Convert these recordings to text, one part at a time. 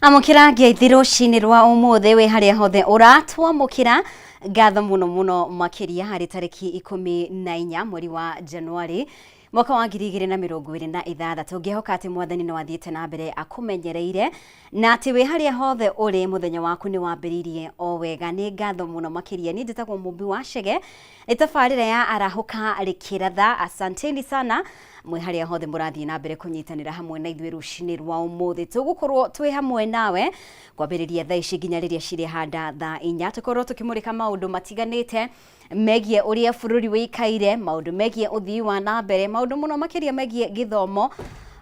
Amũkĩra ngeithi rũcinĩ rwa ũmũthĩ wĩ harĩa hothe ũratwamũkĩra. Ngatho mũno mũno makĩria harĩ tarĩki 14 mweri wa Januari mwaka wa 2026. Ngĩhoka atĩ Mwathani no athiĩte na mbere akũmenyereire na atĩ wĩ harĩa hothe ũrĩ mũthenya waku nĩ wambĩrĩirie o wega. Nĩ ngatho mũno makĩria. Niĩ njĩtagwo Mũmbi wa Chege, nĩ tabarĩra ya Arahũka Rĩkĩratha. Asanteni sana mwĩ harĩa hothe mũrathiĩ na mbere kũnyitanĩra hamwe na ithuĩ rũcinĩ rwa ũmũthĩ. Tũgũkorwo twĩ hamwe nawe kwambĩrĩria thaa ici nginya rĩrĩa cirĩhanda thaa 4, tũkorwo tũkĩmũrĩka maũndũ matiganĩte megiĩ ũrĩa bũrũri wĩikaire, maũndũ megiĩ ũthii wa na mbere, maũndũ mũno makĩria megiĩ gĩthomo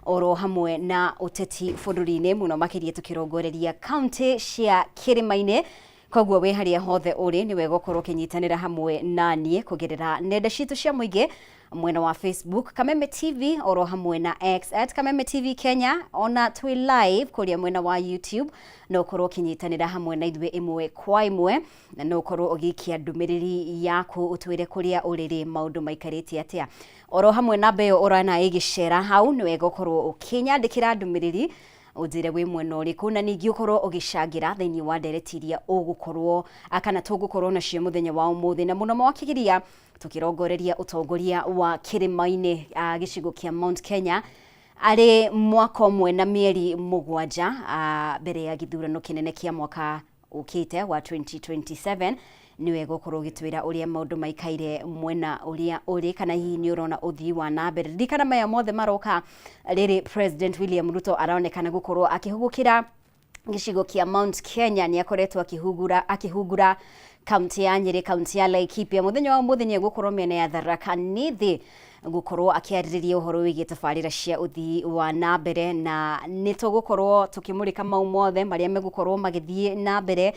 oro hamwe na ũteti bũrũri-inĩ, mũno makĩria tũkĩrongoreria kaunti cia kĩrĩma-inĩ. Koguo wĩ harĩa hothe ũrĩ, nĩ wega ũkorwo ũkĩnyitanĩra hamwe na niĩ kũgerera nenda citũ cia mũingĩ, mwena wa Facebook Kameme TV, oro hamwe na X @KamemeTV Kenya. Ona twĩ live kũrĩa mwena wa YouTube, no ũkorwo ũkĩnyitanĩra hamwe na ithuĩ ĩmwe kwa ĩmwe, na no ũkorwo ũgĩikia ndũmĩrĩri yaku ũtwĩre kũrĩa ũrĩ rĩ maũndũ maikarĩte atĩa. Oro hamwe namba ĩyo ũrona ĩgĩcera hau, nĩ wega ũkorwo ũkĩnyandĩkĩra ndũmĩrĩri ũnjĩre wĩ mwena ũrĩkũ, na ningĩ ũkorwo ũgĩcangĩra thĩinĩ wa ndereti iria ũgũkorwo kana tũgũkorwo nacio mũthenya wa ũmũthĩ, na mũno makĩria tũkĩrongoreria ũtongoria wa kĩrĩma-inĩ, gĩcigo kĩa Mount Kenya, arĩ mwaka ũmwe na mĩeri 7 mbere ya gĩthurano kĩnene kĩa mwaka ũkĩte wa 2027. Nĩ wega ũkorwo ũgĩtwĩra ũrĩa maũndũ maikaire mwena ũrĩa ũrĩ, kana hihi nĩ ũrona ũthii wa na mbere. Ririkana maya mothe maroka rĩrĩ President William Ruto aronekana gũkorwo akĩhugũkĩra gĩcigo kĩa Mount Kenya. Nĩ akoretwo akĩhungura kaunti ya Nyĩrĩ, kaunti ya Laikipia. Mũthenya wa ũmũthĩ nĩ egũkorwo mĩena ya Tharaka Nithi gũkorwo akĩarĩrĩria ũhoro wĩgiĩ tabarĩra cia ũthii wa na mbere, na nĩ tũgũkorwo tũkĩmũrĩka mau mothe marĩa megũkorwo magĩthiĩ na mbere,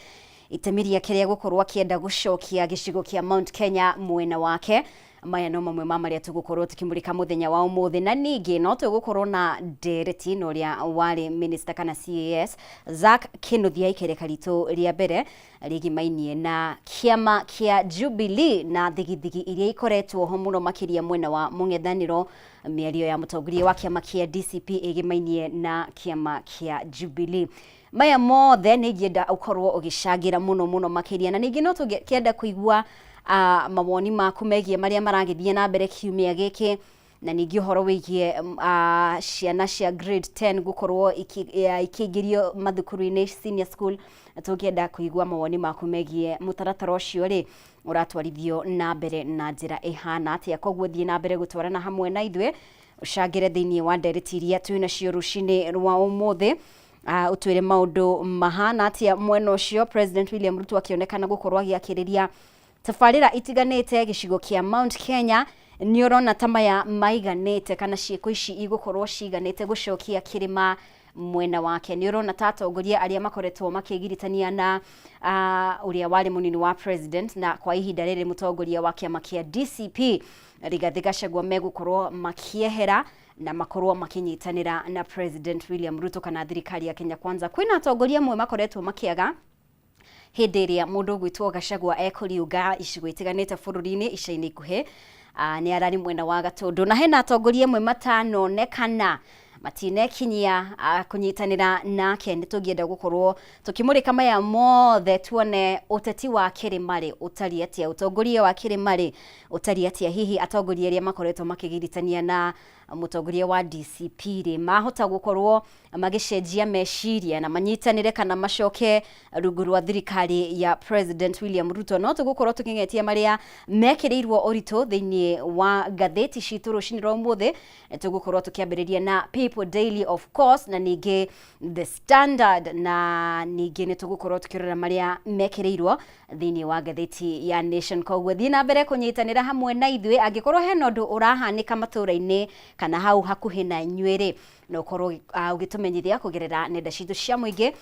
itemi rĩake rĩa gũkorwo akĩenda gũcokia gĩcigo kĩa Mount Kenya mwena wake. Maya no mamwe ma marĩa tũgũkorwo tũkĩmũrĩka mũthenya wa ũmũthĩ, na ningĩ no tũgũkorwo na ndereti na ũrĩa warĩ minister kana CAS Zack Kinuthia, ikereka ritũ rĩa mbere rĩgimainie na kĩama kĩa Jubilee na thigithigi iria ikoretwo ho mũno makĩria mwena wa mũng'ethanĩro, mĩario ya mũtongoria wa kĩama kĩa DCP ĩgimainie na kĩama kĩa Jubilee. Maya mothe nĩ ingĩenda ũkorwo ũgĩcangĩra mũno mũno makĩria, na ningĩ no tũngĩenda kũigua mawoni maku megiĩ marĩa maragĩthiĩ na mbere kiumia gĩkĩ, na ningĩ ũhoro wĩgiĩ ciana cia grade 10 gũkorwo ikĩingĩrio mathukuru-inĩ, senior school. Tũngĩenda kũigua mawoni maku megiĩ mũtaratara ũcio rĩ ũratwarithio na mbere na njĩra ĩhana atĩa. Koguo thiĩ na mbere gũtwarana hamwe na ithuĩ, ũcangĩre thĩinĩ wa ndereti iria twĩ nacio rũcinĩ rwa ũmũthĩ, ũtwĩre maũndũ mahana atĩa mwena ũcio, President William Ruto akĩonekana gũkorwo agĩakĩrĩria tabarĩra itiganĩte gĩcigo kĩa Mount Kenya. Nĩ ũrona ta maya maiganĩte, kana ciĩko ici igũkorwo ciganĩte gũcokia kĩrĩma mwena wake? Nĩ ũrona ta atongoria arĩa makoretwo makĩgiritania na ũrĩa warĩ mũnini wa president na kwa ihinda rĩrĩ mũtongoria wa kĩama kĩa DCP Rigathĩ Gachagua megũkorwo makĩehera na makorwo makĩnyitanĩra na President William Ruto kana thirikari ya Kenya Kwanza? Kwĩna atongoria amwe makoretwo makĩaga hĩndĩ ĩrĩa mũndũ ũgwĩtwo Gachagua ekũriũnga icigo itiganĩte bũrũri-inĩ ica-inĩ ikuhĩ. Nĩ ararĩ mwena wa Gatũndũ, na hena atongoria amwe matanonekana, matinekinyia kũnyitanĩra nake. Nĩ tũngĩenda gũkorwo tũkĩmũrĩka maya mothe, tuone ũteti wa kĩrĩma rĩ ũtariĩ atĩa, ũtongoria wa kĩrĩma rĩ ũtariĩ atĩa, hihi atongoria arĩa makoretwo makĩgiritania na mũtongoria wa DCP rĩ mahota gũkorwo magĩcenjia meciria na manyitanĩre kana macoke rungu rwa thirikari ya President William Ruto. No tũgũkorwo tũkĩng'etia marĩa mekĩrĩirwo ũritũ thĩinĩ wa ngathĩti citũ rũcinĩ rwa ũmũthĩ. Tũgũkorwo tũkĩambĩrĩria na People Daily, of course, na ningĩ The Standard, na ningĩ nĩ tũgũkorwo tũkĩrora marĩa mekĩrĩirwo thĩinĩ wa ngathĩti ya Nation. Koguo thiĩ na mbere kũnyitanĩra hamwe na ithuĩ. Angĩkorwo hena ũndũ ũrahanĩka matũũra-inĩ kana hau hakuhĩ na inyuĩ rĩ, no ũkorwo ũgĩtũmenyithia kũgerera nenda citũ cia mũingĩ,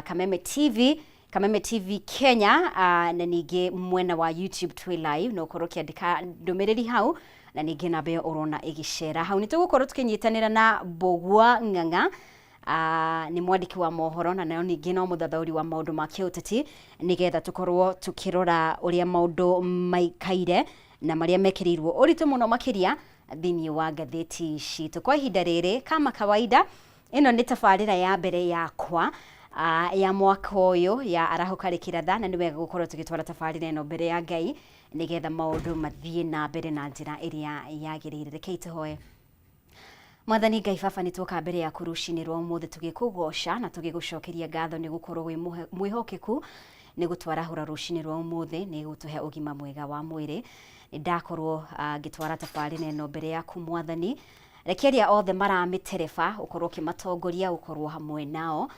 Kameme TV, Kameme TV Kenya, na ningĩ mwena wa YouTube twĩ live, no ũkorwo ũkĩandĩka ndũmĩrĩri hau, na ningĩ namba ĩyo ũrona ĩgĩcera hau. Nĩ tũgũkorwo tũkĩnyitanĩra na Mbũgua Ng'ang'a, nĩ mwandĩki wa mohoro na nayo ningĩ no mũthathaũri wa maũndũ ma kĩũteti, nĩgetha tũkorwo tũkĩrora ũrĩa maũndũ maikaire na marĩa mekĩrĩirwo ũritũ mũno makĩria thĩinĩ wa ngathĩti citũ kwa ihinda rĩrĩ. Kama kawaida, ĩno nĩ tabarĩra ya mbere yakwa. Ya mwaka ũyũ ya arahũka rĩkĩratha, na nĩ wega gũkorwo tũgĩtwara tabarĩra ĩno mbere ya Ngai nĩgetha maũndũ mathiĩ na mbere na njĩra ĩrĩa yagĩrĩire. Rekei tũhoe. Mwathani Ngai Baba, nĩ tuoka mbere yaku rũcinĩ rwa ũmũthĩ tũgĩkũgoca na tũgĩgũcokeria ngatho nĩ gũkorwo wĩ mwĩhokeku, nĩ gũtwarahũra rũcinĩ rwa ũmũthĩ, nĩ gũtũhe ũgima mwega wa mwĩrĩ. Nĩ ndakorwo ngĩtwara tabarĩra ĩno mbere yaku Mwathani, reke arĩa othe maramĩtereba ũkorwo ũkĩmatongoria, ũkorwo hamwe nao,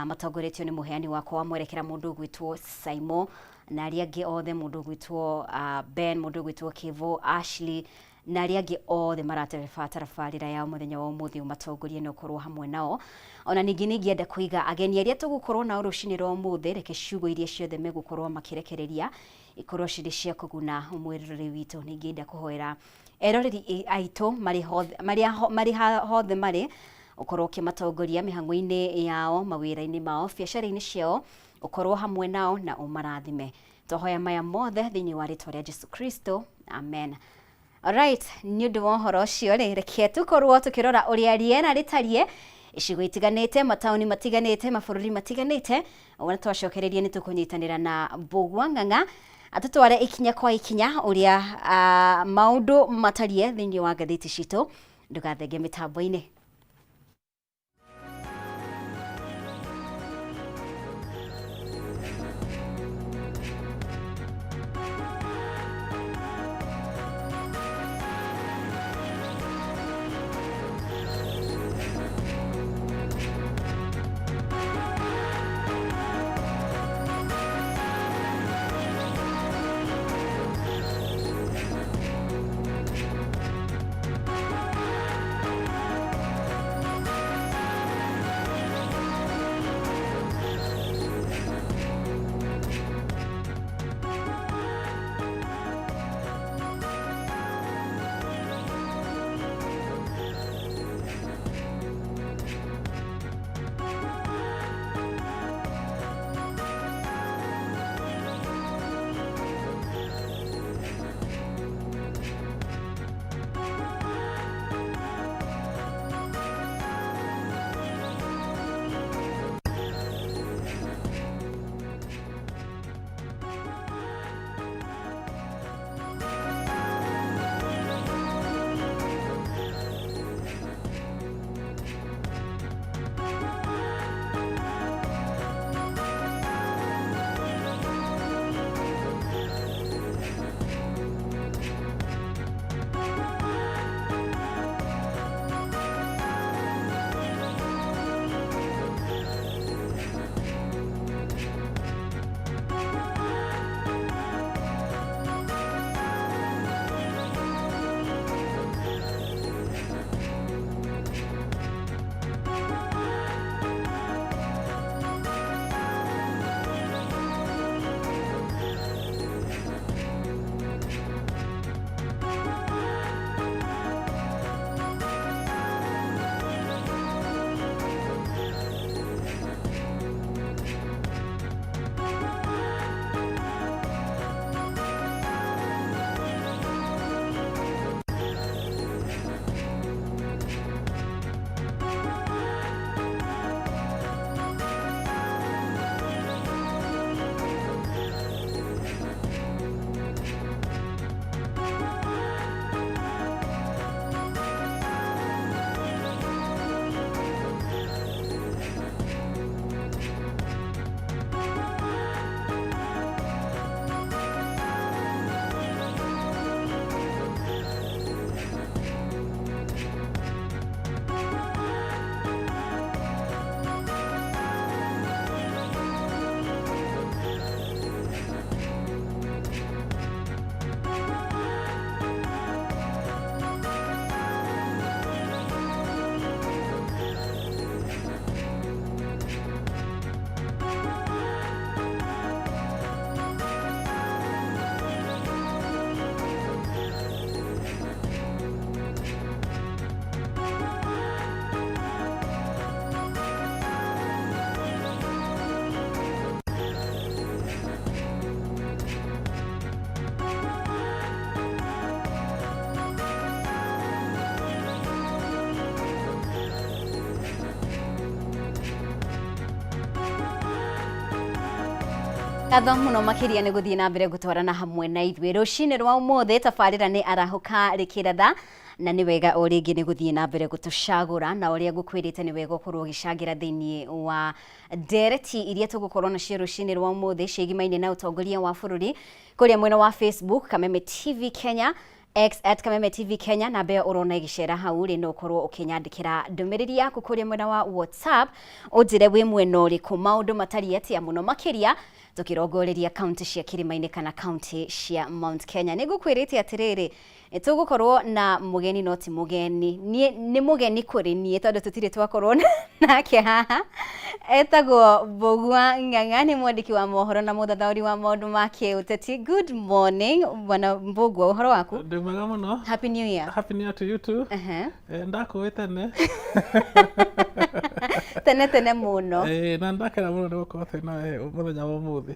matongoretio nĩ mũheani wakwa wa mwerekera mũndũ ũgwĩtwo Saimo, na arĩa angĩ othe, mũndũ ũgwĩtwo Ben, mũndũ ũgwĩtwo Kevo, Ashley, na arĩa angĩ othe maratereba tabarĩra ya mũthenya wa ũmũthĩ, ũmatongorie na ũkorwo hamwe nao. Ona ningĩ nĩ ingĩenda kũiga ageni arĩa tũgũkorwo nao rũcinĩ rwa ũmũthĩ, reke ciugo iria ciothe megũkorwo makĩrekereria ikorwo cirĩ cia kũguna mwĩroreri witũ. Nĩ ingĩenda kũhoera eroreri aitũ marĩ hothe, marĩ hothe marĩ, ũkorwo ũkĩmatongoria mĩhang'o-inĩ yao, mawĩra-inĩ mao, biacara-inĩ ciao, ũkorwo hamwe nao na ũmarathime. Twahoya maya mothe thĩinĩ wa rĩtwa rĩa Jesu Kristo, amen. Alright, nĩ ũndũ wa ũhoro ũcio rĩ, reke tũkorwo tũkĩrora ũrĩa rĩera rĩtariĩ icigo itiganĩte, mataũni matiganĩte, mabũrũri matiganĩte. Ona twacokereria nĩ tũkũnyitanĩra na Mbũgua Ng'ang'a atũtware ikinya kwa ikinya ũrĩa maũndũ matariĩ thĩinĩ wa ngathĩti citũ. Ndũgathenge mĩtambo-inĩ. Ngatho muno makiria nĩ gũthiĩ na mbere gũtwarana hamwe na ithuĩ rũcinĩ rwa ũmũthĩ. Tabarĩra nĩ Arahũka Rĩkĩratha, na nĩ wega o rĩngĩ nĩ gũthiĩ na mbere gũtũcagũra, na ũrĩa ngũkwĩrĩte nĩ wega ũkorwo ũgĩcangĩra thĩinĩ wa ndereti iria tũgũkorwo nacio rũcinĩ rwa ũmũthĩ ciĩgimaine na ũtongoria wa bũrũri kũrĩa mwena wa Facebook Kameme TV Kenya, X at Kameme TV Kenya. Namba ĩyo ũrona ĩgĩcera hau rĩ, no ũkorwo ũkĩnyandĩkĩra ndũmĩrĩri yaku kũrĩa mwena wa WhatsApp, ũnjĩre wĩ mwena ũrĩkũ, maũndũ matariĩ atĩa, mũno makĩria tũkĩrongoreria kaunti cia kĩrĩma-inĩ kana kaunti cia Mount Kenya. Nĩ ngũkwĩrĩte atĩrĩrĩ, nĩ tũgũkorwo na mũgeni, no ti mũgeni, niĩ nĩ mũgeni kũrĩ niĩ tondũ tũtirĩ twakorwo nake haha. Etagwo Mbũgua Ng'ang'a, nĩ mwandĩki wa mohoro na mũthathaũri wa maũndũ ma kĩũteti. Good morning, bwana Mbũgua, ũhoro waku? Ndĩ mwega mũno. Happy New Year. Happy New Year to you too. Ndakũĩ tene. Tene tene mũno. Na ndakena mũno nĩ gũkorwo twĩ nawe mũthenya wa ũmũthĩ.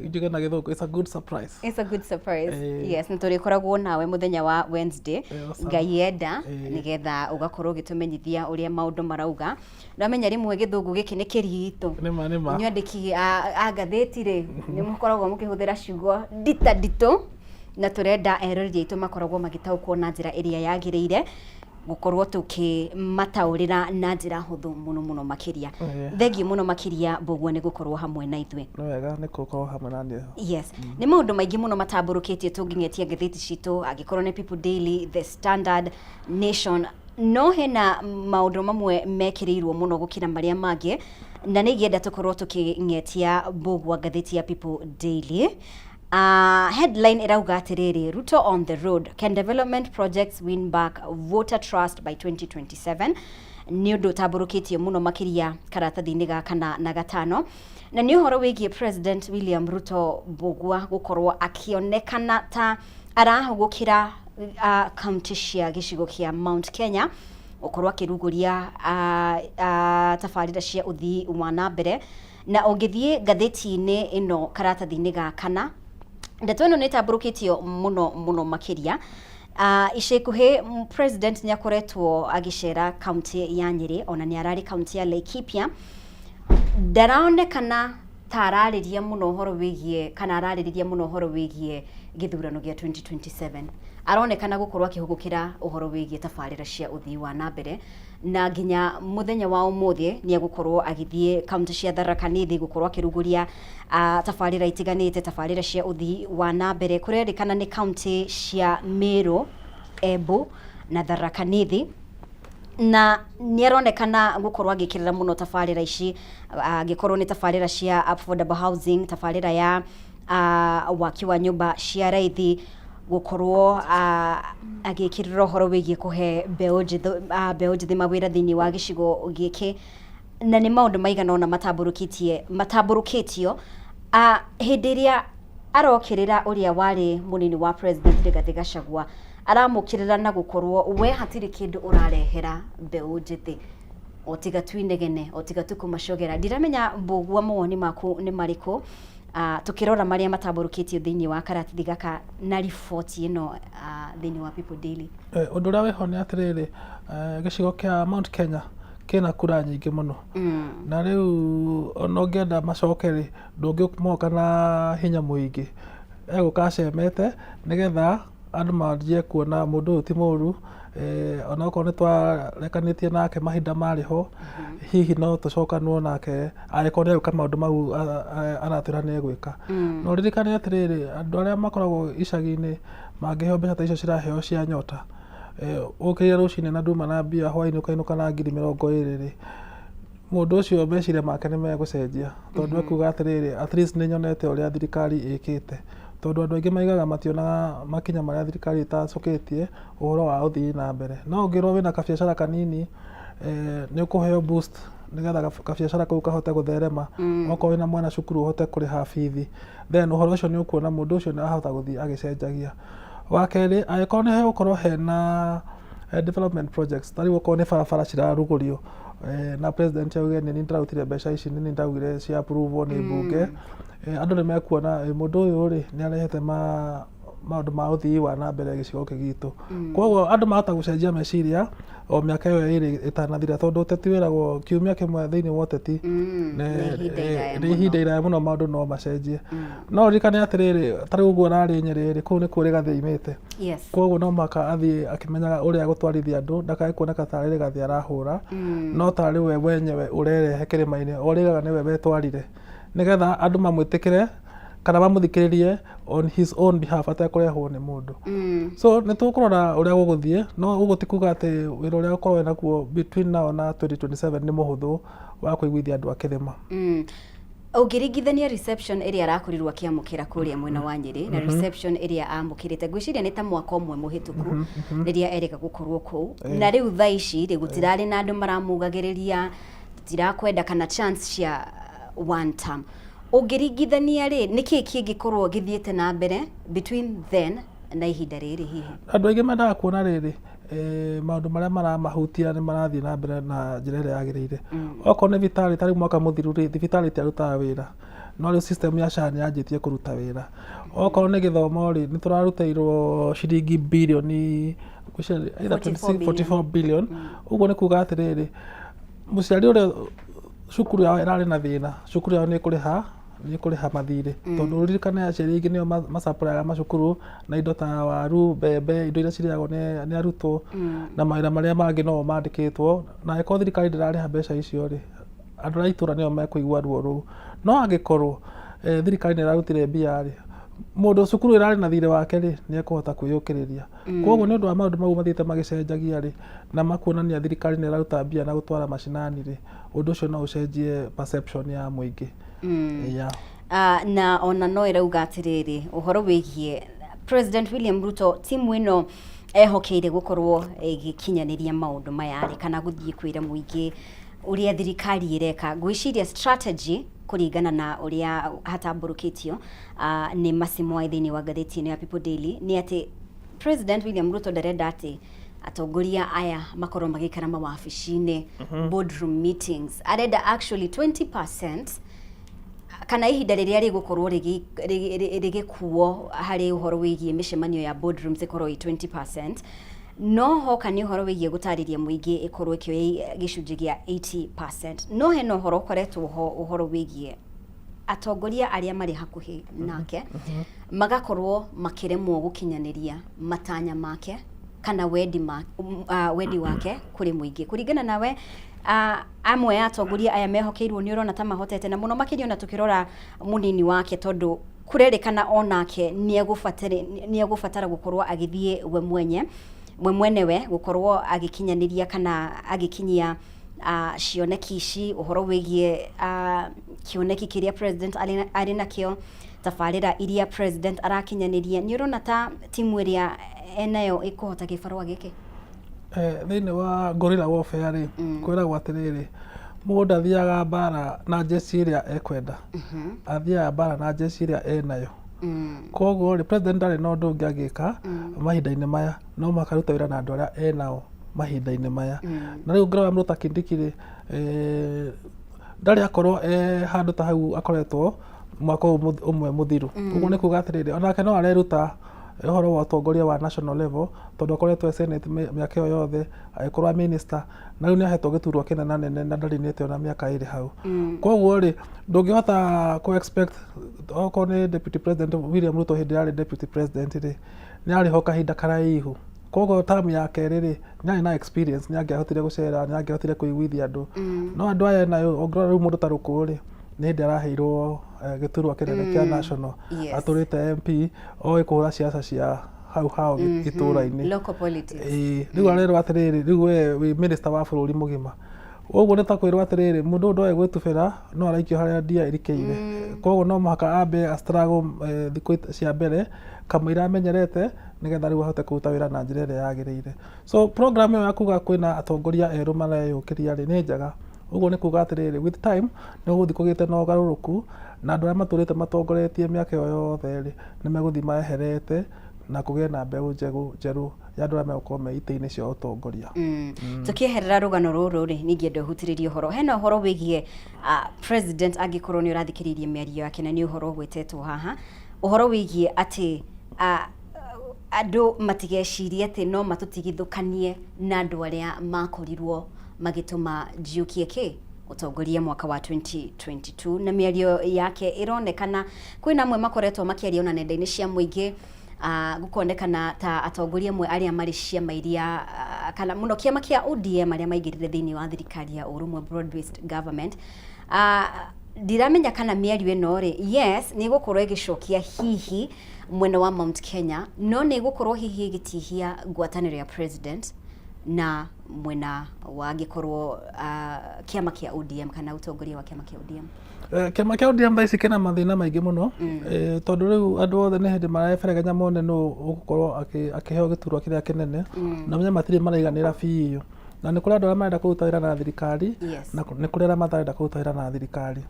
Njuge na Gĩthũngũ, it's a good surprise. It's a good surprise. Yes, nĩ tũrĩkoragwo nawe mũthenya wa Wednesday. Awesome. Ngai enda, nĩgetha ũgakorwo ũgĩtũmenyithia ũrĩa maũndũ marauga. Ndamenya rĩmwe Gĩthũngũ gĩkĩ nĩ kĩritũ. Nĩma nĩma. Inyuĩ andĩki a ngathĩti rĩ, nĩ mũkoragwo mũkĩhũthĩra ciugo ndita nditũ, na tũrenda eroreri aitũ makoragwo magĩtaũkwo na njĩra ĩrĩa yagĩrĩire, gũkorwo tũkĩmataũrĩra na njĩra hũthũ mũno mũno makĩria. Thengiũ mũno makĩria, Mbũgua, nĩ gũkorwo hamwe na ithuĩ. Nĩ wega nĩ gũkorwo hamwe na niĩ. Yes, nĩ maũndũ maingĩ mũno matambũrũkĩtio tũngĩng'etia ngathĩti citũ, angĩkorwo nĩ People Daily, The Standard, Nation, no hena maũndũ mamwe mekĩrĩirwo mũno gũkĩra marĩa mangĩ, na nĩ ingĩenda tũkorwo tũkĩng'etia, Mbũgua, ngathĩti ya People Daily. Headline ĩrauga atĩrĩrĩ, "Ruto on the road, can development projects win back voter trust by 2027?" Nĩ ũndũ ũtambũrũkĩtio mũno makĩria karatathi-inĩ ga kana na gatano, na nĩ ũhoro wĩgiĩ President William Ruto, Mbũgua, gũkorwo akĩonekana ta arahũgũkĩra kaunti cia gĩcigo kĩa Mount Kenya, gũkorwo akĩrugũria tabarĩra cia ũthii wa na mbere. Na ũngĩthiĩ ngathĩti-inĩ ĩno karatathi-inĩ ga kana, ndeto ĩno nĩ ĩtambũrũkĩtio mũno mũno makĩria. Ica ikuhĩ president nĩ akoretwo agĩcera kaunti ya Nyĩrĩ, ona nĩ ararĩ kaunti ya Laikipia. Ndaraonekana ta ararĩria mũno ũhoro wĩgiĩ, kana ararĩrĩria mũno ũhoro wĩgiĩ gĩthurano gĩa 2027. Aronekana gũkorwo akĩhũgũkĩra ũhoro wĩgiĩ tabarĩra cia ũthii wa na mbere, na nginya mũthenya wa ũmũthĩ nĩ egũkorwo agĩthiĩ kaunti cia Tharaka Nithi gũkorwo akĩrugũria tabarĩra itiganĩte, tabarĩra cia ũthii wa na mbere. Kũrerĩkana nĩ kaunti cia Meru, Embu na Tharaka Nithi, na nĩ aronekana gũkorwo agĩkĩrĩra mũno tabarĩra ici, angĩkorwo nĩ tabarĩra cia affordable housing, tabarĩra ya waki wa nyũmba cia raithi, gũkorwo agĩkĩrĩra ũhoro wĩgiĩ kũhe mbeũ njĩthĩ mawĩra thĩinĩ wa gĩcigo gĩkĩ, na nĩ maũndũ maigana ũna matambũrũkĩtie matambũrũkĩtio hĩndĩ ĩrĩa arokĩrĩra ũrĩa warĩ mũnini wa president Rigathĩ Gachagua. Aramũkĩrĩra na gũkorwo we hatirĩ kĩndũ ũrarehera mbeũ njĩthĩ o tiga tu inegene, o tiga tu kũmacogera. Ndiramenya, Mbũgua, mawoni maku nĩ marĩkũ tukĩrora marĩa matambũrũkĩtio thĩinĩ wa karatathi gaka na riboti ĩno thĩinĩ wa People Daily? Ũndũ ũrĩa wĩho nĩ atĩrĩrĩ, gĩcigo kĩa Mount Kenya kĩna kura nyingĩ mũno, na rĩu ona ũngĩenda macoke rĩ, ndũngĩmoka na hinya mũingĩ. Egũka acemete nĩgetha andũ manjie kuona mũndũ ũyũ ti mũru, onokorwo nĩ twarekanĩtie nake mahinda marĩ ho, hihi no tũcokanwo nake angĩkorwo nĩ egwĩka maũndũ mau aratwĩra nĩ egwĩka. No ririkane atĩrĩrĩ, andũ arĩa makoragwo icagi-inĩ mangĩheo mbeca ta icio ciraheo cia nyota, ũkĩrire rũcinĩ na nduma na mbia, hwainĩ ũkainũka na 20,000 rĩ, mũndũ ũcio meciria make nĩ megũcenjia, tondũ ekuga atĩrĩrĩ, at least nĩ nyonete ũrĩa thirikari ĩkĩte, tondũ andũ aingĩ maigaga mationaga makinya marĩa thirikari ĩtacũkĩtie ũhoro wa ũthii na mbere. No ũngĩrwo wĩna kabiacara kanini, nĩ ũkũheo boost nĩgetha kabiacara kau kahote gũtherema, okorwo wĩna mwana cukuru ũhote kũrĩha bithi, then ũhoro ũcio nĩ ũkuona mũndũ ũcio nĩ ahota gũthiĩ agĩcenjagia. Wa kerĩ, angĩkorwo nĩ hegũkorwo hena development projects, ta rĩu okorwo nĩ barabara cirarugũrio, na president auge nĩ niĩ ndĩrarutire mbeca ici, nĩ niĩ ndaugire cia approve nĩ mbunge, andũ nĩ mekuona mũndũ ũyũ rĩ nĩ arehete ma Maũndũ ma ũthii wa na mbere gĩcigo gĩkĩ gitũ. Koguo andũ mahota gũcenjia meciria o mĩaka ĩyo ĩrĩ ĩtanathira, tondũ ũteti wĩragwo kiumia kĩmwe thĩinĩ wa ũteti nĩ ihinda iraya nĩ mũno. Ihinda iraya mũno, maũndũ no macenjie. No ũririkane atĩrĩrĩ, ta rĩu ũguo ũrarĩ Nyĩrĩ rĩ, kũu nĩkuo Rĩgathĩ aimĩte. Koguo no mũhaka athiĩ akĩmenyaga ũrĩa gũtwarithia andũ, ndakae kuoneka tarĩ Rĩgathĩ arahũra, no tarĩ we mwenyewe ũrerehe kĩrĩma-inĩ, o rĩgaga nĩwe wetwarire, nĩgetha andũ mamwĩtĩkĩre kana mamũthikĩrĩrie on his own behalf atekũrehwo nĩ mũndũ. So nĩ tũkũrora ũrĩa gũgũthiĩ, no ũguo ti kuga atĩ wĩra ũrĩa ũkorwo naguo between now na 2027 nĩ mũhũthũ wa kũiguithia andũ a kĩrĩma. Ũngĩringithania reception ĩrĩa arakorirwo akĩamũkĩra kũrĩa mwena wa Nyĩrĩ na reception ĩrĩa amũkĩrĩte, ngwĩciria nĩ ta mwaka ũmwe mũhĩtũku rĩrĩa erĩga gũkorwo kũu, na rĩu thaa ici rĩ, gũtirarĩ na andũ maramugagĩrĩria tirakwenda kana chance cia one term. Ũngĩringithania rĩ, nĩkĩĩ kĩngĩkorwo gĩthiĩte na mbere between then na ihinda rĩrĩ hihi? Andũ aingĩ mendaga kuona rĩrĩ, maũndũ marĩa maramahutia nĩ marathiĩ na mbere na njĩra ĩrĩa yagĩrĩire. Okorwo nĩ thibitarĩ, ta rĩu mwaka mũthiru rĩ, thibitarĩ itiarutaga wĩra, no rĩu system ya SHA nĩ yanjĩtie kũruta wĩra. Okorwo nĩ gĩthomo rĩ, nĩ tũrarutĩirwo ciringi birioni ngwĩciria either 44 26 44 billion. Ũguo nĩ kuga atĩrĩrĩ, mũciari ũrĩa cukuru yao ĩrarĩ na thĩna, cukuru yao nĩ ĩkũrĩha mathirĩ, tondũ ũririkane aciari aingĩ nĩo macapũraga macukuru na indo ta waru, mbembe, indo iria cirĩagwo nĩ arutwo na mawĩra marĩa mangĩ no mandĩkĩtwo. Na angĩkorwo thirikari ndĩrarĩha mbeca icio rĩ, andũ arĩa a itũra nĩo mekũigua ruo rũu. No angĩkorwo thirikari nĩ ĩrarutire mbia rĩ, mũndũ cukuru ĩrarĩ na thirĩ wake rĩ, nĩ ekũhota kwĩyũkĩrĩria. Koguo nĩ ũndũ wa maũndũ mau mathiĩte magĩcenjagia rĩ, na makuonania thirikari nĩ ĩraruta mbia na gũtwara macinani rĩ, ũndũ ũcio no ũcenjie perception ya mũingĩ. Yeah. Na ona no ĩrauga atĩrĩrĩ, ũhoro wĩgiĩ President William Ruto, timu ĩno ehokeire gũkorwo ĩgĩkinyanĩria maũndũ maya rĩ, kana gũthiĩ kwĩra mũingĩ ũrĩa thirikari ĩreka, ngwĩciria strategy kũringana na ũrĩa hatambũrũkĩtio nĩ Masimwai thĩinĩ wa ngathĩti ĩno ya People Daily nĩ atĩ President William Ruto ndarenda atĩ atongoria aya makorwo magĩikara mawabici-inĩ, boardroom meetings. Arenda actually 20% kana ihinda rĩrĩa rĩgũkorwo rĩgĩkuo harĩ ũhoro wĩgiĩ mĩcemanio ya boardrooms ĩkorwo ĩ 20%, no hoka nĩ ũhoro wĩgiĩ gũtarĩria mũingĩ ĩkorwo ĩkĩoya gĩcunjĩ gĩa 80%. No hena ũhoro ũkoretwo ho, ũhoro wĩgiĩ atongoria arĩa marĩ hakuhĩ nake magakorwo makĩremwo gũkinyanĩria matanya make kana wendi wake kũrĩ mũingĩ. Kũringana nawe, amwe a atongoria aya mehokeirwo nĩ ũrona ta mahotete, na mũno makĩria ona tũkĩrora mũnini wake, tondũ kũrerĩkana onake nĩ egũbatara gũkorwo agĩthiĩ we mwenewe gũkorwo agĩkinyanĩria kana agĩkinyia cioneki ici, ũhoro wĩgiĩ kĩoneki kĩrĩa president arĩ nakĩo, tabarĩra iria president arakinyanĩria? Nĩ ũrona ta timu ĩrĩa enayo ĩkũhota gĩbarũa gĩkĩ? Thĩinĩ wa guerrilla warfare rĩ, kwĩragwo atĩrĩrĩ, mũndũ ndathiaga mbara na jeshi ĩrĩa ekwenda, athiaga mbara na jeshi ĩrĩa enayo. Koguo rĩ, president ndarĩ na ũndũ ũngĩ angĩka mahinda-inĩ maya, no mũhaka arute wĩra na andũ arĩa enao mahinda-inĩ maya. Na rĩu ũngĩrora mũndũ ta Kindiki rĩ, ndarĩ akorwo e handũ ta hau akoretwo mwaka ũyũ ũmwe mũthiru. Ũguo nĩ kuga atĩrĩrĩ, onake no areruta ũhoro wa ũtongoria wa national level, tondũ akoretwo e senate mĩaka ĩyo yothe, agĩkorwo e minister, na rĩu nĩ ahetwo gĩturwa kĩnena nene na ndarinĩte ona mĩaka 2 hau. Koguo rĩ, ndũngĩhota kũ expect okorwo nĩ Deputy President William Ruto, hĩndĩ yarĩ deputy president rĩ, nĩ arĩ ho kahinda karaihu. Koguo term ya kerĩ rĩ, nĩ arĩ na experience, nĩ angĩahotire gũcera, nĩ angĩahotire kũiguithia andũ. No andũ aya nayo, ũngĩrora rĩu mũndũ ta Rũkũ rĩ, nĩ hĩndĩ araheirwo gĩturwa kĩnene kĩa national. Atũrĩte MP, oĩ kũhũra ciaca cia hau hao itũra-inĩ. Local politics. Ĩĩ, rĩu arerwo atĩrĩrĩ, rĩu we wĩ minister wa bũrũri mũgima. Ũguo nĩ ta kwĩrwo atĩrĩrĩ, mũndũ ũyũ ndoĩ gwĩtubĩra, no araikio harĩa ndia ĩrikĩire. Koguo no mũhaka ambe a struggle thikũ cia mbere kamũira amenyerete, nĩgetha rĩu ahote kũruta wĩra na njĩra ĩrĩa yagĩrĩire. So program ĩyo ya kuga kwĩna atongoria erũ mareyũkĩria rĩ, nĩ njega. Ũguo nĩ kuga atĩrĩrĩ, with time nĩ gũgũthiĩ kũgĩte na ũgarũrũku, na andũ arĩa matũrĩte matongoretie mĩaka ĩyo yothe rĩ, nĩ megũthiĩ meherete na kũgĩe na mbeũ njerũ ya andũ arĩa megũkorwo me itĩ-inĩ cia ũtongoria. Tukieherera rũgano rũrũ rĩ, ningĩenda ũhutĩrĩrie ũhoro, hena ũhoro wĩgiĩ president, angĩkorwo nĩ ũrathikĩrĩirie mĩario yake, na nĩ ũhoro ũgwetetwo haha, ũhoro wĩgiĩ atĩ Andũ matigecirie atĩ no matũtigithũkanie na andũ arĩa makorirwo magĩtũma njiũkie kĩ ũtongoria mwaka wa 2022. Na mĩario yake ĩronekana kwĩna amwe makoretwo makĩaria ona nenda-inĩ cia mũingĩ, gũkonekana ta atongoria amwe arĩa marĩ ciama iria, kana mũno kĩama kĩa ODM, arĩa maingĩrire thĩinĩ wa thirikari ya ũrũmwe, broad based government. Ndiramenya kana mĩario ĩno rĩ, yes, nĩ ĩgũkorwo ĩgĩcokia hihi mwena wa Mount Kenya, no nĩ ĩgũkorwo hihi ĩgĩtihia ngwatanĩro ya president na mwena wa angĩkorwo kĩama kĩa ODM kana ũtongoria wa kĩama kĩa ODM? Kĩama kĩa ODM thaa ici kĩna mathĩna maingĩ mũno, tondũ rĩu andũ othe nĩ hĩndĩ mareberegenya mone nũ ũgũkorwo akĩheo gĩturwa kĩrĩa kĩnene, na menye matirĩ maraiganĩra biũ. Na nĩ kũrĩ andũ arĩa marenda kũruta wĩra na thirikari, na nĩ kũrĩ arĩa matarenda kũruta wĩra na thirikari.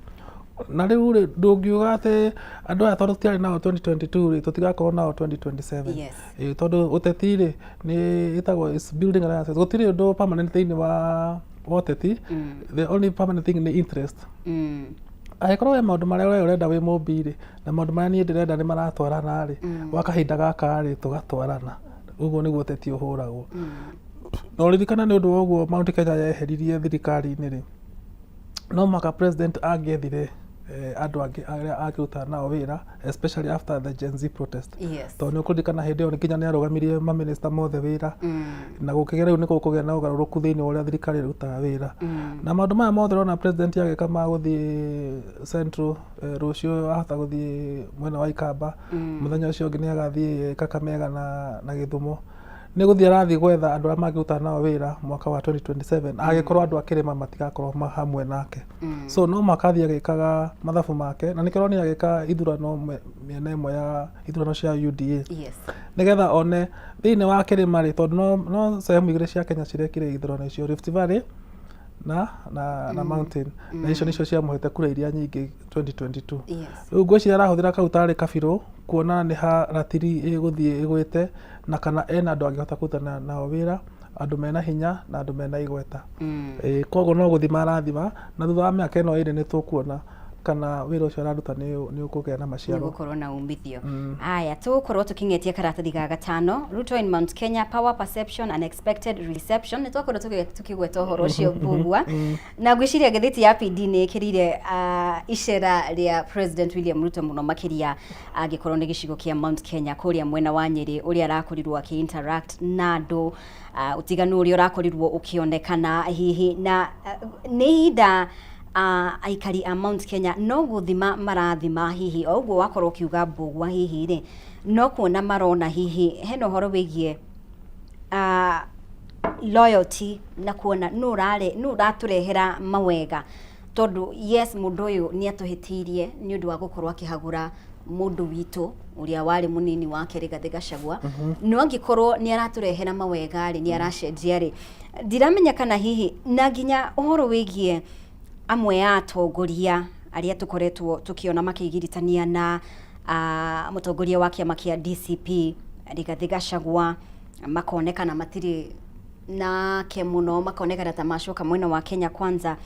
Na rĩu rĩ, ndũngiuga atĩ andũ aya tondũ tũtiarĩ nao 2022 rĩ, tũtigakorwo nao 2027. Ĩĩ, tondũ ũteti rĩ, nĩ ĩtagwo is building alliances. Gũtirĩ ũndũ permanent thĩinĩ wa ũteti. The only permanent thing nĩ interest. Angĩkorwo we maũndũ marĩa we ũrenda wĩ mũmbi rĩ, na maũndũ marĩa niĩ ndĩrenda nĩ maratwarana rĩ, gwa kahinda gaka rĩ, tũgatwarana. Ũguo nĩguo ũteti ũhũragwo. Na ũririkana nĩ ũndũ wa ũguo Mount Kenya yeheririe thirikari-inĩ rĩ, no mũhaka president angĩethire andũ angĩ arĩa angĩruta nao wĩra, especially after the Gen Z protest. Tondũ nĩ ũkũririkana hĩndĩ ĩyo nginya nĩ arũgamirie mamĩnĩsta mothe wĩra, na gũkĩgĩa rĩu nĩ gũkũgĩa na ũgarũrũku thĩinĩ wa ũrĩa thirikari ĩrutaga wĩra. Na maũndũ maya mothe ũrona president agĩka ma gũthiĩ Central, rũciũ ahota gũthiĩ mwena wa Ikamba, mũthenya ũcio ũngĩ nĩ agathiĩ Kakamega na Gĩthumo. Nĩ gũthiĩ arathiĩ gwetha andũ arĩa mangĩruta nao wĩra mwaka wa 2027, angĩkorwo andũ a kĩrĩma matigakorwo hamwe nake. So no mũhaka athiĩ agĩkaga mathabu make, na nĩkĩo ũronire agĩka ithurano mĩena ĩmwe ya ithurano cia UDA, nĩgetha one thĩinĩ wa kĩrĩma rĩ, tondũ no sehemu igĩrĩ cia Kenya cirekire ithurano icio, Rift Valley na Mountain, na icio nĩcio ciamũhete kura iria nyingĩ 2022. Rĩu ngwĩciria arahũthĩra kau tarĩ kabirũ kuona nĩ ha ratiri ĩgũthiĩ ĩgwĩte, na kana ena andũ angĩhota kũruta nao wĩra, andũ mena hinya na andũ mena igweta. Koguo no gũthima arathima, na thutha wa mĩaka ĩno ĩrĩ nĩ tũkuona kana wĩra ũcio araruta nĩ ũkũgĩa na maciaro. Nĩgũkorwo na umithio. Aya, tũgũkorwo tũkĩng'etia karatathi ga gatano, Ruto in Mount Kenya, power perception and expected reception. Nĩ twakorwo tũkĩgweta ũhoro ũcio Mbugua, na ngwĩciria ngathĩti ya PD nĩ ĩkĩrĩire icera rĩa President William Ruto mũno makĩria angĩkorwo nĩ gĩcigo kĩa Mount Kenya kũrĩa mwena wa Nyĩrĩ, ũrĩa arakorirwo akĩ interact na andũ, ũtiganu ũrĩa ũrakorirwo ũkĩonekana hihi na nĩ ihinda aikari a Mount Kenya no gũthima marathima hihi o ũguo wakorwo ũkiuga Mbugua hihi rĩ, no kuona marona hihi hena ũhoro wĩgiĩ loyalty na kuona nũ ũrare nũ ũratũrehera mawega, tondũ yes, mũndũ ũyũ nĩ atũhĩtĩirie nĩ ũndũ wa gũkorwo akĩhagũra mũndũ witũ ũrĩa warĩ mũnini wake Rigathĩ Gachagua, no angĩkorwo nĩ aratũrehera mawega rĩ, nĩ aracenjia rĩ, ndiramenya kana hihi na nginya ũhoro wĩgiĩ amwe a atongoria arĩa tũkoretwo tũkĩona makĩgiritania na mũtongoria wa kĩama kĩa DCP Rigathĩ Gachagua, makonekana matirĩ nake mũno, makonekana ta macoka mwena wa Kenya Kwanza.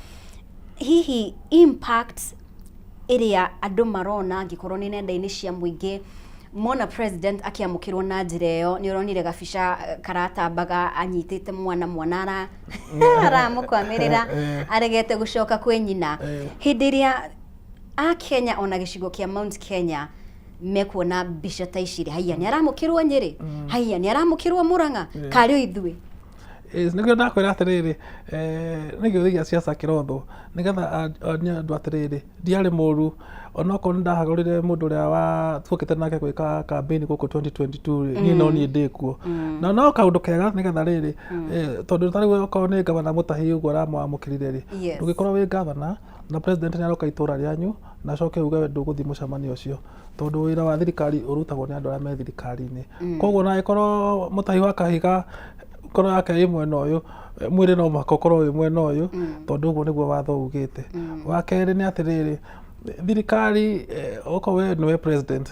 Hihi impact ĩrĩa andũ marona angĩkorwo nĩ nenda-inĩ cia mũingĩ mona president akĩamũkĩrwo na njĩra ĩyo, nĩ ũronire gabica karatambaga anyitĩte mwana, mwana aramũkwamĩrĩra aregete gũcoka kwĩ nyina, hĩndĩ ĩrĩa a Kenya ona gĩcigo kĩa Mount Kenya mekuona mbica ta ici rĩ, haiya nĩ aramũkĩrwo Nyĩrĩ, haiya nĩ aramũkĩrwo Mũrang'a, karĩ o ithuĩ? Nĩkĩo ndakwĩra atĩrĩrĩ, nĩ gĩũthĩ gĩa siasa kĩrothwo nĩgetha onie andũ atĩrĩrĩ, ndiarĩ mũru onokorwo nĩ ndahagũrire mũndũ ũrĩa wa tuokĩte nake gwĩka campaign gũkũ 2022 rĩ, niĩ no niĩ ndĩkuo. Na no kaũndũ kega nĩgetha rĩrĩ, tondũ ta rĩu okorwo nĩ ngavana Mũtahi ũguo aramwamũkĩrire rĩ, ndũngĩkorwo wĩ ngavana na president nĩ aroka itũra rĩanyu na acoke uge we ndũgũthiĩ mũcemanio ũcio, tondũ wĩra wa thirikari ũrutagwo nĩ andũ arĩa me thirikari-inĩ. Koguo ona angĩkorwo Mũtahi wa Kahiga ngoro yake ĩ mwena ũyũ, mwĩrĩ no mũhaka ũkorwo wĩ mwena ũyũ, tondũ ũguo nĩguo watho ugĩte. Wa kerĩ nĩ atĩrĩrĩ, thirikari, okorwo we nĩwe president,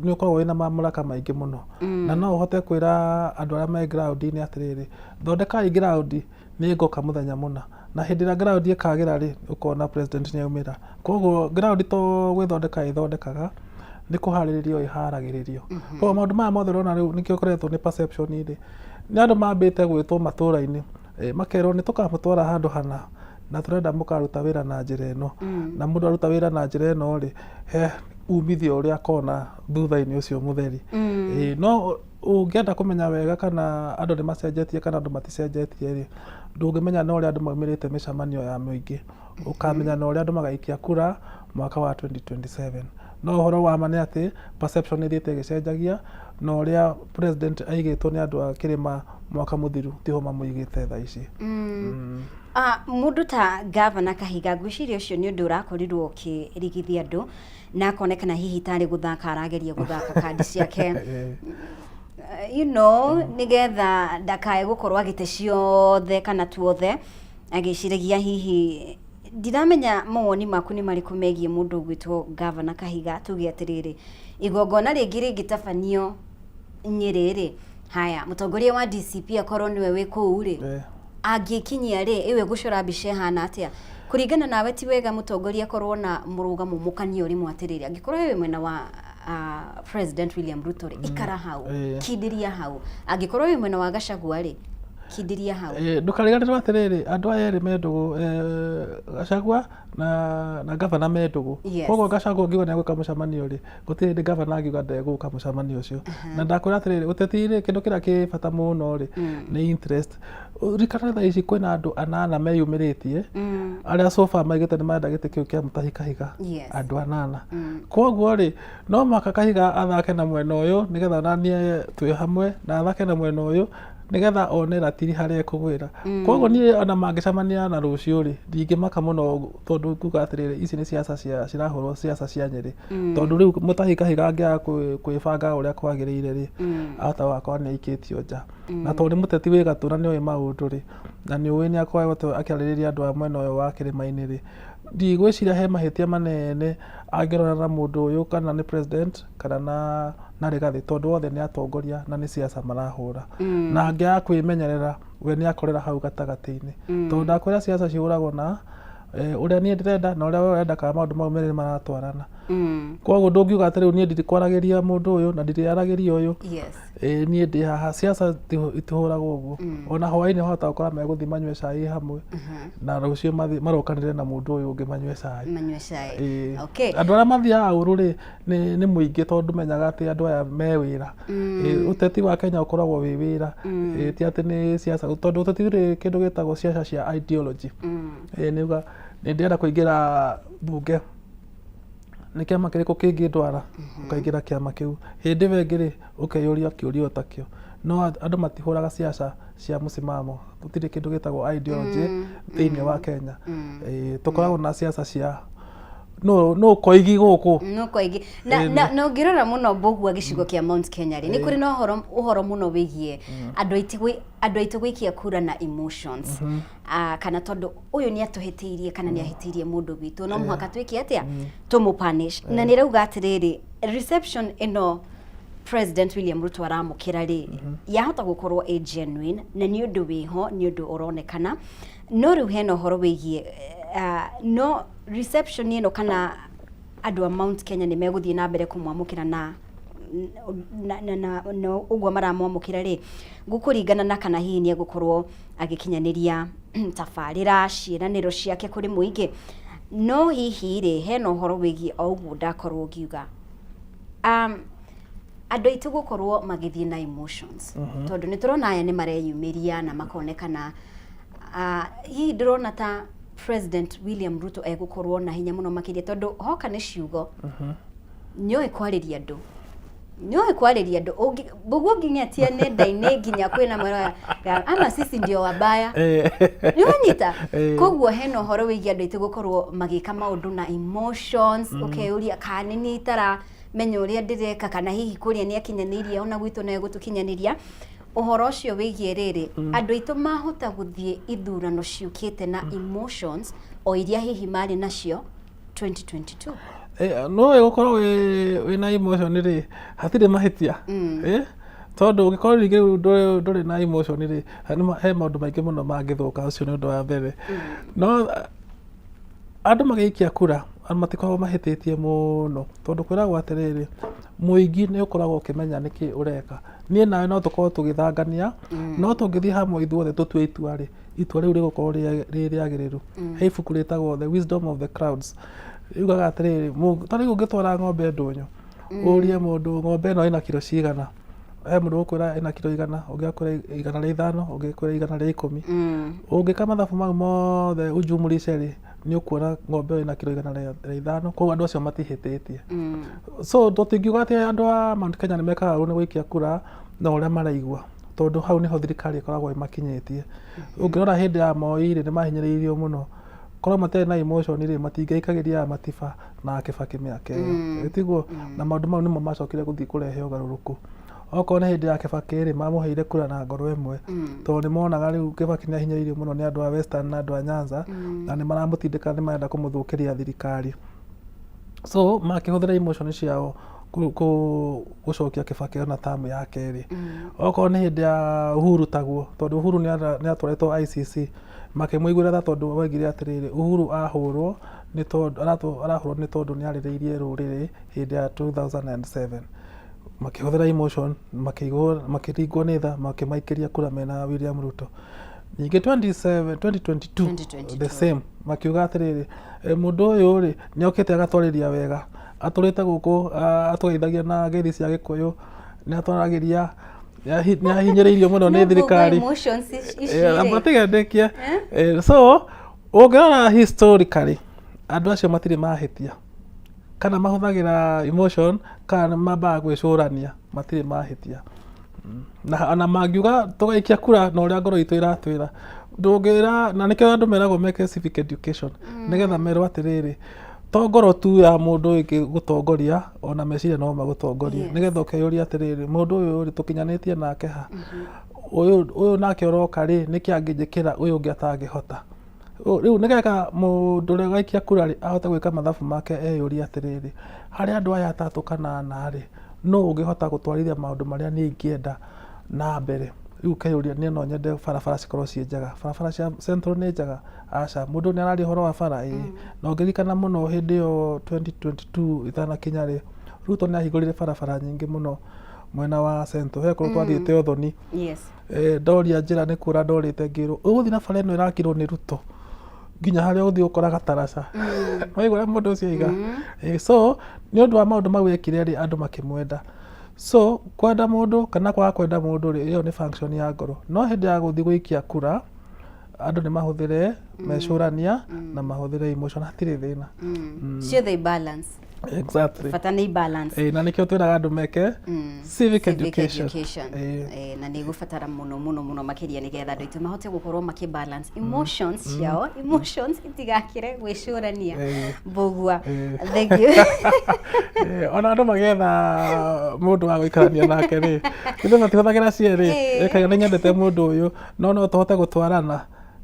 nĩ ũkoragwo wĩna mamlaka maingĩ mũno, na no ũhote kwĩra andũ arĩa me ground-inĩ atĩrĩrĩ, thondekai ground, nĩ ngoka mũthenya mũna. Na hĩndĩ ĩrĩa ground ĩkagĩra rĩ, ũkona president nĩ aumĩra. Koguo ground to gwĩthondeka ĩthondekaga, Nĩ kũharĩrĩrio ĩharagĩrĩrio. Koguo maũndũ maya mothe ũrona rĩu nĩkĩo ũkoretwo nĩ perception rĩ, nĩ andũ mambĩte gwĩtwo matũra-inĩ, makerwo nĩ tũkamũtwara handũ hana na tũrenda mũkaruta wĩra na njĩra ĩno. Na mũndũ aruta wĩra na njĩra ĩno rĩ, he umithio ũrĩa akona thutha-inĩ ũcio mũtheri. No ũngĩenda kũmenya wega kana andũ nĩ macenjetie kana andũ maticenjetie rĩ, ndũngĩmenya na ũrĩa andũ maumĩrĩte mĩcemanio ya mũingĩ. Ũkamenya na ũrĩa andũ magaikia kura mwaka wa 2027. No ũhoro wa ma nĩ atĩ perception nĩ ĩthiĩte ĩgĩcenjagia na ũrĩa president aigĩtwo nĩ andũ a kĩrĩma mwaka mũthiru tiho mamũigĩte thaa ici. Mũndũ ta Gavana Kahiga, ngwĩciria ũcio nĩ ũndũ ũrakorirwo ũkĩrigithia andũ na akonekana hihi tarĩ gũthaka arageria gũthaka kandi ciake nĩgetha ndakae gũkorwo agĩte ciothe kana tuothe, agĩciragia hihi. Ndiramenya mawoni maku nĩ marĩkũ megiĩ mũndũ ũgwĩtwo Gavana Kahiga. Tuge atĩrĩrĩ, igongona rĩngĩ rĩngĩtabanio Nyĩrĩ rĩ, haya, mũtongoria wa DCP akorwo nĩwe wĩ kũu rĩ, angĩkinyia rĩ, ĩyo ĩgũcora mbica ĩhana atĩa? Kũringana nawe, ti wega mũtongoria akorwo na mũrũgamo mũkanie ũrĩmwe atĩrĩrĩ, angĩkorwo wĩ mwena wa President William Ruto rĩ, ikara hau, kindĩria hau; angĩkorwo wĩ mwena wa Gachagua rĩ, kindĩria hau? Ndũkariganĩrwo atĩrĩrĩ, andũ aya erĩ me ndũgũ, Gachagua na gavana me ndũgũ. Koguo Gachagua ũngiuga nĩ egwĩka mũcemanio rĩ, gũtirĩ hĩndĩ gavana angiuga ndegũka mũcemanio ũcio. Na ndakwĩra atĩrĩrĩ, ũteti rĩ, kĩndũ kĩrĩa kĩ bata mũno rĩ nĩ interest. Ririkana thaa ici kwĩna andũ anana meyumĩrĩtie, arĩa so far maigĩte nĩ marenda gĩtĩ kĩu kĩa Mutahi Kahiga. Andũ anana. Koguo rĩ, no mũhaka Kahiga athake na mwena ũyũ nĩgetha onanie twĩ hamwe, na athake na mwena ũyũ nĩgetha one ratiri harĩa ĩkũgwĩra. Koguo niĩ ona mangĩcemania na rũciũ rĩ, ndingĩmaka mũno, tondũ nguga atĩrĩrĩ, ici nĩ ciaca cia cirahũrwo, ciaca cia Nyĩrĩ, tondũ rĩu Mutahi Kahiga angĩaga kwĩbanga ũrĩa kwagĩrĩire rĩ, ahota gũgakorwo nĩ aikĩtio nja. Na tondũ nĩ mũteti wĩ gatũ na nĩ oĩ maũndũ rĩ, na nĩ ũĩ nĩ akoretwo akĩarĩrĩria andũ a mwena ũyũ wa kĩrĩma-inĩ rĩ, ndigwĩciria he mahĩtia manene angĩrora na mũndũ ũyũ, kana nĩ president kana na Rigathĩ, tondũ othe nĩ atongoria na nĩ ciaca marahũra. Na angĩaga kwĩmenyerera, we nĩ akorera hau gatagatĩ-inĩ, tondũ ndakwĩra ciaca cihũragwo na ũrĩa niĩ ndĩrenda na ũrĩa we ũrenda, kana maũndũ mau merĩ nĩ maratwarana. Koguo ndũngiuga atĩ rĩu niĩ ndirikwaragĩria mũndũ ũyũ na ndirĩaragĩria ũyũ. Ĩĩ, niĩ ndĩ haha. Ciaca itihũragwo ũguo. Ona hwaĩ-inĩ wahota gũkora megũthiĩ manyue cai hamwe, na rũciũ marokanĩre na mũndũ ũyũ ũngĩ manyue cai. Manyue cai. Ĩĩ. Andũ arĩa mathiaga ũru rĩ, nĩ mũingĩ, tondũ ndũmenyaga atĩ andũ aya me wĩra. Ĩĩ, ũteti wa Kenya ũkoragwo wĩ wĩra. Ĩĩ, ti atĩ nĩ ciaca, tondũ ũteti rĩ, kĩndũ gĩtagwo ciaca cia ideology. Ĩĩ, nĩ uga nĩ ndĩrenda kũingĩra mbunge, nĩ kĩama kĩrĩkũ kĩngĩndwara? Ũkaingĩra kĩama kĩu. Hĩndĩ ĩyo ĩngĩ rĩ, ũkeyũria kĩũria o takĩo. No andũ matihũraga ciaca cia mũsimamo. Gũtirĩ kĩndũ gĩtagwo ideology thĩinĩ wa Kenya. Ĩĩ, tũkoragwo na ciaca cia nũ koigi gũkũ. No koigi. Na na ũngĩrora mũno, Mbũgua, gĩcigo kĩa Mount Kenya rĩ, nĩ kũrĩ na ũhoro mũno wĩgiĩ andũ aitũ gũikia kura na emotions, kana tondũ ũyũ nĩ atũhĩtĩirie kana nĩ ahĩtĩirie mũndũ witũ, no mũhaka twĩke atĩa, tũmũ punish. Na nĩ rauga atĩrĩrĩ, reception ĩno President William Ruto aramũkĩra rĩ, yahota gũkorwo ĩ genuine na nĩ ũndũ wĩho, nĩ ũndũ ũronekana, no rĩu hena ũhoro wĩgiĩ no reception ĩno, kana andũ a Mount Kenya nĩ megũthiĩ na mbere kũmwamũkĩra na ũguo maramwamũkĩra rĩ, gũkũringana na kana hihi nĩ egũkorwo agĩkinyanĩria tabarĩra ciĩranĩro ciake kũrĩ mũingĩ. No hihi rĩ, hena ũhoro wĩgiĩ o ũguo ndakorwo ngiuga, andũ aitũ gũkorwo magĩthiĩ na emotions, tondũ nĩ tũrona aya nĩ mareyumĩria na makonekana, hihi ndĩrona ta President William Ruto egũkorwo na hinya mũno makĩria, tondũ hoka nĩ ciugo, nĩoĩ kwarĩria andũ, nĩoĩ kwarĩria andũ. Ũguo nginyatia nenda-inĩ nginya kwĩna mwena ama sisi ndio wabaya, nĩwanyita? Koguo hena ũhoro wĩgiĩ andũ aitũ gũkorwo magĩka maũndũ na emotions, ũkeyũria kana nĩ niĩ itaramenya ũrĩa ndĩreka, kana hihi kũrĩa nĩ akinyanĩirie, ona gwitũ no egũtũkinyanĩria. Ũhoro ũcio wĩgiĩ rĩrĩ, andũ aitũ mahota gũthiĩ ithurano ciũkĩte na emotions o iria hihi marĩ nacio 2022? No gũkorwo wĩna emotion rĩ, hatirĩ mahĩtia. Tondũ ũngĩkorwo rĩngĩ rĩu ndũrĩ na emotion rĩ, he maũndũ maingĩ mũno mangĩthũka. Ũcio nĩ ũndũ wa mbere. No andũ magĩikia kura, Andũ matikoragwo mahĩtĩtie mũno, tondũ kwĩragwo atĩrĩrĩ, mũingĩ nĩ ũkoragwo ũkĩmenya nĩkĩ ũreka. Niĩ nawe no tũkorwo tũgĩthangania, no tũngĩthiĩ hamwe ithuothe tũtue itua rĩ, itua rĩu rĩgũkorwo rĩ rĩagĩrĩru. He ibuku rĩtagwo The Wisdom of the Crowds, riugaga atĩrĩrĩ, ta rĩu ũngĩtwara ng'ombe ndũnyũ, ũrie mũndũ ng'ombe ĩno ĩna kiro cigana, he mũndũ ũgũkwĩra ĩna kiro 100, ũngĩ akwĩre 105, ũngĩ akwĩre 110. Ũngĩka mathabu mau mothe ũjumulise rĩ, nĩ ũkuona ng'ombe ĩyo ĩna kiro 105, koguo andũ acio matihĩtĩtie. So tũtingiuga atĩ andũ a Mount Kenya nĩ mekaga ũru nĩ gũikia kura na ũrĩa maraigua, tondũ hau nĩho thirikari ĩkoragwo ĩmakinyĩtie. Ũngĩrora hĩndĩ ya Moi rĩ, nĩ mahinyĩrĩirio mũno. Korwo matiarĩ na emotion rĩ, matingĩaikagĩria Matiba na Kibaki mĩaka ĩyo. Tiguo? Na maũndũ mau nĩmo macokire gũthiĩ kũrehe ũgarũrũku. Okorwo nĩ hĩndĩ ya Kibaki rĩ, mamũheire kura na ngoro ĩmwe, tondũ nĩ monaga rĩu Kibaki nĩ ahinyĩrĩirio mũno nĩ andũ a Western na andũ a Nyanza, na nĩ maramũtindĩka nĩ marenda kũmũthũkĩria thirikari. So makĩhũthĩra emotion ciao gũcokia Kibaki ona term ya kerĩ. Okorwo nĩ hĩndĩ ya Uhuru taguo, tondũ Uhuru nĩ atwarĩtwo ICC, makĩmũiguĩra tha tondũ oigire atĩrĩrĩ, Uhuru ahũrwo nĩ tondũ arahũrwo nĩ tondũ nĩ arĩrĩirie rũrĩrĩ hĩndĩ ya 2007. Makĩhũthĩra emotion, makĩigwo makĩringwo nĩ tha, makĩmaikĩria kura mena William Ruto. Ningĩ 27 2022 2022. the same, makiuga atĩrĩrĩ, mũndũ ũyũ rĩ, nĩ okĩte agatwarĩria wega, atũrĩte gũkũ, atũgeithagia na ngeithi cia Gĩkũyũ, nĩ atwaragĩria, nĩ ahinyĩrĩirio mũno nĩ thirikari. Emotions ici Amba rĩ. tiga ndĩkie. So ũngĩrora historically, andũ acio matirĩ mahĩtia, kana mahũthagĩra emotion kana mambaga gwĩcũrania, matirĩ mahĩtia. Na ona mangiuga tũgaikia kura na ũrĩa ngoro itũ ĩratwĩra, ndũngĩra, na nĩkĩo andũ meragwo meke civic education, nĩgetha merwo atĩrĩrĩ, to ngoro tu ya mũndũ ĩngĩgũtongoria, ona meciria no magũtongorie. Nĩgetha ũkeyũria atĩrĩrĩ, mũndũ ũyũ rĩ, tũkinyanĩtie nake ha? Ũyũ nake ũroka rĩ, nĩkĩ angĩnjĩkĩra ũyũ ũngĩ atangĩhota? Rĩu nĩgetha mũndũ ũrĩa ũgaikia kura rĩ, ahote gwĩka mathabu make eyũrie atĩrĩrĩ, harĩ andũ aya atatũ kana ana rĩ, nũ ũngĩhota gũtwarithia maũndũ marĩa niĩ ingĩenda na mbere? Rĩu ũkeyũria niĩ no nyende barabara cikorwo ciĩ njega. Barabara cia Central nĩ njega? Aca. Mũndũ nĩ araria ũhoro wa bara? Ĩĩ. Na ũngĩririkana mũno hĩndĩ ĩyo 2022 ĩtanakinya rĩ, Ruto nĩ ahingũrire barabara nyingĩ mũno mwena wa Central. He kũndũ twathiĩte ũthoni. Ndoria njĩra nĩ kũra ndorĩte ngĩrwo ũgũthiĩ na bara ĩno ĩrakirwo nĩ Ruto nginya harĩa ũgũthiĩ gũkora gataraca. Waigua ũrĩa mũndũ ũcio aiga? So nĩ ũndũ wa maũndũ mau ekire rĩ, andũ makĩmwenda. So kwenda mũndũ kana kwaga kwenda mũndũ rĩ, ĩyo nĩ function ya ngoro. No hĩndĩ ya gũthiĩ gũikia kura, andũ nĩ mahũthĩre mecũrania na mahũthĩre emotion, hatirĩ thĩna. Ciothe i balance. Exactly. Bata nĩ i balance. Na nĩkĩo twĩraga andũ meke civic education. Education. Na nĩ ĩgũbatara mũno mũno mũno makĩria nĩgetha andũ aitũ mahote gũkorwo makĩ balance emotions ciao, emotions itigakĩre gwĩcũrania. Mbũgua. Thank you. Ona andũ magĩetha mũndũ wa gũikarania nake rĩ, ithuĩ matihũthagĩra cierĩ, ĩkaiga nĩ nyendete mũndũ ũyũ, no no tũhote gũtwarana.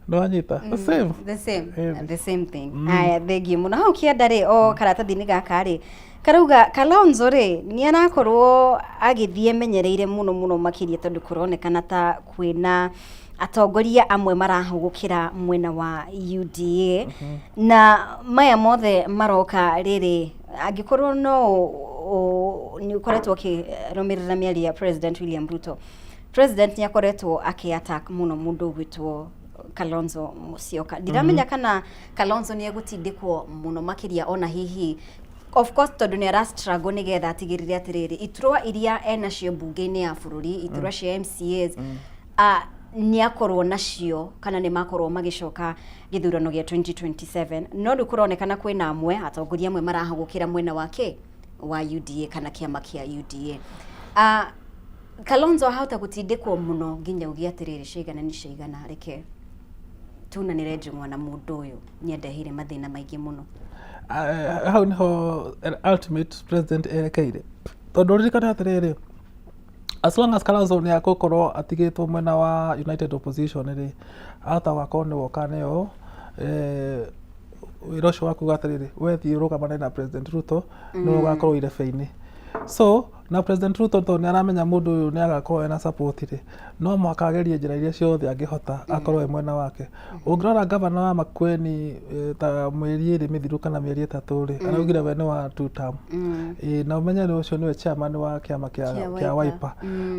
Nĩwanyita? The same. The same. The same thing. Aya, thank you mũno. Hau kĩanda rĩ, o karatathi-inĩ gaka rĩ, karauga Kalonzo rĩ, nĩ arakorwo agĩthiĩ emenyereire mũno mũno makĩria tondũ kũronekana ta kwĩna atongoria amwe marahũgũkĩra mwena wa UDA. Na maya mothe maroka rĩrĩ, angĩkorwo no nĩ ũkoretwo ũkĩrũmĩrĩra mĩario ya President William Ruto. President nĩ akoretwo akĩ attack mũno mũndũ ũgwĩtwo Kalonzo Musyoka. Ndiramenya kana Kalonzo nĩ egũtindĩkwo mũno makĩria ona hihi of course tondũ nĩ ara struggle nĩgetha atigĩrĩre atĩrĩrĩ iturwa iria enacio mbunge-inĩ ya bũrũri, iturwa cia MCAs, nĩ akorwo nacio kana nĩ makorwo magĩcoka gĩthurano gĩa 2027, no rĩu kũronekana kwĩna amwe atongoria amwe marahũgũkĩra mwena wa kĩ wa UDA kana kĩama kĩa UDA. Kalonzo ahota gũtindĩkwo mũno nginya uge atĩrĩrĩ ciaigana nĩ ciaigana, reke tunanĩre njũng'wa na mũndũ ũyũ nĩ andeheire mathĩna maingĩ mũno. Hau niho ultimate president erekeire, tondũ ririkana atĩrĩrĩ, as long as Kalonzo nĩ agũkorwo atigĩtwo mwena wa United Opposition rĩ, ahota gũgakorwo nĩwe ũkaneo wĩra ũcio wa kuga atĩrĩrĩ, we thiĩ ũrũgamane na President Ruto, nĩwe ũgakorwo irebe-inĩ. So Na President Ruto tondũ nĩ aramenya mũndũ ũyũ nĩ agakorwo ena support rĩ, no mũhaka agerie njĩra iria ciothe angĩhota akorwo e mwena wake. Ũngĩrora gavana wa Makueni ta mĩeri 2 mĩthiru kana mĩeri 3 rĩ, araugire we nĩ wa two term. Ĩĩ, na ũmenye rĩu ũcio nĩwe chairman wa kĩama Kĩa kĩa Wiper. Wiper.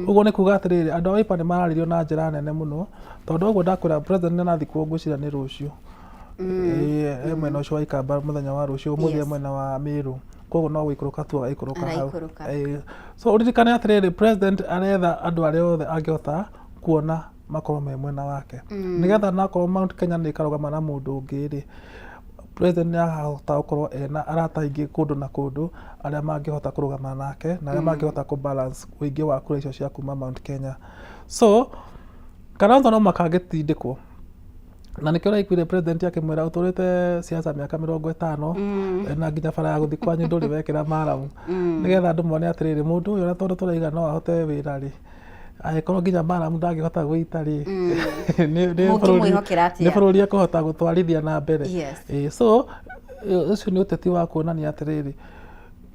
Ũguo nĩ kuga atĩrĩrĩ, andũ a Wiper nĩ mararĩrio na njĩra nene mũno, tondũ ũguo ndakwĩra president nĩ arathikwo ngwĩciria nĩ rũciũ. Ĩĩ, e mwena ũcio wa Ikamba mũthenya wa rũciũ, ũmũthĩ e mwena wa Meru. Koguo no gũikũrũka tu agaikũrũka hau. Araikũrũka. Ĩĩ. So ũririkane atĩrĩrĩ, president aretha andũ arĩa othe angĩhota kuona makorwo me mwena wake. Nĩgetha nakorwo Mount Kenya nĩ ĩkarũgama na mũndũ ũngĩ rĩ, president nĩ arahota gũkorwo ena arata aingĩ kũndũ na kũndũ arĩa mangĩhota kũrũgama nake na arĩa mangĩhota kũ balance ũingĩ wa kura icio cia kuma Mount Kenya. So Kalonzo no mũhaka angĩtindĩkwo, na nĩkĩo ũraiguire president akĩmwĩra ũtũrĩte siasa mĩaka 50 na nginya bara ya gũthiĩ kwanyu ndũrĩ wekĩra maramu, nĩgetha andũ mone atĩrĩrĩ, mũndũ ũyũ ona tondũ tũraiga no ahote wĩra rĩ, angĩkorwo nginya maramu ndangĩhota gũita rĩ, Mũngĩmwĩhokera atĩa? nĩ bũrũri ekũhota gũtwarithia na mbere? Ĩĩ, so ũcio nĩ ũteti wa kuonania atĩrĩrĩ,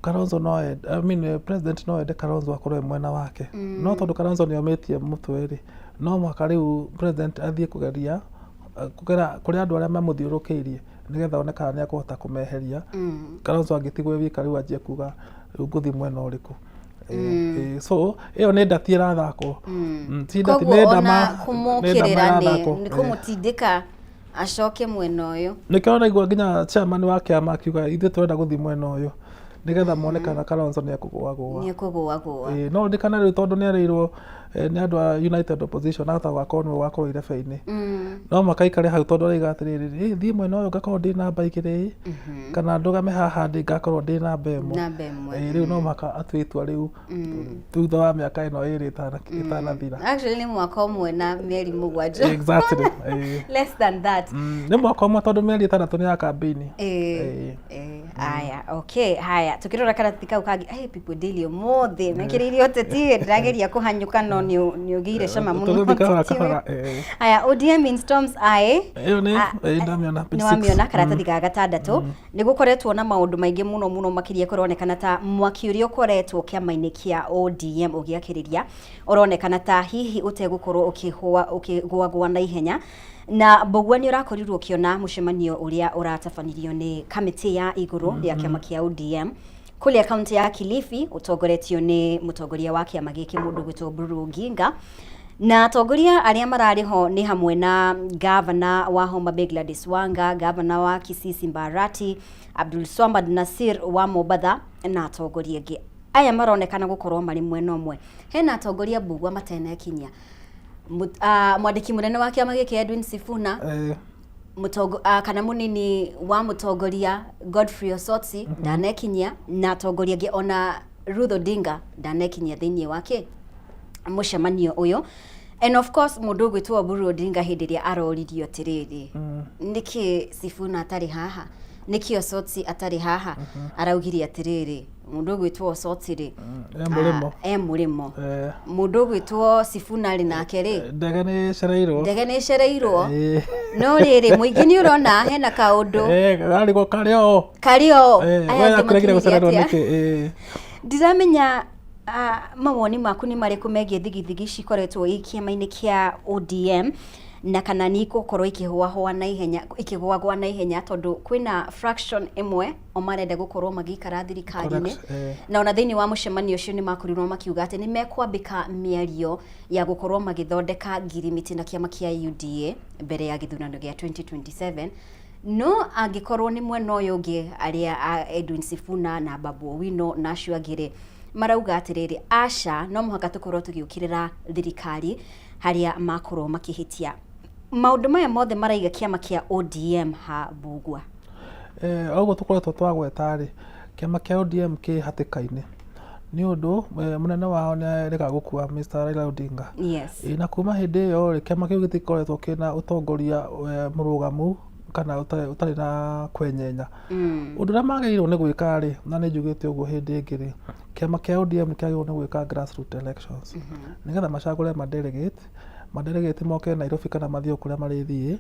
Kalonzo no ende, I mean, president no ende Kalonzo akorwo e mwena wake, no tondũ Kalonzo nĩ omĩtie mũtwe rĩ, no mũhaka rĩu president athiĩ kũgeria kũgera kũrĩ andũ arĩa mamũthiũrũrũkĩirie nĩgetha one kana nĩ ekũhota kũmeheria. Kalonzo angĩtigwo e wika rĩu anjie kuga rĩu ngũthiĩ mwena ũrĩkũ? Ĩĩ, so ĩyo nĩ ndati ĩrathakwo. Ti ndati, Koguo nĩ ona ndama, nĩ ndama kũmũkĩrĩra nĩ ĩrathakwo. nĩ kũmũtindĩka acoke mwena ũyũ. Nĩkĩo ũraigua nginya chairman wa kĩama akiuga ithuĩ tũrenda gũthiĩ mwena ũyũ nĩgetha mone kana Kalonzo nĩ ekũgũagũa. Nĩ ekũgũagũa. Ĩĩ, no ririkana rĩu tondũ nĩ erĩirwo nĩ andũ a United Opposition ahota gũgakorwo nĩwe ũgakorwo irebe-inĩ. No mũhaka aikare hau tondũ araiga atĩrĩrĩ, ĩ thiĩ mwena ũyũ ngakorwo ndĩ namba 2 ĩ, kana ndũgame haha ndĩ ngakorwo ndĩ namba 1. Namba 1. Ĩĩ, rĩu no mũhaka atue itua rĩu thutha wa mĩaka ĩno 2 ĩtanathira. Actually nĩ mwaka ũmwe na mĩeri 7. Exactly. Ĩĩ. Less than that. Nĩ mwaka ũmwe tondũ mĩeri 6 nĩ ya kambĩini. Ĩĩ. Ĩĩ, aya, okay, haya, tukĩrora karatathi kau kangĩ, hey, People Daily ũmũthĩ mekĩrĩire ũteti, ndĩrageria kũhanyũka no nĩ ũgĩire cama mũno Tũgũthiĩ kahora ũteti ũyũ. kahora. Ĩĩ. Haya, ODM in storms eye. Ĩyo nĩ Ah, ĩĩ, ndamĩona page nĩ 6. wamĩona karatathi ga gatandatũ. Nĩ gũkoretwo na maũndũ maingĩ mũno mũno makĩria, kũronekana ta mwaki ũrĩa ũkoretwo kĩama-inĩ kĩa ODM ũgĩakĩrĩria ũronekana ta hihi ũtegũkorwo ũkĩhũa ũkĩgũagũa na ihenya, na Mbũgua nĩ ũrakorirwo ũkĩona mũcemanio ũrĩa ũratabanirio nĩ kamĩtĩ ya igũrũ ya kĩama kĩa ODM kũrĩa kaunti ya Kilifi, ũtongoretio nĩ mũtongoria wa kĩama gĩkĩ mũndũ gwĩtwo Oburu Oginga, na atongoria arĩa mararĩ ho nĩ hamwe na gavana wa Homa Bay Gladys Wanga, gavana wa Kisii Simba Arati, Abdul Swamad Nasir wa Mombatha na atongoria angĩ. Aya maronekana gũkorwo marĩ mwena ũmwe. Hena atongoria Mbugua matenekinyia. Mwandĩki mũnene wa kĩama gĩkĩ Edwin Sifuna, kana mũnini wa mũtongoria Godfrey Osotsi ndanekinyia, na atongoria angĩ ona Ruth Odinga ndanekinyia thĩinĩ wa kĩ mũcemanio ũyũ. And of course mũndũ ũgwĩtwo Oburu Odinga hĩndĩ ĩrĩa aroririo atĩrĩrĩ, nĩkĩ Sifuna atarĩ haha, nĩkĩ Osotsi atarĩ haha, araugire atĩrĩrĩ, mũndũ ũgwĩtwo Osotsi rĩ, E mũrĩmo. E mũrĩmo. Mũndũ ũgwĩtwo Sifuna rĩ, nake rĩ, Ndege nĩ ĩcereirwo. Ndege nĩ ĩcereirwo. No rĩrĩ, mũingĩ nĩ ũrona hena kaũndũ. Karĩgo karĩ o. Karĩ o. Aya aya we angĩ akũregire makiugire gũcererwo atĩa? nĩkĩ? Ĩĩ. Ndiramenya mawoni maku nĩ marĩkũ megiĩ thigithigi ici ikoretwo i kĩama-inĩ kĩa ODM, na kana nĩ igũkorwo ikĩhũahũa na ihenya, ikĩgũagũa na ihenya, tondũ kwĩna fraction ĩmwe o marenda gũkorwo magĩikara thirikari-inĩ. Na ona thĩinĩ wa mũcemanio ũcio nĩ makorirwo makiuga atĩ nĩ mekwambĩka mĩario ya gũkorwo magĩthondeka ngirimiti na kĩama kĩa UDA mbere ya gĩthurano gĩa 2027. No angĩkorwo nĩ mwena ũyũ ũngĩ, arĩa a Edwin Sifuna na Babu Owino na acio angĩ rĩ, marauga atĩrĩrĩ, aca, no mũhaka tũkorwo tũgĩũkĩrĩra thirikari harĩa makorwo makĩhĩtia. Maũndũ maya mothe maraiga kĩama kĩa ODM ha, Mbugua? Ũguo tũkoretwo twagweta rĩ, kĩama kĩa ODM kĩ hatĩka-inĩ nĩ ũndũ mũnene wao nĩ arega gũkua, Mr. Raila Odinga. Ĩĩ, na kuma hĩndĩ ĩyo rĩ, kĩama kĩu gĩtikoretwo kĩna ũtongoria mũrũgamu kana ũtarĩ na kwenyenya. Ũndũ ũrĩa magĩrĩirwo nĩ gwĩka rĩ, na nĩ njugĩte ũguo hĩndĩ ĩngĩ rĩ, kĩama kĩa ODM kĩagĩrĩirwo nĩ gwĩka grassroot elections nĩgetha macagũre ma delegate, ma delegate moke Nairobi kana mathiĩ o kũrĩa marĩthiĩ,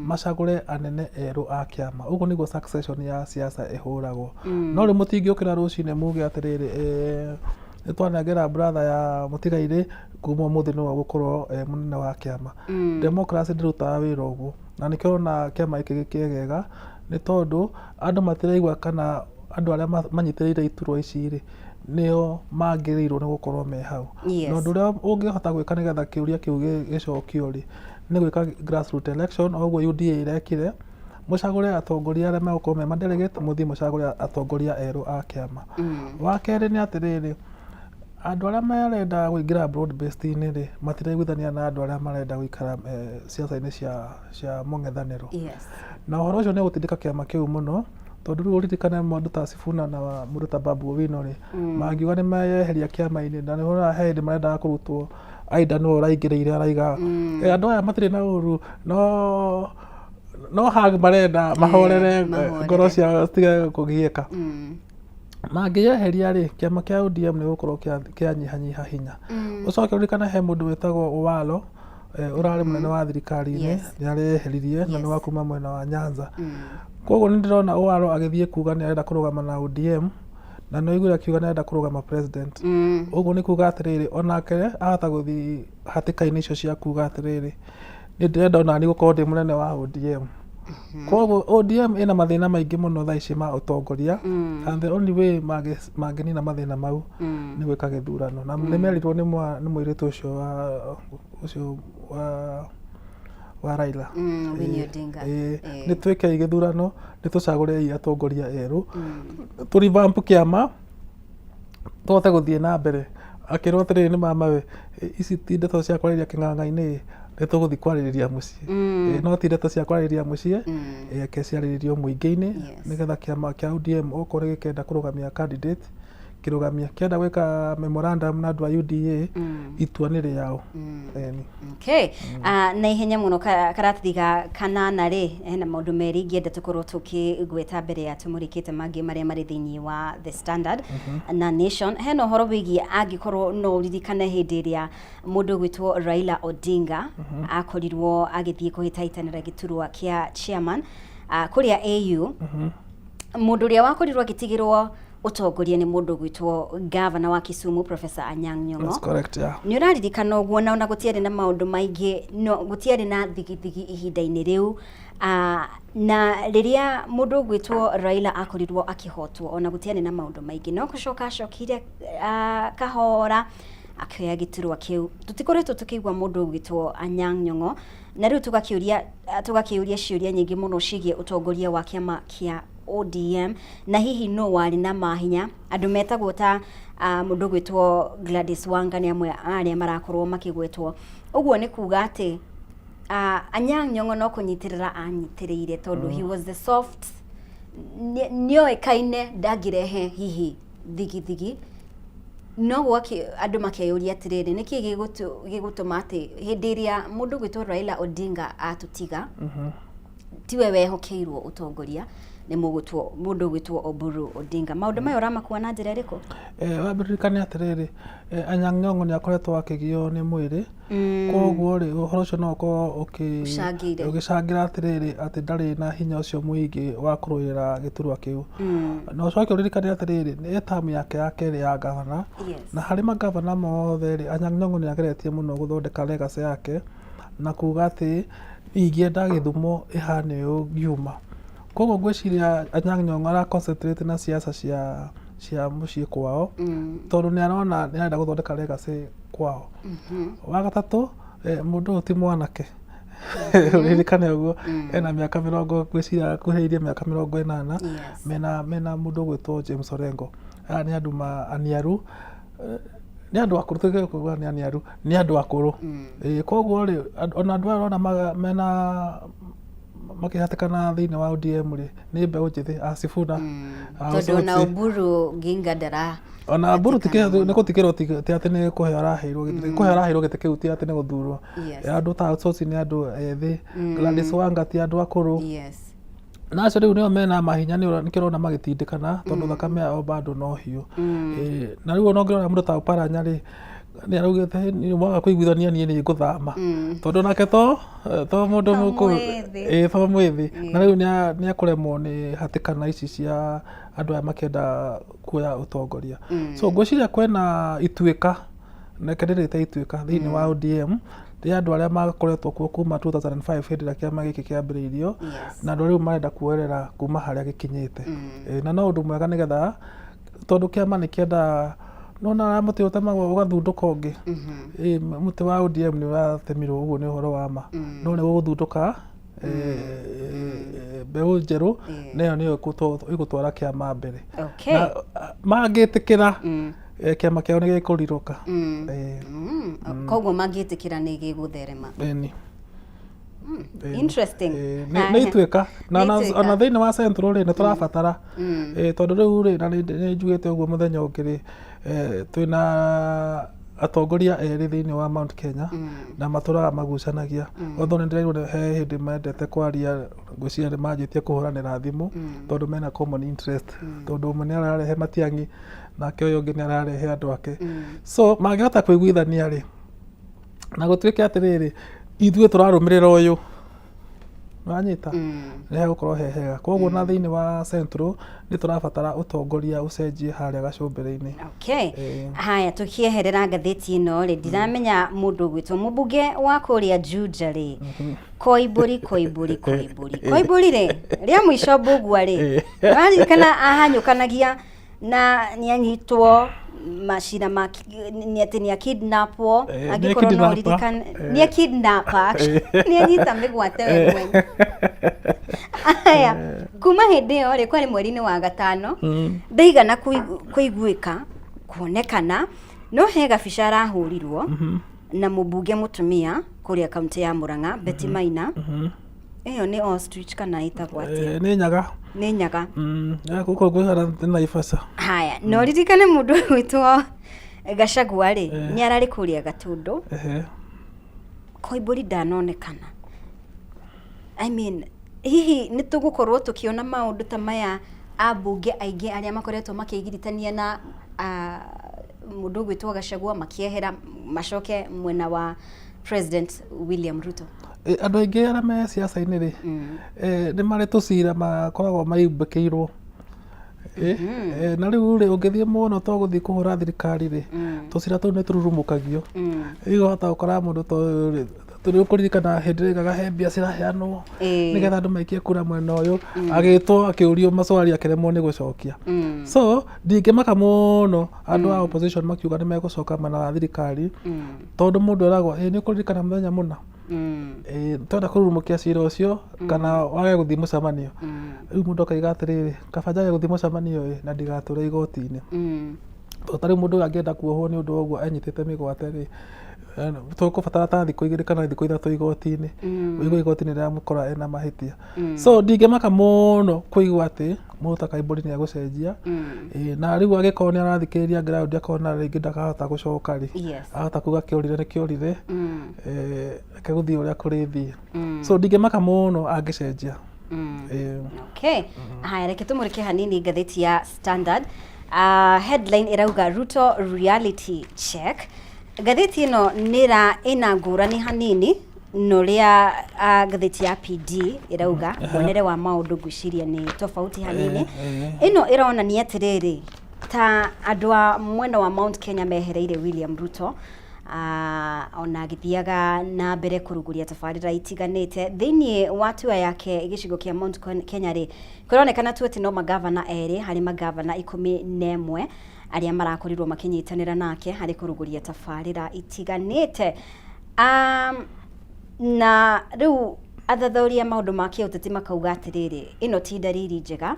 macagũre anene erũ a kĩama. Ũguo nĩguo succession ya siasa ĩhũragwo. No rĩu mũtingĩũkĩra rũcinĩ muge atĩrĩrĩ, Nĩ twanengera brother ya mũtigairĩ kuma ũmũthĩ nĩwe ũgũkorwo e mũnene wa kĩama. Democracy ndĩrutaga wĩra ũguo, na nĩkĩo ũrona kĩama gĩkĩ gĩkĩegega, nĩ tondũ andũ matiraigua kana andũ arĩa manyitĩrĩire iturwa ici rĩ, nĩo magĩrĩirwo nĩ gũkorwo me hau. Na ũndũ ũrĩa ũngĩhota gwĩka nĩgetha kĩũria kĩu gĩcokio rĩ, nĩ gwĩka grassroot election o ũguo UDA ĩrekire, mũcagũre atongoria arĩa megũkorwo me ma delegate, mũthiĩ mũcagũre atongoria erũ a kĩama. Wa kerĩ nĩ atĩrĩrĩ, andũ arĩa marenda kũingĩra broad based inĩ rĩ, matiraiguithania na andũ arĩa marenda gũikara ciaca-inĩ cia mũng'ethanĩro. Na ũhoro ũcio nĩ ũgũtindĩka kĩama kĩu mũno, tondũ rĩu ũririkane mũndũ ta Sifuna na mũndũ ta Babu Owino rĩ, mangiuga nĩ meyeheria kĩama-inĩ, na nĩ ũronaga he hĩndĩ marendaga kũrutwo, Aida nĩwe ũraingĩrĩire araiga, andũ aya matirĩ na ũru, no hug marenda mahorere ngoro ciao citige kũgiĩka. Mangĩyeheria rĩ, kĩama kĩa ODM nĩ gĩgũkorwo kĩanyihanyiha hinya. Ũcoke ũririkane he mũndũ wĩtagwo Owalo, ũrarĩ mũnene wa thirikari-inĩ, nĩ areyeheririe na nĩ wa kuma mwena wa Nyanza. Koguo nĩ ndĩrona Owalo agĩthiĩ kuga nĩ arenda kũrũgama na ODM, na nĩ waiguire akiuga nĩ arenda kũrũgama president. Ũguo nĩ kuga atĩrĩrĩ, onake ahota gũthiĩ hatĩka-inĩ icio cia kuga atĩrĩrĩ, nĩ ndĩrenda onaniĩ gũkorwo ndĩ mũnene wa ODM. Koguo ODM ĩna mathĩna maingĩ mũno thaa ici ma ũtongoria, and the only way mangĩnina mathĩna mau nĩ gwĩka gĩthurano. Na nĩ merirwo nĩ mũirĩtu ũcio wa ũcio wa Raila. Winnie Odinga. Nĩ twĩkei gĩthurano, nĩ tũcagũrei atongoria erũ, tũ revamp kĩama, tũhote gũthiĩ na mbere. Akĩrwo atĩrĩrĩ nĩ mamawe, ici ti ndeto cia kwarĩria kĩng'ang'a-inĩ, nĩ tũgũthiĩ kwarĩrĩria mũciĩ. No ti ndeto cia kwarĩrĩria mũciĩ, reke ciarĩrĩrio mũingĩ-inĩ, nĩgetha kĩama kĩa ODM okorwo gĩkenda kũrũgamia candidate, kĩrũgamie. Kĩenda gwĩka memorandum na andũ a UDA, itua nĩ rĩao. Ĩni. Okay. Na ihenya mũno karatathi ga kanana rĩ, hena maũndũ merĩ ingĩenda tũkorwo tũkĩgweta mbere ya tũmũrĩkĩte mangĩ marĩa marĩ thĩinĩ wa The Standard na Nation. Hena ũhoro wĩgiĩ angĩkorwo no ũririkane hĩndĩ ĩrĩa mũndũ ũgwĩtwo Raila Odinga akorirwo agĩthiĩ kũhĩtahĩtanĩra gĩturwa kĩa chairman kũrĩa AU, mũndũ ũrĩa wakorirwo agĩtigĩrwo ũtongoria nĩ mũndũ ũgwĩtwo gavana wa Kisumu Professor Anyang' Nyong'o. That's correct, yeah. Nĩ ũraririkana ũguo, na ona gũtiarĩ na maũndũ maingĩ, no gũtiarĩ na thigithigi ihinda-inĩ rĩu. Na rĩrĩa mũndũ ũgwĩtwo Raila akorirwo akĩhotwo, ona gũtiarĩ na maũndũ maingĩ, no gũcoka acokire kahora akĩoya gĩturwa kĩu. Tũtikoretwo tũkĩigua mũndũ ũgwĩtwo Anyang' Nyong'o, na rĩu tũgakĩũria ciũria nyingĩ mũno ciĩgiĩ ũtongoria wa kĩama kĩa ODM, na hihi no warĩ na mahinya andũ metagwo ta mũndũ ũgwĩtwo Gladys Wanga nĩ amwe a arĩa marakorwo makĩgwetwo. Ũguo nĩ kuga atĩ Anyang' Nyong'o no kũnyitĩrĩra anyitĩrĩire, tondũ he was the soft, nĩoĩkaine ndangĩrehe hihi thigithigi, no gwaki andũ makeyũria atĩrĩrĩ, nĩkĩ gĩgũtũma atĩ hĩndĩ ĩrĩa mũndũ ũgwĩtwo Raila Odinga atũtiga, tiwe wehokeirwo ũtongoria, nĩ mũndũ ũgwĩtwo Oburu Odinga. Maũndũ maya ũramakua na njĩra ĩrĩkũ? Wambĩrĩrĩka nĩ atĩrĩrĩ, Anyang' Nyong'o nĩ akoretwo akĩgio nĩ mwĩrĩ, koguo rĩ, ũhoro ũcio no ũkorwo Ũcangĩire. ũgĩcangĩra atĩrĩrĩ, atĩ ndarĩ na hinya ũcio mũingĩ wa kũrũĩrĩra gĩturwa kĩu. Na ũcoke ũririkane atĩrĩrĩ, nĩ term yake ya kerĩ ya gavana, na harĩ magavana mothe rĩ, Anyang' Nyong'o nĩ ageretie mũno gũthondeka legacy yake na kuga atĩ ingĩenda Gĩthumo ĩhane ũũ ngiuma. Koguo ngwĩciria Anyang' Nyong'o ara concentrate na siasa cia mũciĩ kwao, tondũ nĩ arona nĩ arenda gũthondeka legacy kwao. Wa gatatũ, mũndũ ũyũ ti mwanake, ũririkane ũguo, ena mĩaka mĩrongo, ngwĩciria akuhĩrĩirie mĩaka 80, mena mũndũ ũgwĩtwo James Orengo. Aya nĩ andũ aniaru, nĩ andũ akũrũ, tũtige kuga nĩ aniaru, nĩ andũ akũrũ. Koguo rĩ, ona andũ aya ũrona mena makĩhatĩkana thĩinĩ wa ODM rĩ, nĩ mbeũ njĩthĩ a Sifuna, a Tondũ ona Osotsi. Oburu Oginga ndara Ona Oburu hatĩkana nĩ mũno. gũtigĩrwo ti atĩ nĩ kũheo araheirwo gĩtĩ, kũheo araheirwo gĩtĩ kĩu ti atĩ nĩ gũthurwo. Andũ ta Osotsi nĩ andũ ethĩ, Gladys Wanga ti andũ akũrũ. Na acio rĩu nĩo mena mahinya, nĩkĩo ũrona magĩtindĩkana, tondũ thakame yao bado no hiũ. Na rĩu ona ũngĩrora mũndũ ta Oparanya rĩ, Nĩ araugĩte "Niĩ mwaga kũiguithania niĩ nĩ ngũthama, tondũ nake to mũndũ To mũkũrũ. mwĩthĩ. Ĩĩ, to mwĩthĩ, na rĩu nĩ akũremwo nĩ hatĩkana ici cia andũ aya makĩenda kuoya ũtongoria. So ngwĩciria kwĩna ituĩka, reke ndĩrĩte ituĩka thĩinĩ wa ODM rĩa andũ arĩa makoretwo kuo kuma 2005, hĩndĩ ĩrĩa kĩama gĩkĩ kĩambĩrĩirio, na andũ rĩu marenda kuoerera kuma harĩa gĩkinyĩte. Ĩĩ, na no ũndũ mwega nĩgetha, tondũ kĩama nĩ kĩendaga nona mũtĩ ũtemagwo ũgathundũka ũngĩ. Ĩĩ, mũtĩ wa ODM nĩ ũratemirwo, ũguo nĩ ũhoro wa ma, no nĩ ũgũthundũka mbeũ njerũ, nayo nĩyo ĩgũtwara kĩama mbere. Na mangĩtĩkĩra, kĩama kĩao nĩ gĩkũrirũka. Koguo mangĩtĩkĩra nĩ gĩgũtherema. Ĩni. Interesting. Nĩ ituĩka na Nĩ ituĩka. Ona thĩinĩ wa Central rĩ, nĩ tũrabatara, tondũ rĩu rĩ, na nĩ njugĩte ũguo mũthenya ũngĩ rĩ, twĩna atongoria erĩ thĩinĩ wa Mount Kenya na matũraga magucanagia. Although nĩ ndĩraigua he hĩndĩ mendete kwaria, ngwĩciria nĩ manjĩtie kũhũranĩra thimũ tondũ mena common interest, tondũ ũmwe nĩ ararehe Matiang'i nake ũyũ ũngĩ nĩ ararehe andũ ake. So mangĩhota kũiguithania rĩ, na gũtuĩke atĩrĩrĩ, ithuĩ tũrarũmĩrĩra ũyũ, wanyita, nĩ hegũkorwo he hega. Koguo na thĩinĩ wa Central nĩ tũrabatara ũtongoria ũcenjie harĩa gacũmbĩrĩ-inĩ. Okay. Haya, tukieherera ngathĩti ĩno rĩ, ndiramenya mũndũ ũgwĩtwo mũmbunge wa kũrĩa Juja rĩ, Koimbũri, Koimbũri, Koimbũri, Koimbũri rĩ, rĩa mũico mbũgua rĩ, waririkana ahanyũkanagia na nĩ anyitwo macira ma nĩ atĩ nĩ akidnapwo? Nĩ Angĩkorwo no akidnapa. ũririkane, nĩ akidnapa, nĩ anyita mĩgwate we mwene. Aya, kuma hĩndĩ ĩyo rĩ, kwarĩ mweri-inĩ wa gatano, ndaigana kũiguĩka kuonekana, no he gabica arahũrirwo na mũmbunge mũtumia kũrĩa kaunti ya Murang'a, Betty Maina. Ĩyo nĩ ostrich kana ĩtagwo atĩa? Nĩ nyaga. Nĩ nyaga. Gũkũ kwĩhara nĩ Naivasha. Haya, na ũririkane mũndũ ũgwĩtwo Gachagua rĩ, nĩ ararĩ kũrĩa Gatũndũ. Koimbũri ndanonekana. I mean, hihi nĩ tũgũkorwo tũkĩona maũndũ ta maya, ambunge aingĩ arĩa makoretwo makĩgiritania na mũndũ ũgwĩtwo Gachagua makĩehera macoke mwena wa President William Ruto? Andũ aingĩ arĩa me ciaca-inĩ rĩ, nĩ marĩ tũcira makoragwo maimbĩkĩirwo. Na rĩu rĩ, ũngĩthiĩ mũno to gũthiĩ kũhũra thirikari rĩ, tũcira tũu nĩ tũrurumũkagio. Rĩu wahota gũkora mũndũ ta ũyũ rĩ, tondũ ũkũririkana hĩndĩ ĩrĩa oigaga he mbia ciraheanwo nĩgetha andũ maikie kura mwena ũyũ, agĩtwo akĩũrio maswali akĩremwo nĩ gũcokia. So ndingĩmaka mũno andũ a opposition makiuga nĩ megũcoka mwena wa thirikari, tondũ mũndũ eragwo, ĩ nĩ ũkũririkana mũthenya mũna, ĩ twenda kũrurumũkia cira ũcio kana wage gũthiĩ mũcemanio. Rĩu mũndũ akaiga atĩrĩrĩ, kaba njage gũthiĩ mũcemanio ĩ na ndigatũre igoti-inĩ. Tondũ ta rĩu mũndũ ũyũ angĩenda kuohwo nĩ ũndũ wa ũguo anyitĩte mĩgwate rĩ, tũkũbatara ta thikũ 2 kana thikũ 3 igoti-inĩ, ũigue igoti nĩ rĩramũkora ena mahĩtia. So ndingĩmaka mũno kũigua atĩ mũndũ ta Kaimbũri nĩ egũcenjia. Ĩ, na rĩu angĩkorwo nĩ arathikĩrĩria ground akona rĩngĩ ndakahota gũcoka rĩ, ahota kuga kĩorire nĩ kĩorire, reke gũthiĩ ũrĩa kũrĩthiĩ. So ndingĩmaka mũno angĩcenjia. Ĩ. Okay. Haya, reke tũmũrĩke hanini ngathĩti ya Standard. Headline ĩrauga "Ruto reality check". Ngathĩti ĩno nĩ ĩna ngũrani hanini na ũrĩa ngathĩti ya PD ĩrauga. Muonere wa maũndũ ngwĩciria nĩ tofauti hanini. Ĩno ĩronania atĩrĩrĩ, ta andũ a mwena wa Mount Kenya mehereire William Ruto, ona agĩthiaga na mbere kũrugũria tabarĩra itiganĩte thĩinĩ wa tua yake gĩcigo kĩa Mount Kenya rĩ, kũronekana tu atĩ no magavana erĩ harĩ magavana 11 arĩa marakorirwo makĩnyitanĩra nake harĩ kũrugũria tabarĩra itiganĩte. Na rĩu athathaũri a maũndũ ma kĩũteti makauga atĩrĩrĩ, ĩno ti ndariri njega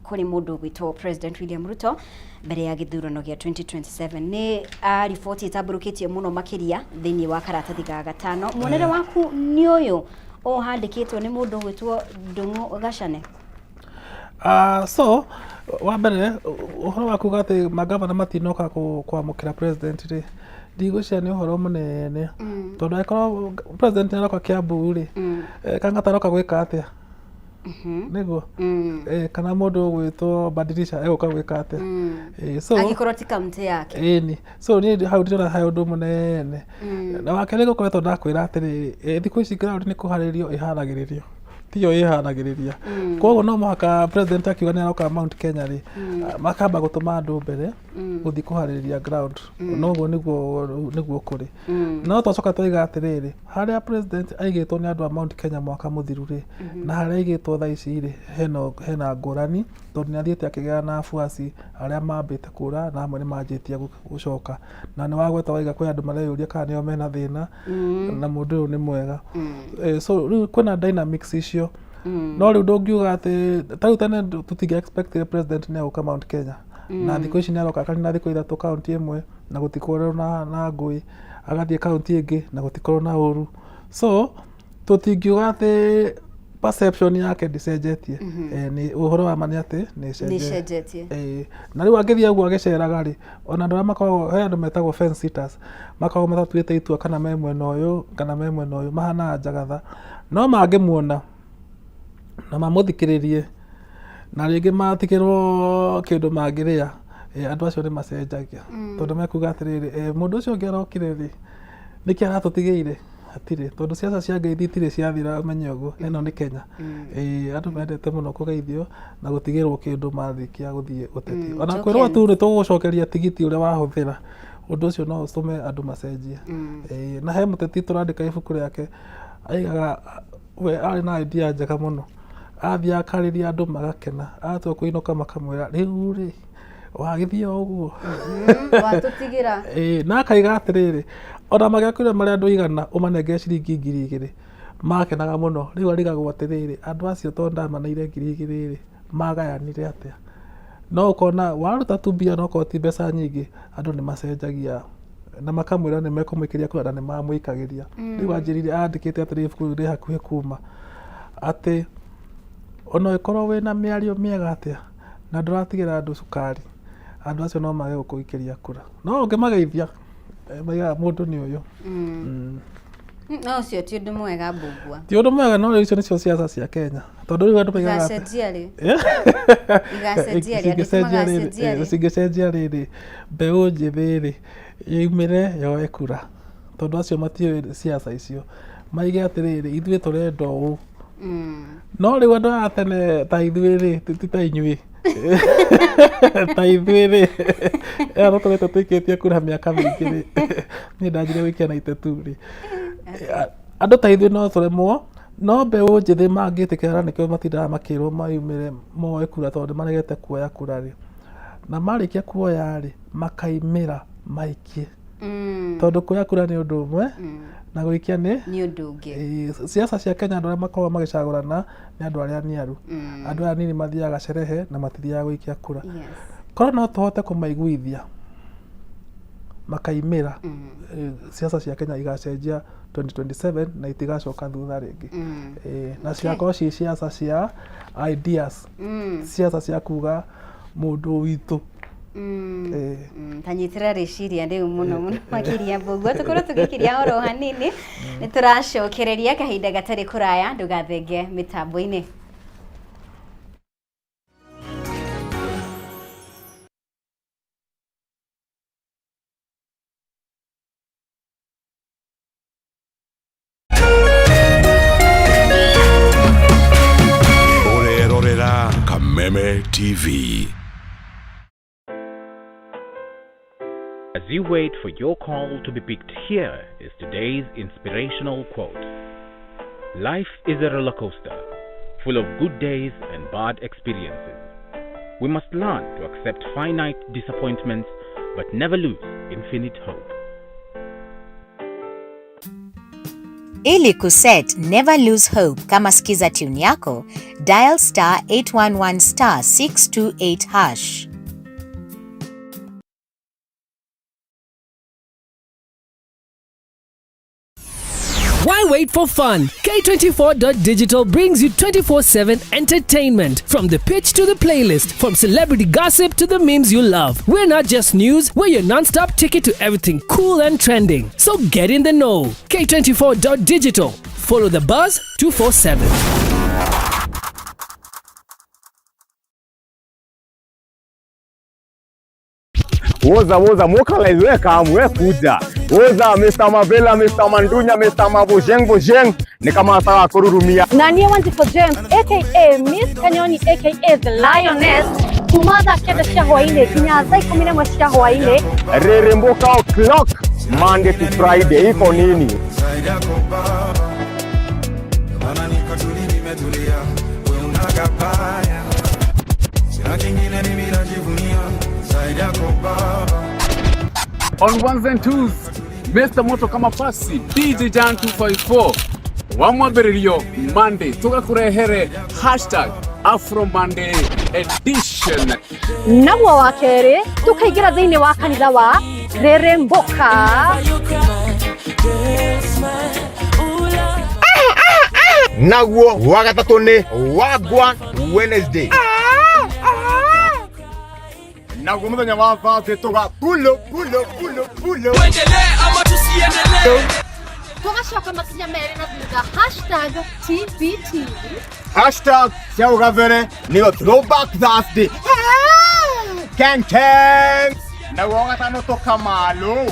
kũrĩ mũndũ ũgwĩtwo President William Ruto mbere ya gĩthurano gĩa 2027. Nĩ riboti ĩtambũrũkĩtio mũno makĩria thĩinĩ wa karatathi ga gatano. Muonere waku nĩ ũyũ ũhandĩkĩtwo nĩ mũndũ ũgwĩtwo Ndung'u Gacane? So wa mbere, ũhoro wa kuga atĩ magavana matinoka kwamũkĩra president rĩ, ndigwĩciria nĩ ũhoro mũnene, tondũ angĩkorwo president nĩ aroka Kiambu rĩ, Kang'ata aroka gwĩka atĩa? Nĩguo. Kana mũndũ ũgwĩtwo Badilisha egũka gwĩka atĩa? So Angĩkorwo ti kaunti yake. Ĩni, so niĩ hau ndĩrona he ũndũ mũnene. Na wakerĩ, gũkoretwo ndakwĩra atĩrĩrĩ, thikũ ici ground nĩ kũharĩrio ĩharagĩrĩrio, tiyo ĩharagĩrĩria. Koguo no mũhaka president akiuga nĩ aroka Mount Kenya rĩ, makamba gũtũma andũ mbere gũthiĩ kũharĩrĩria ground. Noguo nĩguo kũrĩ. No twacoka twaiga atĩrĩrĩ, harĩa president aigĩtwo nĩ andũ a Mount Kenya mwaka mũthiru rĩ, na harĩa aigĩtwo thaa ici rĩ, hena ngũrani, tondũ nĩ athiĩte akĩgĩa na abuaci arĩa mambĩte kũra na amwe nĩ manjĩtie gũcoka. Na nĩ wagweta waiga kwĩ andũ mareyũria kana nĩo mena thĩna na mũndũ ũyũ nĩ mwega. So rĩu kwĩna dynamics icio, no rĩu ndũngiuga atĩ ta rĩu tene tũtingĩ expect president nĩ egũka Mount Kenya, na thikũ ici nĩ aroka akarina thikũ 3 kaunti ĩmwe na gũtikorwo na ngũĩ, agathiĩ kaunti ĩngĩ na gũtikorwo na ũru. So tũtingiuga atĩ perception yake ndĩcenjetie. Nĩ ũhoro wa ma nĩ atĩ nĩ nĩ ĩcenjetie. Ĩcenjetie. Na rĩu angĩthiĩ ũguo agĩceraga rĩ, ona andũ arĩa makoragwo, he andũ metagwo fence sitters, makoragwo matatuĩte itua kana me mwena ũyũ kana me mwena ũyũ, mahanaga njagatha, no mangĩmuona na mamũthikĩrĩrie na rĩngĩ matigĩrwo kĩndũ mangĩrĩa, andũ acio nĩ macenjagia, tondũ mekuga atĩrĩrĩ, mũndũ ũcio ũngĩ arokire rĩ, nĩkĩ aratũtigĩire hatirĩ? Tondũ ciaca cia ngeithi itirĩ ciathira, ũmenye ũguo. Ĩno nĩ Kenya. Andũ mendete mũno kũgeithio na gũtigĩrwo kĩndũ marĩkia gũthiĩ ũteti. Ona kwĩrwo tu nĩ tũgũgũcokeria tigiti ũrĩa wahũthĩra, ũndũ ũcio no ũtũme andũ macenjie. Na he mũteti tũrandĩka ibuku rĩake, aigaga we arĩ na idea njega mũno, athiĩ akarĩria andũ magakena, atua kũinũka makamwĩra, rĩu rĩ wagĩthiĩ o ũguo. Watũtigĩra. Na akaiga atĩrĩrĩ, ona magĩakwĩra marĩ andũ 100 ũmanengere ciringi 2000 makenaga mũno. Rĩu arigagwo atĩrĩrĩ, andũ acio tondũ ndamaneire 2000 rĩ, magayanire atĩa? No ũkona waruta tu mbia, no korwo ti mbeca nyingĩ, andũ nĩ macenjagia na makamwĩra nĩ mekũmũikĩria kura, na nĩ mamũikagĩria. Rĩu anjĩrire andĩkĩte atĩrĩ, ibuku rĩu rĩ hakuhĩ kuma, atĩ ona ũngĩkorwo wĩna mĩario mĩega atĩa na ndũratigĩra andũ cukari, andũ acio no mage gũkũikĩria kura, no ũngĩmageithia, maigaga mũndũ nĩ ũyũ. No ũcio ti ũndũ mwega, Mbũgua. Ti ũndũ mwega, no rĩu icio nĩcio ciaca cia Kenya, tondũ rĩu andũ maigaga atĩ Igacenjia rĩ? Igacenjia rĩ? Andũ Cingĩcenjia rĩrĩ, magacenjia rĩ? Cingĩcenjia rĩrĩ, mbeũ njĩthĩ rĩ yumĩre yoe kura, tondũ acio matiũĩ ciaca icio, maige atĩrĩrĩ, ithuĩ tũrenda ũũ. No rĩu andũ aya a tene ta ithuĩ rĩ, ti ta inyuĩ, ta ithuĩ rĩ, aya tũkoretwo tũikĩtie kura mĩaka mĩingĩ rĩ, niĩ ndanjire gũikia 92 rĩ, andũ ta ithuĩ no tũremwo. No mbeũ njĩthĩ mangĩtĩkĩra, na nĩkĩo matindaga makĩrwo mayumĩre moe kura, tondũ nĩ maregete kuoya kura rĩ, na marĩkia kuoya rĩ, makaimĩra maikie, tondũ kuoya kura nĩ ũndũ ũmwe na gũikia nĩ nĩ ũndũ ũngĩ. Ciaca cia Kenya, andũ arĩa makoragwo magĩcagũrana nĩ andũ arĩa aniaru. Andũ aya anini mathiaga cerehe na matithiaga gũikia kura. Korwo no tũhote kũmaiguithia makaimĩra, ciaca cia Kenya igacenjia 2027 na itigacoka thutha rĩngĩ. Na cigakorwo ciĩ ciaca cia ideas, ciaca cia kuga mũndũ witũ. Ta nyitĩra rĩciria rĩu mũno mũno makĩria, Mbũgua. Tũkorwo tũgĩkiria oro hanini, nĩ tũracokereria kahinda gatarĩ kũraya. Ndũgathenge mĩtambo-inĩ. Ũrerorera Kameme TV. As you wait for your call to be picked, here is today's inspirational quote. Life is a roller coaster, full of good days and bad experiences. We must learn to accept finite disappointments but never lose infinite hope. Ili kuset Never Lose Hope kama skiza tune yako, dial *811*628#. Why wait for fun? K24.digital brings you 24/7 entertainment. From the pitch to the playlist, from celebrity gossip to the memes you love. We're not just news, we're your non stop ticket to everything cool and trending. So get in the know. K24.digital. Follow the buzz 247. Woza woza mokalize we kam we kuja. Woza Mr. Mavela, Mr. Mandunya, Mr. Mabojeng Bojeng ni kama sawa kururumia. Na niĩ Wanjikũ James aka Miss Kanyoni aka The Lioness kuma thaa 9 cia hwainĩ nginya thaa 11 cia hwainĩ. Reremboka o'clock Monday to Friday iko nini? On ones and twos, Mr. Moto kama pasi DJ Jan 254 wa mwambĩrĩrio Monday tũgakũrehere hashtag Afro Monday edition. Naguo wa kerĩ tũkaingĩra thĩinĩ wa kanitha wa Reremboka. Naguo wa gatatũ nĩ Wagwan Wednesday. Naguo mũthenya wa Thursday tũga pulo pulo pulo pulo. Tũgacoka makinya merĩ na thutha hashtag TBT. Hashtag cia ũgabere nĩyo Throwback Thursday. Keng keng. Naguo wa gatano tũkamalo.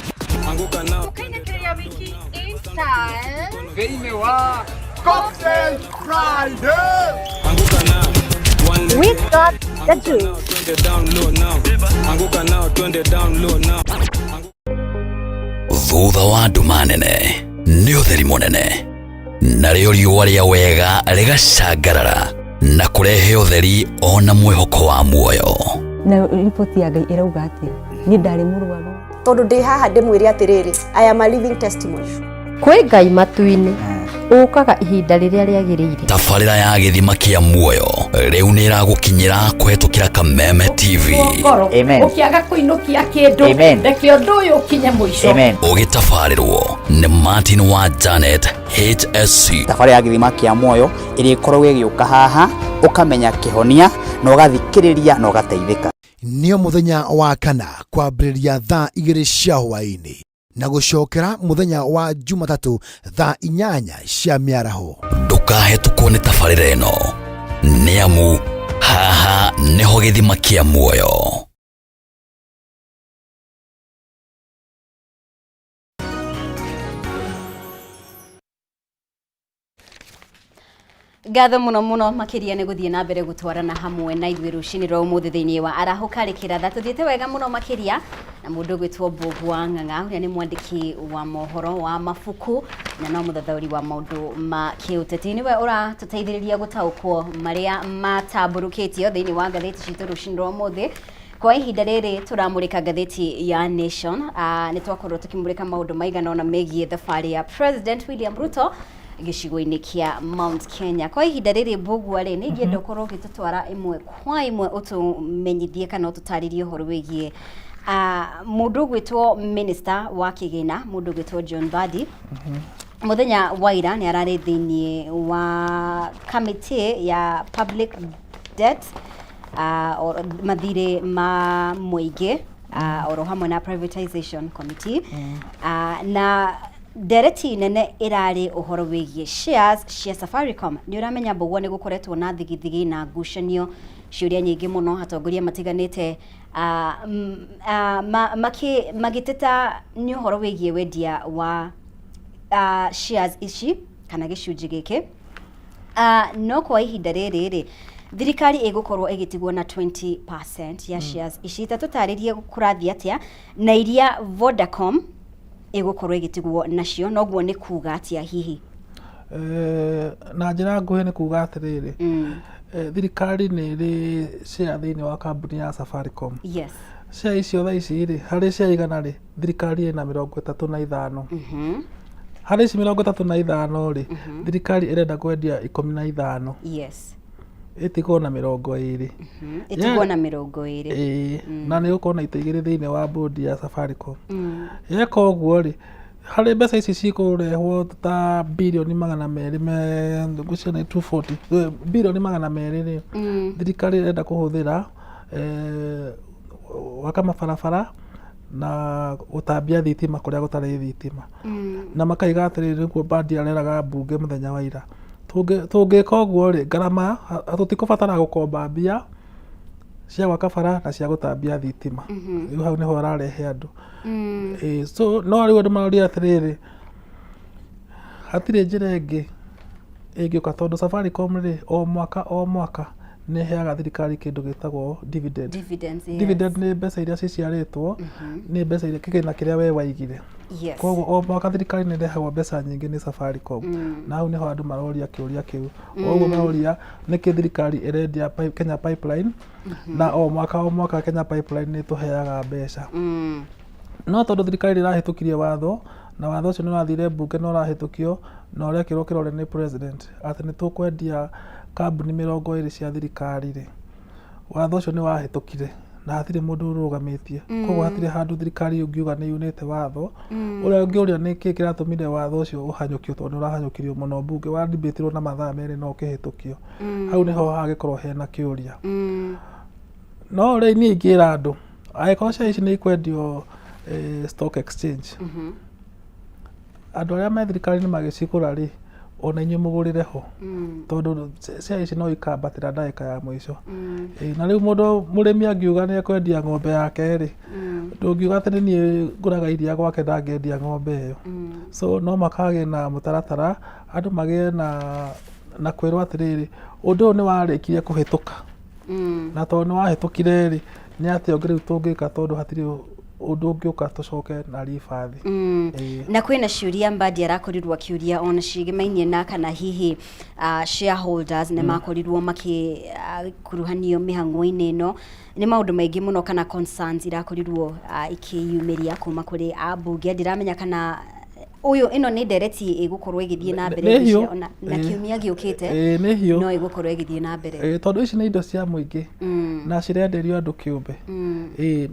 Tũkainĩkĩrĩria wiki in style. Thĩinĩ wa Cocktail Friday. We got the juice. Thutha wa nduma nene nĩ ũtheri mũnene, narĩo riũa rĩa wega rĩgacangarara na kũrehe ũtheri ona mwĩhoko wa muoyo. Na riboti ya Ngai ĩrauga atĩa? Niĩ ndarĩ mũrwaru. Tondũ ndĩ haha ndĩmwĩre atĩrĩrĩ, I am a living testimony. Kwĩ Ngai matu-inĩ ũkaga ihinda rĩrĩa rĩagĩrĩire. Tabarĩra ya gĩthima kĩa muoyo rĩu nĩ ĩragũkinyĩra kũhetũkĩra Kameme TV. Ngoro ũkĩaga kũinũkia kĩndũ, reke ũndũ ũyũ ũkinye mũico. Ũgĩtabarĩrwo nĩ Martin wa Janet HSC. Thabarĩ ya gĩthima kĩa muoyo ĩrĩa ĩkoragwo ĩgĩũka haha ũkamenya kĩhonia na ũgathikĩrĩria na ũgateithĩka. Nĩo mũthenya wa kana kwambĩrĩria thaa 2 cia hwaĩ-inĩ na gũcokera mũthenya wa Jumatatũ thaa 8 cia mĩaraho. Ndũkahetũkwo nĩ tabarĩra ĩno nĩ amu haha nĩho gĩthima kĩa muoyo. Ngatho muno muno makiria nĩ gũthiĩ na mbere gũtwarana hamwe na ithuĩ rũcinĩ rwa ũmũthĩ thĩinĩ wa arahũka rĩkĩratha. Tũthiĩte wega mũno makĩria na mũndũ ũgwĩtwo Mbũgua Ng'ang'a, ũrĩa nĩ mwandĩki wa mohoro wa mabuku na no mũthathaũri wa maũndũ ma kĩũteti. Nĩwe ũratũteithĩrĩria gũtaũkwo marĩa matambũrũkĩtio thĩinĩ wa ngathĩti citũ rũcinĩ rwa ũmũthĩ. Kwa ihinda rĩrĩ tũramũrĩka ngathĩti ya Nation. Nĩ twakorwo tũkĩmũrĩka maũndũ maigana ũna megiĩ thabarĩ ya President William Ruto gĩcigo-inĩ kĩa Mount Kenya. Kwa ihinda rĩrĩ Mbũgua rĩ, nĩ ingĩenda ũkorwo ũgĩtũtwara ĩmwe kwa ĩmwe ũtũmenyithie kana ũtũtarĩrie ũhoro wĩgiĩ mũndũ ũgwĩtwo minister wa kĩgĩna, mũndũ ũgwĩtwo John Mbadi. Mũthenya wa ira nĩ ararĩ thĩinĩ wa committee ya public debt, mathirĩ ma mũingĩ, oro hamwe na privatization committee, na ndereti nene ĩrarĩ ũhoro wĩgiĩ shares cia Safaricom. Nĩ ũramenya Mbũgua nĩ gũkoretwo na thigithigi na ngucanio, ciũria nyingĩ mũno, atongoria matiganĩte magĩteta nĩ ũhoro wĩgiĩ wendia wa shares ici kana gĩcunjĩ gĩkĩ. No kwa ihinda rĩrĩ rĩ, thirikari ĩgũkorwo ĩgĩtigwo na 20% ya shares ici. Ta tũtarĩrie kũrathiĩ atĩa na iria Vodacom ĩgũkorwo ĩgĩtigwo nacio, noguo nĩ kuga atĩa hihi? Na njĩra nguhĩ nĩ kuga atĩrĩrĩ, thirikari nĩ ĩrĩ share thĩinĩ wa kambuni ya Safaricom. Share icio thaa ici rĩ, harĩ share 100 rĩ, thirikari ĩna 35. Harĩ ici 35 rĩ, thirikari ĩrenda kwendia 15. Ĩtigwo na 20. Ĩtigwo na 20. Ĩĩ, na nĩ gũkorwo na itĩ igĩrĩ thĩinĩ wa bodi ya Safaricom. Yeka ũguo rĩ, harĩ mbeca ici cikũrehwo ta birioni 200 me ngwĩciria nĩ 240, birioni 200 rĩ, thirikari ĩrenda kũhũthĩra gwaka mabarabara na gũtambia thitima kũrĩa gũtarĩ thitima. Na makaiga atĩrĩrĩ, nĩguo Mbadi areraga mbunge mũthenya wa ira, tũngĩka ũguo rĩ, ngarama tũtikũbatara gũkomba mbia Cia gwaka bara na cia gũtambia thitima. Rĩu hau nĩho ararehe andũ. Ĩĩ, so no rĩu andũ maroria atĩrĩrĩ, hatirĩ njĩra ĩngĩ ĩngĩũka tondũ Safaricom rĩ, o mwaka o mwaka nĩ ĩheaga thirikari kĩndũ gĩtagwo dividend. Dividends, yes. Dividend nĩ mbeca iria ciciarĩtwo nĩ mbeca iria kĩgĩna kĩrĩa we waigire. Koguo o mwaka thirikari nĩ ĩrehagwo mbeca nyingĩ nĩ Safaricom. Na hau nĩho andũ maroria kĩũria kĩu. Ũguo maroria nĩkĩ thirikari ĩrendia Kenya Pipeline na o mwaka o mwaka Kenya Pipeline nĩ ĩtũheaga mbeca. No tondũ thirikari nĩ ĩrahĩtũkirie watho na watho ũcio nĩ ũrathire mbunge na ũrahĩtũkio na ũrekĩrwo kĩrore nĩ president atĩ nĩ tũkwendia kambuni 20 cia thirikari rĩ, watho ũcio nĩ wahĩtũkire na hatirĩ mũndũ ũrũgamĩtie. Koguo hatirĩ handũ thirikari ũngiuga nĩ yunĩte watho. Ũrĩa ũngĩũria nĩ kĩĩ kĩratũmire watho ũcio ũhanyũkio tondũ nĩ ũrahanyũkirio mũno mbunge, wa debate irwo na mathaa 2 na ũkĩhĩtũkio. Hau nĩho hangĩkorwo hena kĩũria. No rĩu niĩ ingĩra andũ, angĩkorwo share ici nĩ ikwendio stock exchange, andũ arĩa me thirikari-inĩ magĩcigũra rĩ, ona inyuĩ mũgũrĩre ho, tondũ share ici no ikambatĩra ndagĩka ya mũico. Ĩĩ, na rĩu mũndũ mũrĩmi angiuga nĩ ekwendia ng'ombe yake rĩ, ndũngiuga atĩ nĩ niĩ ngũraga iria gwake ndangĩendia ng'ombe ĩyo. So no mũhaka hagĩe na mũtaratara, andũ magĩe na kwĩrwo atĩrĩrĩ, ũndũ ũyũ nĩ warĩkirie kũhĩtũka, na tondũ nĩ wahĩtũkire rĩ, nĩ atĩa ũngĩ rĩu tũngĩka tondũ hatirĩ ũndũ ũngĩũka tũcoke na ribathi. Ĩĩ. Na kwĩna ciũria Mbadi arakorirwo akĩũria ona ciĩgemainie na kana hihi shareholders nĩ makorirwo makĩkuruhanio mĩhang'o-inĩ ĩno. Nĩ maũndũ maingĩ mũno kana concerns irakorirwo ikĩyumĩria kuma kũrĩ ambunge. Ndiramenya kana ũyũ ĩno nĩ ndereti ĩgũkorwo ĩgĩthiĩ na mbere Nĩ hiũ. na kiumia gĩũkĩte Ĩĩ, nĩ hiũ. no ĩgũkorwo ĩgĩthiĩ na mbere. Ĩĩ, tondũ ici nĩ indo cia mũingĩ na cirenderio andũ kĩũmbe. Ĩĩ,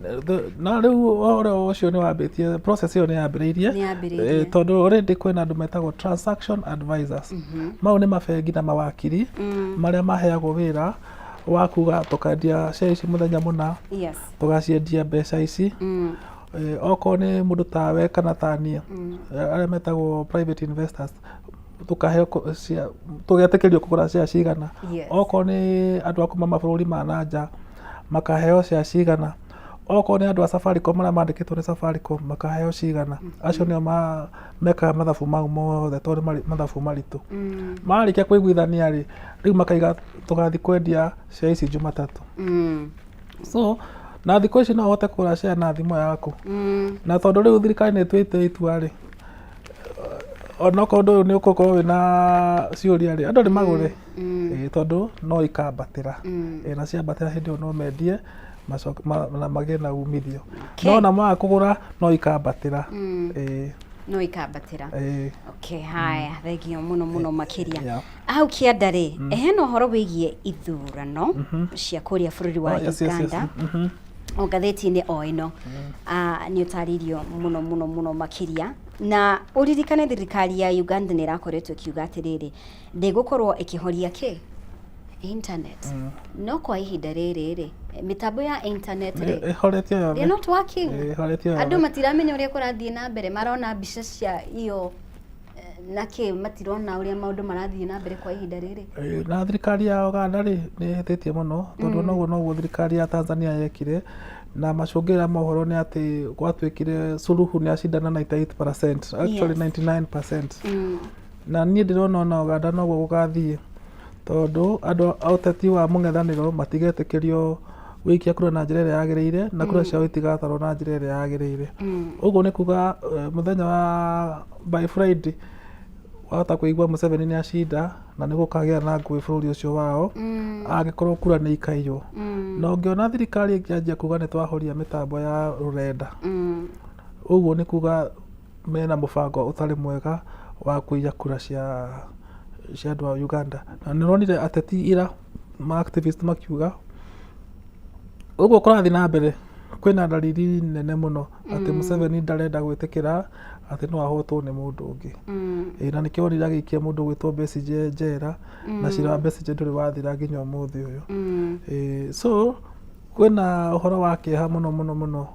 na rĩu ũhoro ũcio nĩ wambĩtie, process ĩyo nĩ yambĩrĩirie. Nĩ yambĩrĩirie. Ĩĩ, tondũ already kwĩna andũ metagwo transaction advisors. Mau nĩ mabengi na mawakiri marĩa maheagwo wĩra wa kuga tũkendia share ici mũthenya mũna, tũgaciendia mbeca ici. Okorwo nĩ mũndũ tawe kana ta niĩ, arĩa metagwo private investors, tũkaheo tũgetĩkĩrio kũgũra share cigana. Okorwo nĩ andũ a kuma mabũrũri ma na nja, makaheo share cigana. Okorwo nĩ andũ a Safaricom arĩa mandĩkĩtwo nĩ Safaricom, makaheo cigana. Acio nĩo mekaga mathabu mau mothe tondũ nĩ mathabu maritũ. Marĩkia kũiguithania rĩ, rĩu makaiga tũgathiĩ kwendia share ici Jumatatũ. So na thikũ ici no ũhote kũgũra share na thimũ yaku. Na tondũ rĩu thirikari nĩ ĩtuĩte itua rĩ, onokorwo ũndũ ũyũ nĩ ũgũkorwo wĩna ciũria rĩ, andũ nĩ magũre. Ĩĩ, tondũ no ikambatĩra. Ĩĩ, na ciambatĩra hĩndĩ ĩyo no mendie macoke na magĩe na umithio. No ona maga kũgũra no ikambatĩra. Ĩĩ. No ikambatĩra. Ĩĩ. Okay, haya, thengio mũno mũno makĩria. Yeah. Hau kĩanda rĩ, hena ũhoro wĩgiĩ ithurano cia kũrĩa bũrũri wa Oh, yes. Uganda. O ngathĩti-inĩ o ĩno. Nĩ ũtarĩirio mũno mũno mũno makĩria. Na ũririkane thirikari ya Uganda nĩ ĩrakoretwo ĩkiuga atĩrĩrĩ, ndĩgũkorwo ĩkĩhoria kĩ? Internet. No kwa ihinda rĩrĩ rĩ, mĩtambo ya internet rĩ, Ĩhoretio yothe. they're not working. Ĩhoretio yothe. Andũ matiramenya ũrĩa kũrathiĩ na mbere, marona mbica cia iyo na kĩ, matirona ũrĩa maũndũ marathiĩ na mbere kwa ihinda rĩrĩ. Ĩĩ, na thirikari ya Uganda rĩ nĩ ĩhĩtĩtie mũno tondũ noguo noguo thirikari ya Tanzania yekire, na macũngĩrĩra ma ũhoro nĩ atĩ gwatuĩkire Suluhu nĩ acindana 98%, actually 99%. Na niĩ ndĩrona ona Uganda noguo gũgathiĩ tondũ andũ a ũteti wa mũng'ethanĩro matigetĩkĩrio gũikia kura na njĩra ĩrĩa yagĩrĩire na kura ciao itigatarwo na njĩra ĩrĩa yagĩrĩire. Ũguo nĩ kuga mũthenya wa by Friday wahota kũigua Museveni nĩ acinda na nĩ gũkagĩa na ngũĩ bũrũri ũcio wao angĩkorwo kura nĩ ikaiywo. Na ũngĩona thirikari ĩngĩanjia kuga nĩ twahoria mĩtambo ya rũrenda, ũguo nĩ kuga mena mũbango ũtarĩ mwega wa kũiya kura cia andũ a Uganda. Na nĩ ũronire ateti ira ma activist makiuga ũguo kũrathiĩ na mbere kwĩna dalili nene mũno atĩ Museveni ndarenda gwĩtĩkĩra atĩ no ahotwo nĩ mũndũ ũngĩ. Ĩĩ, na nĩkĩo wonire agĩikia mũndũ ũgwĩtwo Besigye njera, na cira wa Besigye ndũrĩ wathira nginya ũmũthĩ ũyũ. Ĩĩ, so kwĩna ũhoro wa kĩeha mũno mũno mũno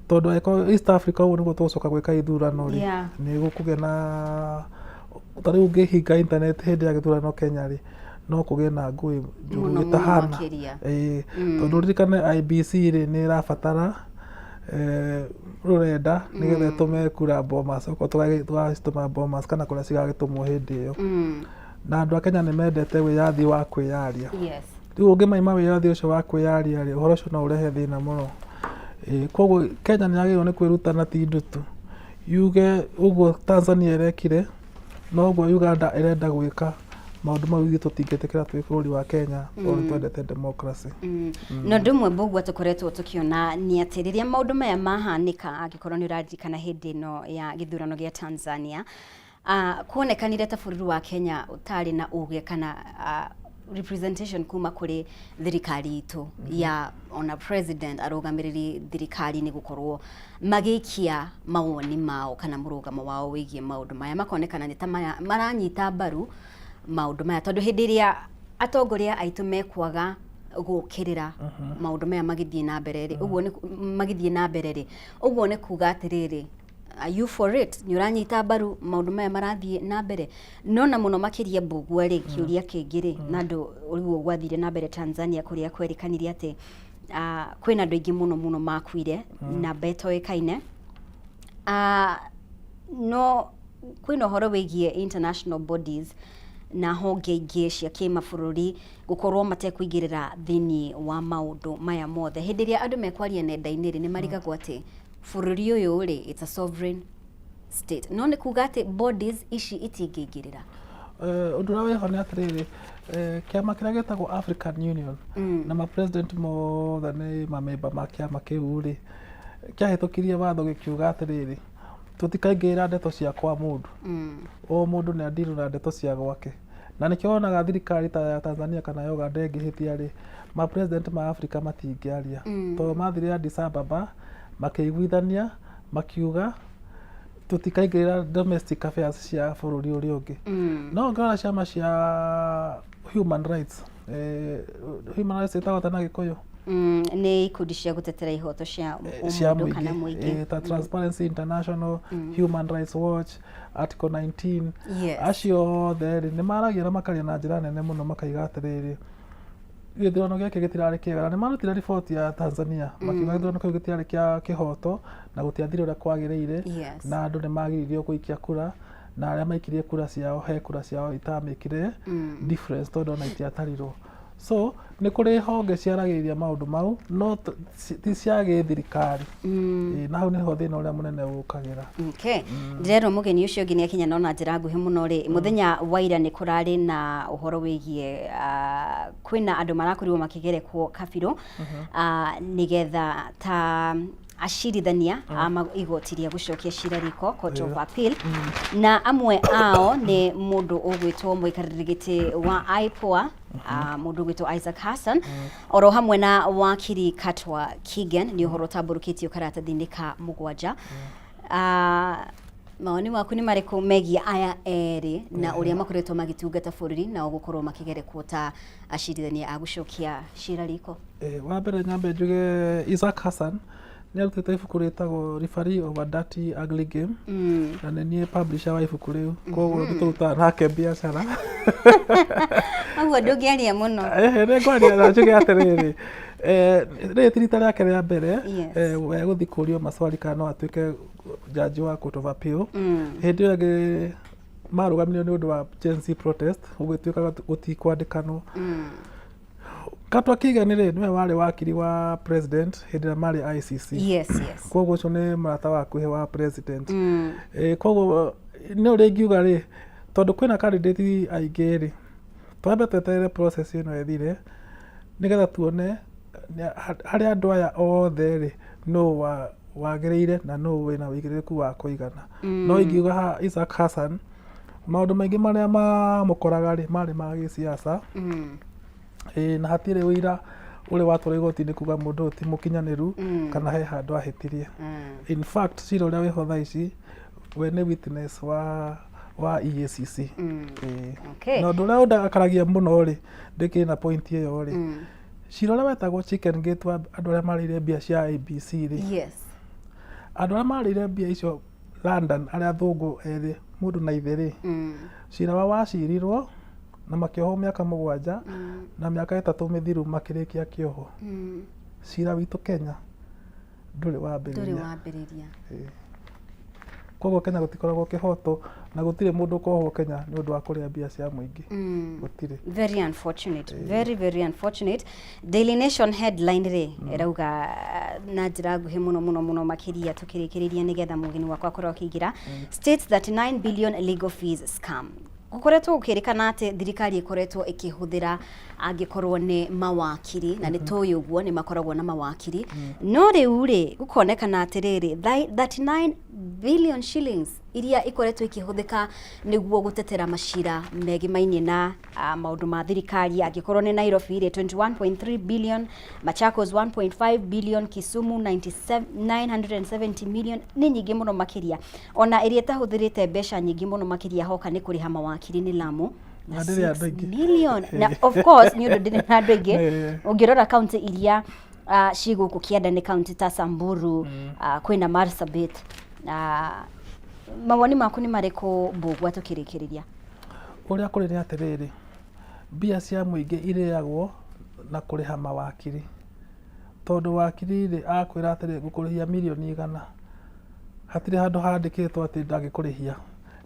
tondũ angĩkorwo East Africa ũguo nĩguo tũgũcoka gwĩka ithurano rĩ, nĩ gũkũgĩa na ta rĩu ũngĩhinga internet hĩndĩ ya gĩthurano Kenya rĩ, no kũgĩe na ngũĩ njũru Mũno mũno ĩtahana. makĩria. Ĩĩ, tondũ ũririkane IEBC rĩ nĩ ĩrabatara rũrenda nĩgetha ĩtũme kura Bomas, okorwo tũgacitũma Bomas kana kũrĩa cigagĩtũmwo hĩndĩ ĩyo. Na andũ a Kenya nĩ mendete wĩyathi wa kwĩyaria. Rĩu ũngĩmaima wĩyathi ũcio wa kwĩyaria rĩ, ũhoro ũcio no ũrehe thĩna mũno. Ĩĩ, koguo Kenya nĩ yagĩrĩirwo nĩ kwĩruta na ti ndutu, yuge ũguo Tanzania ĩrekire, noguo Uganda ĩrenda gwĩka, maũndũ mau ithuĩ tũtingĩtĩkĩra twĩ bũrũri wa Kenya tondũ nĩ twendete democracy. Na ũndũ ũmwe Mbũgua tũkoretwo tũkĩona nĩ atĩ rĩrĩa maũndũ maya mahanĩka, angĩkorwo nĩ ũraririkana hĩndĩ ĩno ya gĩthurano gĩa Tanzania, kuonekanire ta bũrũri wa Kenya ũtarĩ na uge kana representation kuma kũrĩ thirikari itũ ya ona president arũgamĩrĩri thirikari-inĩ gũkorwo magĩikia mawoni mao kana mũrũgamo wao wĩgiĩ maũndũ maya, makonekana nĩ ta maranyita mbaru maũndũ maya, tondũ hĩndĩ ĩrĩa atongoria aitũ mekwaga gũkĩrĩra maũndũ maya magĩthiĩ na mbere rĩ, ũguo nĩ magĩthiĩ na mbere rĩ, ũguo nĩ kuga atĩrĩrĩ, are you for it? Nĩ ũranyita mbaru maũndũ maya marathiĩ na mbere? No na mũno makĩria Mbũgua rĩ, kĩũria kĩngĩ rĩ, na andũ ũguo gwathire na mbere Tanzania kũrĩa kwerĩkanire atĩ kwĩna andũ aingĩ mũno mũno makuire, namba ĩtoĩkaine. No kwĩna ũhoro wĩgiĩ international bodies na honge ingĩ cia kĩmabũrũri gũkorwo matekũingĩrĩra thĩinĩ wa maũndũ maya mothe. Hĩndĩ ĩrĩa andũ mekwaria nenda-inĩ rĩ, nĩ marigagwo atĩ bũrũri ũyũ rĩ, it's a sovereign state. No nĩ kuga atĩ bodies ici itingĩingĩrĩra. Ũndũ ũrĩa wĩho nĩ atĩrĩrĩ, kĩama kĩrĩa gĩtagwo African Union na ma president mothe nĩ mamemba ma kĩama kĩu rĩ, kĩahĩtũkirie watho gĩkiuga atĩrĩrĩ, tũtikaingĩrĩra ndeto cia kwa mũndũ. O mũndũ nĩ andirwo na ndeto cia gwake. Na nĩkĩo wonaga thirikari ta ya Tanzania kana ya Uganda ĩngĩhĩtia rĩ, ma president ma Africa matingĩaria. Tondũ mathire Addis Ababa, makĩiguithania, makiuga tũtikaingĩrĩra domestic affairs cia bũrũri ũrĩa ũngĩ. No ũngĩrora ciama cia human rights, human rights ĩtagwo atĩa na Gĩkũyũ? Nĩ ikundi cia gũtetera ihoto cia Cia ũmũndũ kana mũingĩ, mũingĩ. Ta Transparency International, Human Rights Watch, Article 19, acio othe rĩ, nĩ maragia na makaria na njĩra nene mũno, makaiga atĩrĩrĩ, gĩthurano gĩkĩ gĩtirarĩ kĩega, na nĩ marutire riboti ya Tanzania makiuga gĩthurano kĩu gĩtiarĩ kĩa kĩhoto na gũtiathire ũrĩa kwagĩrĩire, na andũ nĩ magiririo gũikia kura, na arĩa maikirie kura ciao he kura ciao itamĩkire difference tondũ ona itiatarirwo. So nĩ kũrĩ honge ciaragĩrĩria maũndũ mau, no ti cia gĩthirikari. Ĩĩ, na hau nĩho thĩna ũrĩa mũnene ũkagĩra. Okay. Ndĩrerwo mũgeni ũcio ũngĩ nĩ akinya no na njĩra nguhĩ mũno rĩ, mũthenya wa ira nĩ kũrarĩ na ũhoro wĩgiĩ kwĩna andũ marakorirwo makĩgerekwo kabirũ nĩgetha ta acirithania a igoti rĩa gũcokia cira riko, Court of Appeal, na amwe ao nĩ mũndũ ũgwĩtwo mũikarĩri gĩtĩ wa IPOA, mũndũ ũgwĩtwo Isaac Hassan, oro hamwe na wakiri Katwa Kigen. Nĩ ũhoro ũtambũrũkĩtio karatathi-inĩ ka 7. Mawoni maku nĩ marĩkũ megiĩ aya erĩ na ũrĩa makoretwo magĩtungata bũrũri na gũkorwo makĩgerekwo ta acirithania a gũcokia cira riko? Wa mbere nyambe njuge Isaac Hassan nĩ arutĩte ibuku rĩtagwo Referee of a Dirty Ugly Game, na nĩ niĩ publisher wa ibuku rĩu, koguo nĩ tũrutaga nake biacara. Ũguo ndũngĩaria mũno. Nĩ ngwaria na njuge atĩrĩrĩ, rĩrĩ ti rita rĩake rĩa mbere we gũthiĩ kũrio maswali kana no atuĩke jaji wa Court of Appeal. Hĩndĩ ĩyo ĩngĩ marũgamirio nĩ ũndũ wa Gen Z protest, gũgĩtuĩka gũtikwandĩkanwo. Katwa Kigen rĩ, nĩwe warĩ wakiri wa president hĩndĩ ĩrĩa marĩ ICC. Koguo ũcio nĩ mũrata wa hakuhĩ wa president. Koguo nĩ ũrĩa ingiuga rĩ, tondũ kwĩna candidate aingĩ rĩ, twambe tweterere process ĩno ĩthire nĩgetha tuone harĩ andũ aya othe rĩ, nũ wagĩrĩire na nũ wĩna ũigĩrĩrĩku wa kũigana. No ingiuga haha Isaac Hassan, maũndũ maingĩ marĩa mamũkoraga rĩ, marĩ ma gĩsiasa. Ĩĩ, na hatirĩ ũira ũrĩ watwarwo igoti-inĩ kuga mũndũ ũyũ ti mũkinyanĩru kana he handũ ahĩtirie. In fact, cira ũrĩa wĩho thaa ici, we nĩ witness wa EACC. Ĩĩ. Na ũndũ ũrĩa ũndakaragia mũno rĩ, ndĩkĩrĩ na point ĩyo rĩ, cira ũrĩa wetagwo Chicken Gate wa andũ arĩa marĩire mbia cia IEBC rĩ, andũ arĩa marĩire mbia icio London, arĩa athũngũ erĩ, mũndũ na ithe rĩ, cira wao wacirirwo Na makĩohwo mĩaka 7 na mĩaka 3 mĩthiru makĩrĩkia kĩoho. Cira witũ Kenya ndũrĩ Ndũrĩ wambĩrĩria. Wambĩrĩria. Koguo Kenya gũtikoragwo kĩhoto na gũtirĩ mũndũ ũkohwo Kenya nĩ ũndũ wa kũrĩa mbia cia mũingĩ. Gũtirĩ. Very unfortunate, very very unfortunate. Daily Nation headline rĩ ĩrauga na njĩra nguhĩ mũno mũno mũno makĩria tũkĩrĩkĩrĩria nĩgetha mũgeni wakwa akorwo akĩingĩra, states 39 billion legal fees scam. Gũkoretwo gũkĩrĩkana atĩ thirikari ĩkoretwo ĩkĩhũthĩra angĩkorwo nĩ mawakiri, na nĩ tũĩ ũguo nĩ makoragwo na mawakiri, no rĩu rĩ gũkonekana atĩrĩrĩ, 39 billion shillings iria ikoretwo ikĩhũthĩka nĩguo gũtetera macira megimainie na maũndũ ma thirikari, angĩkorwo nĩ Nairobi rĩ 21.3 billion, Machakos 1.5 billion, Kisumu 97, 970 million. Nĩ nyingĩ mũno makĩria. Ona ĩrĩa ĩtahũthĩrĩte mbeca nyingĩ mũno makĩria hoka nĩ kũrĩha mawakiri nĩ Lamu na Na ndĩrĩ andũ 6 aingĩ. million. Na of course nĩ ũndũ ndĩrĩ na andũ aingĩ. Ũngĩrora kaunti iria ci gũkũ kĩanda nĩ kaunti ta Samburu, kwĩna Marsabit. Mawoni maku nĩ marĩkũ, Mbũgua, tũkĩrĩkĩrĩria? Ũrĩa kũrĩ nĩ atĩrĩrĩ, mbia cia mũingĩ irĩagwo na kũrĩha mawakiri, tondũ wakiri rĩ akwĩra atĩrĩ, ngũkũrĩhia mirioni 100, hatirĩ handũ handĩkĩtwo atĩ ndangĩkũrĩhia.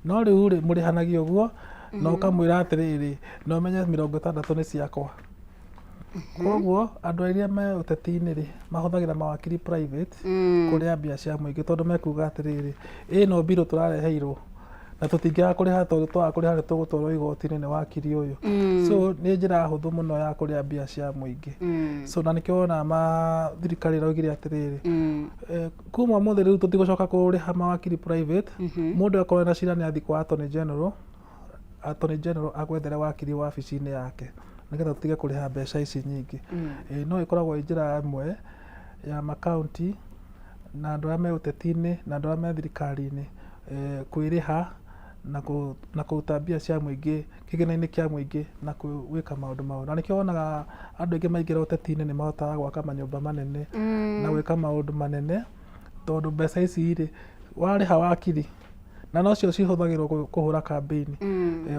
No rĩu rĩ mũrĩhanagia ũguo na ũkamwĩra atĩrĩrĩ, na ũmenye 60 nĩ ciakwa. Koguo andũ arĩa me ũteti-inĩ rĩ mahũthagĩra mawakiri private kũrĩa mbia cia mũingĩ, tondũ mekuga atĩrĩrĩ, ĩno mbirũ tũrareheirwo na tũtingĩaga kũrĩha, tondũ twaga kũrĩha nĩ tũgũtwarwo igoti-inĩ nĩ wakiri ũyũ. So nĩ njĩra hũthũ mũno ya kũrĩa mbia cia mũingĩ. So na nĩkĩo wonaga ma thirikari ĩraugire atĩrĩrĩ, kuma ũmũthĩ rĩu tũtigũcoka kũrĩha mawakiri private. Mũndũ akorwo na cira nĩ athiĩ kwa attorney general, attorney general agwethere wakiri wabici-inĩ yake, nĩgetha tũtige kũrĩha mbeca ici nyingĩ. No ĩkoragwo ĩ njĩra ĩmwe ya makaunti na andũ arĩa me ũteti-inĩ na andũ arĩa me thirikari-inĩ kwĩrĩha na kũruta mbia cia mũingĩ kĩgĩna-inĩ kĩa mũingĩ na gwĩka maũndũ mao. Na nĩkĩo wonaga andũ aingĩ maingĩra ũteti-inĩ nĩ mahotaga gwaka manyũmba manene na gwĩka maũndũ manene, tondũ mbeca ici rĩ warĩha wakiri na nocio cihũthagĩrwo kũhũra kambĩini.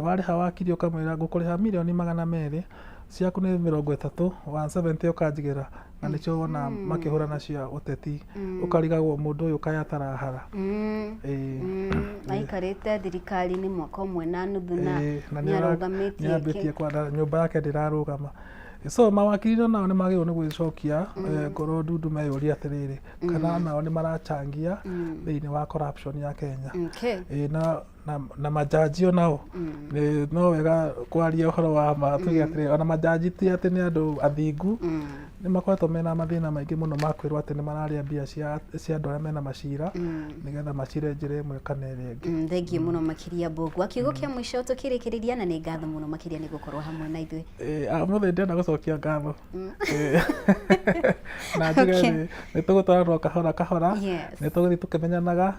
Warĩha wakiri ũkamwĩra ngũkũrĩha mirioni 200, ciaku nĩ 30, 170 ũkanjigĩra, na nĩcio wona makĩhũra nacio ũteti. Ũkarigagwo mũndũ ũyũ kaĩ atarahara. Ĩĩ. Aikarĩte thirikari-inĩ mwaka ũmwe na nuthu na na nĩ arũgamĩtie nĩambĩtie kwanda nyũmba yake ndĩrarũgama. So mawakiri nao nĩ magĩrĩirwo nĩ gwĩcokia ngoro ndundu meyũrie atĩrĩrĩ, kana nao nĩ marachangia thĩinĩ wa corruption ya Kenya. Ĩĩ, na majaji onao nĩ no wega kwaria ũhoro wa ma tuge atĩrĩrĩ, ona majaji ti atĩ nĩ andũ athingu. Nĩ makoretwo mena mathĩna maingĩ mũno ma kwĩrwo atĩ nĩ mararĩa mbia cia andũ arĩa mena macira nĩgetha macire njĩra ĩmwe kana ĩrĩa ĩngĩ. Thengiũ mũno makĩria, Mbũgua. Kiugo kĩa mũico tũkĩrĩkĩrĩria, na nĩ ngatho mũno makĩria nĩ gũkorwo hamwe na ithuĩ. Ũmũthĩ ndĩrenda gũcokia ngatho na njuge nĩ tũgũtwarana o kahora kahora. Nĩ tũgũthiĩ tũkĩmenyanaga.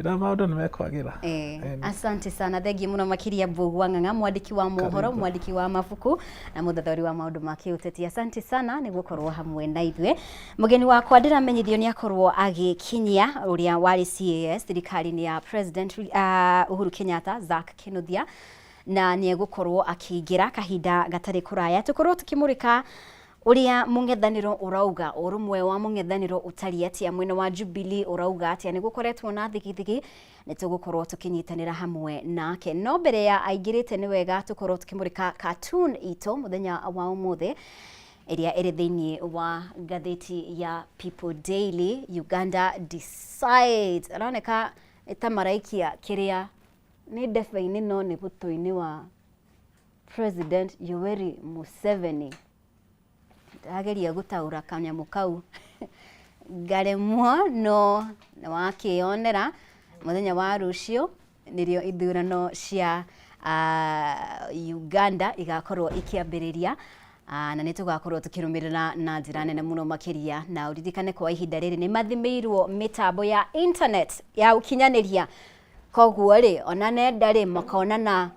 Na maũndũ nĩ mekwagĩra. Asante sana, thengiũ mũno makĩria, Mbũgua Ng'ang'a, mwandĩki wa mohoro, Karibu. Mwandĩki wa mabuku na mũthathaũri wa maũndũ ma kĩũteti. Asante sana nĩ gũkorwo hamwe na ithuĩ. Mũgeni wakwa ndĩramenyithio nĩ akorwo agĩkinyia ũrĩa warĩ CAS thirikari-inĩ ya President Uhuru Kenyatta, Zack Kinuthia, na nĩ egũkorwo akĩingĩra kahinda gatarĩ kũraya tũkorwo tũkĩmũrĩka ũrĩa mũng'ethanĩro ũrauga, ũrũmwe wa mũng'ethanĩro ũtariĩ atĩa, mwena wa Jubilee ũrauga atĩa, nĩ gũkoretwo na thigithigi. Nĩ tũgũkorwo tũkĩnyitanĩra hamwe nake, no mbere ya aingĩrĩte nĩ wega tũkorwo tũkĩmũrĩka cartoon itũ mũthenya wa ũmũthĩ ĩrĩa ĩrĩ thĩinĩ wa ngathĩti ya People Daily. Uganda decides, aroneka ta maraikia kĩrĩa nĩ ndebe-inĩ no nĩ mũtwe-inĩ wa President Yoweri Museveni. Ndageria gũtaũra kanyamũ kau ngaremwo, no nĩ wakĩyonera mũthenya wa rũciũ nĩrĩo ithurano cia Uganda igakorwo ikĩambĩrĩria, na nĩ tũgakorwo tũkĩrũmĩrĩra na njĩra nene mũno makĩria. Na ũririkane kwa ihinda rĩrĩ nĩ mathimĩirwo mĩtambo ya internet ya ũkinyanĩria, koguo rĩ ona nenda rĩ makonana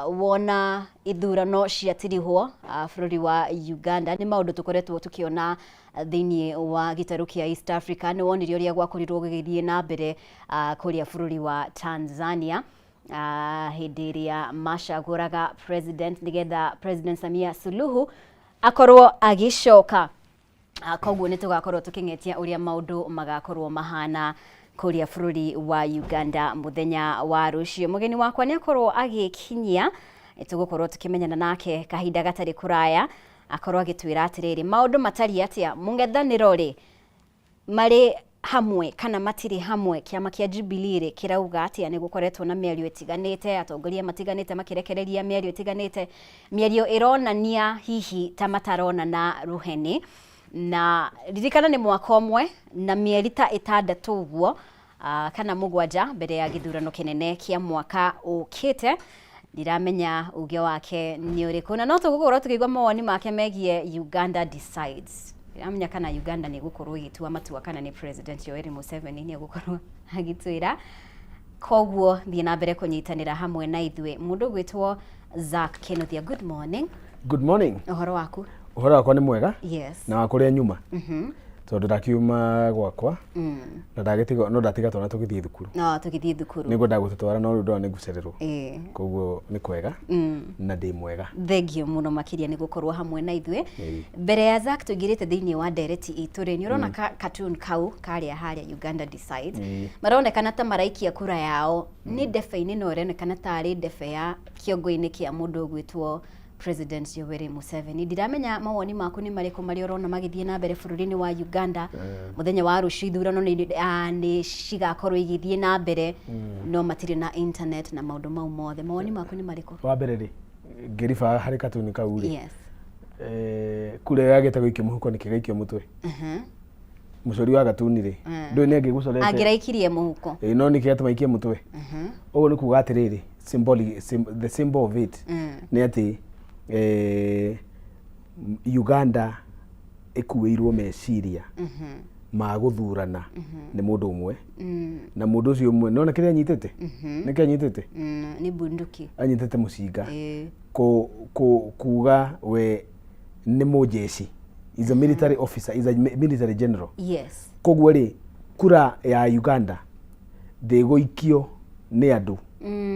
wona ithurano ciatirihwo bũrũri wa Uganda. Nĩ maũndũ tũkoretwo tũkĩona thĩinĩ wa gĩtarũ kĩa East Africa. Nĩ wonire ũrĩa gwakorirwo gũgĩthiĩ na mbere kũrĩa bũrũri wa Tanzania. Hĩndĩ ĩrĩa macagũraga president nĩgetha President Samia Suluhu akorwo agĩcoka. Koguo nĩ tũgakorwo tũkĩng'etia ũrĩa maũndũ magakorwo mahana kũrĩa bũrũri wa Uganda mũthenya wa rũciũ. Mũgeni wakwa nĩ akorwo agĩkinyia, tũgũkorwo tũkĩmenyana nake kahinda gatarĩ kũraya, akorwo agĩtwĩra atĩrĩrĩ, maũndũ matariĩ atĩa, mũng'ethanĩro rĩ marĩ hamwe kana matirĩ hamwe, kĩama kĩa Jubilee rĩ kĩrauga atĩa? Nĩ gũkoretwo na mĩario ĩtiganĩte, atongoria matiganĩte makĩrekereria mĩario ĩtiganĩte, mĩario ĩronania hihi ta mataronana rũheni. Na ririkana nĩ mwaka ũmwe na mĩeri ta ĩtandatũ ũguo kana mũgwanja mbere ya gĩthurano kĩnene kĩa mwaka ũkĩte. Ndiramenya uge wake nĩ ũrĩkũ, na no tũgũkorwo tũkĩigua mawoni make megiĩ Uganda Decides. Ndiramenya kana Uganda nĩ ĩgũkorwo ĩgĩtua matua kana nĩ President Yoweri Museveni nĩ egũkorwo agĩtwĩra. Koguo thiĩ na mbere kũnyitanĩra hamwe na ithuĩ. Mũndũ ũgwĩtwo Zack Kinuthia, good morning. Good morning. Ũhoro waku? Ũhoro wakwa nĩ mwega. Yes. Na wa kũrĩa nyuma. Tondũ ndakiuma gwakwa na ndagĩtiga no ndatiga twana tũgĩthiĩ thukuru. No tũgĩthiĩ thukuru. Nĩguo ndagũtũtwara no rĩu ndona nĩ ngũcererwo. Koguo nĩ kwega na ndĩ mwega. Thengio mũno makĩria nĩ gũkorwo hamwe na ithuĩ. Mbere ya Zack tũingĩrĩte thĩinĩ wa ndereti itũ rĩ, nĩ ũrona cartoon kau karĩa harĩa Uganda Decides. Maronekana ta maraikia kura yao nĩ ndebe-inĩ, no ĩronekana tarĩ ndebe ya kĩongo-inĩ kĩa mũndũ ũgwĩtwo President Yoweri Museveni. Ndiramenya mawoni maku nĩ marĩkũ marĩa ũrona magĩthiĩ na mbere bũrũri-inĩ wa Uganda mũthenya wa rũciũ. Ithurano nĩ cigakorwo igĩthiĩ na mbere, no matirĩ na internet na maũndũ mau mothe. Mawoni maku nĩ marĩkũ? Wa mbere rĩ, ngĩriba harĩ katuni kau rĩ, kura yagĩte gũikio mũhuko nĩkĩ gaikio mũtwe? Mũcori wa gatuni rĩ, ndũĩ nĩ angĩgũcorete. Angĩraikirie mũhuko. Ĩĩ, no nĩkĩ gatũma aikie mũtwe? Ũguo nĩ kuga atĩrĩrĩ, the symbol of it nĩ atĩ Uganda ĩkuĩirwo meciria ma gũthurana nĩ mũndũ ũmwe, na mũndũ ũcio ũmwe nona kĩrĩa anyitĩte, nĩkĩ anyitĩte? Nĩ bunduki. Anyitĩte mũcinga kuga we nĩ mũjeshi, is a military officer, is a military general. Koguo rĩ, kura ya Uganda ndĩgũikio nĩ andũ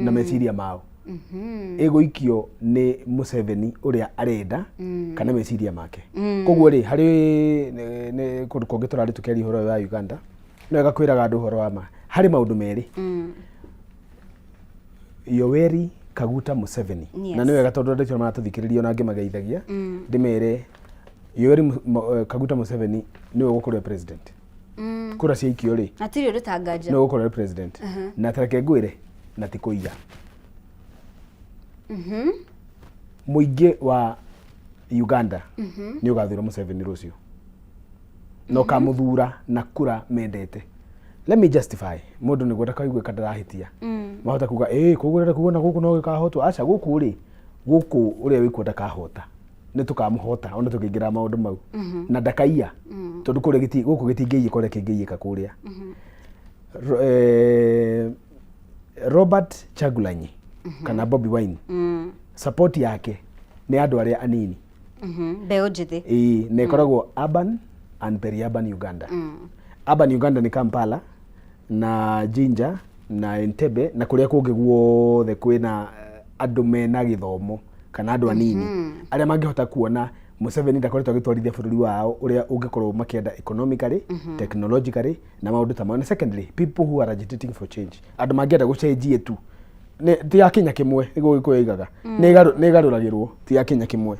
na meciria mao, ĩgũikio nĩ Museveni ũrĩa arenda kana meciria make. Koguo rĩ, harĩ nĩ kũndũ kũngĩ tũrarĩ tũkĩaria ũhoro ũyũ wa Uganda, no wega kwĩraga andũ ũhoro wa ma. Harĩ maũndũ merĩ, Yoweri Kaguta Museveni, na nĩ wega tondũ andũ acio maratũthikĩrĩria ona ngĩmageithagia, ndĩmere Yoweri Kaguta Museveni nĩwe ũgũkorwo e president kura ciaikio rĩ. Hatirĩ ũndũ ta nganja. Nĩwe ũgũkorwo e president, na tareke ngwĩre, na ti kũiya mũingĩ wa Uganda nĩ ũgathura Museveni rũciũ na ũkamũthura na kura mendete. Let me justify mũndũ nĩguo ndakaigue ka ndarahĩtia. Mahota kuga ĩĩ, koguo ũrenda kuga na gũkũ no gĩkahotwo? Aca, gũkũ rĩ, gũkũ ũrĩa wĩkuo ndakahota, nĩ tũkamũhota ona tũkĩingĩra maũndũ mau, na ndakaiya tondũ kũrĩa gũkũ gĩtingĩiyĩka ũrĩa kĩngĩiyĩka kũrĩa. Robert Chagulanyi kana Bobi Wine, support yake nĩ andũ arĩa anini. Mbeũ njĩthĩ. Ĩĩ, na ĩkoragwo urban and peri-urban Uganda. Urban Uganda nĩ Kampala na Jinja na Entebbe na kũrĩa kũngĩ guothe kwĩna andũ mena gĩthomo kana andũ anini arĩa mangĩhota kuona Museveni ndakoretwo agĩtwarithia bũrũri wao ũrĩa ũngĩkorwo makĩenda economically, technologically na maũndũ ta mau. Na secondly, people who are agitating for change, andũ mangĩenda gũcenjie tu. Ti ya kinya kĩmwe, nĩguo Gĩkũyũ oigaga. Nĩ ĩgarũragĩrwo, ti ya kinya kĩmwe.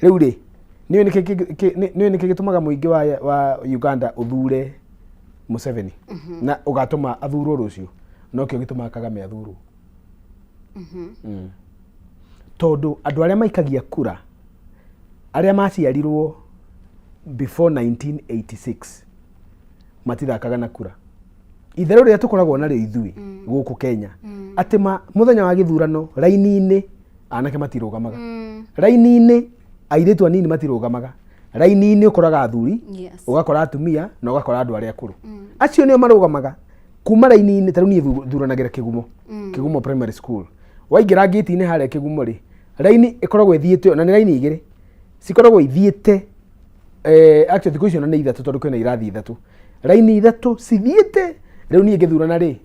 Rĩu rĩ, nĩũĩ nĩkĩ gĩtũmaga mũingĩ wa Uganda ũthure Museveni na ũgatũma athurwo rũciũ? Nokĩo gĩtũmaga Kagame athurwo. Tondũ andũ arĩa maikagia kura, arĩa maciarirwo before 1986, matithakaga na kura. Itherũ rĩrĩa tũkoragwo narĩo ithuĩ gũkũ Kenya, atĩ ma mũthenya wa gĩthurano raini-inĩ anake matirũgamaga, raini-inĩ airĩtu anini matirũgamaga, raini-inĩ ũkoraga athuri, ũgakora atumia na ũgakora andũ arĩa akũrũ. Acio nĩo marũgamaga kuma raini-inĩ. Ta rĩu niĩ thuranagĩra Kĩgumo, Kĩgumo Primary School. Waingĩra ngĩti-inĩ harĩa Kĩgumo rĩ, raini ĩkoragwo ĩthiĩte, na nĩ raini igĩrĩ cikoragwo ithiĩte, actually thikũ icio na nĩ ithatũ tondũ kwĩna irathi ithatũ, raini ithatũ cithiĩte. Rĩu niĩ ngĩthurana rĩ,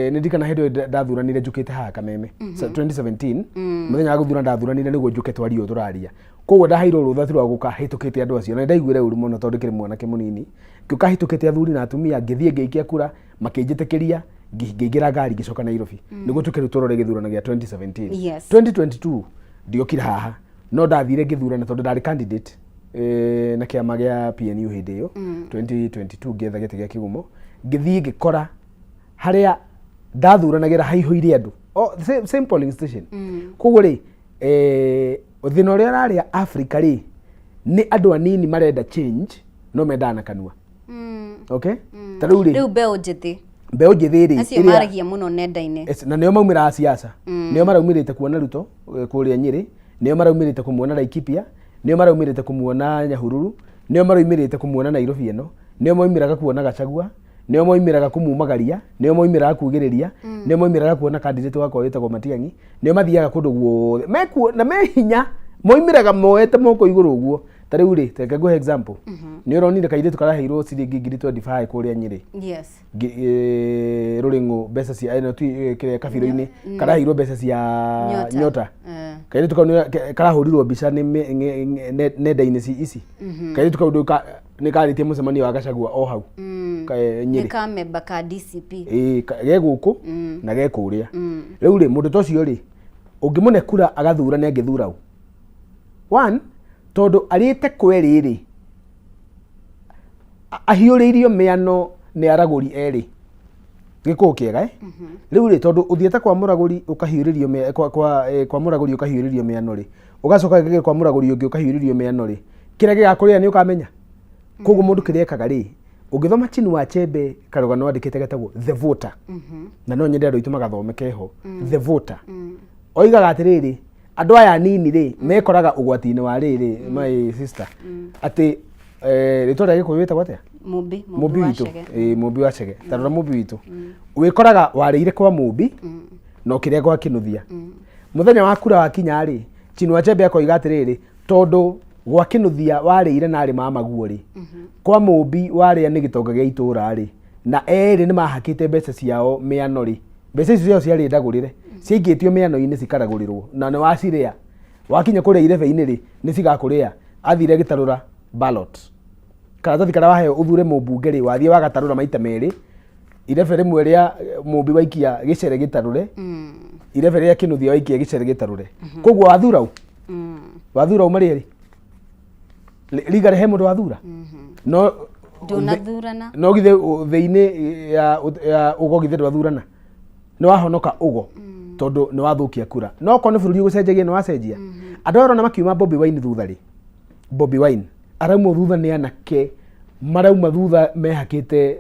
nĩ ndirikana hĩndĩ ĩyo ndathuranire njũkĩte haha Kameme. So, 2017 mũthenya wa gũthurana ndathuranire nĩguo njũke twarie ũũ tũraria. Koguo ndaheirwo rũtha tu rwa gũka hĩtũkĩte andũ acio, na nĩ ndaiguire ũru mũno tondũ ndĩkĩrĩ mwanake mũnini. Ngĩũka hĩtũkĩte athuri na atumia, ngĩthiĩ ngĩikia kura, makĩnjĩtĩkĩria, ngĩingĩra ngari ngĩcoka Nairobi. Nĩguo tũke rĩu tũrore gĩthurano gĩa 2017. 2022 ndiokire haha, no ndathire ngĩthurana tondũ ndarĩ candidate na kĩama gĩa PNU hĩndĩ ĩyo. 2022 ngĩetha gĩtĩ gĩa Kĩgumo, ngĩthiĩ ngĩkora harĩa ndathuranagĩra haihũire andũ. Oh, same polling station. Koguo rĩ, thĩna ũrĩa ũrarĩa Africa rĩ, nĩ andũ anini marenda change no mendaga na kanua. Okay? Ta rĩu rĩ, Rĩu mbeũ njĩthĩ mbeũ njĩthĩ rĩ, acio maragia mũno nenda-inĩ. Yes, na nĩo maumĩraga siasa. Nĩo maraumĩrĩte kuona Ruto kũrĩa Nyĩrĩ, nĩo maraumĩrĩte kũmuona Laikipia, nĩo maraumĩrĩte kũmuona Nyahururu, nĩo maraumĩrĩte kũmuona Nairobi ĩno, nĩo maumĩraga kuona Gachagua, nĩo moimĩraga kũmumagaria, nĩo moimĩraga kugĩrĩria, nĩo moimĩraga kuona candidate wakwa wĩtagwo Matiang'i, nĩo mathiaga kũndũ guothe mekuo na me hinya, moimĩraga moete moko igũrũ ũguo. Ta rĩu rĩ, reke ngũhe example. Nĩ ũronire kairĩtu karaheirwo ciringi ngiri 25 kũrĩa Nyĩrĩ? Yes. Rũrĩng'ũ mbeca cia ĩno ti kĩrĩa kabirũ-inĩ, karaheirwo mbeca cia Nyota. Nyota. Kairĩtu kau karahũrirwo mbica nĩ nenda-inĩ ici. Kairĩtu kau nĩ karĩtie mũcemanio wa Gachagua o hau. Nyĩrĩ. Nĩ kamemba ka DCP. Ĩĩ, ge gũkũ na ge kũrĩa. Rĩu rĩ, mũndũ ta ũcio rĩ, ũngĩmũne kura agathura nĩ angĩthura ũ? One, tondũ arĩte kwerĩ rĩ, ahiũrĩirio mĩano nĩ aragũri erĩ. Gĩkũyũ kĩega, eh? Rĩu rĩ, tondũ ũthiĩte kwa mũragũri ũkahiũrĩrio kwa mũragũri ũkahiũrĩrio mĩano rĩ, ũgacoka gĩgĩ kwa mũragũri ũngĩ ũkahiũrĩrio mĩano rĩ, kĩrĩa gĩgakũrĩa nĩ ũkamenya. Koguo mũndũ kĩrĩa ekaga rĩ, ũngĩthoma Chinua Achebe karũgano andĩkĩte getagwo The Voter, na no nyende andũ aitũ magathome keho, The Voter. Oigaga atĩrĩrĩ, andũ aya anini rĩ, mekoraga ũgwati-inĩ wa rĩrĩ, my sister, atĩ rĩtwa rĩa Gĩkũyũ wĩtagwo atĩa? Mũmbi. Mũmbi wa witũ. Chege. Ĩĩ, Mũmbi wa Chege. Ta rora mũmbi witũ. Wĩkoraga warĩire kwa mũmbi na ũkĩrĩa gwa Kĩnuthia. Mũthenya wa kura wakinya rĩ, Chinua Achebe akoiga atĩrĩrĩ, tondũ gwa Kĩnuthia warĩire na arĩ mamaguo rĩ, kwa mũmbi warĩa nĩ gĩtonga gĩa itũũra rĩ, na erĩ nĩ mahakĩte mbeca ciao mĩano rĩ, mbeca icio ciao ciarĩ ndagũrĩre, ciaikĩtio mĩano-inĩ cikaragũrĩrwo, na nĩ wacirĩa. Wakinya kũrĩa irebe-inĩ rĩ, nĩ cigakũrĩa. Athire agĩtarũra ballot. Karatathi karĩa waheo ũthure mũmbunge rĩ, wathiĩ wagatarũra maita merĩ, irebe rĩmwe rĩa mũmbi waikia gĩcere gĩtarũre, irebe rĩa Kĩnuthia waikia gĩcere gĩtarũre. Koguo wathura ũ? Wathura ũ marĩ erĩ? Riga he mũndũ wathura? No Ndũnathurana. No githĩ thĩ-inĩ ya ũgo githĩ ndwathurana? Nĩ wahonoka ũgo tondũ nĩ wathũkia kura. No okorwo nĩ bũrũri ũgũcenjagia nĩ wacenjia. Andũ aya ũrona makiuma Bobi Wine thutha rĩ, Bobi Wine arauma thutha nĩ anake marauma thutha mehakĩte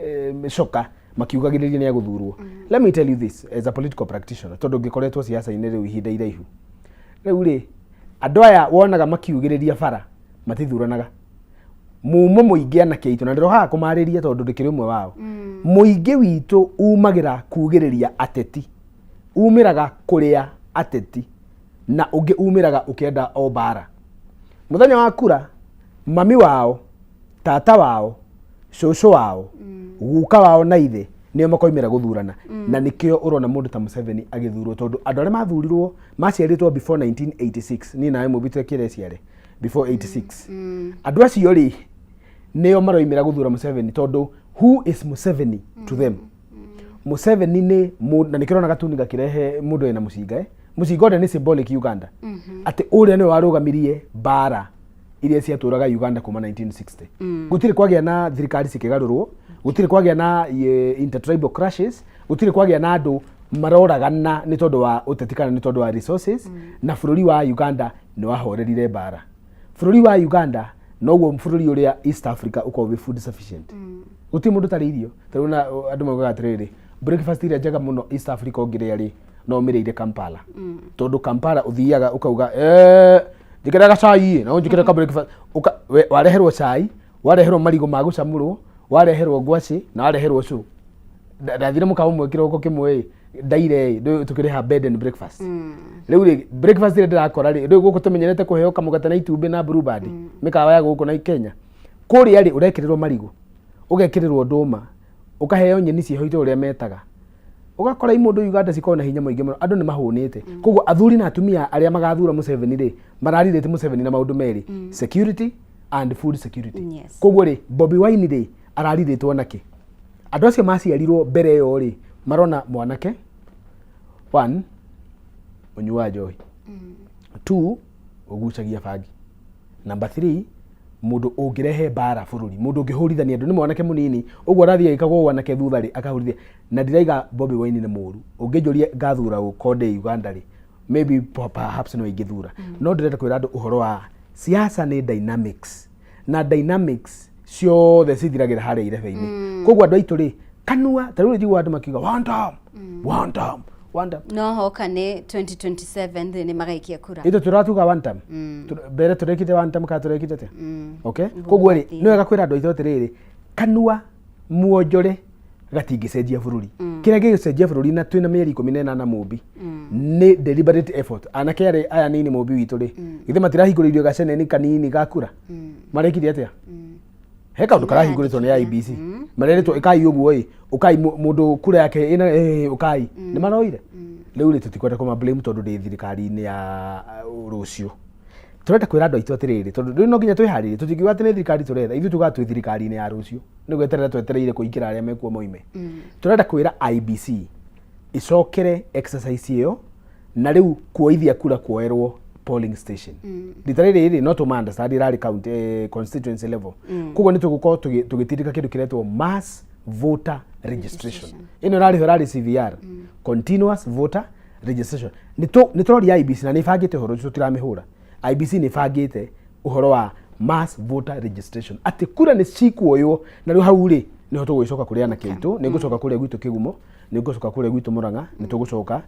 coka makiugagĩrĩria nĩ egũthurwo. Let me tell you this as a political practitioner, tondũ ngĩkoretwo siasa-inĩ rĩu ihinda iraihu. Rĩu rĩ, andũ aya wonaga makiugĩrĩria bara matithuranaga. Mumo mũingĩ anake aitũ, na ndĩrohaga kũmarĩria tondũ ndĩkĩrĩ ũmwe wao. Mũingĩ witũ umagĩra kugĩrĩria ateti, umĩraga kũrĩa ateti, na ũngĩ umĩraga ũkĩenda o mbara. Mũthenya wa kura, mami wao, tata wao, cũcũ wao, guka wao na ithe nĩo makoimĩra gũthurana. Na nĩkĩo ũrona mũndũ ta Museveni agĩthurwo, tondũ andũ arĩa mathurirwo maciarĩtwo before 1986, niĩ nawe mũmbi twekĩre ciare before 86. Andũ acio rĩ, nĩo maroimĩra gũthura Museveni, tondũ who is Museveni to them? Museveni nĩ na nĩkĩo ũrona gatuni gakĩrehe mũndũ wĩna mũcinga, eh? Mũcinga ũrĩa nĩ symbolic Uganda. Atĩ ũrĩa nĩwe warũgamirie mbara iria ciatũraga Uganda kuma 1960. Gũtirĩ kwagĩa na thirikari cikĩgarũrwo, gũtirĩ kwagĩa na intertribal clashes, gũtirĩ kwagĩa na andũ maroragana nĩ tondũ wa ũteti kana nĩ tondũ wa resources, na bũrũri wa Uganda nĩ wahorerire mbara. Bũrũri wa Uganda noguo bũrũri ũrĩa East Africa ũkoragwo wĩ food sufficient. Gũtirĩ mũndũ ũtarĩ irio. Ta rĩu na andũ maugaga atĩrĩrĩ, breakfast ĩrĩa njega mũno East Africa ũngĩrĩa rĩ, no ũmĩrĩire Kampala. Tondũ Kampala ũthiaga ũkauga, njĩkĩra gacai ĩ, na ũnjĩkĩre ka breakfast. Wareherwo cai, wareherwo marigũ ma gũcamũrwo, wareherwo ngwacĩ na wareherwo cũ. Ndathire mũkawa ũmwe kĩroko kĩmwe ĩ, ndaire ĩ, tũkĩrĩha bed and breakfast. Rĩu rĩ, breakfast ĩrĩa ndĩrakora rĩ, rĩu gũkũ tũmenyerete kũheo kamũgate na itumbĩ na blue band, mĩkawa ya gũkũ na Kenya. Kũrĩa rĩ, ũrekĩrĩrwo marigũ, ũgekĩrĩrwo ndũma, Ũkaheo nyeni ciĩho itũra ũrĩa metaga. Ũgakora imũndũ Uganda cikoragwo na hinya mũingĩ mũno, andũ nĩ mahũnĩte. Koguo athuri na atumia arĩa magathura Museveni rĩ, mararĩrĩte Museveni na maũndũ merĩ, security and food security. Koguo rĩ, Bobi Wine rĩ, ararirĩtwo nakĩ? Andũ acio maciarirwo mbere ĩyo rĩ, marona mwanake, one, ũnyuaga njohi, two, ũgucagia bangi, number three, mũndũ ũngĩrehe mbara bũrũri, mũndũ ũngĩhũrithania andũ, nĩ mwanake mũnini ũguo arathiĩ agĩkagwo wanake thutha rĩ, akahũrithia. Na ndiraiga Bobi Wine nĩ mũru, ũngĩnjũria ngathura ũ konde Uganda rĩ, maybe perhaps no ingĩthura, no ndĩrenda kwĩra andũ ũhoro wa siasa nĩ dynamics, na dynamics ciothe cithiragĩra harĩa irebe-inĩ. Koguo andũ aitũ rĩ, kanua ta rĩu njiguaga andũ makiuga one term, one term, one term. No hoka nĩ 2027 thĩ nĩ magaikia kura. Itũ tũratuga one term. Mbere tũrekite one term kana tũrekite atĩa? Okay, koguo rĩ, nĩ wega kwĩra andũ aitũ atĩrĩrĩ, kanua muonjore gatingĩcenjia bũrũri. Kĩrĩa gĩgũcenjia bũrũri, na twĩna mĩeri 18 mũmbi, nĩ deliberate effort. Anake arĩ aya nini mũmbi witũ rĩ, githĩ matirahingũrĩirio gaceneni kanini ga kura? Marekire atĩa? He kaũndũ karahingũrĩtwo nĩ IEBC, marerĩtwo ĩkai ũguo ĩ, ũkai mũndũ kura yake ĩna ũkai, nĩ maroire. Rĩu rĩ, tũtikwenda kũma blame tondũ ndĩ thirikari-inĩ ya rũciũ. Tũrenda kwĩra andũ aitũ atĩrĩrĩ, tondũ rĩu no nginya twĩharĩrie, tũtingiuga atĩ nĩ thirikari tũretha, ithuĩ tugaga twĩ thirikari-inĩ ya rũciũ, nĩ gweterera twetereire kũingĩra arĩa mekuo moime. Tũrenda kwĩra IEBC ĩcokere exercise ĩyo, na rĩu kuoithia kura kuoerwo polling station. Rita rĩrĩ rĩ, no tũma understand ĩrarĩ county, constituency level. Koguo nĩ tũgũkorwo tũgĩtindĩka kĩndũ kĩretwo mass voter registration. Ĩno ĩrarĩ ho ĩrarĩ CVR, continuous voter registration. Nĩ tũroria IEBC na nĩ ĩbangĩte ũhoro ũcio, tũtiramĩhũra. IEBC nĩ ĩbangĩte ũhoro wa mass voter registration, atĩ kura nĩ cikuoywo, na rĩu hau rĩ, nĩho tũgũgĩcoka kũrĩ anake aitũ. Nĩ ngũcoka kũrĩa gwitũ Kĩgumo, nĩ ngũcoka kũrĩa gwitũ Mũrang'a, nĩ tũgũcoka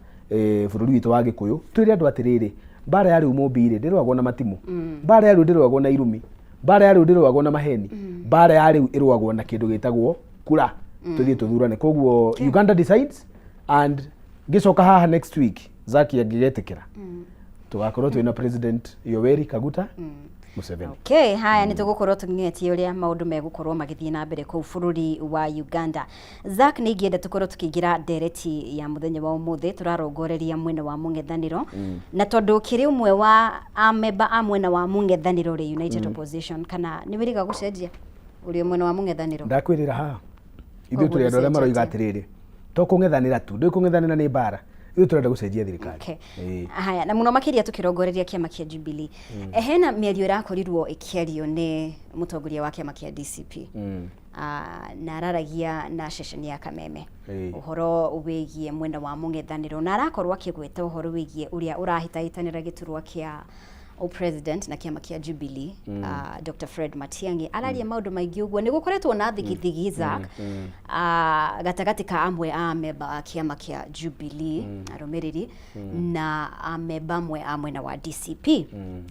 bũrũri witũ wa Gĩkũyũ, twĩre andũ atĩrĩrĩ, mbara ya rĩu mũmbi rĩ, ndĩrũagwo na matimũ, mbara ya rĩu ndĩrũagwo na irumi, mbara ya rĩu ndĩrũagwo na maheni, mbara ya rĩu ĩrũagwo na kĩndũ gĩtagwo kura. Tũthiĩ tũthurane. Koguo Uganda decides, and ngĩcoka haha next week, Zaki angĩgetĩkĩra, tũgakorwo twĩna President Yoweri Kaguta Museveni. Okay, haya, nĩ tũgũkorwo tũng'etie ũrĩa maũndũ megũkorwo magĩthiĩ na mbere kũu bũrũri wa Uganda. Zack, nĩ ingĩenda tũkorwo tũkĩingĩra ndereti ya mũthenya wa ũmũthĩ. Tũrarongoreria mwena wa mũng'ethanĩro, na tondũ kĩrĩ ũmwe wa amemba a mwena wa mũng'ethanĩro rĩ, United Opposition, kana nĩ wĩrĩga gũcenjia ũrĩ mwena wa mũng'ethanĩro? Ndakwĩrĩra haha, ithuĩ Koguo tũrĩ andũ arĩa maroiga ndũcenjetie. Atĩrĩrĩ, to kũng'ethanĩra tu, ndũĩ kũng'ethanĩra nĩ mbara, ithuĩ tũrenda gũcenjia thirikari. Ĩĩ. Haya, na mũno makĩria tũkĩrongoreria kĩama kĩa Jubilee, hena mĩario ĩrakorirwo ĩkĩario nĩ mũtongoria wa kĩama kĩa DCP. Ah, na araragia na ceceni ya Kameme ũhoro wĩgiĩ mwena wa mũng'ethanĩro, na arakorwo akĩgweta ũhoro wĩgiĩ ũrĩa ũrahĩtahĩtanĩra gĩturwa kĩa president na kĩama kĩa Jubilee, Dr. Fred Matiang'i. Araria maũndũ maingĩ ũguo, nĩ gũkoretwo na thigithigi, Zack, gatagatĩ ka amwe a memba a kĩama kĩa Jubilee, arũmĩrĩri, na amemba amwe a mwena wa DCP,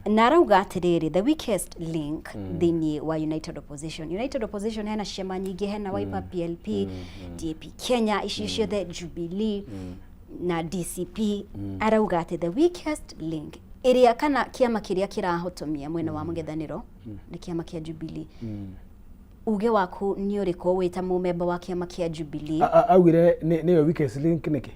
na arauga atĩrĩrĩ, the weakest link thĩinĩ wa United Opposition, United Opposition hena ciama nyingĩ, hena Wiper, PLP, DAP Kenya, ici ciothe, Jubilee na DCP. Arauga atĩ the weakest link ĩrĩa kana kĩama kĩrĩa kĩrahotomia mwena wa mũng'ethanĩro nĩ kĩama kĩa Jubilee. Uge waku nĩ ũrĩkũ wĩ ta mũmemba wa kĩama kĩa Jubilee? Augire nĩyo weakest link nĩkĩ?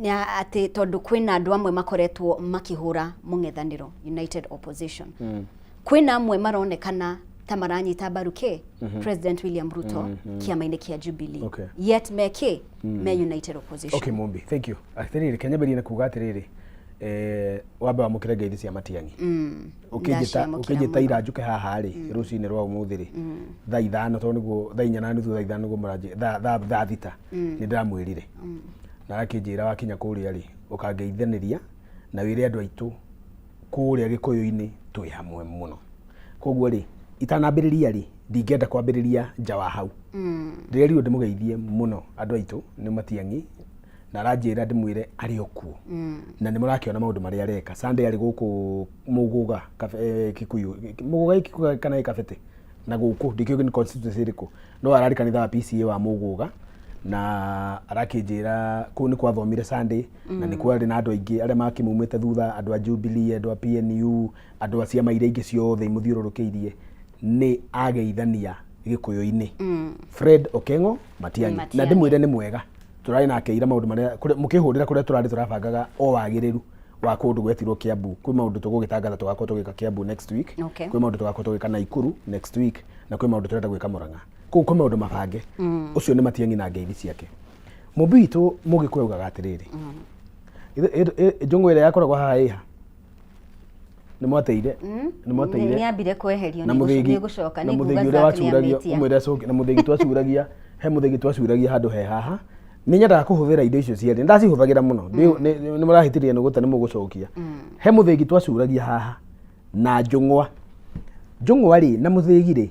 Nĩ atĩ tondũ kwĩna andũ amwe makoretwo makĩhũra mũng'ethanĩro, United Opposition, kwĩna amwe maronekana ta maranyita mbaru kĩ President William Ruto kĩama-inĩ kĩa Jubilee, yet me kĩ me United Opposition. Okay, Mumbi, thank you. Atĩrĩrĩ, kenyamberie na kuga atĩrĩrĩ, wambe wamũkĩre ngeithi cia Matiang'i. Ũkĩnjĩta Ndaciamũkĩra ũkĩnjĩta mũno. ira njũke haha rĩ, rũcinĩ rwa ũmũthĩ rĩ, thaa 5, tondũ nĩguo thaa 4:30, thaa 5 nĩguo mũranjĩ, thaa 6 nĩ ndĩramwĩrire, na arakĩnjĩra wakinya kũrĩa rĩ, ũkangeithanĩria na wĩre andũ aitũ kũrĩa Gĩkũyũ-inĩ twĩ hamwe mũno. Koguo rĩ, itanambĩrĩria rĩ, ndingĩenda kwambĩrĩria nja wa hau. Ndĩrerirwo ndĩmũgeithie mũno andũ aitũ nĩ Matiang'i, na aranjĩra ndĩmwĩre arĩ o kuo na nĩ mũrakĩona maũndũ marĩa areka. Sunday arĩ gũkũ Mũgũga Kikuyu, Mũgũga ĩ Kikuyu kana ĩ Kabete na gũkũ, ndikĩũĩ nĩ constituency ĩrĩkũ, no ararĩ kanitha wa PCEA wa Mũgũga, na arakĩnjĩra kũu nĩ kwathomire Sunday, na nĩ kwarĩ na andũ aingĩ arĩa makĩmumĩte thutha, andũ a Jubilee, andũ a PNU, andũ a ciama iria ingĩ ciothe imũthiũrũrũkĩirie. Nĩ ageithania Gĩkũyũ-inĩ. Fred Okengo Matiang'i. Na Matiang'i. ndĩmwĩre nĩ mwega. Tũrarĩ nake ira maũndũ marĩa mũkĩhũrĩra kũrĩa tũrarĩ tũrabangaga o wagĩrĩru wa kũndũ gwetirwo Kiambu. Kwĩ maũndũ tũgũgĩtangatha tũgakorwo tũgĩka Kiambu next week. Kwĩ maũndũ tũgakorwo tũgĩka Naikuru next week na kwĩ maũndũ tũrenda gwĩka Murang'a. Koguo kwĩ maũndũ mabange. Ũcio nĩ Matiang'i na ngeithi ciake. Mũmbi witũ Mũgĩkũyũ augaga atĩrĩrĩ. Njũng'wa ĩrĩa yakoragwo haha ĩha? Nĩ mwateire. Nĩ mwateire. Nĩ ambire kweherio Na mũthĩgi nĩ gũcoka na nĩ mũthĩgi nguga ũrĩa Zack nĩ wacuragio amĩtia. ũmwĩre acoke na mũthĩgi twacuragia he mũthĩgi twacuragia handũ he haha nĩ nyendaga kũhũthĩra indo icio cierĩ ndacihũthagĩra mũno nĩ mũrahĩtĩria nĩ gũte nĩ mũgũcokia. He mũthĩgi twacuragia haha na njũng'wa. Njũng'wa rĩ na mũthĩgi rĩ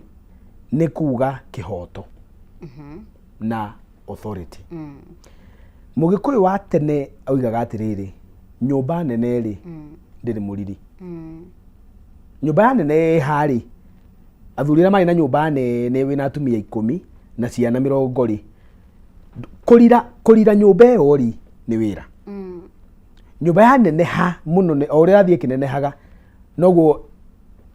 nĩ kuga kĩhoto na authority. Mũgĩkũyũ wa tene oigaga atĩrĩrĩ, nyũmba nene rĩ ndĩrĩ mũriri. Nyũmba ya nene ĩha rĩ, athuri arĩa marĩ na nyũmba nene wĩna atumia 10 na ciana 20 rĩ, kũrira nyũmba ĩyo rĩ nĩ wĩra. Nyũmba ya neneha mũno o ũrĩa ĩrathiĩ ĩkĩnenehaga noguo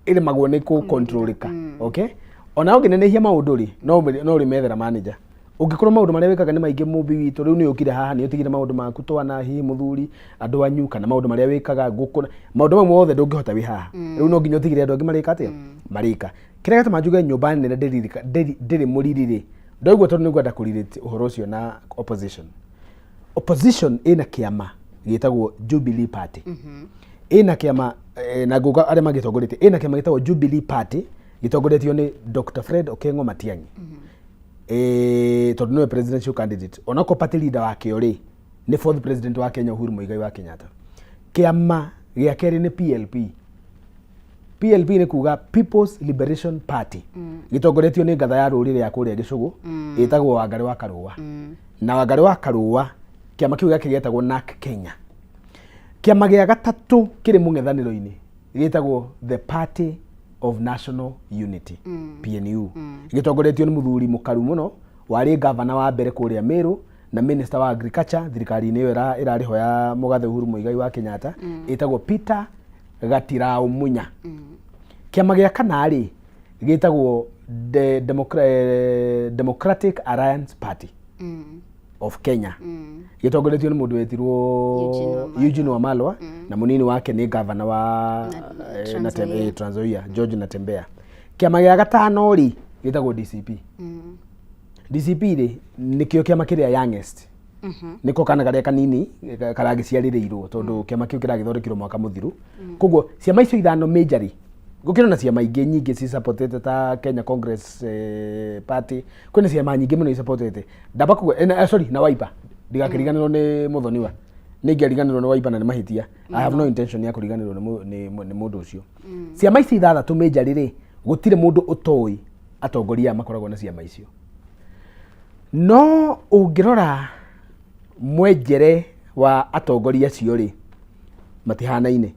ĩremagwo nĩ kũ controlĩka. Okay? Ona ũngĩnenehia maũndũ rĩ, no ũrĩmethera manager. Ũngĩkorwo maũndũ marĩa wĩkaga nĩ maingĩ mũmbi witũ, rĩu nĩ ũkire haha nĩ ũtigire maũndũ maku twana, hihi mũthuri, andũ anyu, kana maũndũ marĩa wĩkaga, ngũkũ, maũndũ mau mothe ndũngĩhota wĩ haha. Rĩu no nginya ũtigire andũ angĩ marĩka atĩa? Marĩka. Kĩrĩa gĩatũma njuge nyũmba nene ndĩrĩ mũriri rĩ, ndaigua tondũ nĩ ngwenda kũ relate ũhoro ũcio na opposition. Opposition ĩna kĩama gĩtagwo Jubilee Party. Ĩna kĩama na ngũka arĩa magĩtongoretie, ĩna kĩama gĩtagwo Jubilee Party gĩtongoretio nĩ Dr. Fred Okengo Matiang'i. Tondũ nĩwe presidential candidate. Onakorwo party leader wakĩo rĩ nĩ fourth president wa Kenya Uhuru Muigai wa Kenyatta. Kĩama gĩa kerĩ nĩ PLP. PLP nĩ kuga People's Liberation Party. Gĩtongoretio nĩ ngatha ya rũrĩrĩ ya kũrĩa Gĩcũgũ ĩtagwo Wangarĩ wa Karũa. Na Wangarĩ wa Karũa kĩama kĩu gĩake gĩetagwo NARC Kenya. Kĩama gĩa gatatũ kĩrĩ mũng'ethanĩro-inĩ gĩtagwo The Party of National Unity, PNU. Gĩtongoretio nĩ mũthuri mũkaru mũno warĩ gavana wa mbere kũrĩa Meru na minister wa agriculture thirikari-inĩ ĩyo ĩrarĩ ho ya mũgathe Uhuru Muigai wa Kenyatta, ĩtagwo Peter Gatirau Munya. Kĩama gĩa kana rĩ gĩtagwo Democratic Alliance Party of Kenya. Gĩtongoretio nĩ mũndũ wetirwo Eugene Wamalwa na mũnini wake nĩ gavana wa Trans Nzoia. Trans Nzoia, George Natembeya. Kĩama gĩa gatano rĩ gĩtagwo DCP. DCP rĩ nĩkĩo kĩama kĩrĩa youngest. Nĩko kana karĩa kanini karagĩciarĩrĩirwo tondũ kĩama kĩu kĩragĩthondekirwo mwaka mũthiru. Koguo ciama icio ithano major rĩ, gũkĩrĩ na ciama ingĩ nyingĩ ci supportete ta Kenya Congress Party, kwĩna ciama nyingĩ mũno i-supportete. Ndamba kuga, sorry, na Wiper. Ndigakĩriganĩrwo nĩ Muthoniwa. Nĩ ingĩariganĩrwo nĩ Wiper na nĩ mahĩtia. I have no intention ya kũriganĩrwo nĩ mũndũ ũcio. Ciama ici ithathatũ major rĩ, gũtirĩ mũndũ ũtoĩ atongoria aya makoragwo na ciama icio. No ũngĩrora mwenjere wa atongoria acio rĩ, matihanaine.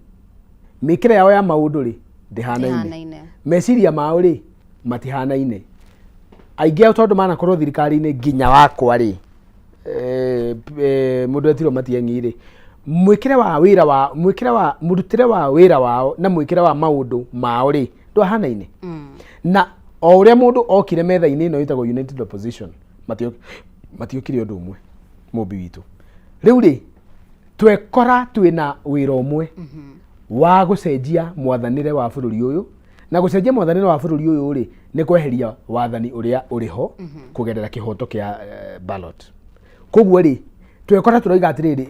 Mĩkĩre yao ya maũndũ rĩ, ndĩhanaine. Ndĩhanaine. Meciria mao rĩ, matihanaine. Aingĩ ao tondũ manakorwo thirikari-inĩ nginya wakwa rĩ, mũndũ etirwo Matiang'i rĩ, mwĩkĩre wa wĩra wa, mwĩkĩre wa, mũrutĩre wa wĩra wao na mwĩkĩre wa maũndũ mao rĩ, ndwahanaine. Na o ũrĩa mũndũ okire metha-inĩ ĩno ĩtagwo United Opposition, matiokire ũndũ ũmwe mũmbi witũ. Rĩu rĩ, twekora twĩna wĩra ũmwe wa gũcenjia mwathanĩre wa bũrũri ũyũ, na gũcenjia mwathanĩre wa bũrũri ũyũ rĩ, nĩ kweheria wathani ũrĩa ũrĩ ho kũgerera kĩhoto kĩa ballot. Koguo rĩ, twekora tũroiga atĩrĩrĩ,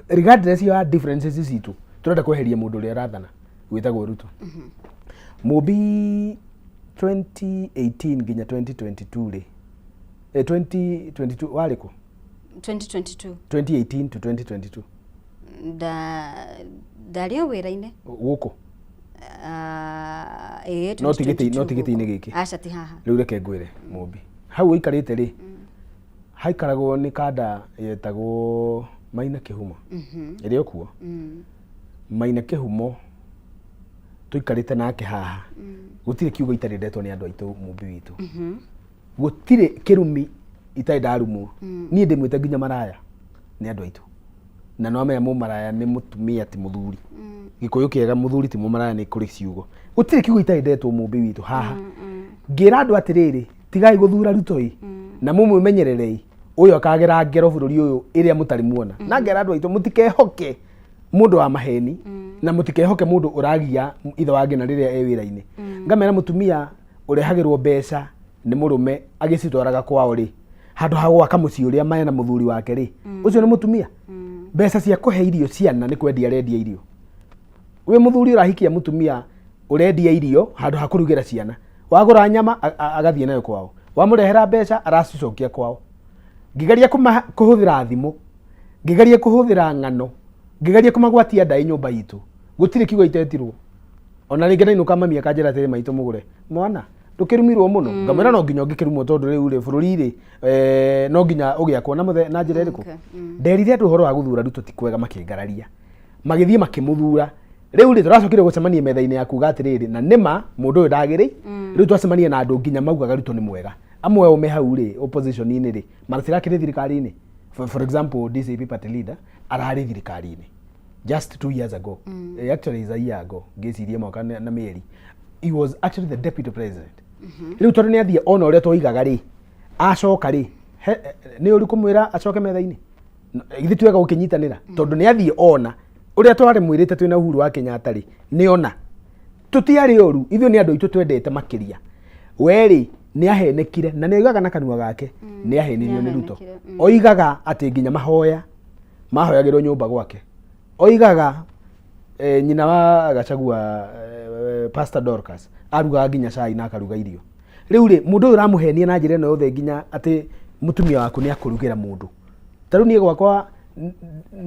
regardless ya differences citũ, tũrenda kweheria mũndũ ũrĩa ũrathana wĩtagwo Ruto. Mũmbi 2018 nginya 2022 rĩ, 2022 warĩ kũ? 2022. 2018 to 2022. Ndarĩ o wĩra-inĩ. Gũkũ? Ĩĩ, No ti gĩtĩ- no ti 2022 gĩtĩ-inĩ gũkũ. gĩkĩ. Aca, ti haha. Rĩu reke ngwĩre Mũmbi, hau ũikarĩte rĩ, haikaragwo nĩ kanda yetagwo Maina Kĩhumo. Ĩrĩ o kuo. Maina Kĩhumo tũikarĩte nake haha, gũtirĩ kiugo itarĩ ndetwo nĩ andũ aitũ Mũmbi witũ. Gũtirĩ kĩrumi itarĩ ndarumwo. Niĩ ndĩmwĩte nginya maraya nĩ andũ aitũ. Na no amenya mũmaraya nĩ mũtumia ti mũthuri. Gĩkũyũ kĩega mũthuri ti mũmaraya nĩ kũrĩ ciugo. Gũtirĩ kiugo itarĩ ndetwo Mũmbi witũ haha. Ngĩra andũ atĩrĩrĩ, Tigai gũthura Ruto ĩ, na mũmwĩmenyererei ũyũ akagera ngero bũrũri ũyũ ĩrĩa mũtarĩ muona. Na ngera andũ aitũ, mũtikehoke mũndũ wa maheni na mũtikehoke mũndũ ũragia ithe wa ngina rĩrĩa e wĩra-inĩ. Ngamera mũtumia ũrehagĩrwo mbeca nĩ mũrũme agĩcitwaraga kwao rĩ, handũ ha gwaka mũciĩ ũrĩa mena mũthuri wake rĩ, ũcio nĩ mũtumia? Mbeca cia kũhe irio ciana nĩ kwendia arendia irio. Wĩ mũthuri ũrahikia mũtumia ũrendia irio handũ ha kũrugĩra ciana, wagũra nyama agathiĩ nayo kwao, wamũrehera mbeca aracicokia kwao. Ngĩgeria kũhũthĩra thimũ, ngĩgeria kũhũthĩra ng'ano, ngĩgeria kũmagwatia ndaĩ nyũmba itũ, gũtirĩ kiugo itetirwo. Ona rĩngĩ ndainũka mami akanjĩra atĩrĩ, maitũ mũgũre mwana ndũkĩrumirwo mũno. Ngamwĩra no nginya ũngĩkĩrumwo tondũ rĩu rĩ bũrũri rĩ no nginya ũgĩakwo na mũthe na njĩra ĩrĩkũ. Nderire andũ ũhoro wa gũthura Ruto ti kwega, makĩngararia, magĩthiĩ makĩmũthura. Rĩu rĩ tũracokire gũcemania metha-inĩ ya kuga atĩrĩrĩ, na nĩma mũndũ ũyũ ndagĩrĩ. Rĩu twacemania na andũ nginya maugaga Ruto nĩ mwega, amwe ao me hau rĩ opposition-inĩ rĩ matirakĩrĩ thirikari-inĩ. For example, DCP party leader ararĩ thirikari-inĩ just 2 years ago. Actually is a year ago, ngĩciria mwaka na mĩeri, he was actually the deputy president. Rĩu tondũ nĩ athiĩ ona ũrĩa twoigaga rĩ, acoka rĩ, nĩ ũru kũmwĩra acoke metha-inĩ? Githĩ ti wega gũkĩnyitanĩra? Tondũ nĩ athiĩ ona ũrĩa twarĩ mwĩrĩte twĩna Uhuru wa Kenyatta rĩ, nĩ ona tũtiarĩ ũru, ithuĩ nĩ andũ aitũ twendete makĩria. We rĩ nĩ ahenekire na nĩ oigaga na kanua gake nĩ ahenirio nĩ Ruto. Oigaga atĩ nginya mahoya mahoyagĩrwo nyũmba gwake. Oigaga nyina wa Gachagua, Pastor Dorcas, arugaga nginya cai na akaruga irio. Rĩu rĩ mũndũ ũyũ ũramũhenia na njĩra ĩno yothe, nginya atĩ mũtumia waku nĩ akũrugĩra mũndũ. Ta rĩu niĩ gwakwa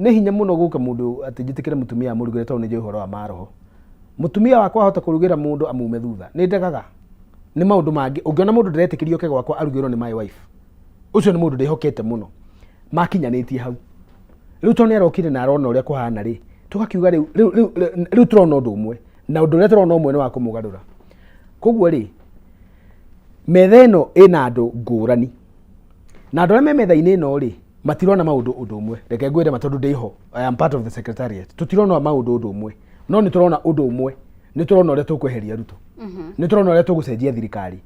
nĩ hinya mũno gũka mũndũ atĩ njĩtĩkĩre mũtumia amũrugĩre, tondũ nĩ njũĩ ũhoro wa maroho. Mũtumia wakwa ahota kũrugĩra mũndũ amume thutha, nĩ ndegaga. Nĩ maũndũ mangĩ ũngĩona mũndũ ndĩretĩkĩria oke gwakwa arugĩrwo nĩ my wife, ũcio nĩ mũndũ ndĩhokete mũno. Makinyanĩtie hau rĩu, tondũ nĩ arokire na arona ũrĩa kũhana rĩ, tũgakiuga rĩu rĩu rĩu rĩu tũrona ũndũ ũmwe, na ũndũ ũrĩa tũrona ũmwe nĩ wa kũmũgarũra. Koguo rĩ, metha ĩno ĩna andũ ngũrani, na andũ arĩa me metha-inĩ ĩno rĩ matirona maũndũ ũndũ ũmwe. Reke ngwĩre ma, tondũ ndĩho, I am part of the secretariat, tũtirona maũndũ ũndũ ũmwe, no nĩ tũrona ũndũ ũmwe, nĩ tũrona ũrĩa tũkweheria Ruto, nĩ tũrona ũrĩa tũgũcenjia thirikari.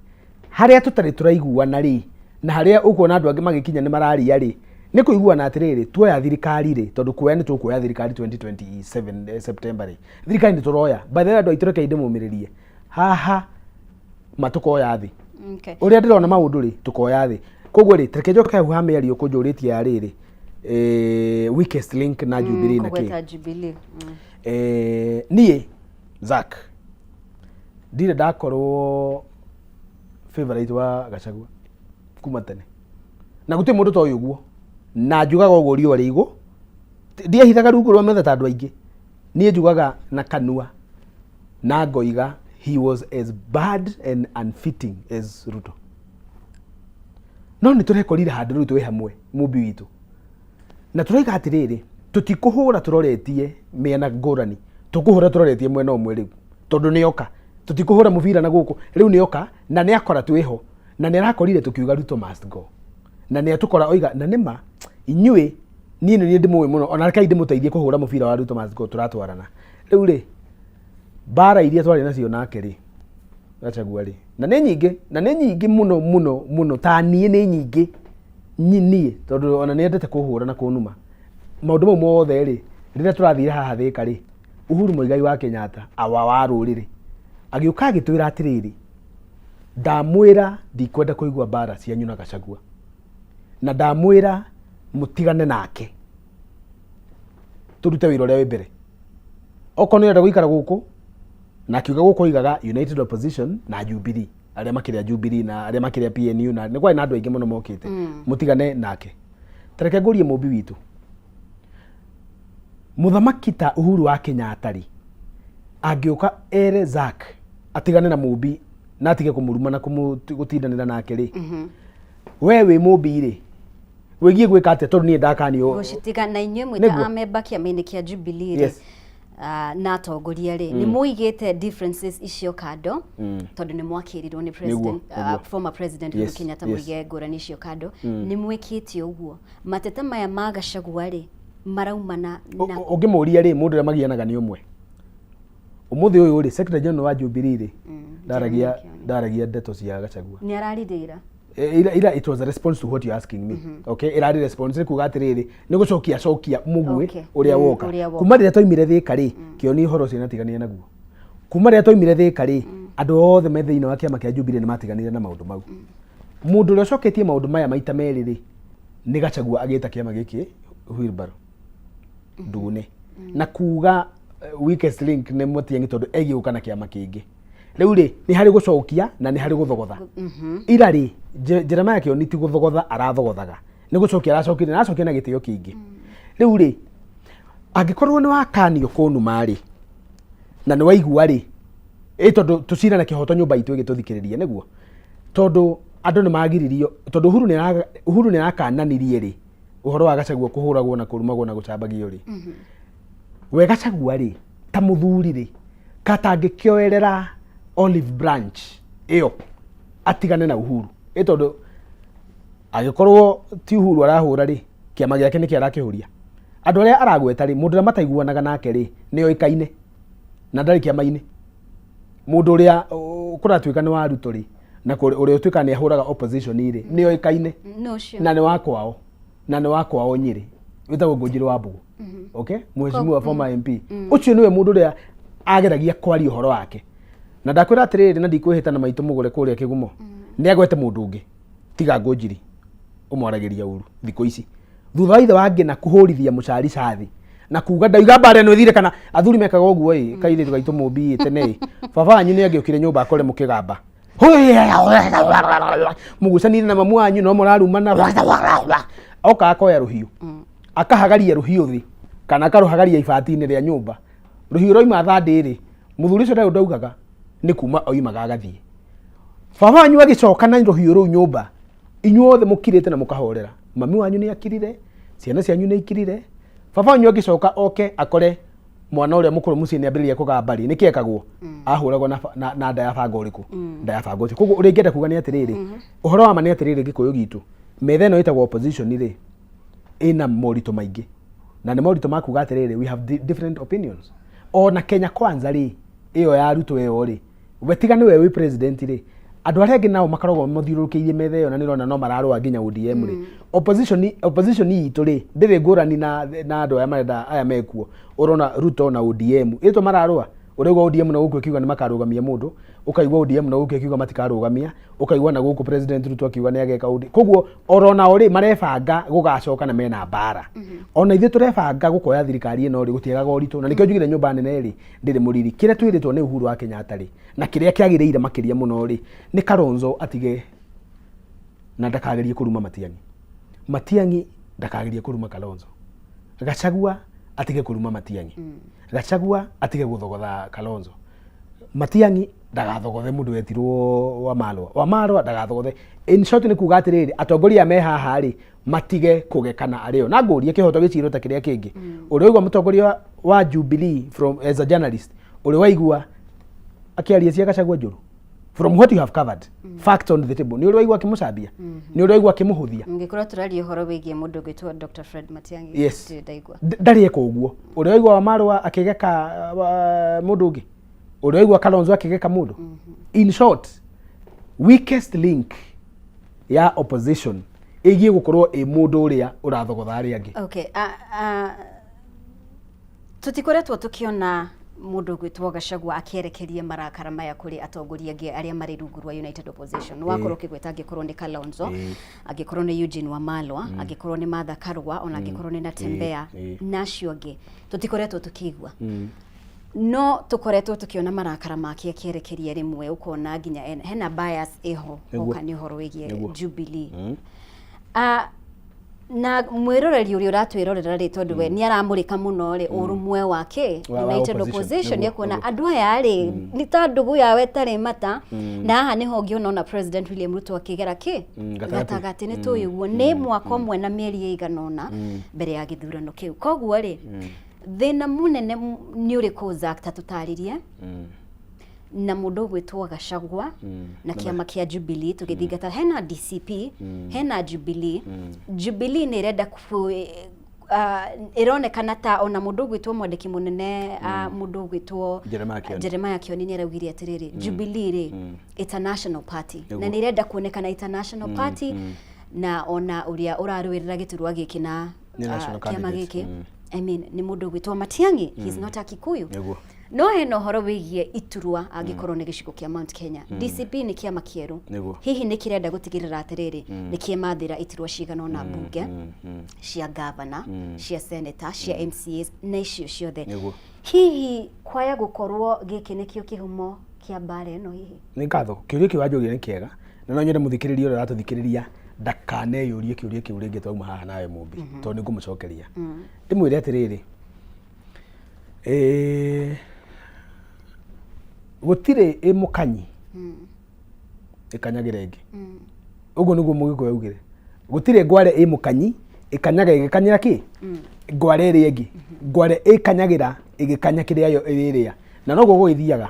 Harĩa tũtarĩ tũraiguana rĩ, na harĩa ũkuona andũ angĩ magĩkinya nĩ mararia rĩ, nĩ kũiguana atĩrĩrĩ, tuoya thirikari rĩ, tondũ kuoya nĩ tũkuoya thirikari 2027 September rĩ, thirikari nĩ tũroya. By the way, andũ aitũ, rekei ndĩmũmĩrĩrie haha, ma tũkoya thĩ. Ũrĩa ndĩrona maũndũ rĩ, tũkoya thĩ. Koguo rĩ, reke njoke hau ha mĩario kũnjũrĩtie ya rĩrĩ, weakest link na Jubilee na kĩ. Kũgweta Jubilee. Niĩ Zack ndirĩ ndakorwo favorite wa Gachagua kuma tene, na gũtirĩ mũndũ toĩ ũguo, na njugaga ũguo riũa rĩ igũ, ndiehithaga rungu rwa metha ta andũ aingĩ. Niĩ njugaga na kanua na ngoiga he was as bad and unfitting as Ruto. No nĩ tũrekorire handũ rĩu twĩ hamwe mũmbi witũ, na tũroiga atĩrĩrĩ, tũtikũhũra tũroretie mĩena ngũrani, tũkũhũra tũroretie mwena ũmwe rĩu, tondũ nĩ oka. Tũtikũhũra mũbira na gũkũ rĩu, nĩ oka na nĩ akora twĩho, na nĩ arakorire tũkiuga Ruto must go, na nĩ atũkora oiga na nĩma inyuĩ niĩ nĩ niĩ ndĩmũĩ mũno, ona rekei ndĩmũteithie kũhũra mũbira wa Ruto must go. Tũratwarana rĩu rĩ, mbara iria twarĩ nacio nake rĩ, Gachagua rĩ, na nĩ nyingĩ, na nĩ nyingĩ mũno mũno mũno, ta niĩ nĩ nyingĩ niĩ, tondũ ona nĩ endete kũhũra na kũnuma maũndũ mau mothe rĩ. Rĩrĩa tũrathire haha Thĩka rĩ, Uhuru Muigai wa Kenyatta, awa wa rũrĩrĩ, agĩũka agĩtwĩra atĩrĩrĩ, ndamwĩra ndikwenda kũigua mbara cianyu na Gachagua, na ndamwĩra mũtigane nake, tũrute wĩra ũrĩa wĩ mbere. Okorwo nĩ ũrenda gũikara gũkũ, na akiuga gũkũ oigaga United Opposition na Jubilee, arĩa makĩrĩa Jubilee na arĩa makĩrĩa PNU, na nĩ kwarĩ na andũ aingĩ mũno mokĩte, mũtigane nake. Tareke ngũrie mũmbi witũ, mũthamaki ta Uhuru wa Kenyatta rĩ, angĩũka ere Zack atigane na mũmbi na atige kũmũruma na gũtindanĩra nake rĩ, we wĩ mũmbi rĩ, wĩgiĩ gwĩka atĩa? Tondũ niĩ ndakanio Gũcitiga na inyuĩ mwĩ ta Nĩguo. amemba kĩama-inĩ kĩa Jubilee rĩ, na atongoria rĩ, nĩ mũigĩte differences icio kando, tondũ nĩ mwakĩrirwo nĩ president, former President Uhuru Kenyatta, mũige ngũrani icio kando. Nĩ mwĩkĩte ũguo? Mateta maya ma Gachagua rĩ, maraumana na Ũngĩmũria rĩ, mũndũ ũrĩa magianaga nĩ ũmwe. Ũmũthĩ ũyũ rĩ, secretary general wa Jubilee rĩ, ndaragia ndeto cia Gachagua. Nĩ ararire ira. Ira, ira it was a response to what you're asking me. Okay, ĩrarĩ response nĩ kuga atĩrĩrĩ, nĩ gũcokia cokia mũguĩ ũrĩa woka. Ũrĩa woka. Kuma rĩrĩa twaimire Thĩka rĩ, kĩoni ũhoro ũcio nĩatiganire naguo. Kuma rĩrĩa twaimire Thĩka rĩ, andũ othe me thĩinĩ wa kĩama kĩa Jubilee nĩ matiganire na maũndũ mau. Mũndũ ũrĩa ũcoketie maũndũ maya maita merĩ rĩ, nĩ Gachagua agĩta kĩama gĩkĩ wheelbarrow ndune na kuga weakest link nĩ Matiang'i tondũ egiĩ gũka na kĩama kĩngĩ. Rĩu rĩ, nĩ harĩ gũcokia na nĩ harĩ gũthogotha. Ira rĩ, Jeremiah Kĩoni ti gũthogotha arathogothaga, nĩ gũcokia aracokirie na aracokia na gĩtĩo kĩingĩ. Rĩu rĩ, angĩkorwo nĩ wakanio kũnuma rĩ, na nĩ waigua rĩ, ĩ tondũ tũcira na kĩhoto nyũmba itũ ĩgĩtũthikĩrĩria nĩguo, tondũ andũ nĩ magiririo, tondũ Uhuru nĩ arakananirie rĩ, ũhoro wa Gachagua kũhũragwo na kũrumagwo na gũcambagio rĩ, we Gachagua rĩ, ta mũthuri rĩ, katangĩkĩoerera olive branch ĩyo atigane na Uhuru, ĩ tondũ angĩkorwo ti Uhuru arahũra rĩ, kĩama gĩake nĩkĩ arakĩhũria? Andũ arĩa aragweta rĩ, mũndũ ũrĩa mataiguanaga nake rĩ, nĩ oĩkaine na ndarĩ kĩama-inĩ. Mũndũ ũrĩa kũratuĩka nĩ wa Ruto rĩ, na ũrĩa ũtuĩkaga nĩ ahũraga opposition rĩ, nĩ oĩkaine Nũ ũcio? Na nĩ wa kwao, na nĩ wa kwao Nyĩrĩ, wĩtagwo Ngũnjiri wa Mbũgũ. Okay, mheshimiwa former MP ũcio nĩwe mũndũ ũrĩa ageragia kwaria ũhoro wake, na ndakwĩra atĩrĩrĩ, na ndikwĩhĩta na maitũ mũgũre kũrĩa kĩgumo, nĩ agwete mũndũ ũngĩ tiga Ngũnjiri ũmwaragĩria ũru thikũ ici, thutha wa ithe wa Ngĩna kũhũrithia mũcari cathi na kuga ndauga mbara ĩno ĩthire kana athuri mekaga ũguo ĩ kairĩtu gaitũ mũmbi ĩ tene ĩ baba wanyu nĩ angĩokire nyũmba akore mũkĩgamba mũgucanire na mamu wanyu no mũrarumana, oka akoya rũhiũ akahagaria rũhiũ thĩ kana akarũhagaria ibati-inĩ rĩa nyũmba, rũhiũ rwaima thandĩ rĩ, mũthuri ũcio ndarĩ ũndũ augaga, nĩ kuma oimaga agathiĩ. Baba wanyu agĩcoka na rũhiũ rũu nyũmba, inyuothe mũkirĩte na mũkahorera, mami wanyu nĩ akirire, ciana cianyu nĩ ikirire. Baba wanyu agĩcoka oke akore mwana ũrĩa mũkũrũ mũciĩ nĩ ambĩrĩria kũgamba rĩ, nĩkĩ ekagwo? Ahũragwo na nda ya banga ũrĩkũ? Nda ya banga ũcio. Koguo ũrĩa ingĩenda kuga nĩ atĩrĩrĩ, ũhoro wa ma nĩ atĩrĩrĩ, Gĩkũyũ gitũ, metha ĩno ĩtagwo opposition rĩ, ĩna moritũ maingĩ, na nĩ moritũ ma kuga atĩrĩrĩ, we have different opinions. Ona Kenya Kwanza rĩ, ĩyo ya Ruto ĩyo rĩ, we tiga nĩwe wĩ president rĩ, andũ arĩa angĩ nao makoragwo mathiũrũrũkĩirie metha ĩyo na nĩ ũrona no mararũa nginya ODM rĩ. Opposition itũ rĩ, ndĩrĩ ngũrani na andũ aya marenda aya mekuo. Ũrona Ruto na ODM ĩto mararũa, ũraigua ODM na gũkũ ĩkiuga nĩ makarũgamia mũndũ, ũkaigua ODM na gũkũ ĩkiuga matikarũgamia, ũkaigua na gũkũ President Ruto akiuga nĩ ageka ODM. Koguo oro nao rĩ, marebanga gũgacoka na mena mbara. Ona ithuĩ tũrebanga gũkoya thirikari ĩno rĩ, gũtiagaga ũritũ, na nĩkĩo njugire nyũmba nene rĩ ndĩrĩ mũriri. Kĩrĩa twĩrĩtwo nĩ Uhuru wa Kenyatta rĩ, na kĩrĩa kĩagĩrĩire makĩria mũno rĩ, nĩ Kalonzo atige na ndakagerie kũruma Matiang'i, Matiang'i ndakagerie kũruma Kalonzo, Gachagua atige kũruma Matiang'i, Gachagua atige gũthogotha Kalonzo, Matiang'i ndagathogothe mũndũ wetirwo Wamalwa, Wamalwa ndagathogothe. In short nĩ kuga atĩrĩrĩ, atongoria me haha rĩ, matige kũgekana arĩo na ngũrie kĩhoto gĩcirwo ta kĩrĩa kĩngĩ. Ũrĩa waigua mũtongoria wa Jubilee, from as a journalist, ũrĩa waigua akĩaria cia Gachagua njũru, from what you have covered, facts on the table, nĩ ũrĩa waigua akĩmũcambia, nĩ ũrĩa waigua akĩmũhũthia? Ngĩkorwo tũraria ũhoro wĩgiĩ mũndũ ũgwĩtwo Dr. Fred Matiang'i, Yes. ndirĩ ndaigua. Ndarĩ eka ũguo. Ũrĩa waigua Wamarũa akĩgeka mũndũ ũngĩ, ũrĩa waigua Kalonzo akĩgeka mũndũ? In short, weakest link ya opposition ĩgiĩ gũkorwo ĩ mũndũ ũrĩa ũrathogotha arĩa angĩ. Okay, tũtikoretwo tũkĩona mũndũ ũgwĩtwo Gachagua akĩerekeria marakara maya kũrĩ atongoria angĩ arĩa marĩ rungu rwa United Opposition. Wakorwo ũkĩgweta angĩkorwo nĩ Kalonzo, angĩkorwo nĩ Eugene Wamalwa, angĩkorwo nĩ Martha Karua, ona angĩkorwo nĩ Natembeya na acio angĩ, tũtikoretwo tũkĩigua. No tũkoretwo tũkĩona marakara make akĩerekeria rĩmwe, ũkona nginya hena bias ĩho. Hoka nĩ ũhoro wĩgiĩ Jubilee. Ah, na mwĩroreri ũrĩa ũratwĩrorera rĩ, tondũ we nĩ aramũrĩka mũno rĩ ũrũmwe wa kĩ Wa United opposition. Opposition, nĩ ekuona andũ aya rĩ nĩ ta ndũgũ yao ĩtarĩ mata. Na haha nĩho ũngĩona ona President William Ruto akĩgera kĩ gatagatĩ. Gatagatĩ. Nĩ tũĩ ũguo nĩ mwaka ũmwe na mĩeri ĩigana ũna mbere ya gĩthurano kĩu. Koguo rĩ, thĩna mũnene nĩ ũrĩkũ, Zack? Ta tũtarĩrie na mũndũ ũgwĩtwo Gachagua na kĩama kĩa Jubilee tũgĩthingata. Hena DCP, hena Jubilee. Jubilee nĩ ĩrenda Ĩronekana ta ona mũndũ ũgwĩtwo mwandĩki mũnene, mũndũ ũgwĩtwo Jeremiah Kioni. Jeremiah Kioni nĩ araugire atĩrĩrĩ, Jubilee rĩ, it's a national party na nĩ ĩrenda kuonekana it's a national party, na ona ũrĩa ũrarũĩrĩra gĩturwa gĩkĩ na Nĩ national kĩama candidate. gĩkĩ, I mean, nĩ mũndũ ũgwĩtwo Matiang'i, he's not a Kikuyu. No hena ũhoro wĩgiĩ iturwa angĩkorwo nĩ gĩcigo kĩa Mount Kenya. DCP nĩ kĩama kĩerũ. Hihi nĩ kĩrenda gũtigĩrĩra atĩrĩrĩ, nĩ kĩemathĩra iturwa cigana ũna mbunge, cia gavana, cia senator, cia MCAs na icio ciothe? Hihi kwaya gũkorwo gĩkĩ nĩkĩo kĩhumo kĩa mbara ĩno hihi? Nĩ ngatho, kĩũria kĩu wanjũria nĩ kĩega, na no nyende mũthikĩrĩria ũrĩa ũratũthikĩrĩria ndakaneyũrie kĩũria kĩu rĩngĩ twauma haha nawe Mũmbi, tondũ nĩ ngũmũcokeria. Ndĩmwĩre atĩrĩrĩ, gũtirĩ ĩ mũkanyi ĩkanyagĩra ĩngĩ. Ũguo nĩguo Mũgĩkũyũ augire, gũtirĩ ngware ĩ mũkanyi ĩkanyaga ĩgĩkanyĩra kĩ ngware ĩrĩa ĩngĩ, ngware ĩkanyagĩra ĩgĩkanya kĩrĩa yo ĩrĩrĩa, na noguo gũgĩthiaga.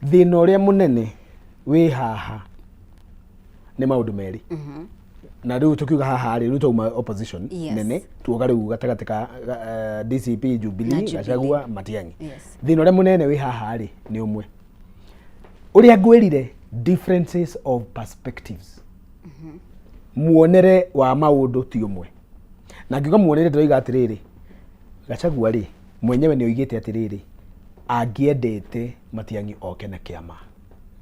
Thĩna ũrĩa mũnene wĩ haha nĩ maũndũ merĩ, na rĩu tũkiuga haha rĩ, rĩu twauma opposition nene, tuoga rĩu gatagatĩ ka DCP, Na Jubilee, Jubilee. Gachagua, Matiang'i. Thĩna ũrĩa mũnene wĩ haha rĩ nĩ ũmwe ũrĩa ngwĩrire, differences of perspectives. Muonere wa maũndũ ti ũmwe, na ngiuga muonere ndĩroiga atĩrĩrĩ, Gachagua rĩ mwenyewe nĩ oigĩte atĩrĩrĩ, angĩendete Matiang'i oke na kĩama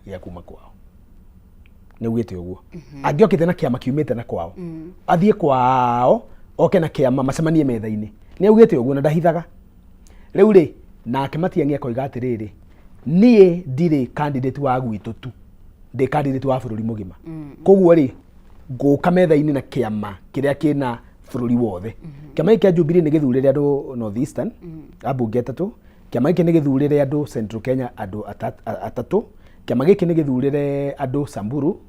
gĩa kuma kwao. Nĩ augĩte ũguo, angĩokĩte na kĩama kiumĩte na kwao, athiĩ kwao oke na kĩama macemanie metha-inĩ. Nĩ augĩte ũguo na ndahithaga. Rĩu rĩ, nake Matiang'i akoiga atĩrĩrĩ, niĩ ndirĩ candidate wa gwitũ tu, ndĩ candidate wa bũrũri mũgima, koguo rĩ ngũka metha-inĩ na kĩama kĩrĩa kĩna bũrũri wothe. Kĩama gĩkĩ kĩa Jubilee nĩ gĩthurĩre andũ North Eastern ambunge atatũ, kĩama gĩkĩ nĩ gĩthurĩre andũ Central Kenya andũ atatũ, kĩama gĩkĩ nĩ gĩthurĩre andũ Samburu,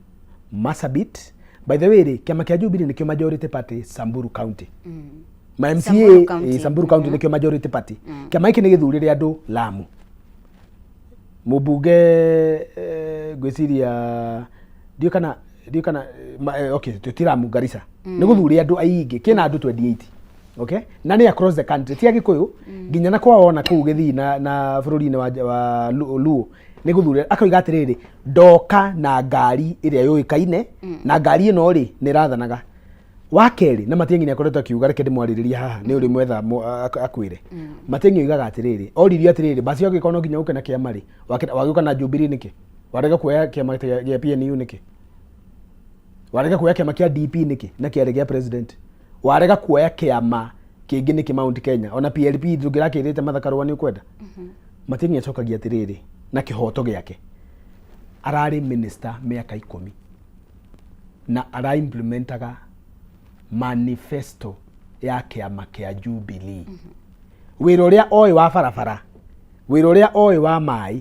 Marsabit. By the way rĩ, kĩama kĩa Jubilee nĩkĩo majority party Samburu County, ma MCA. Samburu County. Samburu County nĩkĩo majority party. Kĩama gĩkĩ nĩ gĩthurĩre andũ Lamu, mũmbunge ngwĩciria ndiũ kana okay, ti Lamu, Garissa. Nĩ gũthure andũ aingĩ, kĩna andũ 28, okay, na nĩ across the country, ti Agĩkũyũ nginya na kwao ona kũu gĩthii na bũrũri-inĩ wa Luo nĩ gũthure. Akoiga atĩrĩrĩ, ndoka na ngari ĩrĩa yũĩkaine, na ngari ĩno rĩ nĩ ĩrathanaga. Wa kerĩ, na Matiang'i nĩ akoretwo akiuga, reke ndĩmwarĩrĩrie haha nĩ ũrĩ mwetha akwĩre. Matiang'i oigaga atĩrĩrĩ, oririo atĩrĩrĩ, basi angĩkorwo no nginya ũke na kĩama rĩ, wagĩũka na Jubilee nĩkĩ? Warega kuoya kĩama gĩa PNU nĩkĩ? Warega kuoya kĩama kĩa DP nĩkĩ na kĩarĩ gĩa president? Warega kuoya kĩama kĩngĩ nĩkĩ Mount Kenya? Ona PLP ndũngĩrakĩrĩte Martha Karũa nĩ ũkwenda. Matiang'i acokagia atĩrĩrĩ, na kĩhoto gĩake, ararĩ minister mĩaka 10 na ara implementaga manifesto ya kĩama kĩa Jubilee. Wĩra ũrĩa oĩ wa barabara, wĩra ũrĩa oĩ wa maĩ,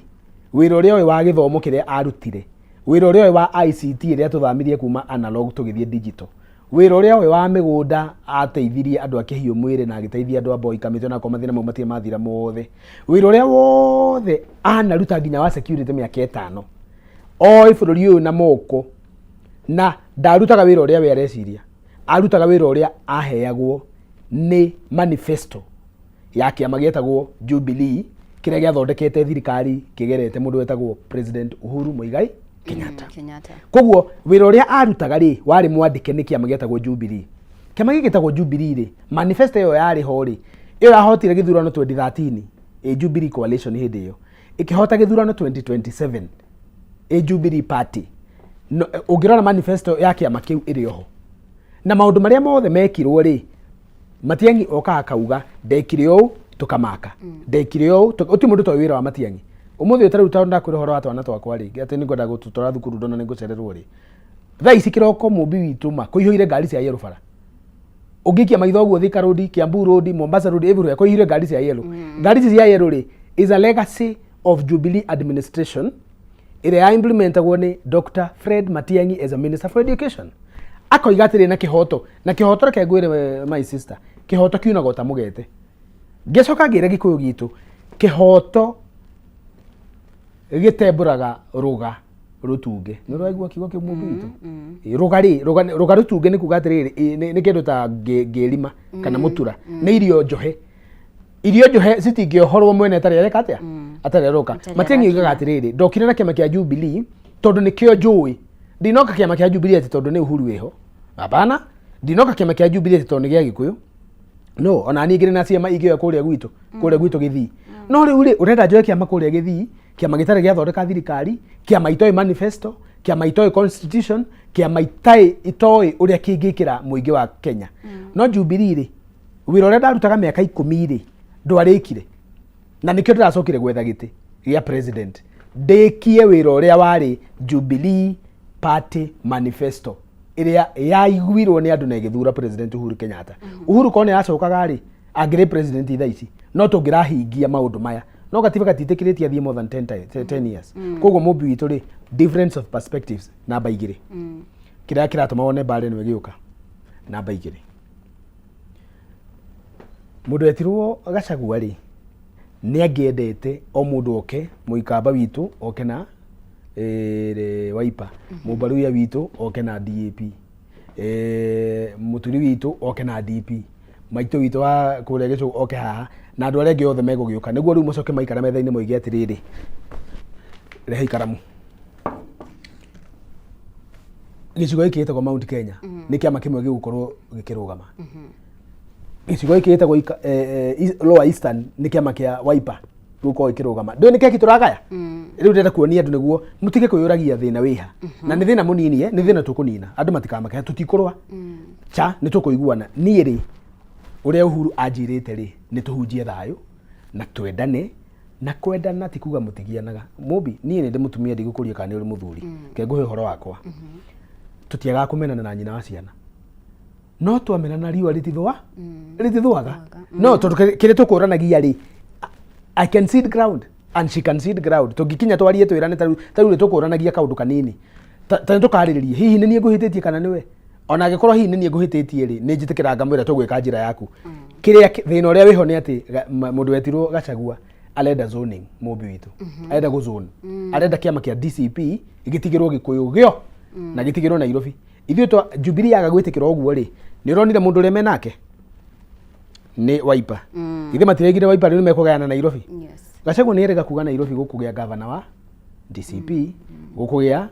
wĩra ũrĩa oĩ wa gĩthomo kĩrĩa arutire, wĩra ũrĩa oĩ wa ICT ĩrĩa tũthamirie kuma analog tũgĩthiĩ digital, wĩra ũrĩa oĩ wa mĩgũnda, ateithirie andũ a Kĩhiũ mwĩrĩ na agĩteithia andũ a Boy Kamĩtĩ, onakorwo mathĩna mau matirĩ mathira mothe, wĩra ũrĩa wothe anaruta nginya wa security mĩaka 5, oĩ bũrũri ũyũ na moko, na ndarutaga wĩra ũrĩa we areciria, arutaga wĩra ũrĩa aheagwo nĩ manifesto ya kĩama gĩetagwo Jubilee kĩrĩa gĩathondekete thirikari kĩgerete mũndũ wetagwo President Uhuru Muigai Kenyatta. Kenyatta. Koguo wĩra ũrĩa arutaga rĩ warĩ mwandĩke nĩ kĩama gĩetagwo Jubilee. Kĩama gĩkĩ gĩtagwo Jubilee rĩ, manifesto ĩyo yarĩ ho rĩ, ĩyo yahotire gĩthurano 2013 ĩ Jubilee coalition, hĩndĩ ĩyo ĩkĩhota gĩthurano 2027 ĩ Jubilee Party. No, ũngĩrora manifesto ya kĩama kĩu ĩrĩ oho na maũndũ marĩa mothe mekirwo rĩ, Matiang'i okaga akauga ndekire ũũ tũkamaka, ndekire ũũ gũtirĩ mũndũ toĩ wĩra wa Matiang'i ũmũthĩ ũyũ. Tarĩu tondũ ndakwĩra ũhoro wa twana twakwa rĩ, atĩ nĩngwenda gũtũtwara thukuru, ndona nĩ ngũcererwo rĩ, thaa ici kĩroko mũmbi witũ ma kũihũire ngari cia yellow bara. Ũngĩikia maitho ũguo Thika Road, Kiambu Road, Mombasa Road, everywhere kũihũire ngari cia yellow. Ngari ici cia yellow rĩ is a legacy of Jubilee administration ĩrĩa ya implementagwo nĩ Dr. Fred Matiang'i as a minister for education. Akoiga atĩrĩ na kĩhoto, na kĩhoto, reke ngwĩre my sister, kĩhoto kiunaga ũta mũgete. Ngĩcoka ngĩra Gĩkũyũ gitũ, kĩhoto gĩtembũraga rũga. Rũtunge nĩ ũraigua kiugo kĩu mũmbi witũ? Ĩ, rũga rĩ, rũga rũtunge nĩ kuga atĩrĩrĩ, ĩ, nĩ kĩndũ ta ngĩrima kana mũtura, nĩ irio njohe. Irio njohe citingĩohorwo mwene atarĩ areka atĩa, atarĩ aroka. Atarĩ Matiang'i oigaga arakinya. atĩrĩrĩ, ndokire na kĩama kĩa Jubilee tondũ nĩkĩo njũĩ. Ndinoka kĩama kĩa Jubilee atĩ tondũ nĩ Uhuru wĩho, hapana. Ndinoka kĩama kĩa Jubilee atĩ tondũ nĩ gĩa Gĩkũyũ, no ona niĩ ngĩrĩ na ciama ingĩoya kũrĩa gwitũ, kũrĩa gwitũ Gĩthii. No rĩu rĩ, ũrenda njoe kĩama kũrĩa Gĩthii, kĩama gĩtarĩ gĩathondeka thirikari, kĩama itoĩ manifesto, kĩama itoĩ constitution, kĩama itarĩ itoĩ ũrĩa kĩngĩkĩra mũingĩ wa Kenya. No Jubilee rĩ, wĩra ũrĩa ndarutaga mĩaka 10 rĩ, ndwarĩkire, na nĩkĩo ndĩracokire gwetha gĩtĩ gĩa president, ndĩkie wĩra ũrĩa warĩ Jubilee Party manifesto ĩrĩa yaiguirwo nĩ andũ na ĩgĩthura President Uhuru Kenyatta. Uhuru korwo nĩ aracokaga rĩ, angĩrĩ president thaa ici, no tũngĩrahingia maũndũ maya, no gatiba gatiĩtĩkĩrĩtie athiĩ more than 10 years. Koguo mũmbi witũ rĩ, difference of perspectives namba 2, kĩrĩa kĩratũma wone mbara ĩno ĩgĩũka. Namba 2, mũndũ etirwo Gachagua rĩ, nĩ angĩendete o mũndũ oke, mũikamba witũ oke na Wiper, mũmbaruya witũ oke na DAP, mũturi witũ oke na DP, maitũ witũ wa kũrĩa gĩcũgũ oke haha, na andũ arĩa angĩ othe megũgĩũka, nĩguo rĩu macoke maikara metha-inĩ moige atĩrĩrĩ, rehe ikaramu. Gĩcigo gĩkĩ gĩtagwo Mount Kenya nĩ kĩama kĩmwe gĩgũkorwo gĩkĩrũgama. Gĩcigo gĩkĩ gĩtagwo Lower Eastern nĩ kĩama kĩa Wiper gĩgũkorwo gĩkĩrũgama. Ndũĩ nĩ keki tũragaya rĩu? Ndĩrenda kuonia andũ nĩguo mũtige kwĩyũragia thĩna wĩha, na nĩ thĩna mũnini, nĩ thĩna tũkũnina. Andũ matikamake, tũtikũrũa cha, nĩ tũkũiguana. Niĩ rĩ, ũrĩa Uhuru anjĩrĩte rĩ, nĩ tũhunjie thayũ na twendane, na kwendana ti kuga mũtigianaga. Mũmbi, niĩ nĩ ndĩ mũtumia, ndigũkũria kana nĩ ũrĩ mũthuri, ke ngũhe ũhoro wakwa. Tũtiagaga kũmenana na nyina wa ciana, no twamenana riũa rĩtithũa, rĩtithũaga. No tondũ kĩrĩa tũkũranagia rĩ, I can cede ground and she can cede ground. Tũngĩkinya twarie twĩrane, tarĩu rĩ, tũkũranagia kaũndũ kanini, ta nĩ tũkarĩrĩrie hihi nĩ niĩ ngũhĩtĩtie kana nĩwe. Ona angĩkorwo hihi nĩ niĩ ngũhĩtĩtie rĩ, nĩ njĩtĩkĩra ngamwĩra tũgwĩka njĩra yaku. Kĩrĩa thĩna ũrĩa wĩho nĩ atĩ mũndũ wetirwo Gachagua arenda zoning. Mũmbi witũ arenda gũ zone, arenda kĩama kĩa DCP gĩtigĩrwo Gĩkũyũ gĩo na gĩtigĩrwo Nairobi. Ithuĩ twa Jubilee yaga gwĩtĩkĩra ũguo rĩ, nĩ ũronire mũndũ ũrĩa menake nĩ Wiper. Ithe matiregire Wiper, rĩu nĩ mekũgayana Nairobi. Gachagua nĩ erega kuga Nairobi gũkũgĩa gavana wa DCP, gũkũgĩa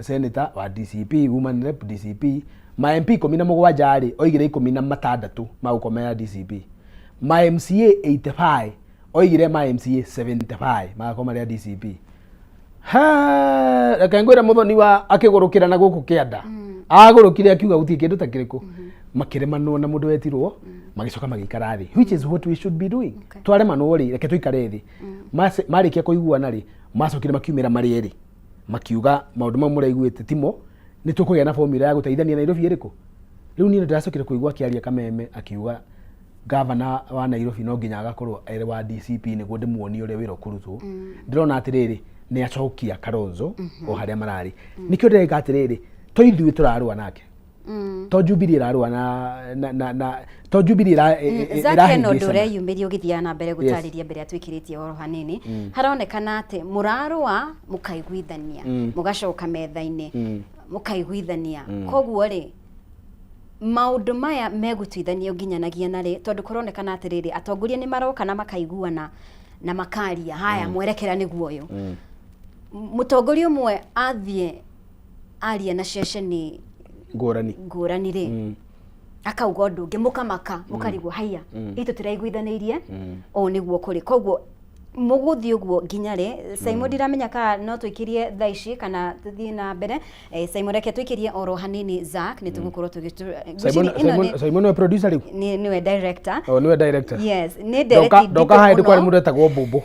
senator wa DCP, woman rep DCP, ma MP 17 rĩ, oigire 16 magũkorwo me ya DCP, ma MCA 85, oigire ma MCA 75 magakorwo marĩ ya DCP. Ha, reke ngwĩre, mũthoni wa akĩgũrũkĩra na gũkũ kĩanda, agũrũkire akiuga gũtirĩ kĩndũ ta kĩrĩkũ. Makĩremanwo na mũndũ wetirwo, magĩcoka magĩikara thĩ, which is what we should be doing. Twaremanwo rĩ, reke tũikare thĩ. Marĩkia kũiguana rĩ, macokire makiumĩra marĩ erĩ, makiuga maũndũ mau mũraiguĩte timo, nĩ tũkũgĩa na formula ya gũteithania Nairobi ĩrĩkũ. Rĩu niĩ nĩndĩracokire kũigua akĩaria Kameme akiuga gavana wa Nairobi no nginya agakorwo arĩ wa DCP nĩguo ndĩmuonie ũrĩa wĩra ũkũrutwo. Ndĩrona atĩrĩrĩ, nĩ acokia Kalonzo o harĩa mararĩ. Nĩkĩo ndĩreka atĩrĩrĩ, to ithuĩ tũrarũa nake, to Jubilee ĩrarũa na to Jubilee Zaki, hena ũndũ ĩrahĩngĩcana. Ũreyumĩria ũgĩthiaga na mbere gũtarĩria mbere ya twĩkĩrĩtie oro hanini. Haronekana atĩ mũrarũa mũkaiguithania, mũgacoka metha-inĩ, mũkaiguithania. Koguo rĩ, maũndũ maya megũtuithanio nginyanagia na rĩ? Tondũ kũronekana atĩrĩrĩ, atongoria nĩ maroka na makaiguana na makaria haya, mwerekera nĩguo ũyũ. Mũtongoria ũmwe athiĩ aria na ceceni ngũrani ngũrani rĩ, akauga ũndũ ũngĩ, mũkamaka, mũkarigwo haiya, itũ tũraiguithanĩirie ũũ nĩguo kũrĩ. Koguo mũgũthiĩ ũguo nginya rĩ? Simon, ndiramenya kana no tũikĩrie thaa ici kana tũthiĩ na mbere. Simon, reke tũikĩrie oro hanini. Zack, nĩ tũgũkorwo Simon Simon nĩwe producer rĩu? Nĩwe director. Oh, nĩwe director. Yes, nĩ ndereti. Ndoka haha hĩndĩ kwarĩ mũndũ etagwo Mbũmbũ.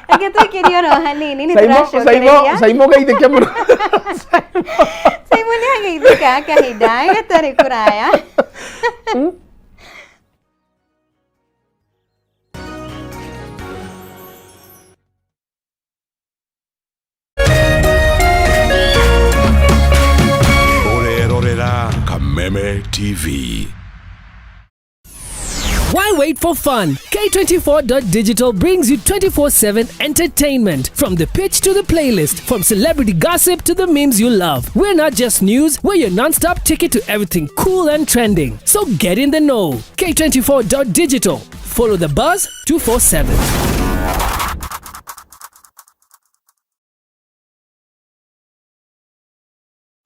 Reke tũikĩrie oro hanini, nĩ tũracokereria. Simon geithĩke mũno. Simon nĩ ageithĩka kahinda gatarĩ kũraya. Ũrerorera Kameme TV. Why wait for fun? K24.digital brings you 24/7 entertainment from the pitch to the playlist, from celebrity gossip to the memes you love. We're not just news, we're your non-stop ticket to everything cool and trending. So get in the know. K24.digital. Follow the buzz 247.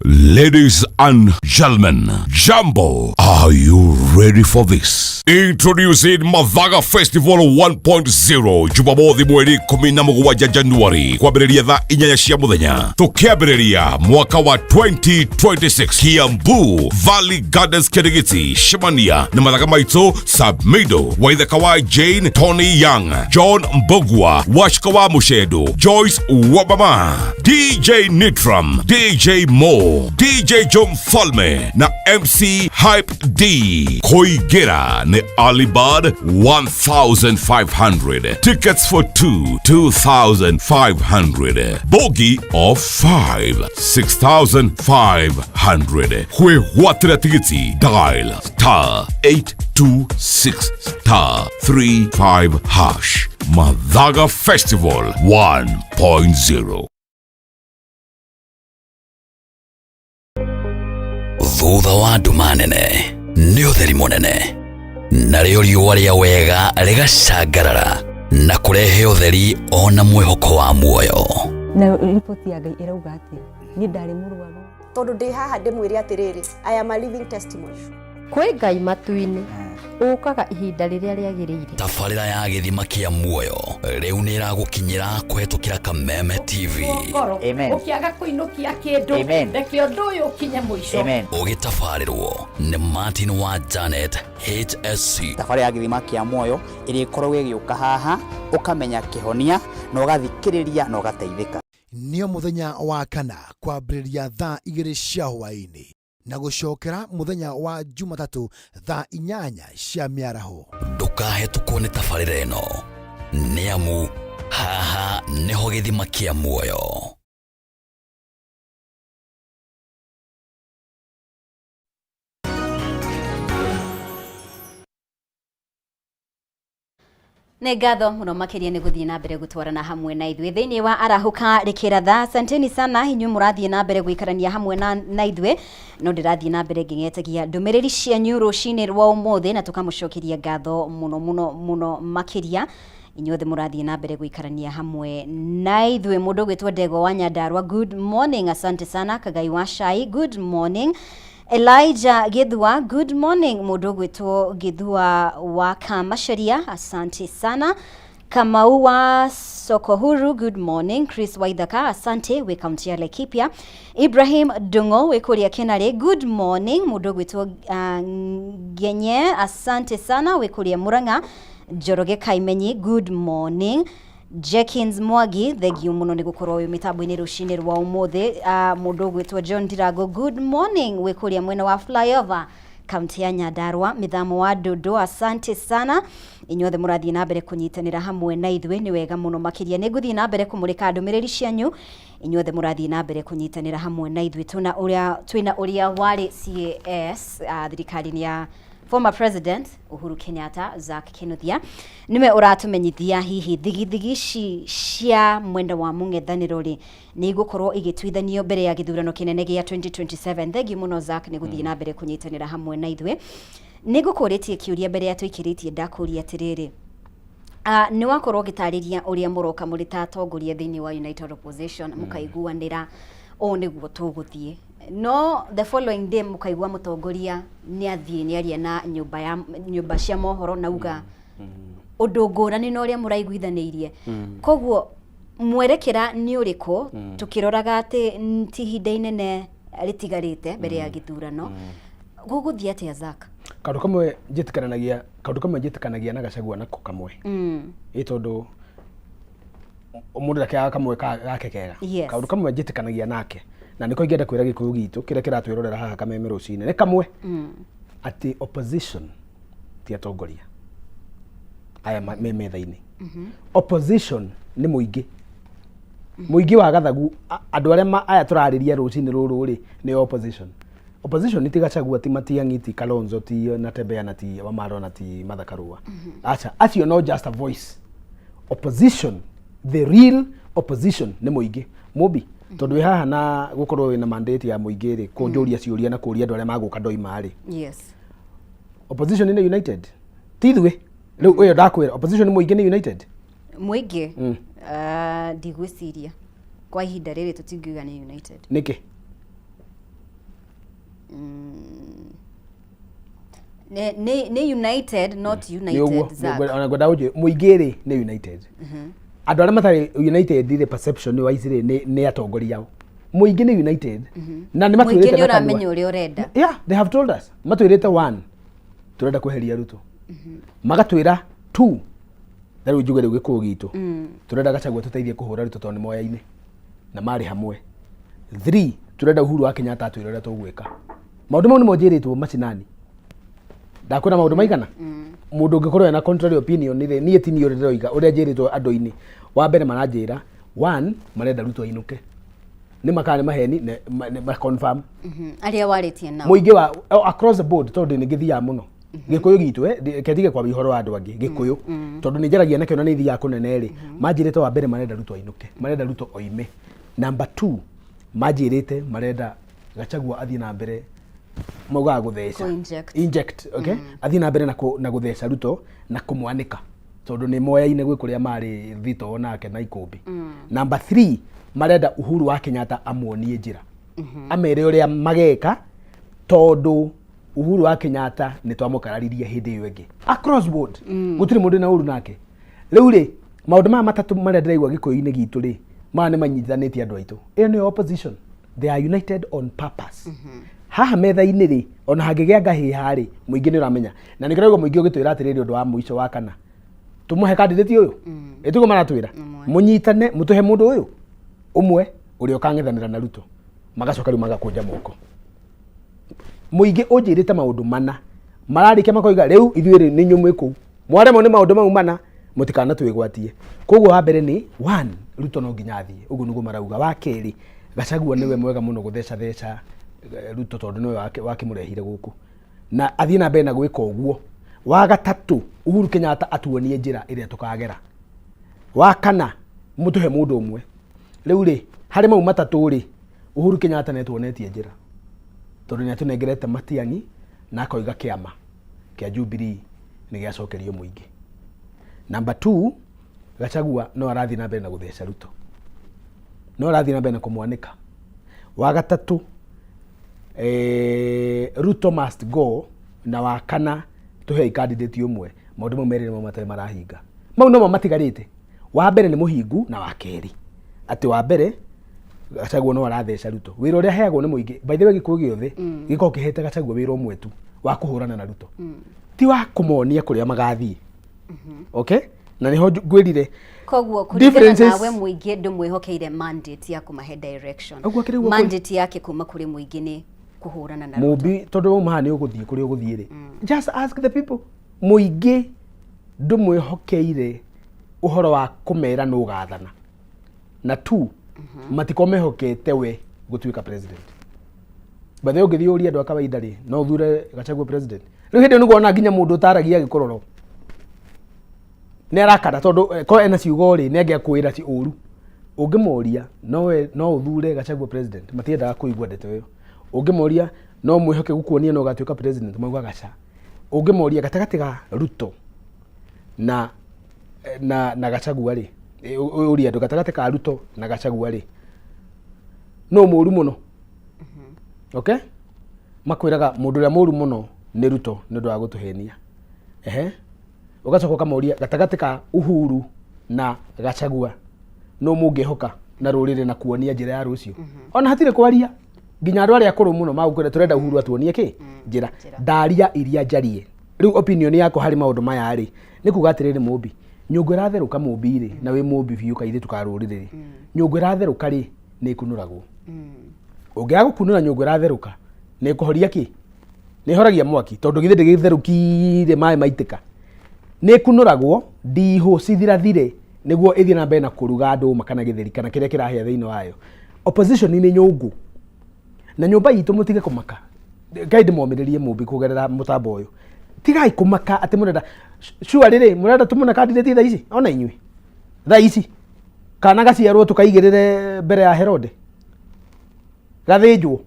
Ladies and gentlemen, Jambo, are you ready for this? Introducing Mathaga Festival 1.0 Jumamothi mweri 17 Januari kwambĩrĩria thaa inyanya cia mũthenya tũkĩambĩrĩria mwaka wa 2026 Kiambu Valley Gardens Kirigiti Shemania na mathaga maitũ Sabmido Waithaka wa Jane Tony Young John Mbogwa Washika wa Mushedo Joyce Wabama DJ Nitram DJ Mo DJ Joe Mfalme na MC Hype D Koigera ni Alibad 1500 tickets for 2 2500 bogi of 5 6500 kwĩgwatĩra tigiti dial star 826 star 35 hash Mathaga Festival 1.0. Thutha wa nduma nene nĩ ũtheri mũnene narĩo riũa rĩa wega rĩgacangarara na kũrehe ũtheri ona mwĩhoko wa muoyo. Na riboti ya Ngai ĩrauga atĩa? Niĩ ndarĩ mũrwaru. Tondũ ndĩ haha ndĩmwĩre atĩrĩrĩ, I am a living testimony. Kwĩ Ngai matu-inĩ ũkaga ihinda rĩrĩa rĩagĩrĩire. Tabarĩra ya gĩthima kĩa muoyo rĩu nĩ ĩragũkinyĩra kũhetũkĩra Kameme TV. Ngoro ũkĩaga kũinũkia kĩndũ Amen. reke ũndũ ũyũ ũkinye mũico. Ũgĩtabarĩrwo nĩ Martin wa Janet HSC. Thabarĩ ya gĩthima kĩa muoyo ĩrĩa ĩkoragwo ĩgĩũka haha ũkamenya kĩhonia na ũgathikĩrĩria na ũgateithĩka. Nĩo mũthenya wa kana kwambĩrĩria thaa igĩrĩ cia hwaĩ-inĩ na gũcokera mũthenya wa Jumatatũ thaa inyanya cia mĩaraho. Ndũkahetũkwo nĩ tabarĩra ĩno nĩ amu haha nĩho gĩthima kĩa muoyo. Nĩ ngatho mũno makĩria nĩ gũthiĩ na mbere gũtwarana hamwe na ithuĩ thĩinĩ wa arahũka rĩkĩratha. Asanteni sana inyuĩ mũrathiĩ na mbere gũikarania hamwe na ithuĩ, no ndĩrathiĩ na mbere ngĩng'etagia ndũmĩrĩri cianyu rũcinĩ rwa ũmũthĩ na tũkamũcokeria ngatho mũno mũno mũno makĩria inyuothe mũrathiĩ na mbere gũikarania hamwe na ithuĩ. Mũndũ ũgwĩtwo Ndegwa wa Nyandarua, good morning, asante sana. Kagai wa Cai, good morning. Elijah Githua, good morning. Mũndũ ũgwĩtwo Githua wa Kamacharia, asante sana. Kamau wa Sokohuru, good morning. Chris Waithaka, asante, wĩ kaunti ya Laikipia. Ibrahim Dungo wĩ kũrĩa Kenarĩ, good morning. Mũndũ ũgwĩtwo Ngenye, asante sana, wĩ kũrĩa Murang'a. Njoroge Kaimenyi, good morning. Jenkins Mwangi, thengiũ mũno nĩ gũkorwo wĩ mĩtambo-inĩ rũcinĩ rwa ũmũthĩ. Mũndũ ũgwĩtwo John Ndirago, good morning, wĩ kũrĩa mwena wa Flyover kaunti ya Nyandarua. Mĩthamo wa Ndundu, asante sana inyuothe mũrathiĩ na mbere kũnyitanĩra hamwe na ithuĩ, nĩ wega mũno makĩria. Nĩ ngũthiĩ na mbere kũmũrĩka ndũmĩrĩri cianyu inyuothe mũrathiĩ na mbere kũnyitanĩra hamwe na ithuĩ. Twĩna ũrĩa warĩ CAS thirikari-inĩ ya former president Uhuru Kenyatta, Zack Kinuthia, nĩwe ũratũmenyithia hihi thigithigi ici cia mwena wa mũng'ethanĩro rĩ nĩ igũkorwo igĩtuithanio mbere ya gĩthurano kĩnene gĩa 2027. Thengiũ mũno Zack nĩ gũthiĩ na mbere kũnyitanĩra hamwe na ithuĩ. Nĩ ngũkũrĩtie kĩũria mbere ya tũikĩrĩtie, ndakũria atĩrĩrĩ, nĩ wakorwo ũgĩtarĩria ũrĩa mũroka mũrĩ ta atongoria thĩinĩ wa United Opposition, mũkaiguanĩra ũũ nĩguo tũgũthiĩ, no the following day mũkaigua mũtongoria nĩ athiĩ nĩ aria na nyũmba ya nyũmba cia mohoro na uga ũndũ ngũrani na ũrĩa mũraiguithanĩirie. Koguo mwerekera nĩ ũrĩkũ tũkĩroraga atĩ ti ihinda inene rĩtigarĩte mbere ya gĩthurano? Gũgũthiĩ atĩa, Zack? Kaũndũ kamwe njĩtĩkanagia na Gachagua nako kamwe ĩ tondũ mũndũ ndakĩaga kamwe gake kega. Kaũndũ kamwe njĩtĩkanagia nake na nĩko ingĩenda kwĩra gĩkũyũ gitũ kĩrĩa kĩratwĩrorera haha Kameme rũcinĩ nĩ kamwe, atĩ opposition ti atongoria aya me metha-inĩ. Opposition nĩ mũingĩ, mũingĩ wa gathagu, andũ arĩa aya tũrarĩria rũcinĩ rũrũ rĩ nĩ opposition. Opposition ti Gachagua, ti Matiang'i, ti Kalonzo, ti Natembeya na ti Wamalwa na ti Martha Karua. Acha, acio no just a voice. Opposition, the real opposition nĩ mũingĩ. Mũmbi, tondũ wĩ haha na gũkorwo wĩna mandate ya mũingĩ rĩ, kũnjũria ciũria na kũria andũ arĩa magũka ndoima rĩ. Opposition nĩ united. Ti ithuĩ. Rĩu ũyũ ndakwĩra, opposition mũingĩ nĩ united. Mũingĩ? Ah, ndigwĩciria kwa ihinda rĩrĩ tũtingiuga nĩ united. Nĩkĩ? Nĩ united, not Nĩ ũguo. united, Zack. Ona ngwenda ũnjĩre, mũingĩ rĩ nĩ united. Andũ arĩa matarĩ united rĩ, perception wise rĩ, nĩ atongoria ao. Mũingĩ nĩ united. Na nĩ Mũingĩ matwĩrĩte nĩ na kanua. ũramenya ũrĩa ũrenda. Yeah, they have told us. Matwĩrĩte one, tũrenda kweheria Ruto. Magatwĩra two, na rĩu njuge rĩu gĩkũyũ gitũ. Tũrenda Gachagua tũteithie kũhũra Ruto tondũ nĩ moyaine na marĩ hamwe. Three, tũrenda Uhuru wa Kenyatta atwĩre ũrĩa tũgwĩka. Maũndũ mau nĩmo njĩrĩtwo macinani. Ndakwĩra maũndũ maigana? Mũndũ ũngĩkorwo ena contrary opinion rĩ, niĩ ti niĩ ũrĩa ndĩroiga, ũrĩa njĩrĩtwo andũ-inĩ. Wa mbere maranjĩra, one, marenda Ruto ainũke. Nĩ ma kana nĩ maheni, nĩ ma confirm. Arĩa warĩtie nao. Mũingĩ wa, oh, across the board, tondũ nĩ ngĩthiaga mũno. Gĩkũyũ gitũ, reke ndige kwambia ũhoro wa andũ angĩ, Gĩkũyũ. Tondũ nĩ njaragia nakĩo na nĩ thiaga kũnene rĩ, manjĩrĩte wa mbere marenda Ruto ainũke, marenda Ruto oime. Number two, manjĩrĩte marenda Gachagua athiĩ na mbere, maugaga gũtheca. Kũ-inject. Inject, okay? Athiĩ na mbere na gũtheca Ruto na kũmwanĩka tondũ nĩ moyaine gwĩ kũrĩa marĩ thito nake na ikũmbĩ. Number three, marenda Uhuru wa Kenyatta amuonie njĩra, amere ũrĩa mageka tondũ Uhuru wa Kenyatta nĩ twamũkararirie hĩndĩ ĩyo ĩngĩ across board. Gũtirĩ mũndũ na ũru nake. Rĩu rĩ, maũndũ maya matatũ marĩa ndĩraigua gĩkũyũ-inĩ gitũ rĩ, maya nĩ manyitithanĩtie andũ aitũ. Ĩyo nĩyo opposition. They are united on purpose. Haha metha-inĩ rĩ, ona hangĩgĩa ngahĩha rĩ, mũingĩ nĩ ũramenya. Na nĩ kĩraigua mũingĩ ũgĩtwĩra atĩrĩrĩ, ũndũ wa mũico wa kana tũmũhe candidate ũyũ, ĩtiguo maratwĩra mũnyitane mũtũhe mũndũ ũyũ ũmwe ũrĩa ũkang'ethanĩra na Ruto. Magacoka rĩu magakũnja moko. Mũingĩ ũnjĩrĩte maũndũ mana, mararĩkia makoiga rĩu ithuĩ rĩ nĩ inyuĩ mwĩ kũu, mwaremwo nĩ maũndũ mau mana mũtikanatwĩgwatie. Koguo wa mbere nĩ one, Ruto no nginya athiĩ, ũguo nĩguo marauga. Wa kerĩ, Gachagua nĩwe mwega mũno gũthecatheca Ruto tondũ nĩwe wakĩmũrehire gũkũ na athiĩ na mbere na gwĩka ũguo. Wa gatatũ, Uhuru Kenyatta atuonie njĩra ĩrĩa tũkagera. Wa kana, mũtũhe mũndũ ũmwe. Rĩu rĩ, harĩ mau matatũ rĩ, Uhuru Kenyatta nĩ atuonetie njĩra tondũ nĩ atũnengerete Matiang'i na akoiga kĩama kĩa Jubilee nĩ gĩacokerio mũingĩ. Number 2, Gachagua no arathiĩ na mbere na gũtheca Ruto, no arathiĩ na mbere na kũmwanĩka. Wa gatatũ, Ruto must go. Na wa kana, tũhei candidate ũmwe. Maũndũ mau merĩ nĩmo matarĩ marahinga, mau nomo matigarĩte. Wa mbere nĩ mũhingu na wa kerĩ atĩ wa mbere Gachagua no aratheca Ruto wĩra ũrĩa aheagwo nĩ mũingĩ. By the way, gĩkũyũ gĩothe gĩkoragwo kĩhete Gachagua wĩra ũmwe tu wa kũhũrana na Ruto, ti wa kũmonia kũrĩa magathiĩ. Okay, na nĩho ngwĩrire Koguo kũringana nawe, mũingĩ ndũmwĩhokeire mandate ya kũmahe direction. Ũguo akĩrĩ ũguo. Mandate yake kuma kũrĩ mũingĩ nĩ kũhũrana na Ruto. Mũmbi, tondũ wauma haha nĩ ũgũthiĩ kũrĩa ũgũthiĩ rĩ, just ask the people. Mũingĩ ndũmwĩhokeire ũhoro wa kũmera nũ ũgathana na tu matikorwo mehokete we gũtuĩka president. By the way, ũngĩthiĩ ũrie andũ a kawaida rĩ, no ũthure Gachagua president? Rĩu hĩndĩ ĩyo nĩguo ona nginya mũndũ ũtaragia agĩkũrorwo nĩ arakara tondũ korwo ena ciugo rĩ, nĩ angĩakwĩra ci ũru. Ũngĩmoria no ũthure Gachagua president, matiendaga kũigua ndeto ĩyo. Ũngĩmoria no mwĩhoke gũkuonia no ũgatuĩka president, maugaga ca. Ũngĩmoria gatagatĩ ga Ruto na Gachagua rĩ, ũrie andũ gatagatĩ ka Ruto na Gachagua rĩ, no mũru mũno? Okay, makwĩraga mũndũ ũrĩa mũru mũno nĩ Ruto nĩ ũndũ wa gũtũhenia. Ehe, ũgacoka ũkamoria gatagatĩ ka Uhuru na Gachagua no mũngĩhoka na rũrĩrĩ na kuonia njĩra ya rũciũ? Ona hatirĩ kwaria, nginya andũ arĩa akũrũ mũno magũkwĩra tũrenda Uhuru atuonie kĩ njĩra. Ndaria iria njarie rĩu, opinion yakwa harĩ maũndũ maya rĩ, nĩ kuga atĩrĩrĩ, mũmbi nyũngũ ĩratherũka, mũmbi rĩ, na wĩ mũmbi biũ kairĩtu ka rũrĩrĩ rĩ, nyũngũ ĩratherũka rĩ, nĩ ĩkunũragwo. Ũngĩaga gũkunũra nyũngũ ĩratherũka, nĩ ĩkũhoria kĩ? Nĩ ĩhoragia mwaki tondũ githĩ ndĩgĩtherũkire maĩ maitĩka. Nĩ ĩkunũragwo ndihũ cithirathire nĩguo ĩthiĩ na mbere na kũruga ndũma kana gĩtheri kana kĩrĩa kĩrahĩa thĩinĩ wayo. Opposition nĩ nyũngũ na nyũmba itũ, mũtige kũmaka. Ngai ndĩmomĩrĩrie Mũmbi kũgerera mũtambo ũyũ. Tigai kũmaka atĩ mũrenda sure rĩrĩ mũrenda tũmũne candidate thaa ici ona inyuĩ thaa ici kana gaciarwo tũkaigĩrĩre mbere ya Herode gathĩnjwo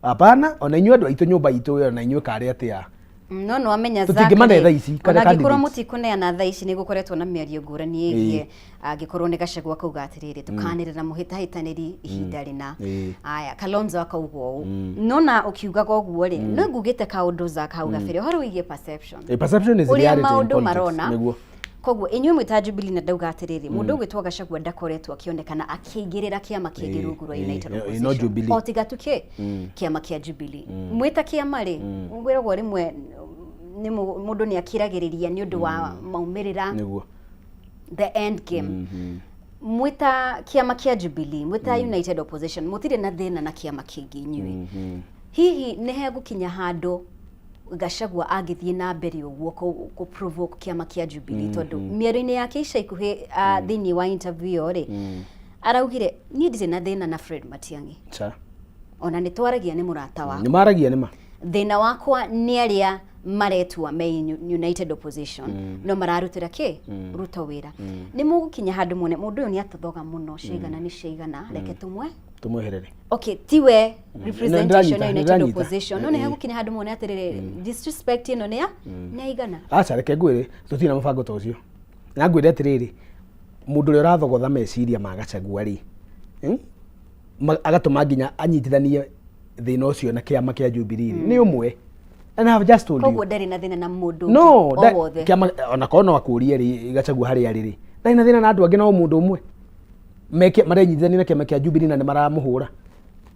hapana ona inyuĩ andũ aitũ nyũmba itũ ona inyuĩ karĩ atĩa No no amenya Tũtingĩmane thaa ici, ona kana angĩkorwo candidates. mũtikũneana thaa ici nĩ gũkoretwo na mĩario ngũrani ĩgiĩ angĩkorwo nĩ Gachagua akauga atĩrĩrĩ tũkanĩrĩra mũhĩtahĩtanĩri ihinda rĩna. Aya Kalonzo akauga ũũ. No na ũkiugaga ũguo rĩ, no ngugĩte kaũndũ Zack hau gabere ũhoro wĩgiĩ perception. Perception is Ũrĩa reality in maũndũ politics, marona. Nĩguo. Koguo inyuĩ mwĩ ta Jubilee na ndauga atĩrĩrĩ, mũndũ ũgwĩtwo Gachagua ndakoretwo akĩonekana akĩingĩrĩra kĩama kĩngĩ rungu rwa United No Opposition. Jubilee. O tiga tu kĩ kĩama kĩa Jubilee. Mwĩ ta kĩama rĩ, ngwĩragwo rĩmwe nĩ mũndũ nĩ akiragĩrĩria nĩ ũndũ wa maumĩrĩra Nĩguo. the end game. Mwĩ ta kĩama kĩa Jubilee, mwĩ ta United Opposition, mũtirĩ na thĩna na kĩama kĩngĩ inyuĩ. Hihi nĩ hegũkinya handũ Gachagua angĩthiĩ na mbere ũguo kũ provoke kĩama kĩa Jubilee tondũ mĩario-inĩ yake ica ikuhĩ thĩinĩ wa interview ĩyo rĩ, araugire niĩ ndirĩ na thĩna na Fred Matiang'i, Cha. ona nĩ twaragia nĩ mũrata wakwa. Nĩ maragia nĩ ma. Thĩna wakwa nĩ arĩa maretua me United Opposition no mararutĩra kĩ Ruto wĩra. Nĩ mũgũkinya handũ muone mũndũ ũyũ nĩ atũthoga mũno, ciaigana nĩ ciaigana, reke tũmwe Tũmweherere. Okay, tiwe representation ya Nĩndĩranyita, United nĩndĩranyita. Opposition no nĩ hegũkinya handũ muone atĩrĩrĩ, disrespect ĩno nĩ ya nĩ yaigana. Aca reke ngwĩre tũtirĩ na mũbango ta ũcio. Na ngwĩre atĩrĩrĩ, mũndũ ũrĩa ũrathogotha meciria ma Gachagua rĩ, agatũma nginya anyitithanie thĩna ũcio na kĩama kĩa Jubilee rĩ, nĩ ũmwe. And I have just told you. Koguo ndarĩ na thĩna na mũndũ No, ũngĩ o wothe. kĩama ona korwo no akũrie rĩ Gachagua harĩa arĩ rĩ, ndarĩ na thĩna na andũ angĩ no mũndũ ũmwe. Meke marenyitithania na kĩama kĩa Jubilee na nĩ maramũhũra.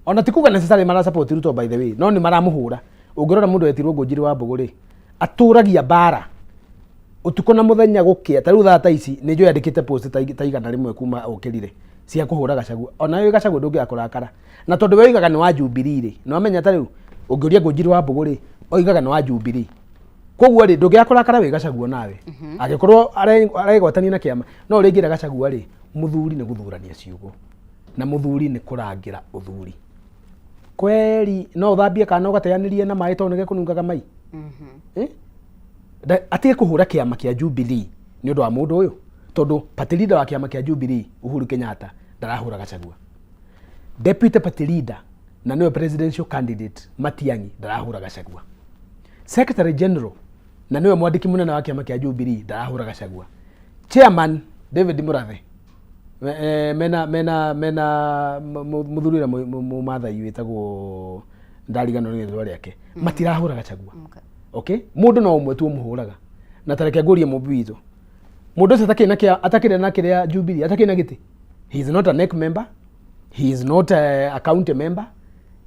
Ona ti kuga necessarily mara support Ruto by the way, no nĩ maramũhũra. Ũngĩrora mũndũ wetirwo Ngũnjiri wa Mbũgũ rĩ, atũragia mbara ũtukũ na mũthenya gũkĩa. Ta rĩu thaa ta ici nĩ njũĩ andĩkĩte post ta 100 kuma okĩrire cia kũhũra Gachagua. Ona wĩ Gachagua ndũngĩaga kũrakara. Na tondũ we oigaga nĩ wa Jubilee rĩ, nĩ wamenya ta rĩu ũngĩũria Ngũnjiri wa Mbũgũ rĩ, oigaga nĩ wa Jubilee. Koguo rĩ, ndũngĩaga kũrakara wĩ Gachagua nawe. Angĩkorwo aregwatania na kĩama, no ũrĩa ingĩra Gachagua rĩ, mũthuri nĩ gũthurania ciugo na mũthuri nĩ kũrangĩra ũthuri. Kweri no ũthambie kana ũgateanĩrie na maĩ tondũ nĩgekũnungaga mai. Atige kũhũra kĩama kĩa Jubilee nĩ ũndũ wa mũndũ ũyũ, tondũ party leader wa kĩama kĩa Jubilee Uhuru Kenyatta ndarahũra Gachagua. Deputy party leader na nĩwe presidential candidate Matiang'i ndarahũra Gachagua. Secretary General na nĩwe mwandĩki mũnene wa kĩama kĩa Jubilee ndarahũra Gachagua. Chairman David Murathe mena mena mena mũthuri ũrĩa Mũmathai wĩtagwo ndariganĩrwo nĩ rĩtwa rĩake, matirahũra Gachagua. Okay, mũndũ no ũmwe tu ũmũhũraga. Na tareke ngũrie mũmbi witũ, mũndũ ũcio atakĩrĩ na kĩa, atakĩrĩ na kĩrĩa Jubilee, atakĩrĩ na gĩtĩ, he is not a NEC member, he is not a county member,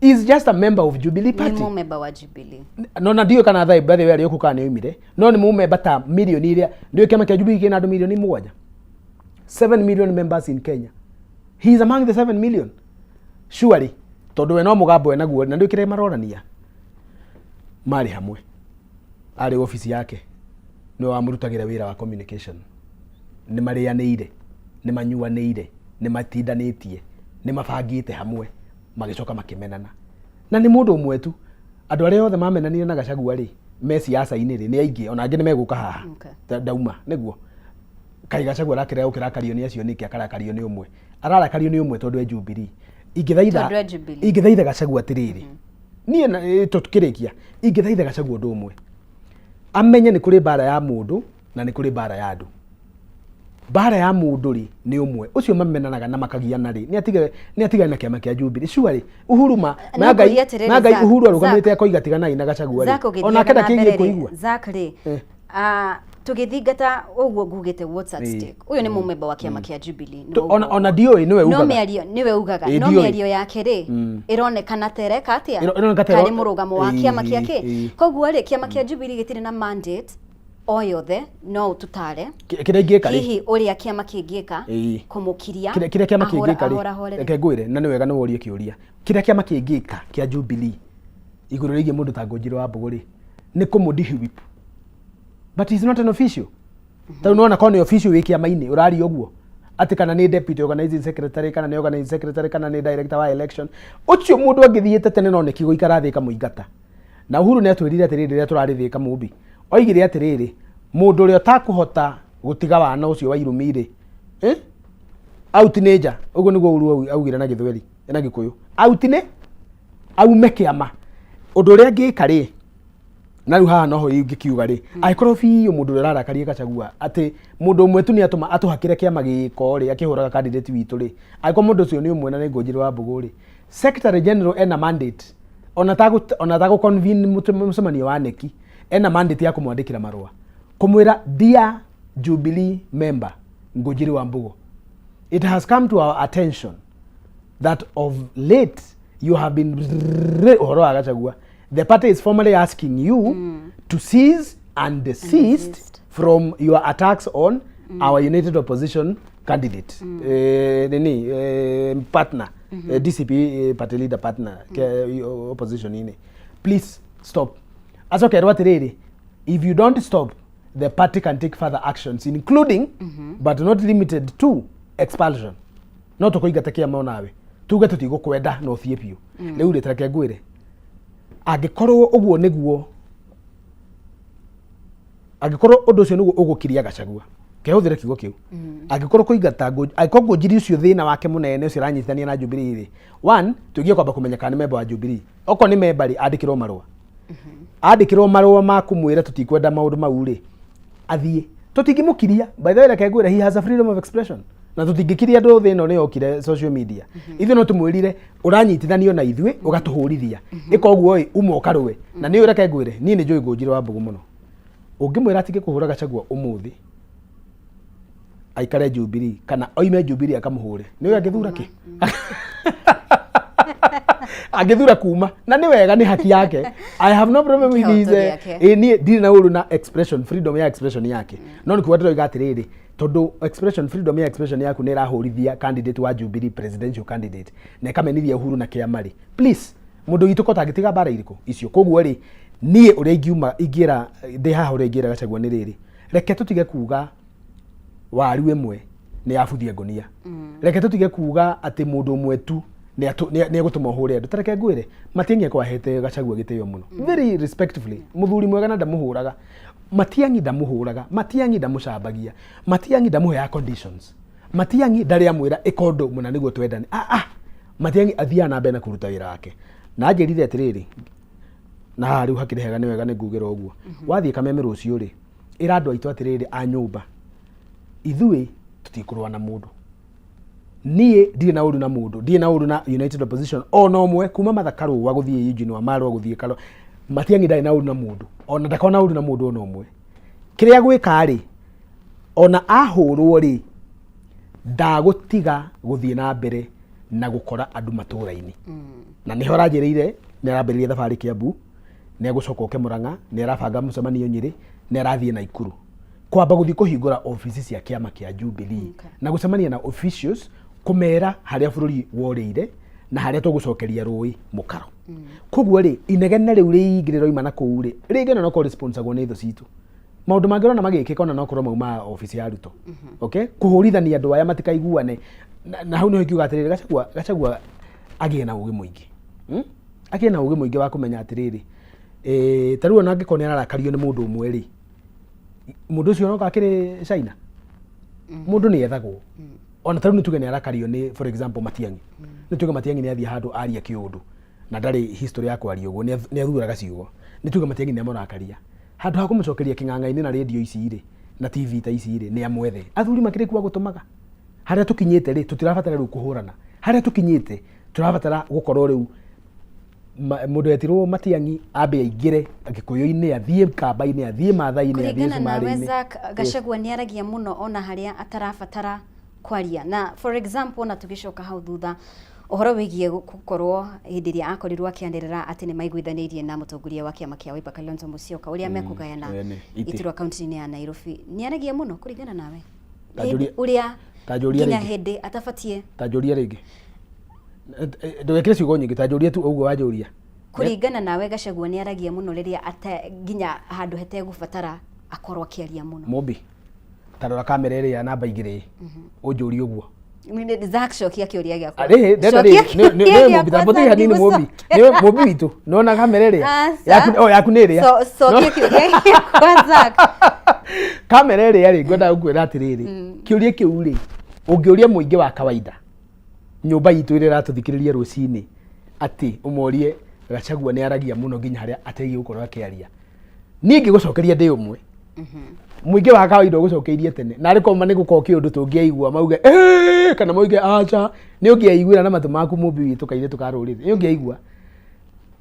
he is just a member of Jubilee Nĩ Party. mũmemba wa Jubilee. No na ndiũĩ kana thaa by the way arĩ ũkũ kana nĩ oimire, no nĩ mũmemba ta mirioni iria ndiũĩ kĩama kĩa Jubilee kĩna andũ mirioni 7, 7 million members in Kenya. He is among the 7 million surely, tondũ we no mũgambo enaguo na ndiũĩ kĩrĩa marorania. Marĩ hamwe arĩ ofici yake, nĩwe wamũrutagĩra wĩra wa communication. Nĩ marĩanĩire, nĩ manyuanĩire, nĩ matindanĩtie, nĩ mabangĩte hamwe, magĩcoka makĩmenana. Na nĩ mũndũ ũmwe tu. Andũ arĩa othe mamenanire na Gachagua rĩ, me siasa-inĩ rĩ, nĩ aingĩ, ona angĩ nĩ megũka haha. Ndauma nĩguo kaĩ Gachagua arakĩrega gũkĩrakario nĩ acio nĩkĩ? Akarakario nĩ ũmwe, ararakario nĩ ũmwe tondũ e Jubilee. Tondũ e Jubilee. Ingĩthaitha Gachagua atĩrĩrĩ, niĩ tũkĩrĩkia, ingĩthaitha Gachagua ũndũ ũmwe, amenye nĩ kũrĩ mbara ya mũndũ na nĩ kũrĩ mbara ya andũ. Mbara ya mũndũ rĩ nĩ ũmwe ũcio mamenanaga na makagiana rĩ, nĩ atigane na kĩama kĩa Jubilee. Surely Uhuru ma No na Ngai ngũrie atĩrĩrĩ, na Ngai Zack, Uhuru arũgamĩte Zack. akoiga tiganai na Gachagua Zack, rĩ, ũgĩthiaga onake na ndakĩgiĩ mbere rĩ, kũigua. Zack rĩ, tũgĩthingata ũguo ngugĩte what's at stake, ũyũ nĩ mũmemba wa kĩama kĩa Jubilee, nĩwe ugaga. Ona ndiũĩ nĩwe No ugaga. mĩario nĩwe ugaga, no Ndiũĩ. mĩario yake rĩ ĩronekana ta ĩreka atĩa, Ĩroneka ta tarĩ mũrũgamo wa kĩama kĩa kĩ. Koguo rĩ, kĩama kĩa Jubilee gĩtirĩ na mandate o yothe, no ũtũtare Kĩrĩa ingĩka rĩ, hihi ũrĩa kĩama kĩngĩka kũmũkiria kĩrĩa kĩama kĩngĩka rĩ, ahorahorere. Reke ngwĩre, na nĩ wega nĩ worie kĩũria. Kĩrĩa kĩama kĩngĩka kĩa Jubilee igũrũ rĩgiĩ mũndũ ta Ngũnjiri wa Mbũgũ rĩ, nĩ kũmũ-whip. But he's not an official. Tarĩu nĩwona korwo nĩ official wĩ kĩama-inĩ ũraria ũguo atĩ kana nĩ deputy organizing secretary, kana nĩ organizing secretary, kana nĩ director wa election, ũcio mũndũ angĩthiĩte tene no nĩkĩ gũikara thĩ ĩkamũingata. Na Uhuru nĩ atwĩrire atĩrĩrĩ rĩrĩa tũrarĩ Thĩka Mũmbi, oigire atĩrĩrĩ, mũndũ ũrĩa ũtakũhota gũtiga wana ũcio wa irumi rĩ, eh? Out nĩ nja. Ũguo nĩguo Uhuru augire na Gĩthweri na Gĩkũyũ, out nĩ aume kĩama. Ũndũ ũrĩa angĩka rĩ, na rĩu haha noho ingĩkiuga rĩ, angĩkorwo biũ mũndũ ũrĩa ũrarakaria Gachagua atĩ mũndũ ũmwe tu nĩ atũma atũhakĩre kĩama gĩko rĩ, akĩhũraga candidate witũ rĩ, angĩkorwo mũndũ ũcio nĩ ũmwe na nĩ Ngũnjiri wa Mbũgũ rĩ, secretary general ena mandate ona tagũ convene mũcemanio wa neki, ena mandate ya kũmwandĩkĩra marũa kũmwĩra, "Dear Jubilee member Ngũnjiri wa Mbũgũ, it has come to our attention that of late you have been ũhoro wa Gachagua. The party is formally asking you to cease and desist from your attacks on our united opposition candidate, nini, partner, DCP, party leader partner, opposition ini. Please stop." Acoke erwo atĩrĩrĩ, "If you don't stop, the party can take further actions, including but not limited to expulsion." No tũkũingata kĩama onawe tuge tũtigũkwenda na ũthiĩ biũ. Rĩu rĩ, tareke ngwĩre, angĩkorwo ũguo nĩguo, angĩkorwo ũndũ ũcio nĩguo ũgũkiria Gachagua, kehũthĩre kiugo kĩu, angĩkorwo kũingata angĩkorwo Ngũnjiri ũcio thĩna wake mũnene ũcio aranyitithania na Jubilee rĩ, one, tũgiye kwamba kũmenya kana nĩ member wa Jubilee. Okorwo nĩ member rĩ, andĩkĩrwo marũa, andĩkĩrwo marũa ma kũmwĩra tũtikwenda maũndũ mau rĩ, athiĩ. Tũtingĩmũkiria. By the way, reke ngwĩre, he has a freedom of expression na tũtingĩkiria andũ. Thĩ ĩno nĩ yokire social media. Ithuĩ no tũmwĩrire ũranyitithanio na ithuĩ ũgatũhũrithia, ĩka ũguo ĩ, uma ũkarũe na nĩ. Reke ngwĩre, niĩ nĩ njũĩ Ngũnjiri wa Mbũgũ mũno. Ũngĩmwĩra atige kũhũra Gachagua ũmũthĩ, aikare Jubilee kana oime Jubilee akamũhũre, nĩ ũyũ angĩthura kĩ? Angĩthura kuma, na nĩ wega, nĩ haki yake. I have no problem with his Kĩhoto gĩake. Ĩ, niĩ ndirĩ na ũru na expression, freedom ya expression yake, no nĩ kuga ndĩroiga atĩrĩrĩ, tondũ expression, freedom ya expression yaku nĩ ĩrahũrithia candidate wa Jubilee, presidential candidate, na ĩkamenithia Uhuru na kĩama rĩ, please, mũndũ witũ ko tangĩtiga mbara irĩkũ icio. Koguo rĩ, niĩ ũrĩa ingiuma ingĩra ndĩ haha, ũrĩa ingĩra Gachagua nĩ rĩrĩ, reke tũtige kuga waru ĩmwe nĩ yabuthia ngũnia. Reke tũtige kuga atĩ mũndũ ũmwe tu nĩ egũtũma ũhũre andũ. Tareke ngwĩre, Matiang'i akwa ahete Gachagua gĩtĩo mũno, very respectfully, mũthuri mwega, na ndamũhũraga. Matiang'i ndamũhũraga, Matiang'i ndamũcambagia, Matiang'i ndamũheaga conditions, Matiang'i ndarĩ amwĩra ĩka ũndũ mũna nĩguo twendane. Ah, ah. Matiang'i athiaga na mbere na kũruta wĩra wake. Na anjĩrire atĩrĩrĩ, na haha rĩu hakĩrĩ hega, nĩ wega nĩ ngugĩra ũguo, wathiĩ Kameme rũciũ rĩ, ĩra andũ aitũ atĩrĩrĩ a nyũmba, ithuĩ tũtikũrũa na mũndũ. Niĩ ndirĩ na ũru na mũndũ, ndirĩ na ũru na united opposition ona ũmwe, kuma Martha Karũa gũthiĩ Eugene Wamalwa gũthiĩ Karũa. Matiang'i ndarĩ na ũru na mũndũ, ona ndakorwo na ũru na mũndũ ona ũmwe. Kĩrĩa gwĩka rĩ, ona ahũrwo rĩ, ndagũtiga gũthiĩ na mbere na gũkora andũ matũra-inĩ. Na nĩho aranjĩrĩire, nĩ arambĩrĩria thabarĩ Kiambu, nĩ egũcoka oke Mũrang'a, nĩ arabanga mũcemanio Nyĩrĩ, nĩ arathiĩ Naikuru kwamba gũthiĩ kũhingũra obici cia kĩama kĩa Jubilee na gũcemania na officials, kũmera harĩa bũrũri worĩire na harĩa tũgũcokeria rũĩ mũkaro. Koguo rĩ, inegene rĩu rĩingĩ rĩroima na kũu rĩ, rĩngĩ ona nokorwo rĩsponsagwo nĩ thũ citũ, maũndũ mangĩ ũrona magĩkĩka ona nokorwo mauma obici ya Ruto, okay, kũhũrithania andũ aya matikaiguane. Na hau nĩho ingiuga atĩrĩrĩ, Gachagua agĩe na ũgĩ mũingĩ, Agĩe na ũgĩ mũingĩ wa kũmenya atĩrĩrĩ, ta rĩu ona angĩkorwo nĩ ararakario nĩ mũndũ ũmwe rĩ, mũndũ ũcio onoka akĩrĩ China, mũndũ nĩ ethagwo. Ona ta rĩu nĩ tuge nĩ arakario nĩ, for example, Matiang'i, nĩ tuge Matiang'i nĩ athiĩ handũ aria kĩũndũ na ndarĩ history ya kwaria ũguo, nĩ athuraga ciugo, nĩ tuge Matiang'i nĩ amũrakaria, handũ ha kũmũcokeria kĩng'ang'a-inĩ na radio ici rĩ, na TV ta ici rĩ, nĩ amwethe. Athuri makĩrĩ kuo gũtũmaga harĩa tũkinyĩte rĩ, tũtirabatara rĩu kũhũrana. Harĩa tũkinyĩte, tũrabatara gũkorwo rĩu mũndũ etirwo Matiang'i ambe aingĩre Gĩkũyũ-inĩ, athiĩ Kamba-inĩ, athiĩ Maathai-inĩ, athiĩ Kũringana nawe, Cumarĩ-inĩ. Zack, Gachagua nĩ aragia mũno ona harĩa atarabatara kwaria. Na for example, na tũgĩcoka hau thutha ũhoro wĩgiĩ gũkorwo hĩndĩ ĩrĩa akorirwo akĩanĩrĩra atĩ nĩ maiguithanĩirie na mũtongoria wa kĩama kĩa Wiper Kalonzo Musyoka ũrĩa mekũgayana ene, itĩ. iturwa kaunti-inĩ ya Nairobi, nĩ aragia mũno kũringana nawe? Ta njũrie- Hĩndĩ- ũrĩa ta njũria nginya rĩngĩ. hĩndĩ atabatie Ta njũria rĩngĩ. Ndũgekĩre ciugo nyingĩ, ta njũria tu ũguo wanjũria. Kũringana nawe, Gachagua nĩ aragia mũno rĩrĩa ate nginya handũ hetegũbatara akorwo akĩaria mũno? Mũmbi, ta rora kamera ĩrĩa namba 2, ũnjũrie ũguo. Zack cokia kĩũria gĩakwa. Rĩ, ndenda Cokia rĩ, nĩ kĩũria nĩ gĩakwa, mũmbi tambũthi Zack, hanini mũmbi. ndigũcokera. Nĩ mũmbi witũ. Nona kamera ĩrĩa. Aca. Yaku oh yaku nĩ ĩrĩa. Cokia kĩũria gĩakwa Zack. Kamera ĩrĩa rĩ, ngwendaga gũkwĩra atĩrĩrĩ, kĩũria kĩu rĩ, ũngĩũria mũingĩ wa kawaida, nyũmba itũ ĩrĩa ĩratũthikĩrĩria rũcinĩ, atĩ ũmorie Gachagua nĩ aragia mũno nginya harĩa ategiĩ gũkorwo akĩaria. Niĩ ingĩgũcokeria ndĩ ũmwe. Mũingĩ wa kawaida ũgũcokeirie tene. Na arĩ korwo nĩ gũkorwo kĩũndũ tũngĩaigua mauge "Ĩĩ", kana mauge aca, nĩ ũngĩaiguĩra na matũ maku mũmbi witũ kairĩtu ka rũrĩrĩ. Nĩ ũngĩaigua.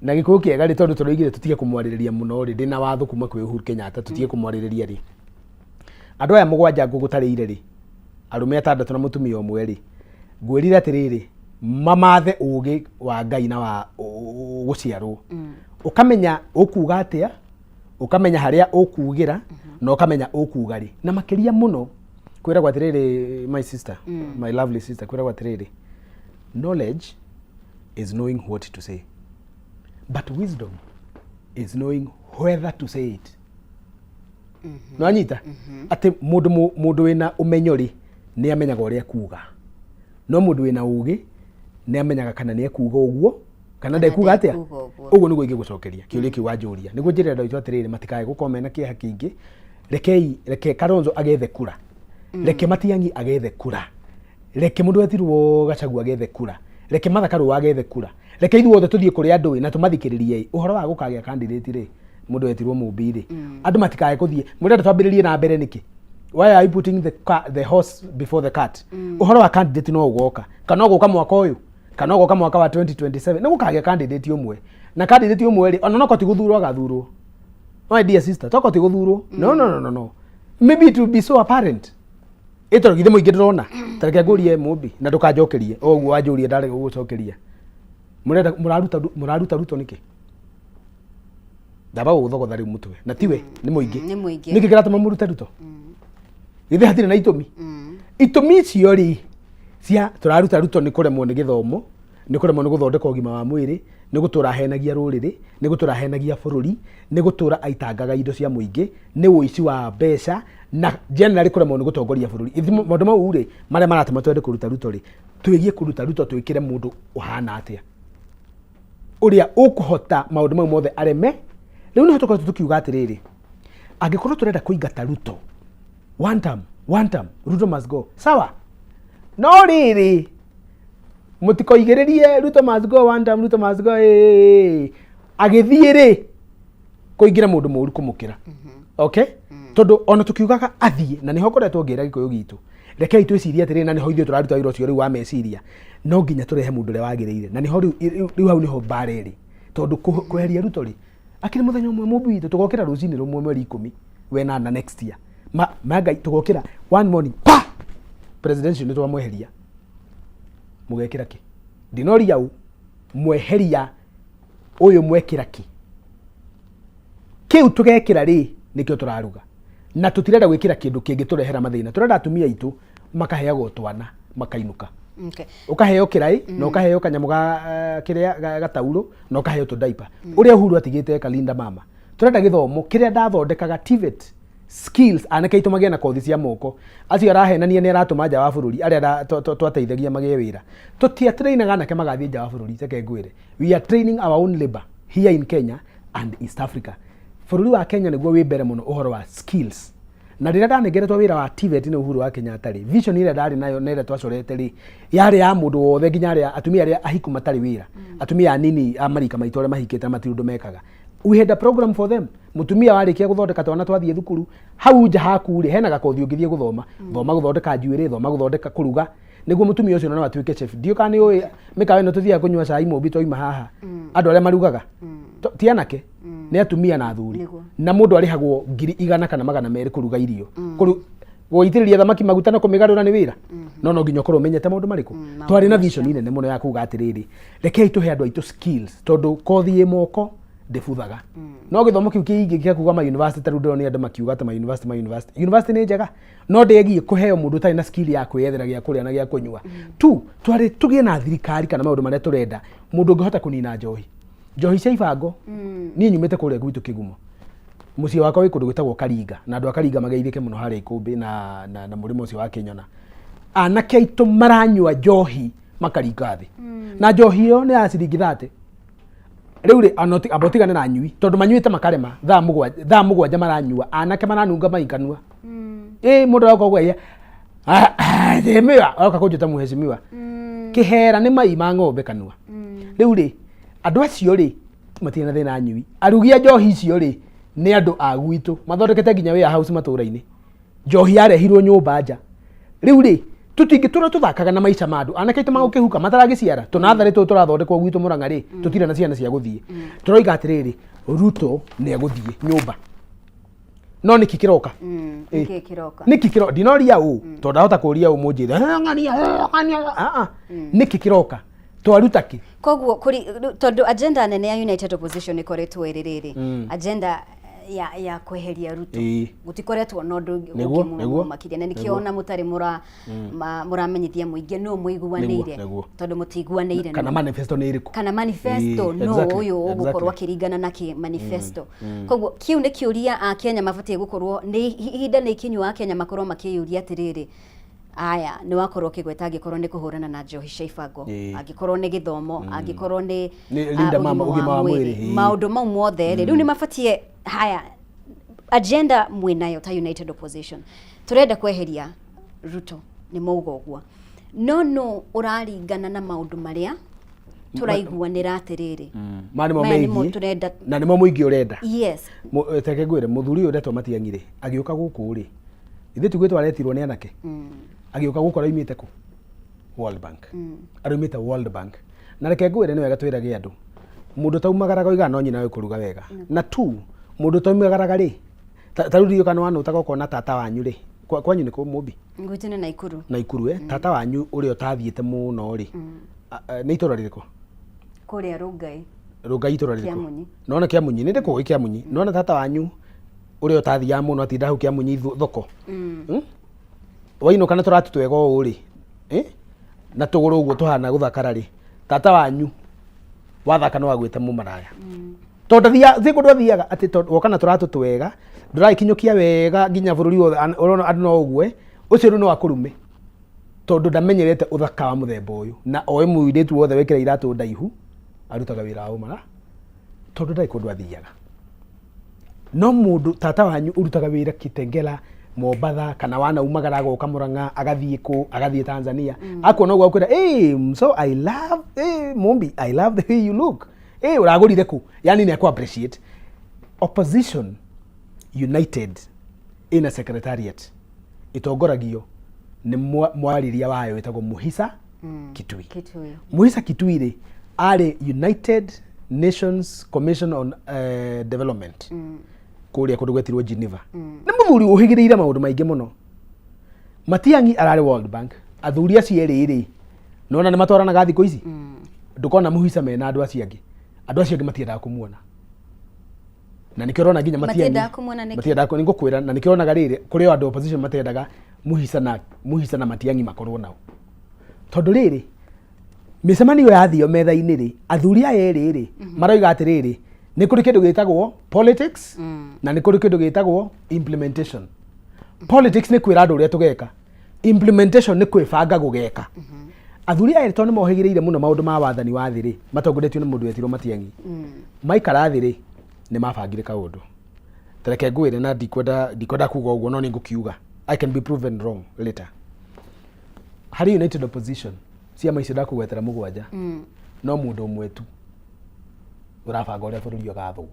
Na gĩkũyũ kĩega rĩ, tondũ tũroigire tũtige kũmwarĩrĩria mũno rĩ, ndĩna watho kuma kwĩ Uhuru Kenyatta tũtige kũmwarĩrĩria rĩ. Andũ aya mũgwanja ngũgũtarĩire rĩ, arũme atandatũ na mũtumia ũmwe rĩ, ngwĩrire atĩrĩrĩ, mamathe ũgĩ wa Ngai na wa gũciarwo. Ũkamenya ũkuga atĩa, ũkamenya harĩa ũkugĩra, na ũkamenya ũkuga rĩ. Na makĩria mũno, kwĩragwo atĩrĩrĩ my sister, my lovely sister, kwĩragwo atĩrĩrĩ, knowledge is knowing what to say, but wisdom is knowing whether to say it. Nĩwanyita? Atĩ mũndũ mũndũ wĩna ũmenyo rĩ, nĩ amenyaga ũrĩa ekuga. No mũndũ wĩna ũgĩ nĩ amenyaga kana nĩ ekuga ũguo kana ndekuga atĩa. Ndekuga ũguo. Ũguo nĩguo ingĩgũcokeria kĩũria kĩu wanjũria. Nĩguo njĩre andũ aitũ atĩrĩrĩ, matikae gũkorwo mena kĩeha kĩingĩ. Rekei, reke Kalonzo agethe kura. Reke Matiang'i agethe kura. Reke mũndũ wetirwo Gachagua agethe kura. Reke Martha Karua agethe kura. Reke ithuothe tũthiĩ kũrĩ andũ ĩ na tũmathikĩrĩrie ĩ. Ũhoro wa gũkagĩa candidate rĩ, mũndũ wetirwo Mũmbi rĩ, andũ matikae kũthiĩ. Mũrenda twambĩrĩrie na mbere nĩkĩ? Why are you putting the horse before the cart? Ũhoro wa candidate no ũgoka. Kana ũgoka mwaka ũyũ, kana ũgoka mwaka wa 2027. Nĩ gũkagĩa candidate ũmwe. Na candidate ũmwe rĩ, ona no ti gũthurwo agathurwo. My dear sister, toko ti gũthurwo. No, no, no, no, no. Maybe it will be so apparent. Ĩtondũ githĩ mũingĩ ndũrona. Ta reke ngũrie Mũmbi na ndũkanjokerie. O ũguo wanjũria ndarega gũgũcokeria. Mũrenda mũraruta mũraruta Ruto nĩkĩ? Ndamba gũgũthogotha rĩu mũtwe. Na tiwe, nĩ mũingĩ. Nĩ mũingĩ. Nĩkĩ kĩratũma mũrute Ruto? Githĩ hatirĩ na itũmi? Itũmi icio rĩ, cia tũraruta Ruto nĩ kũremwo nĩ gĩthomo, nĩ kũremwo nĩ gũthondeka ũgima wa mwĩrĩ, nĩ gũtũra ahenagia rũrĩrĩ, nĩ gũtũra ahenagia bũrũri, nĩ gũtũra aitangaga indo cia mũingĩ, nĩ ũici wa mbeca, na generally kũremwo nĩ gũtongoria bũrũri. Ithimo maũndũ mau rĩ, marĩa maratũma twende kũruta Ruto rĩ, twĩgie kũruta Ruto twĩkĩre mũndũ ũhana atĩa? Ũrĩa ũkũhota maũndũ mau mothe areme. Rĩu nĩho tũkoretwo tũkiuga atĩrĩrĩ, angĩkorwo tũrenda kũingata Ruto, one term, one term, Ruto must go. Sawa? No rĩrĩ, mũtikoigĩrĩrie Ruto must go, one term, Ruto must go, ĩĩ. Agĩthiĩ rĩ, kũingĩra mũndũ mũru kũmũkĩra. Okay? Tondũ ona tũkiugaga athiĩ, na nĩho ngoretwo ngĩra Gĩkũyũ gitũ, rekei twĩcirie atĩrĩrĩ, na nĩho ithuĩ tũraruta wĩra ũcio rĩu wa meciria, no nginya tũrehe mũndũ ũrĩa wagĩrĩire, na nĩho rĩu rĩu hau nĩho mbara ĩrĩ. Tondũ kweheria Ruto rĩ, akĩrĩ mũthenya ũmwe mũmbi witũ, tũgokĩra rũcinĩ rũmwe mweri 10 wenana next year. Ma, ma Ngai tũgokĩra one morning, pa! Presidential nĩ twamweheria. Mũgekĩra kĩ? Ndinoria ũ, mweheria ũyũ mwekĩra kĩ? Kĩu tũgekĩra rĩ, nĩkĩo tũraruga. Na tũtirenda gwĩkĩra kĩndũ kĩngĩtũrehera mathĩna. Tũrenda atumia aitũ makaheagwo twana, makainũka. Ũkaheo kĩraĩ, na ũkaheo kanyamũ ga kĩrĩa gataurũ, na ũkaheo tũ diaper. Ũrĩa Uhuru atigĩte Kalinda mama. Tũrenda gĩthomo kĩrĩa ndathondekaga TVET skills, anake aitũ magĩe na kothi cia moko. Acio arahenania nĩ aratũma nja wa bũrũri, arĩa twateithagia magĩe wĩra. Tũtiatrainaga anake magathiĩ nja wa bũrũri, reke ngwĩre. We are training our own labor here in Kenya and East Africa. Bũrũri wa Kenya nĩguo wĩ mbere mũno ũhoro wa skills. Na rĩrĩa ndanengeretwo wĩra wa TVET nĩ Uhuru wa Kenyatta rĩ, vision ĩrĩa ndarĩ nayo na ĩrĩa twacorete rĩ, yarĩ ya mũndũ wothe nginya arĩa atumia arĩa ahiku matarĩ wĩra. Atumia anini a marika maitũ arĩa mahikĩte na matirĩ ũndũ mekaga. We had a program for them. Mũtumia warĩkia gũthondeka twana twathiĩ thukuru, hau nja haku rĩ, hena gakothi ũngĩthiĩ gũthoma. Thoma gũthondeka njuĩrĩ, thoma gũthondeka kũruga. Nĩguo mũtumia ũcio no atuĩke chef. Ndiũĩ kana nĩ ũĩ mĩkawa ĩno tũthiaga kũnyua cai mũmbi twauma haha. Andũ arĩa marugaga. Ti anake, nĩ atumia na athuri. Na mũndũ arĩhagwo ngiri igana kana magana merĩ kũruga irio. Gũitĩrĩria thamaki maguta na kũmĩgarũra nĩ wĩra. No no nginya ũkorwo ũmenyete maũndũ marĩkũ. Twarĩ na vision nene mũno ya kuga atĩrĩrĩ, rekei tũhe andũ aitũ skills, tondũ kothi ĩ moko ndĩbuthaga. No gĩthomo kĩu kĩingĩ gĩa kuga ma university, ta rĩu ndĩronire andũ makiuga atĩ ma university, ma university. University nĩ njega, no ndĩgiĩ kũheo mũndũ ũtarĩ na skill ya kwĩyethera gĩa kũrĩa na gĩa kũnyua. Tu, twarĩ tũgĩe na thirikari kana maũndũ marĩa tũrenda, mũndũ ũngĩhota kũnina njohi. Njohi cia ibango, niĩ nyumĩte kũrĩa gwitũ Kĩgumo. Mũciĩ wakwa wĩ kũndũ gwĩtagwo Karinga, na andũ a Karinga mageithĩke mũno harĩa Ikũmbĩ na mũrĩmo ũcio wa Kĩnyona. Anake aitũ maranyua njohi makaringa thĩ, na njohi ĩyo nĩ ya ciringi 30. Rĩu rĩ, amba ũtigane na nyui, tondũ manyuĩte makarema thaa 7, thaa 7 maranyua, anake maranunga mai kanua. Ĩ mũndũ aroka ũguo, mheshimiwa, aroka kũnjĩta mheshimiwa, kĩhera nĩ mai ma ng'ombe kanua. Rĩu rĩ, andũ acio rĩ, matirĩ na thĩna nyui. Arugi a njohi icio rĩ, nĩ andũ a gwitũ mathondekete nginya warehouse matũra-inĩ. Njohi yarehirwo nyũmba nja. Rĩu rĩ, tũtingĩtũra tũthakaga na maica ma andũ. Anake aitũ magũkĩhuka mataragĩciara, tũnatharĩ tũtũ tũrathondekwo gwitũ Mũrang'a rĩ, tũtirĩ na ciana cia gũthiĩ. Tũroiga atĩrĩrĩ, Ruto nĩ egũthiĩ nyũmba, no nĩkĩ kĩroka? Ĩ. Nĩkĩ kĩroka? Nĩkĩ kĩroka? Ndinoria ũ, tondũ ndahota kũria ũ mũnjĩre, "Eh, ng'ania, eh, ng'ania." Ah, ah. Nĩkĩ kĩroka? Twaruta kĩ? Koguo tondũ agenda nene ya United Opposition ĩkoretwo ĩrĩ rĩrĩ, agenda ya kweheria Ruto, gũtikoretwo na ũndũ ũngĩ mũno mũno makĩria, na nĩkĩo ona mũtarĩ mũramenyithia mũingĩ nũ mũiguanĩire, tondũ mũtiguanĩire kana nũ. Manifesto nĩ ĩrĩkũ? Kana manifesto, nũ ũyũ ũgũkorwo akĩringana na kĩ manifesto. Koguo kĩu nĩ kĩũria Akenya mabatiĩ gũkorwo nĩ ihinda nĩ ikinyu Akenya makorwo makĩyũria atĩrĩrĩ, aya nĩ wakorwo ũkĩgweta, angĩkorwo nĩ kũhũrana na njohi cia ibango, angĩkorwo nĩ gĩthomo, angĩkorwo nĩ Nĩ linda mama, ũgima wa mwĩrĩ, maũndũ mau mothe rĩ, rĩu nĩ mabatiĩ haya agenda mwĩnayo ta United Opposition, tũrenda kweheria Ruto, nĩ mauga ũguo, no nũ ũraringana na maũndũ marĩa tũraiguanĩra atĩrĩrĩ, maya nĩmo maya nĩmo megiĩ tũrenda na nĩmo mũingĩ ũrenda. Reke ngwĩre, mũthuri ũyũ ũretwo Matiang'i rĩ, agĩũka gũkũ rĩ, ithuĩ tiguĩtwo aretirwo nĩ anake. Agĩũka gũkũ araumĩte kũ? World Bank. Araumĩte World Bank. Na reke ngwĩre, nĩ wega twĩrage andũ, mũndũ taumagaraga oigaga no nyina ũĩ kũruga wega. Na tu mũndũ taumagaraga rĩ, ta rĩu ndiũĩ kana wanũtaga ũkona tata wanyu rĩ, kwanyu nĩ kũ, Mũmbi? Gwitũ nĩ Naikuru. Naikuru, eh? Tata wanyu ũrĩa ũtathiĩte mũno rĩ, nĩ itũra rĩrĩkũ? Kũrĩa Rũngai. Rũngai itũra rĩrĩkũ? Kĩamunyi. Nona Kĩamunyi, nĩ ndĩkũĩ Kĩamunyi. Nona tata wanyu ũrĩa ũtathiaga mũno atinda hau Kĩamunyi thoko. Wainũka na tũratu twega ũũ rĩ, eh? Na tũgũrũ ũguo tũhana gũthakara rĩ, tata wanyu wathaka no agwĩte mũmaraya. Tondũ ndathiaga, thi kũndũ athiaga atĩ tondũ woka na tũratũ twega, ndũragĩkinyũkia wega nginya bũrũri wothe, ũrona andũ no ũguo, eh? Ũcio rĩu no akũrume, tondũ ndamenyerete ũthaka wa mũthemba ũyũ, na oĩ mũirĩtu wothe wekĩra iratũ ndaihu arutaga wĩra wa ũmara, tondũ ndarĩ kũndũ athiaga. No mũndũ tata wanyu ũrutaga wĩra Kitengela, Mombatha, kana wanaumagara agoka Murang'a, agathiĩ kũ, agathiĩ Tanzania, akuona ũguo akwĩra, "Hey, so I love, hey, Mumbi, I love the way you look, hey, ũragũrire kũ?" Yani nĩ akũ appreciate. Opposition united ina secretariat ĩtongoragio nĩ mwarĩria wayo wĩtagwo Muhisa Kitui. Kitui. Muhisa Kitui rĩ, arĩ United Nations Commission on Development kũrĩa kũndũ gwetirwo Geneva. Nĩ mũthuri ũhĩgĩrĩire maũndũ maingĩ mũno. Matiang'i ararĩ World Bank. Athuri acio erĩ rĩ, nona nĩ matwaranaga thikũ ici. Ndũkona Muhisa mena andũ acio angĩ. Andũ acio angĩ matiendaga kũmuona, na nĩkĩo ũrona nginya Matiang'i Matiendaga kũmuona nĩkĩ? Matiendaga nĩngũkwĩra, na nĩkĩo ũronaga rĩrĩ kũrĩ o andũ opposition matendaga Muhisa na Matiang'i makorwo nao, tondũ rĩrĩ mĩcemanio yathio metha-inĩ rĩ, athuri aya erĩ rĩ, maroiga atĩrĩrĩ, nĩ kũrĩ kĩndũ gĩtagwo politics na nĩ kũrĩ kĩndũ gĩtagwo implementation. Politics nĩ kwĩra andũ ũrĩa tũgeka, implementation nĩ kwĩbanga gũgeka. Athuri aya tondũ nĩ mohĩgĩrĩire mũno maũndũ ma wathani wa thĩ rĩ, matongoretio nĩ mũndũ wetirwo Matiang'i, maikara thĩ rĩ, nĩ mabangire kaũndũ. Tareke ngwĩre, na ndikwenda kuga ũguo, no nĩ ngũkiuga, I can be proven wrong later. Harĩ United Opposition, ciama icio ndakũgwetera mũgwanja, no mũndũ ũmwe tu ũrabanga ũrĩa bũrũri ũgathwo.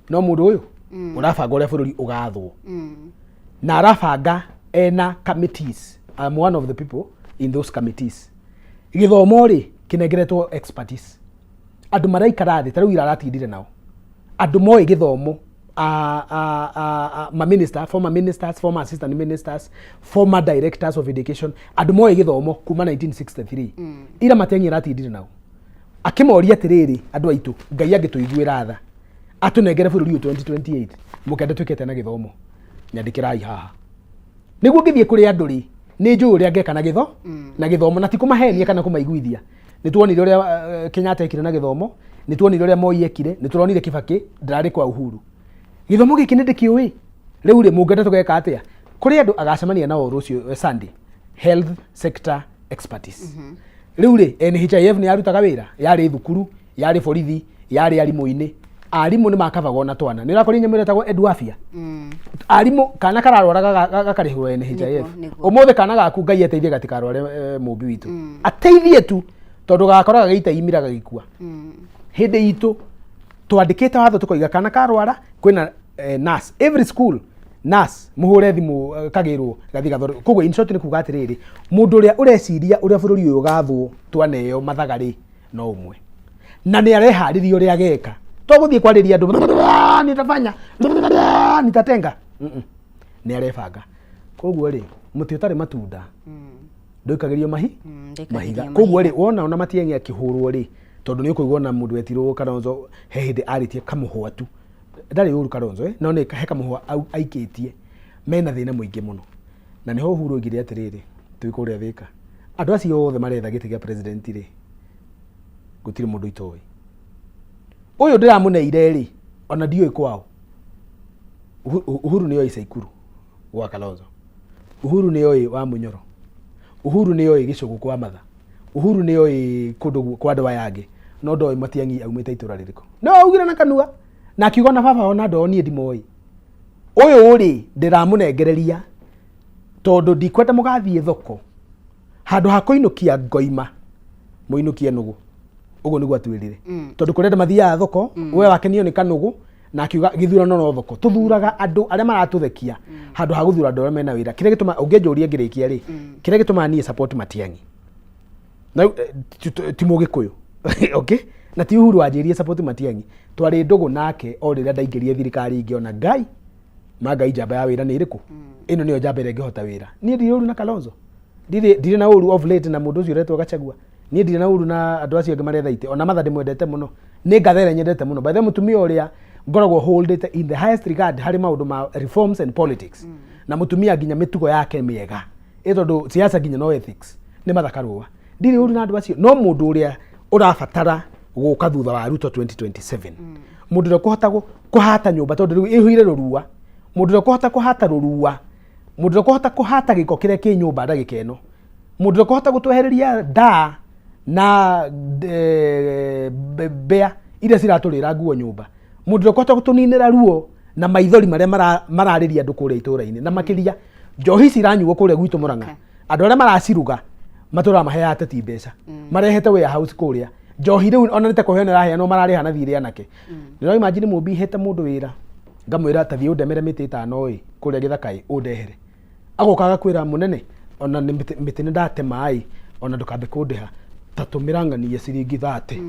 No mũndũ ũyũ ũrabanga ũrĩa bũrũri ũgathwo, na arabanga ena committees. I'm one of the people in those committees. Gĩthomo rĩ, kĩnengeretwo expertise, andũ maraikara thĩ ta rĩu ira aratindire nao, andũ moĩ gĩthomo, ma minister, former ministers, former assistant ministers, former directors of education, andũ moĩ gĩthomo kuma 1963. Ira Matiang'i aratindire nao akĩmoria atĩrĩrĩ, andũ aitũ, Ngai angĩtũiguĩra tha atũnengere bũrũri ũyũ 2028, mũkende twĩkĩte na gĩthomo, nyandĩkĩrai haha nĩguo ngĩthiĩ kũrĩ andũ rĩ, nĩ njũĩ ũrĩa ngeka na gĩthomo, na ti kũmahenia kana kũmaiguithia. Nĩ tuonire ũrĩa Kenyatta ekire na gĩthomo, nĩ tuonire ũrĩa Moi ekire, nĩ tũronire Kibaki, ndararĩ kwa Uhuru. Gĩthomo gĩkĩ nĩ ndĩkĩũĩ. Rĩu rĩ, mũngĩenda tũgeka atĩa? Kũrĩ andũ agacemania nao rũciũ Sunday, health sector expertise. Rĩu rĩ, NHIF nĩ yarutaga wĩra, yarĩ thukuru, yarĩ borithi, yarĩ arimũ-inĩ. Arimũ nĩ makabagwo na twana. Nĩ ũrakorire nyamũ ĩrĩa ĩtagwo Eduafia? Arimũ kana kararwara gakarĩhĩrwo NHIF. Nĩguo. Ũmũthĩ kana gaku Ngai ateithie gatikarware, mũmbi witũ ateithie tu, tondũ gakoraga gĩita imira gagĩkua. Hĩndĩ itũ twandĩkĩte watho tũkoiga kana karwara kwĩna nurse every school, nurse mũhũre thimũ, kagĩrwo gathiĩ gathondekwo. Koguo in short nĩ kuga atĩrĩrĩ, mũndũ ũrĩa ũreciria ũrĩa bũrũri ũyũ ũgathwo twaneo mathaga rĩ, no ũmwe, na nĩ areharĩria ũrĩa ageka. To gũthiĩ kwarĩria andũ nitafanya, nitatenga. Nĩ arebanga. Koguo rĩ, mũtĩ ũtarĩ matunda ndũikagĩrio mahi mahiga. Koguo rĩ, wona ona Matiang'i akĩhũrwo rĩ, tondũ nĩ ũkũigua ona mũndũ wetirwo Kalonzo he hĩndĩ arĩtie kamũhwa tu, ndarĩ ũru Kalonzo, no nĩ he kamũhwa aikĩtie mena thĩna mũingĩ mũno. Na nĩho Uhuru oigire atĩrĩrĩ, twĩ kũrĩa Thĩka, andũ acio othe maretha gĩtĩ gĩa president rĩ, gũtirĩ mũndũ itoĩ. Ũyũ ndĩramũneire rĩ, ona ndiũĩ kwao. Uhuru nĩoĩ Caikuru gwa Kalonzo, Uhuru nĩoĩ wa Munyoro, Uhuru nĩoĩ Gĩcũgũ kwa Matha, Uhuru nĩoĩ kũndũ kwa andũ aya angĩ, no ndoĩ Matiang'i aumĩte itũra rĩrĩkũ. No augire na kanua na akiuga ona baba ona ndoo niĩ ndimoĩ. Ũyũ rĩ, ndĩramũnengereria tondũ ndikwenda mũgathiĩ thoko handũ ha kũinũkia ngoima mũinũkie nũgũ. Ũguo nĩguo atwĩrire, tondũ kũrĩ andũ mathiaga thoko, we wakenio nĩ kanũgũ, na akiuga gĩthurano no thoko, tũthuraga andũ arĩa maratũthekia handũ ha gũthura andũ arĩa mena wĩra. Kĩrĩa gĩtũma ũngĩnjũria ngĩrĩkia rĩ, kĩrĩa gĩtũmaga niĩ support Matiang'i na rĩu, ti mũgĩkũyũ, okay, na ti Uhuru wanjĩrie support Matiang'i. Twarĩ ndũgũ nake o rĩrĩa ndaingĩrie thirikari, ngĩona Ngai ma Ngai njamba ya wĩra nĩ ĩrĩkũ? Ĩno nĩyo njamba ĩrĩa ĩngĩhota wĩra. Niĩ ndirĩ ũru na Kalonzo, ndirĩ na ũru of late na mũndũ ũcio ũretwo Gachagua. Niĩ ndirĩ na ũru na andũ acio angĩ maretha itĩ. Ona Martha ndĩmwendete mũno, nĩ ngatha ĩrĩa nyendete mũno. By the way, mũtumia ũrĩa ngoragwo holdete in the highest regard harĩ maũndũ ma reforms and politics, na mũtumia nginya mĩtugo yake mĩega, ĩ tondũ siasa nginya no ethics, nĩ Martha Karũa. Ndirĩ ũru na andũ acio, no mũndũ ũrĩa ũrabatara gũka thutha wa Ruto 2027, mũndũ ũrĩa ũkũhota kũhata nyũmba tondũ rĩu ĩihũire rũrua, mũndũ ũrĩa ũkũhota kũhata rũrua, mũndũ ũrĩa ũkũhota kũhata gĩko kĩrĩa kĩ nyũmba ndagĩka ĩno, mũndũ ũrĩa ũkũhota gũtwehereria ndaa na mbĩa iria ciratũrĩra nguo nyũmba, mũndũ ũrĩa ũkũhota gũtũninĩra ruo na maithori marĩa mararĩria andũ kũrĩa itũra-inĩ, na makĩria njohi ici iranyuo kũrĩa gwitũ Mũrang'a, andũ arĩa maraciruga matũraga maheaga ateti mbeca, marehete warehouse kũrĩa njohi rĩu ona nĩ ta kũheana ĩraheanwo, mararĩha na thirĩ anake. Nĩ ũra imagine mũmbi hete mũndũ wĩra, ngamwĩra ta thiĩ ũndemere mĩtĩ 5 ĩ kũrĩa gĩthaka ĩ ũndehere, agoka agakwĩra, mũnene, ona nĩ mĩtĩ mĩtĩ nĩ ndatema ĩ, ona ndũkambe kũndĩha, ta tũmĩra ng'anie ciringi 30.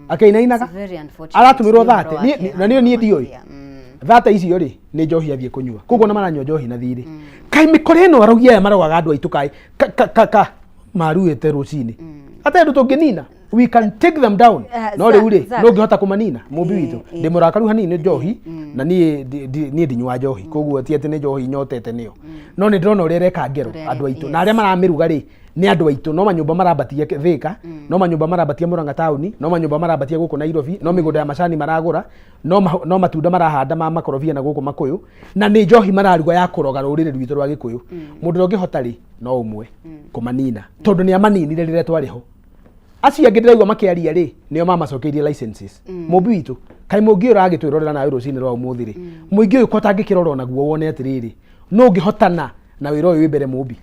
Akĩinainaga. It's very unfortunate. Aratũmĩrwo Nĩ ũhoro 30. wa kĩeha Na niĩ ndiũĩ makĩria. 30 icio rĩ, nĩ njohi athiĩ kũnyua. Koguo ona maranyua njohi na thirĩ. Kaĩ mĩkora ĩno arogi aya marogaga andũ aitũ, kaĩ ka maruĩte rũcinĩ ate andũ tũngĩnina, we can take them down. No rĩu rĩ, Zack. no ngĩhota kũmanina mũmbi witũ. Ndĩ mũrakaru hanini nĩ njohi, na niĩ niĩ ndinyua njohi, koguo ti atĩ nĩ njohi nyotete nĩyo, no nĩ ndĩrona ũrĩa ĩreka ngero andũ aitũ, na arĩa maramĩruga rĩ, nĩ andũ aitũ. No manyũmba marambatia Thĩka, no manyũmba marambatia Mũrang'a taũni, no manyũmba marambatia gũkũ Nairobi, no mĩgũnda ya macani maragũra, no matunda marahanda ma makorobia na gũkũ makũyũ, na nĩ njohi mararuga ya kũroga rũrĩrĩ rwitũ rwa Gĩkũyũ. Mũndũ ũrĩa ũngĩhota rĩ, no ũmwe kũmanina, tondũ nĩ amaninire rĩrĩa twarĩ ho. Acio angĩ ndĩraigua makĩaria rĩ, nĩo mamacokeirie licenses. Mũmbi witũ, kaĩ mũngĩ ũragĩtwĩrorera nawe rũcinĩ rwa ũmũthĩ rĩ, mũingĩ ũyũ ko ũtangĩkĩrora onaguo wone atĩrĩrĩ, no ũngĩhotana na wĩra ũyũ wĩ mbere, mũmbi?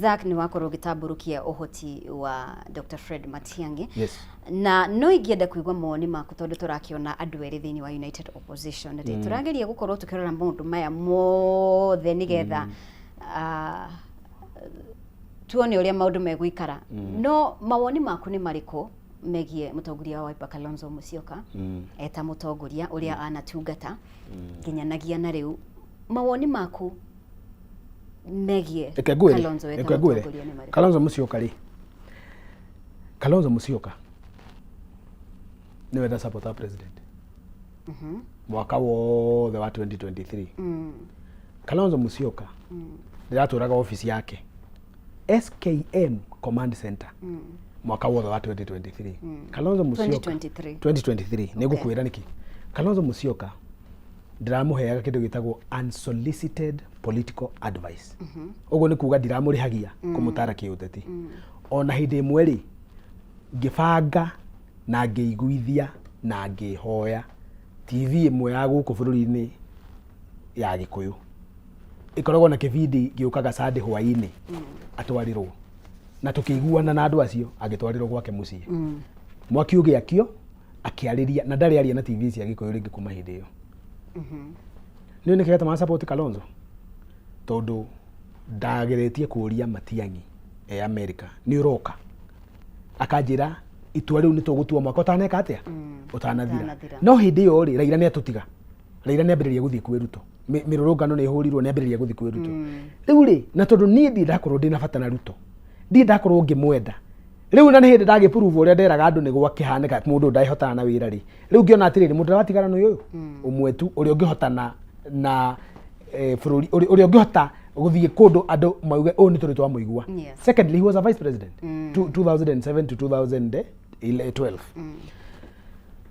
Zack, nĩ wakorwo ũgĩtambũrũkia ũhoti wa Dr. Fred Matiang'i. Yes. Na no ingĩenda kũigua mawoni maku, tondũ tũrakĩona andũ erĩ thĩinĩ wa United Opposition rĩ, tũrageria gũkorwo tũkĩrora maũndũ maya mothe nĩgetha tuone ũrĩa maũndũ megũikara. No mawoni maku nĩ marĩkũ megiĩ mũtongoria wa Wiper Kalonzo Musyoka eta mũtongoria ũrĩa anatungata nginyanagia na rĩu? Mawoni maku megiĩ Reke ngwĩre. Kalonzo eta Reke ngwĩre. mũtongoria nĩ marĩkũ? Kalonzo Musyoka rĩ, Kalonzo Musyoka nĩwe nda support president mwaka wothe wa 2023. Kalonzo Musyoka ndĩratũraga ofici yake SKM Command Center mwaka wothe wa 2023. Kalonzo Musyoka 2023. 2023. Nĩ ngũkwĩra nĩkĩ. Kalonzo Musyoka Ndĩramũheaga kĩndũ gĩtagwo unsolicited political advice. Ũguo nĩ kuga ndiramũrĩhagia kũmũtara kĩũteti. Ona hĩndĩ ĩmwe rĩ, ngĩbanga na ngĩiguithia na ngĩhoya TV ĩmwe ya gũkũ bũrũri-inĩ ya Gĩkũyũ ĩkoragwo na kĩbindi gĩũkaga Sunday hwaĩ-inĩ atwarĩrwo, na tũkĩiguana na andũ acio, agĩtwarĩrwo gwake mũciĩ. Mwaki ũgĩakio, akĩarĩria, na ndarĩ aria na TV cia Gĩkũyũ rĩngĩ kuma hĩndĩ ĩyo. Nĩ nĩkĩ gĩatũmaga support Kalonzo? Tondũ ndageretie kũria Matiang'i e America, nĩ ũroka? Akanjĩra itua rĩu nĩ tũgũtua mwaka ũtaneka atĩa, ũtanathira. Ũtanathira. No hĩndĩ ĩyo rĩ, Raila nĩ atũtiga, Raila nĩ ambĩrĩria gũthiĩ kwĩ Ruto. Mĩrũrũngano nĩ ĩhũrirwo, nĩ ambĩrĩria gũthiĩ kwĩ Ruto. Rĩu rĩ, na tondũ niĩ ndirĩ ndakorwo ndĩna bata na Ruto, ndirĩ ndakorwo ngĩmwenda rĩu, na nĩ hĩndĩ ndagĩprove ũrĩa nderaga andũ nĩ gwakĩhanĩka mũndũ ndahotana na wĩra rĩ, rĩu ngĩona atĩrĩrĩ, mũndũ ũrĩa watigara nĩ ũyũ ũmwe tu, ũrĩa ũngĩhotana na bũrũri, ũrĩa ũngĩhota gũthiĩ kũndũ andũ mauge ũyũ nĩ tũrĩ twamũigua. Secondly, he was a vice president 2007 to 2012.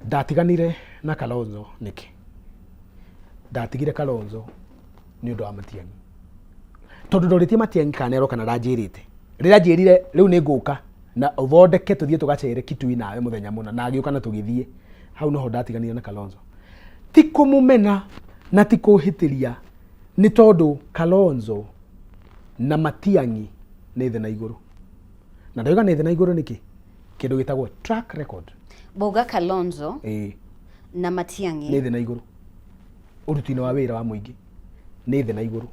Ndatiganire na Kalonzo nĩkĩ? Ndatigire Kalonzo nĩ ũndũ wa Matiang'i, tondũ ndorĩtie Matiang'i kana nĩaroka, na ndanjĩrĩte. Rĩrĩa anjĩrire rĩu nĩ ngũka na ũthondeke tũthiĩ tũgacere Kitui nawe mũthenya mũna, na agĩũka na tũgĩthiĩ, hau noho ndatiganire na Kalonzo. Ti kũmũmena na ti kũhĩtĩria, nĩ tondũ Kalonzo na Matiang'i nĩ thĩ na igũrũ. Na ndauga nĩ thĩ na igũrũ nĩkĩ? Kĩndũ gĩtagwo track record. Boga Kalonzo ĩĩ na Matiang'i nĩ thĩ na igũrũ ũruti-inĩ wa wĩra wa mũingĩ, nĩ thĩ na igũrũ.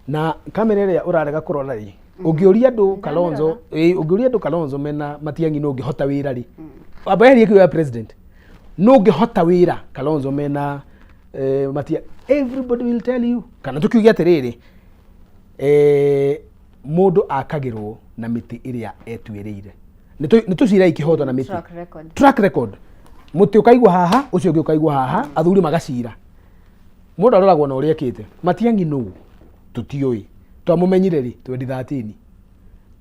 Na kamera ĩrĩa ũrarega kũrora rĩ, ũngĩũria andũ Kalonzo, ĩĩ, ũngĩũria andũ Kalonzo mena Matiang'i nũ ũngĩhota wĩra rĩ, amba eherie kĩu ya president, nũ ũngĩhota wĩra Kalonzo mena Matia, everybody will tell you. Kana tũkiuge atĩrĩrĩ, mũndũ akagĩrwo na mĩtĩ ĩrĩa etuĩrĩire. Nĩ tũcirai kĩhoto na mĩtĩ. Track record. Track record. Mũtĩ ũkaigwo haha, ũcio ũngĩ ũkaigwo haha, athuri magacira. Mũndũ aroragwo na ũrĩa ekĩte. Matiang'i nũ? Tũtiũĩ. Twamũmenyire rĩ? 2013.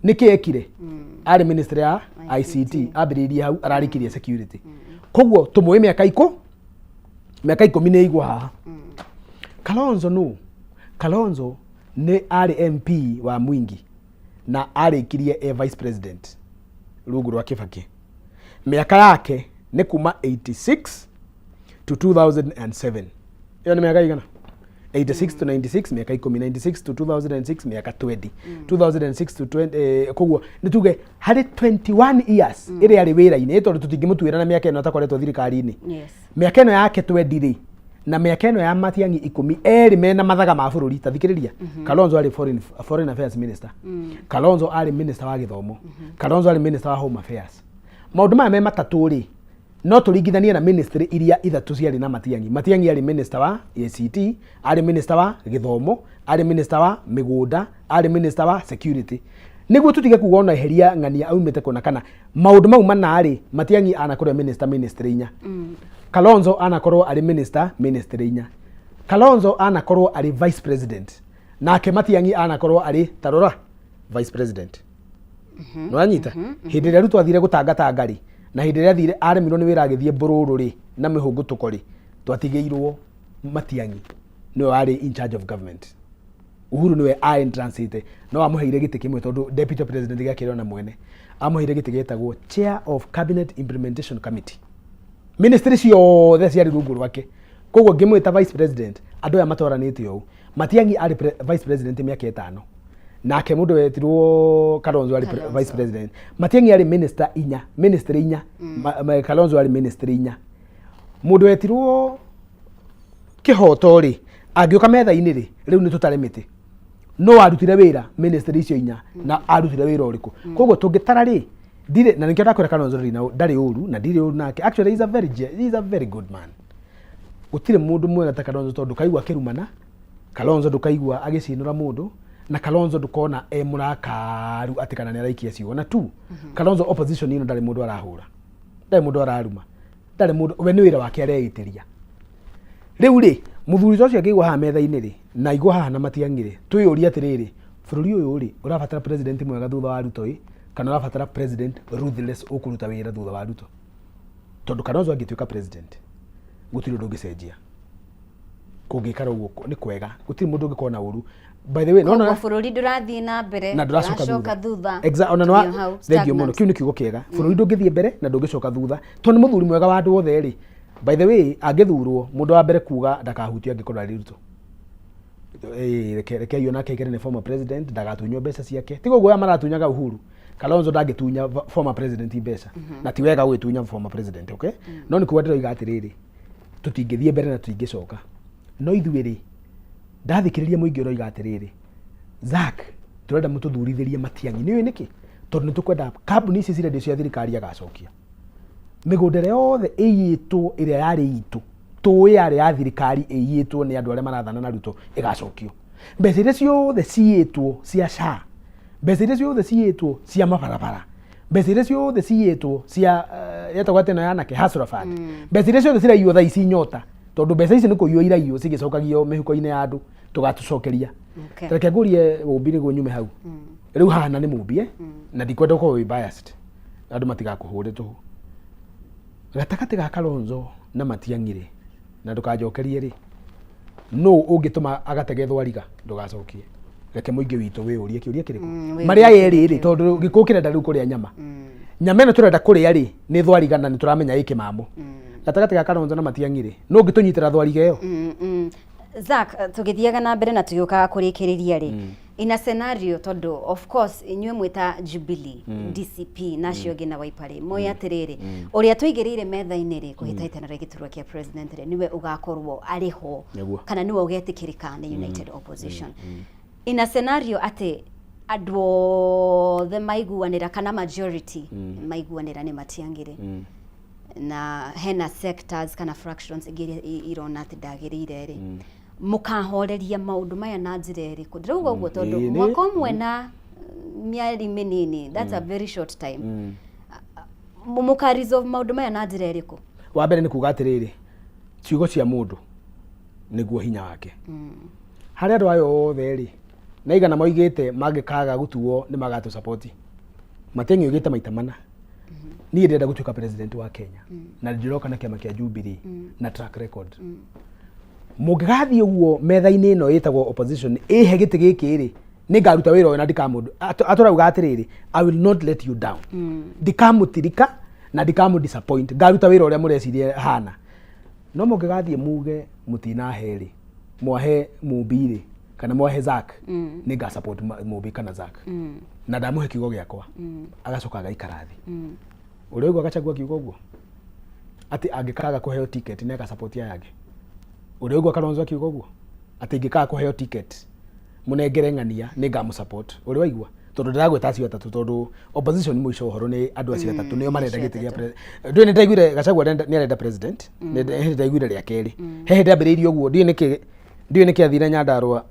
Nĩkĩ ekire? Arĩ ministry ya ICT, ambĩrĩirie hau, ararĩkirie security. Koguo tũmũĩ mĩaka 10 nĩ ĩigwo haha. Kalonzo nũ? Kalonzo nĩ arĩ MP wa Mwingi na arĩkirie e vice president rungu rwa Kibaki. Mĩaka yake nĩ kuma 86 to 2007. Ĩyo nĩ mĩaka igana? 86 to 96, mĩaka 10, 96 to 2006, mĩaka 20, 2006 to 20, koguo nĩ tuge harĩ 21 years ĩrĩa arĩ wĩra-inĩ, tondũ tũtingĩmũtuĩra na mĩaka ĩno atakoretwo thirikari-inĩ. Mĩaka ĩno yake 20 rĩ, na mĩaka ĩno ya Matiang'i 10, erĩ mena mathaga ma bũrũri. Ta thikĩrĩria, Kalonzo arĩ foreign affairs minister, Kalonzo arĩ minister wa gĩthomo, Kalonzo arĩ minister wa home affairs. Maũndũ maya me matatũ rĩ, no tũringithanie na ministry iria ithatũ ciarĩ na Matiang'i. Matiang'i arĩ minister wa ACT, arĩ minister wa gĩthomo, arĩ minister wa mĩgũnda, arĩ minister wa security. Nĩguo tũtige kuga ona eheria ng'ania aumĩte kũna kana maũndũ mau mana rĩ, Matiang'i anakorwo minister ministry inya. Kalonzo anakorwo arĩ minister ministry inya. Kalonzo anakorwo arĩ vice president, nake Matiang'i anakorwo arĩ, tarora, vice president. Nĩwanyita? Hĩndĩ ĩrĩa Ruto athire gũtangatanga rĩ, na hĩndĩ ĩrĩa athire aremirwo nĩ wĩra agĩthiĩ mbũrũrũ rĩ, na mĩhũngũtũko rĩ, twatigĩirwo Matiang'i nĩwe warĩ in charge of government. Uhuru nĩwe a entrancĩte, no amũheire gĩtĩ kĩmwe, tondũ deputy president gĩakĩrĩ ona mwene amũheire gĩtĩ gĩtagwo chair of cabinet implementation committee. Ministry ciothe ciarĩ rungu rwake. Koguo ngĩmwĩta vice president, andũ aya matwaranĩte ũũ. Matiang'i arĩ vice president mĩaka 5, nake mũndũ wetirwo Kalonzo arĩ vice president. Matiang'i arĩ minister inya, ministry inya. Kalonzo arĩ ministry inya. Mũndũ wetirwo Kĩhoto rĩ, angĩũka metha-inĩ rĩ, rĩu nĩ tũtare mĩtĩ no arutire wĩra ministry icio inya, na arutire wĩra ũrĩkũ? Koguo tũngĩtara rĩ, ndirĩ na nĩkĩo ndakwĩra Kalonzo ndarĩ ũru na ndirĩ ũru nake. Actually, he's a very good man. Gũtirĩ mũndũ mwega ta Kalonzo, tondũ ndũkaigua akĩrumana Kalonzo, ndũkaigua agĩcinũra mũndũ, na Kalonzo ndũkona e mũrakaru atĩ kana nĩ araikia ciugo. Na tu Kalonzo opposition ĩno ndarĩ mũndũ arahũra, ndarĩ mũndũ araruma, ndarĩ mũndũ, we nĩ wĩra wake areitĩria. Rĩu rĩ, mũthuri ta ũcio angĩigwo haha metha-inĩ rĩ, na aigwo haha na Matiang'i rĩ, twĩyũrie atĩrĩrĩ, bũrũri ũyũ rĩ, ũrabatara president mwega thutha wa Ruto ĩ, kana ũrabatara president ruthless ũkũruta wĩra thutha wa Ruto? Tondũ Kalonzo angĩtuĩka president, gũtirĩ ũndũ ũngĩcenjia. Kũngĩikara ũguo nĩ kwega, gũtirĩ mũndũ ũngĩkorwo na ũru. By the way, Koguo nona bũrũri ndũrathiĩ na mbere, na ndũracoka ndũracoka thutha. Ona Tũrĩ o hau, thengiũ mũno. stagnant. Kĩu nĩ kiugo kĩega. Bũrũri ndũngĩthiĩ mbere na ndũngĩcoka thutha, tondũ nĩ mũthuri mwega wa andũ othe rĩ. By the way, angĩthurwo, mũndũ wa mbere kuga ndakahutio angĩkorwo arĩ Ruto. Reke onake aikare, nĩ former president, ndagatunywo mbeca ciake. Tiga ũguo aya maratunyaga Uhuru. Kalonzo ndangĩtunya former president mbeca, na ti wega gũgĩtunya former president, okay? No nĩ kuga ndĩroiga atĩrĩrĩ, tũtingĩthiĩ mbere na tũtingĩcoka. No ithuĩ rĩ, ndathikĩrĩria mũingĩ ũroiga atĩrĩrĩ, Zack, tũrenda mũtũthurithĩrie Matiang'i. Nĩ ũĩ nĩkĩ? Tondũ nĩ tũkwenda kambuni ici cirendio cia thirikari agacokia mĩgũnda ĩrĩa yothe ĩiyĩtwo, ĩrĩa yarĩ itũ, tũĩ yarĩ ya thirikari, ĩiyĩtwo nĩ andũ arĩa marathana na Ruto, ĩgacokio. Mbeca iria ciothe ciyĩtwo cia SHA, mbeca iria ciothe ciyĩtwo cia mabarabara, mbeca iria ciothe ciyĩtwo cia yetagwo atĩ ĩno ya anake, Hustler Fund, mbeca iria ciothe ciraiywo thaa ici nyota, tondũ mbeca ici nĩ kũiywo iraiywo cigĩcokagio mĩhuko-inĩ ya andũ, tũgatũcokeria. Reke ngũrie Mũmbi nĩguo nyume hau. Rĩu haha na nĩ Mũmbi, eh? Na ndikwenda ũkorwo wĩ biased, andũ matigakũhũre tũhũ. Gatagatĩ ga Kalonzo na Matiang'i rĩ, na ndũkanjokerie rĩ, nũ ũngĩtũma agatege thwariga? Ndũgacokie, reke mũingĩ witũ wĩyũrie kĩũria kĩrĩkũ. Marĩa aya erĩ rĩ, tondũ gĩkũyũ kĩrenda rĩu kũrĩa nyama, nyama ĩno tũrenda kũrĩa rĩ nĩ thwariga, na nĩ tũramenya ĩ kĩmamo. Gatagatĩ ga Kalonzo na Matiang'i rĩ, nũ ũngĩtũnyitĩra thwariga ĩyo? Zack, tũgĩthiaga na mbere na tũgĩũkaga kũrĩkĩrĩria rĩ, in a scenario, tondũ of course inyuĩ mwĩta Jubilee, DCP na acio angĩ na Wiper rĩ, moĩ atĩrĩrĩ, ũrĩa tũigĩrĩire metha-inĩ rĩ kũhĩtahĩtana rĩa gĩturwa kĩa president rĩ, nĩwe ũgakorwo arĩ ho kana nĩwe ũgetĩkĩrĩka nĩ United Opposition. In a scenario atĩ andũ othe maiguanĩra kana majority maiguanĩra nĩ Matiang'i rĩ, na hena sectors kana fractions ingĩ iria irona atĩ ndagĩrĩire rĩ, mũkahoreria maũndũ maya na njĩra ĩrĩkũ? Ndĩrauga ũguo tondũ mwaka ũmwe na mĩeri mĩnini, that's a very short time. Mũka resolve maũndũ maya na njĩra ĩrĩkũ? Wa mbere nĩ kuga atĩrĩrĩ, ciugo cia mũndũ nĩguo hinya wake. Harĩ andũ aya othe rĩ, na igana moigĩte mangĩkaga gũtuo nĩ magatũ support. Matiang'i oigĩte maita mana, niĩ ndĩrenda gũtuĩka president wa Kenya na ndĩroka na kĩama kĩa Jubilee na track record. Mũngĩgathiĩ ũguo metha-inĩ ĩno ĩtagwo opposition ĩhe gĩtĩ gĩkĩ rĩ, nĩ ngaruta wĩra ũyũ na ndikamũndũ atũrauga atĩrĩrĩ, I will not let you down, ndikamũtirika na ndikamũ disappoint, ngaruta wĩra ũrĩa mũreciria hana. No mũngĩgathiĩ muge mũtinahe rĩ, mwahe Mũmbi rĩ, kana mwahe Zack, nĩ nga support Mũmbi kana Zack, na ndamũhe kiugo gĩakwa. Agacoka agaikara thĩ. Ũrĩa ũigua Gachagua akiuga ũguo atĩ angĩkaga kũheo ticket nĩ agasupport aya angĩ, ũrĩa ũigua Kalonzo akiuga ũguo atĩ ingĩkaga kũheo ticket mũnengere ng'ania nĩ ngamũ support, ũrĩa waigua, tondũ ndĩragwĩta acio atatũ, tondũ opposition mũico ũhoro nĩ andũ acio atatũ nĩo marenda acio gĩtĩ gĩa atatũ. president. Ndũĩ nĩ ndaiguire Gachagua nĩ arenda president. Nĩ hĩndĩ ndaiguire rĩa kerĩ, he hĩndĩ ambĩrĩirie ũguo, ndiũĩ nĩkĩ, ndiũĩ nĩkĩ athire Nyandarua,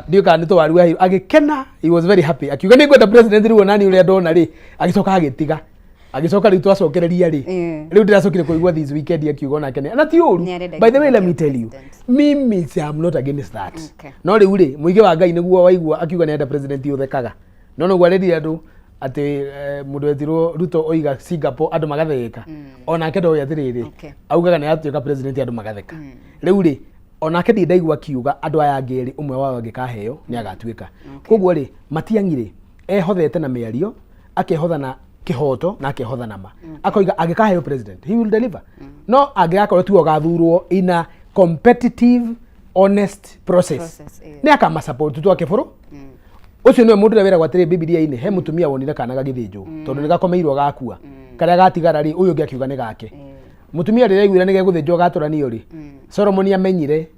ndiũĩ kana nĩ tũwaru aheirwo, agĩkena, he was very happy, akiuga nĩ ngwenda president rĩu onani ũrĩa ndona rĩ, agĩcoka agĩtiga, agĩcoka rĩu twacokereria rĩ, rĩu ndĩracokire kũigua this weekend akiuga onake na ti ũru. Nĩ arenda By the way, gĩturwa let me kĩa tell you, president. mimi say I'm not against that. No rĩu rĩ, mũingĩ wa Ngai nĩguo waigua akiuga nĩ arenda president ũthekaga, no noguo arerire andũ atĩ mũndũ wetirwo Ruto oiga Singapore andũ magatheka, onake ndoĩ atĩrĩrĩ, augaga nĩ atuĩka president andũ magatheka. Rĩu rĩ, onake ndirĩ ndaigua akiuga andũ aya angĩ erĩ ũmwe wao angĩkaheo nĩ agatuĩka. Koguo rĩ, Matiang'i rĩ, ehothete na mĩario, akehotha na kĩhoto na akehotha na ma, akoiga angĩkaheo president he will deliver. No angĩgakorwo tiwe ũgathurwo in a competitive honest process, Process, nĩ akama support twake bũrũ. Ũcio nĩwe mũndũ ũrĩa wĩragwo atĩrĩ Bibilia-inĩ, he mũtumia wonire kana gagĩthĩnjwo tondũ nĩ gakomeirwo gakua, karĩa gatigara rĩ, ũyũ ũngĩ akiuga nĩ gake. Mũtumia rĩrĩa aiguire nĩ gegũthĩnjwo gatũranio rĩ, Solomoni amenyire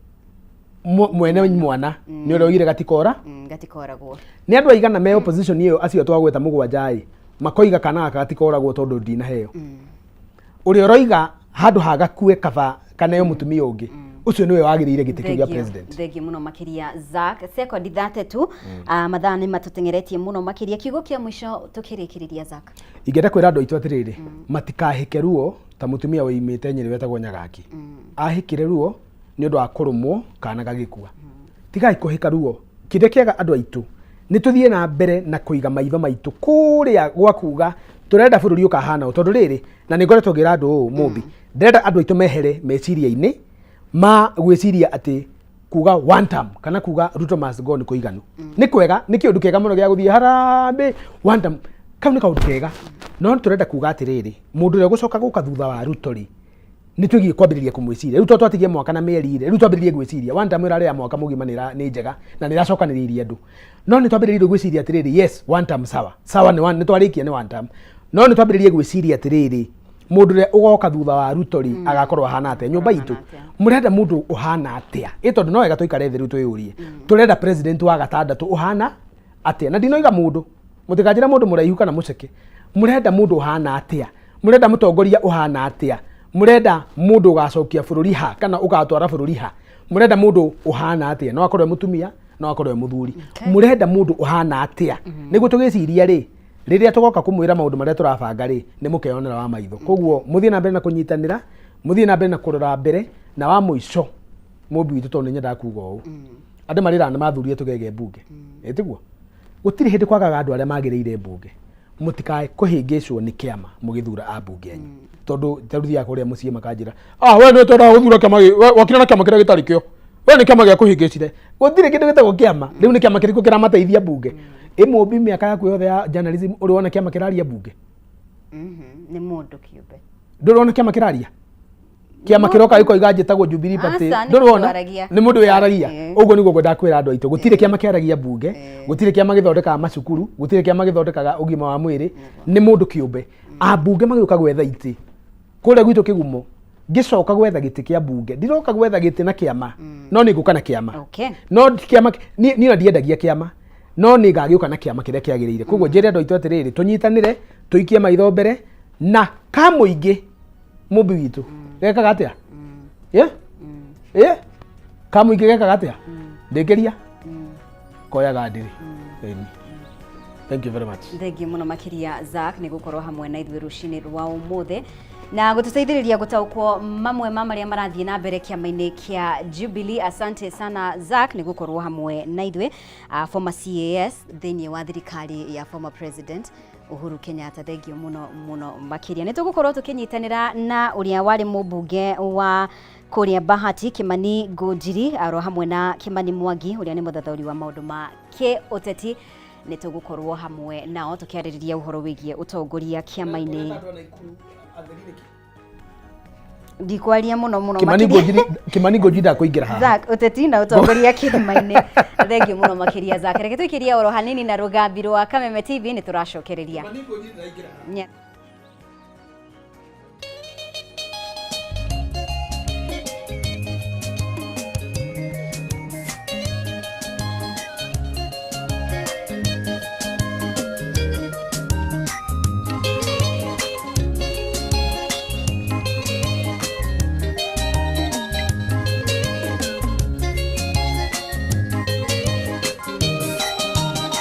mwene mwana nĩ ũrĩa oigire gatikora. Gatikoragwo. Nĩ andũ aigana me opposition ĩyo, acio twagweta mũgwanja ĩ, makoiga kana gaka gatikoragwo tondũ ndinaheo? Ũrĩa ũroiga handũ ha gakue kaba kaneo mũtumia ũngĩ, ũcio nĩwe wagĩrĩire gĩtĩ kĩu gĩa president. Thengiũ mũno makĩria, Zack. Sekondi 30, mathaa nĩ matũteng'eretie mũno makĩria. Kiugo kĩa mũico tũkĩrĩkĩrĩria, Zack? Ingĩenda kwĩra andũ aitũ atĩrĩrĩ, matikahĩke ruo ta mũtumia woimĩte Nyĩrĩ wetagwo Nyagaki. Ahĩkire ruo nĩ ũndũ wa kũrũmwo kana gagĩkua. Tigai kũhĩka ruo. Kĩrĩa kĩega, andũ aitũ, nĩ tũthiĩ na mbere na kũiga maitho maitũ kũrĩa gwa kuga tũrenda bũrũri ũkahana ũũ, tondũ rĩrĩ, na nĩ ngoretwo ngĩra andũ ũũ, Mũmbi, ndĩrenda andũ aitũ mehere meciria-inĩ. Ma gwĩciria atĩ kuga one term kana kuga Ruto must go nĩ kũiganu. Nĩ kwega, nĩ kĩũndũ kĩega mũno gĩa gũthiĩ harambee one term. Kau nĩ kaũndũ kega. No tũrenda kuga atĩrĩrĩ, mũndũ ũrĩa ũgũcoka gũka thutha wa Ruto rĩ, nĩ twĩgiĩ kwambĩrĩria kũmwĩciria. Rĩu to twatigie mwaka na mĩeri rĩ, rĩu twambĩrĩrie gwĩciria. One term ĩrarĩ ya mwaka mũgima nĩ njega na nĩ ĩracokanĩrĩirie andũ. No nĩ twambĩrĩrie gwĩciria atĩrĩrĩ, yes, one term sawa. Sawa nĩ one, nĩ twarĩkia nĩ one term. No nĩ twambĩrĩrie gwĩciria atĩrĩrĩ, mũndũ ũrĩa ũgoka thutha wa Ruto rĩ, agakorwo ahana atĩa? Nyũmba itũ, mũrenda mũndũ ũhana atĩa? Ĩ tondũ no wega tũikare thĩ rĩu twĩyũrie. Tũrenda president wa gatandatũ ũhana atĩa? Na ndinoiga mũndũ, mũtikanjĩre mũndũ mũraihu kana mũceke. Mũrenda mũndũ ũhana atĩa? Mũrenda mũtongoria ũhana atĩa? Mũrenda mũndũ ũgacokia bũrũri ha kana ũgatwara bũrũri ha? Mũrenda mũndũ ũhana atĩa? No akorwo e mũtumia, no akorwo e mũthuri. Mũrenda mũndũ ũhana atĩa? Nĩguo tũgĩciria rĩ, rĩrĩa tũgoka kũmwĩra maũndũ marĩa tũrabanga rĩ, nĩ mũkeyonera wa maitho. Koguo mũthiĩ na mbere na kũnyitanĩra, mũthiĩ na mbere na kũrora mbere, na wa mũico mũmbi witũ, tondũ nĩ nyendaga kuga ũũ, andũ marĩraga nĩ mathurire tũgege mbunge, ĩ tiguo? Gũtirĩ hĩndĩ kwagaga andũ arĩa magĩrĩire mbunge. Mũtikae kũhĩngĩcwo nĩ kĩama mũgĩthura ambunge anyu, tondũ tarĩu thiaga kũrĩa mũciĩ makanjĩra, ah, we nĩ twendaga gũthura kĩama we wokire na kĩama kĩrĩa gĩtarĩ kĩo, we nĩ kĩama gĩa kũhĩngĩcire. Gũtirĩ kĩndũ gĩtagwo kĩama. Rĩu nĩ kĩama kĩrĩkũ kĩramateithia mbunge? Ĩ mũmbi, mĩaka yaku yothe ya journalism ũrĩ wona kĩama kĩraria mbunge? Nĩ mũndũ kĩũmbe. Ndũrĩ wona kĩama kĩraria? Kĩama kĩroka gĩkoiga njĩtagwo Jubilee Party. Aca, nĩ Ndũrĩ mũndũ wona? waragia. Nĩ mũndũ wĩyaragia. Ũguo nĩguo ngwendaga kwĩra andũ aitũ, gũtirĩ kĩama kĩaragia mbunge, gũtirĩ kĩama gĩthondekaga macukuru, gũtirĩ kĩama gĩthondekaga ũgima wa mwĩrĩ, nĩ mũndũ kĩũmbe. Ambunge magĩũka gwetha itĩ kũrĩa gwitũ Kĩgumo, ngĩcoka gwetha gĩtĩ kĩa mbunge, ndiroka gwetha gĩtĩ na kĩama, no nĩ ngũka na kĩama. No kĩama niĩ ona ndiendagia kĩama, no nĩ ngagĩũka na kĩama kĩrĩa kĩagĩrĩire. Koguo njĩre andũ aitũ atĩrĩrĩ, tũnyitanĩre, tũikie maitho mbere, na ka mũingĩ mũmbi witũ gekaga atĩa? Yeah? Yeah? Ka mũingĩ gekaga atĩa? Ndĩkĩria koyaga ndĩrĩ. Ĩni. Thank you very much. Thengiũ mũno makĩria Zack nĩ gũkorwo hamwe na ithuĩ rũcinĩ rwa ũmũthĩ na gũtũteithĩrĩria gũtaũkwo mamwe ma marĩa marathiĩ na mbere kĩama-inĩ kĩa Jubilee. Asante sana Zack nĩ gũkorwo hamwe na ithuĩ, former CAS thĩinĩ wa thirikari ya former president Uhuru Kenyatta. Thengiũ mũno mũno makĩria. Nĩ tũgũkorwo tũkĩnyitanĩra na ũrĩa warĩ mũmbunge wa kũrĩa Bahati Kimani Ngunjiri aro hamwe na Kimani Mwangi ũrĩa nĩ mũthathaũri wa maũndũ ma kĩũteti. Nĩ tũgũkorwo hamwe nao tũkĩarĩrĩria ũhoro wĩgiĩ ũtongoria kĩama-inĩ. Ndikwaria mũno mũno Kimani makĩria. Ngunjiri, Kimani Ngunjiri ndakũingĩra haha. Zack, ũteti na ũtongoria kĩama-inĩ. Thengiũ mũno makĩria Zack. Reke tũikĩrie oro hanini na rũgambi rwa Kameme TV, nĩ tũracokereria. Nya-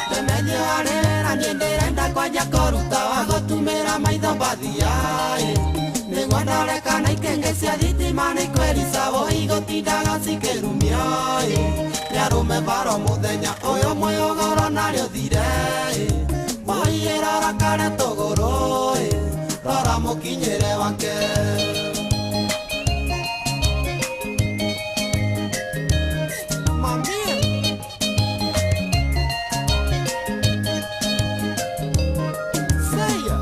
Ndemenye harĩ wĩra niĩ ndĩrenda kwanja kũruta wa gũtumĩra maitho mbathiaĩ, nĩguo ndore kana ikĩngĩ cia thitima nĩ ikwĩricagwo igũtindaga cikĩrumio-ĩ, nĩ arũme baro mũthenya ũyũ mwĩũgũro narĩo thire-ĩ, moi rora kare tũgũrũ-ĩ, rora mũkinyĩre wake. Mambie. Say ya.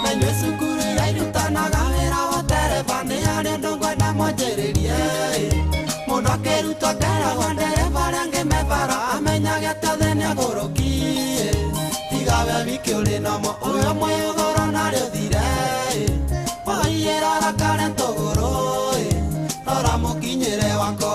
Na inyuĩ cukuru iria irutanaga wĩra wa ũtereba nĩ harĩ ũndũ ngwenda mwanjĩrĩrie. Mũndũ akĩrutwo akeragwo ndereba arĩa angĩ me bara amenyage atĩ othe nĩ agũrũki. Tiga we wiki ũrĩ nomo ũyũ mwĩũgũro narĩo ũthire. Oi rora kare tũgũrũ, rora mũkinyĩre wako.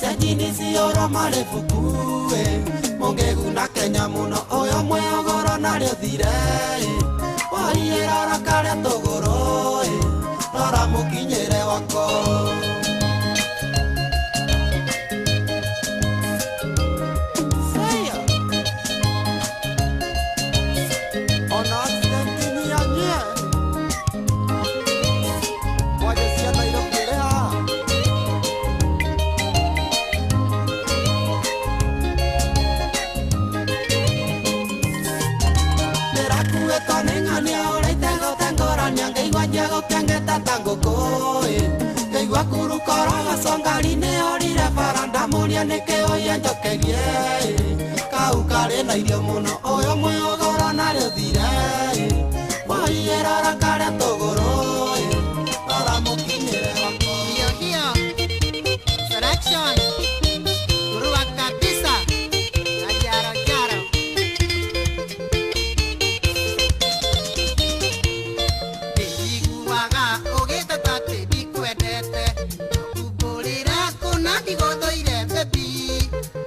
Cia njini ciyũrwo marĩ buku-ĩ Mũngĩguna Kenya mũno ũyũ mwĩũgũro narĩo thire-ĩ Waiĩ rora karĩa tũgũrũ-ĩ Rora mũkinyĩre wako. Say Ona accident inyihanyie Mwaje cia Nairobi ĩrĩ haha. Ndĩrakuĩtwo nĩ ng'ania ũrĩa itegũtengũrania ngaigua njegũkengeta ta ngũkũ-ĩ ngaigua kurukorogoco ngari nĩ orire bara ndamũria nĩkĩ ũiye njokerie-ĩ kau karĩ na irio mũno ũyũ mwĩũgũro narĩo thire-ĩ waiĩ rora karĩa tũgũrũ-ĩ rora mũkinyĩre wako. Hiyo hiyo selection kurua kabisa na jaro jaro. Ndĩiguaga ũgĩteta atĩ ndikwendete kumbũrĩra kũna ndigũthũire baby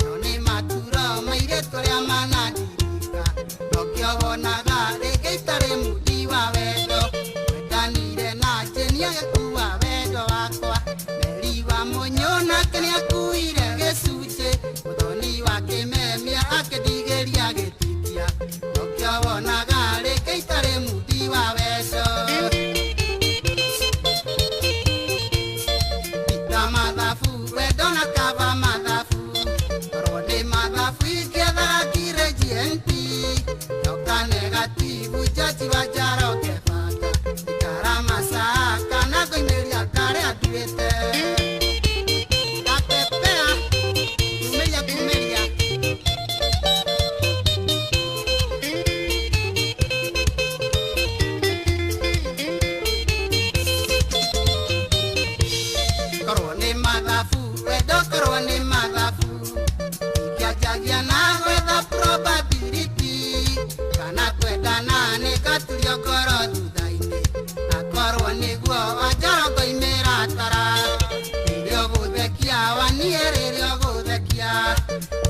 no nĩ maturo mairĩtu arĩa manandirika nokĩo wonaga rĩngĩ itarĩ mundi wa wendo mwendanire na njĩni agĩkua wendo wakwa meri wa mũnyũ nake nĩakuire gĩcunjĩ mũthoni wa kĩmemia akĩndigĩria gĩtitia nokĩo wonaga rĩngĩ itarĩ mundi wa wendo. Pita mathabu wendo na kaba mathabu korwo nĩ mathabu ingĩethaga kire GNP nyoka negatibu jaji wa Njoroge banga ikara masaa kana ngoimĩria karĩa nduĩte gapepea kumĩria kumĩria. Korwo nĩ mathabu wendo korwo nĩ mathabu ingĩanjagia na gwetha probability kana kwendana nĩ ngaturio ngoro thutha-inĩ na korwo nĩguo wanjoro ngoimĩra tara rĩrĩa ũgũthekia waniĩ rĩrĩa ũgũthekia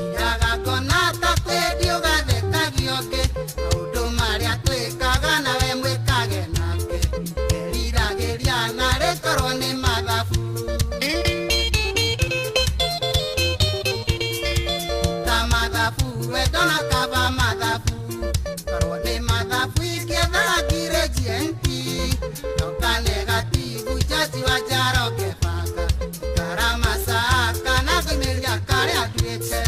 ngiaga ngona ta kwĩndi ũgathekagio ũngĩ maũndũ marĩa twĩkaga nawe mwĩkage nake eriragĩria narĩ korwo nĩ mathabu ta mathabu wendo na kaba mathabu korwo nĩ mathabu ingĩethaga ngire GNP nyoka negatibu jaji wa Njoroge banga ikara masaa kana ngoimĩria karĩa nduĩte.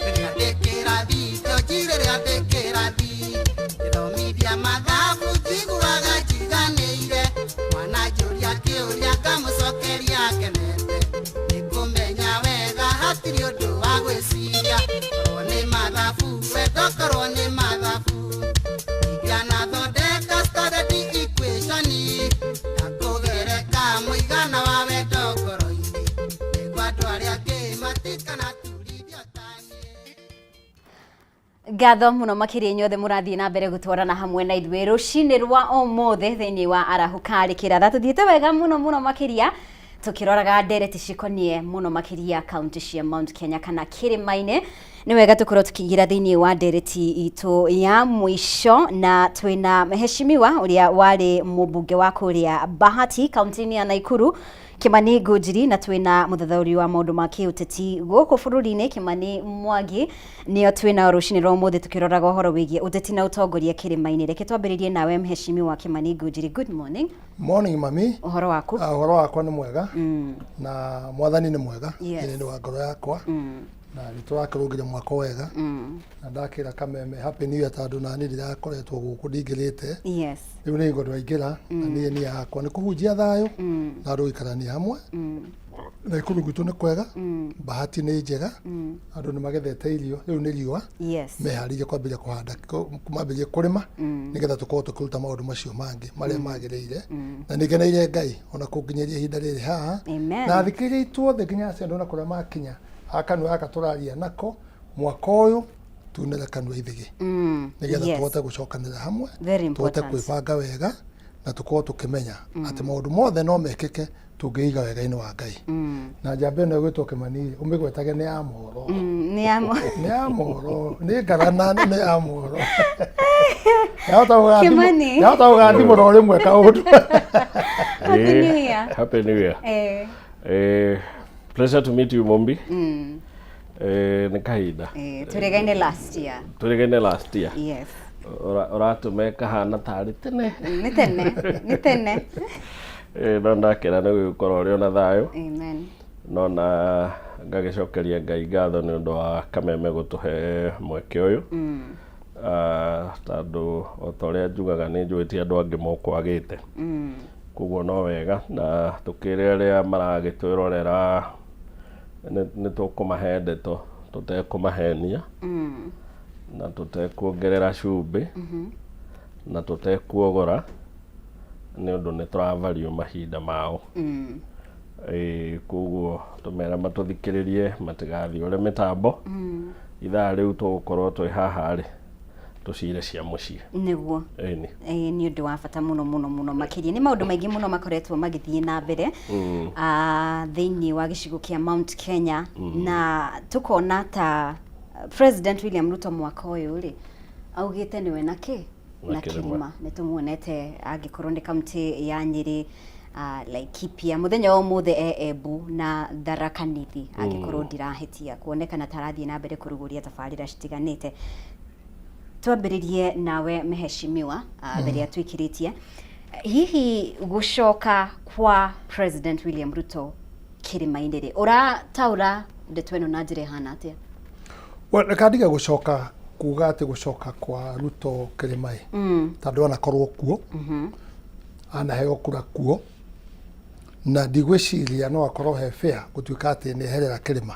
Rĩrĩa ndĩ kĩrathi njoji rĩrĩa ndĩ kĩrathi ngĩthomithia mathabu njiguaga njiganĩire mwana njũria kĩũria ngamũcokeria ngenete nĩ kũmenya wega hatirĩ ũndũ wa gwĩciria korwo nĩ mathabu wendo korwo nĩ mathabu ingĩanathondeka standard equation na kũgereka mũigana wa wendo ngoro-inĩ nĩguo andũ arĩa angĩ matikana Ngatho muno makiria inyuothe mũrathiĩ na mbere gũtwarana hamwe na ithuĩ rũcinĩ rwa ũmũthĩ thĩinĩ wa arahũka rĩkĩratha tũthiĩte wega mũno mũno makĩria tũkĩroraga ndereti cikoniĩ mũno makĩria kaunti cia Mount Kenya kana kĩrĩma-inĩ. Nĩ wega tũkorwo tũkĩingĩra thĩinĩ wa ndereti itũ ya mũico na twĩna mheshimiwa ũrĩa warĩ mũmbunge wa kũrĩa Bahati kaunti-inĩ ya Nakuru Kimani Ngunjiri na twĩna mũthathaũri wa maũndũ ma kĩũteti gũkũ bũrũri-inĩ Kimani Mwangi nĩo twĩna rũcinĩ rwa ũmũthĩ tũkĩroraga ũhoro wĩgiĩ ũteti na ũtongoria kĩrĩma-inĩ. Reke twambĩrĩrie nawe mheshimiwa Kimani Ngunjiri, good morning. Morning mami. Ũhoro waku? Ũhoro wakwa nĩ mwega na mwathani nĩ mwega Yes. thĩinĩ wa ngoro yakwa na nĩ tũrakĩrũngire mwaka wega na ndakĩra kameme happy new year tondũ nani ndĩrakoretwo gũkũ ndingĩrĩte. Yes. Rĩu nĩ ngondũ aingĩra na niĩ niĩ yakwa nĩ kũhunjia thayũ na andũ gũikarania hamwe na ikuru gwitũ nĩ kwega, Bahati nĩ njega, andũ nĩ magethete irio rĩu nĩ riũa Yes. meharĩirie kwambĩrĩria kũhanda mambĩrĩrie kũrĩma nĩgetha tũkorwo tũkĩruta maũndũ macio mangĩ marĩa magĩrĩire na nĩ ngeneire Ngai ona kũnginyĩria ihinda rĩrĩ haha Amen. Na thikĩrĩria ithuothe nginya acio andũ na kũrĩa makinya A kanua gaka tũraria nako mwaka ũyũ tunĩre kanua ithĩgĩ nĩgetha tũhote gũcokanĩrĩra hamwe, Very tũhote important. kwĩbanga wega na tũkorwo tũkĩmenya atĩ maũndũ mothe no mekĩke tũngĩiga wega-inĩ wa Ngai. Na njamba ĩno ĩgwĩtwo Kĩmani ũmĩgwetage nĩ ya mohoro. Nĩ ya Nĩ ya mohoro, nĩ ngarana nĩ ya mohoro. Yahota gũgathimũ- Kĩmani. Yahota gũgathimũra o rĩmwe kaũndũ. Happy New Year. Happy New Year. Pleasure to meet you, Mombi. Nĩ kahinda. Tũrĩgaine last year. Tũrĩgaine last year. Yes. Ũratũma ĩkahana tarĩ tene. Nĩ tene, nĩ tene. No ndakena nĩ gũgĩkorwo ũrĩ ona thayũ. Amen. No na ngagĩcokeria Ngai ngatho nĩ ũndũ wa kameme gũtũhe mweke ũyũ. Tondũ o ta ũrĩa njugaga nĩ njũĩ ti andũ angĩ mokwagĩte. Koguo no wega na tũkĩre arĩa maragĩtwĩrorera nĩ tũkũmahe ndeto tũtekũmahenia na tũtekuongerera cumbĩ na tũtekuogora nĩ ũndũ nĩ tũra value mahinda mao. Ĩĩ, koguo tũmere matũthikĩrĩrie matigathiũre mĩtambo. Ithaa rĩu tũgũkorwo twĩ haha rĩ tũcire cia mũciĩ. Nĩguo. Ĩni. Ĩĩ, nĩ ũndũ wa bata mũno mũno mũno makĩria. Nĩ maũndũ maingĩ mũno makoretwo magĩthiĩ na mbere thĩinĩ wa gĩcigo kĩa Mount Kenya na tũkona ta President William Ruto mwaka ũyũ rĩ augĩte nĩwe na kĩ na kĩrĩma. Nĩ tũmuonete angĩkorwo nĩ kaunti ya Nyĩrĩ, Laikipia, mũthenya wa ũmũthĩ e Embu na Tharaka Nithi angĩkorwo ndirahĩtia, kuonekana ta arathiĩ na mbere kũrugũria tabarĩra citiganĩte. Twambĩrĩrie nawe mheshimiwa, mbere ya twĩkĩrĩtie, hihi gũcoka kwa President William Ruto kĩrĩma-inĩ rĩ, ũrataũra ndeto ĩno na njĩra ĩhana atĩa? Well, reka ndige gũcoka kuga atĩ gũcoka kwa Ruto kĩrĩma ĩ tondũ anakorwo kuo, anaheo kura kuo, na ndigwĩciria no akorwo he fair gũtuĩka atĩ nĩ eherera kĩrĩma.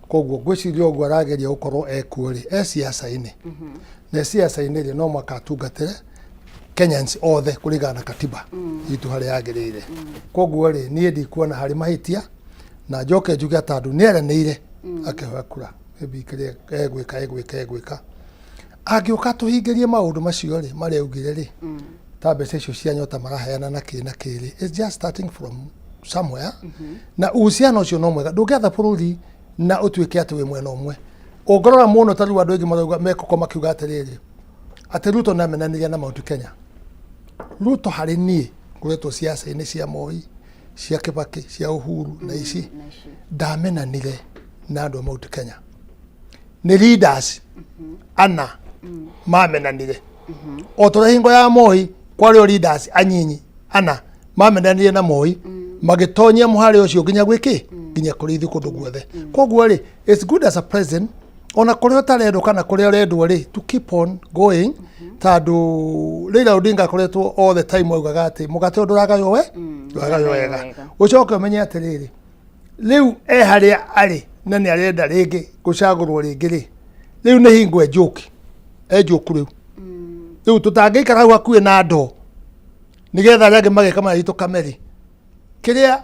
Koguo ngwĩciria ũguo arageria gũkorwo ekuo rĩ e siasa-inĩ, na e siasa-inĩ rĩ no mũhaka atungatĩre Kenyans othe kũringana na katiba itũ harĩa yagĩrĩire. Koguo rĩ niĩ ndikuona harĩ mahĩtia, na njoke njuge atĩ andũ nĩ eranĩire akĩhoya kura maybe kĩrĩa egwĩka egwĩka egwĩka angĩũka tũhingĩrie maũndũ macio rĩ marĩa augire rĩ, ta mbeca icio cia nyota maraheana na kĩ na kĩ rĩ, it's just starting from somewhere. Na uhusiano ũcio no mwega, ndũngĩatha bũrũri na ũtuĩke atĩ wĩ mwena ũmwe. Ũngĩrora mũno ta rĩu andũ aingĩ marauga mekũko makiuga atĩrĩrĩ atĩ Ruto nĩamenanĩria na Mount Kenya. Ruto harĩ niĩ ngoretwo siasa-inĩ cia Moi, cia Kibaki, cia Uhuru na ici, ndamenanire na andũ a Mount Kenya. Nĩ leaders ana mamenanire. O tũrĩa hingo ya Moi kwarĩ o leaders anyinyi ana mamenanire na Moi, magĩtonyia mũharĩ ũcio nginya gwĩkĩ nginya kũrĩ ithuĩ kũndũ guothe. Koguo rĩ it's good as a president ona kũrĩa ũtarendwo kana kũrĩa ũrendwo rĩ to keep on going, tondũ Raila Odinga akoretwo all the time augaga atĩ mũgate ũyũ ndũragaywo we ndũragaywo wega. Ũcoke ũmenye atĩrĩrĩ, rĩu e harĩa arĩ na nĩ arenda rĩngĩ gũcagũrwo rĩngĩ rĩ, rĩu nĩ hingo enjũki enjũku rĩu rĩu tũtangĩikara hau hakuhĩ na ndoo nĩgetha arĩa angĩ mageka marĩa kameri kĩrĩa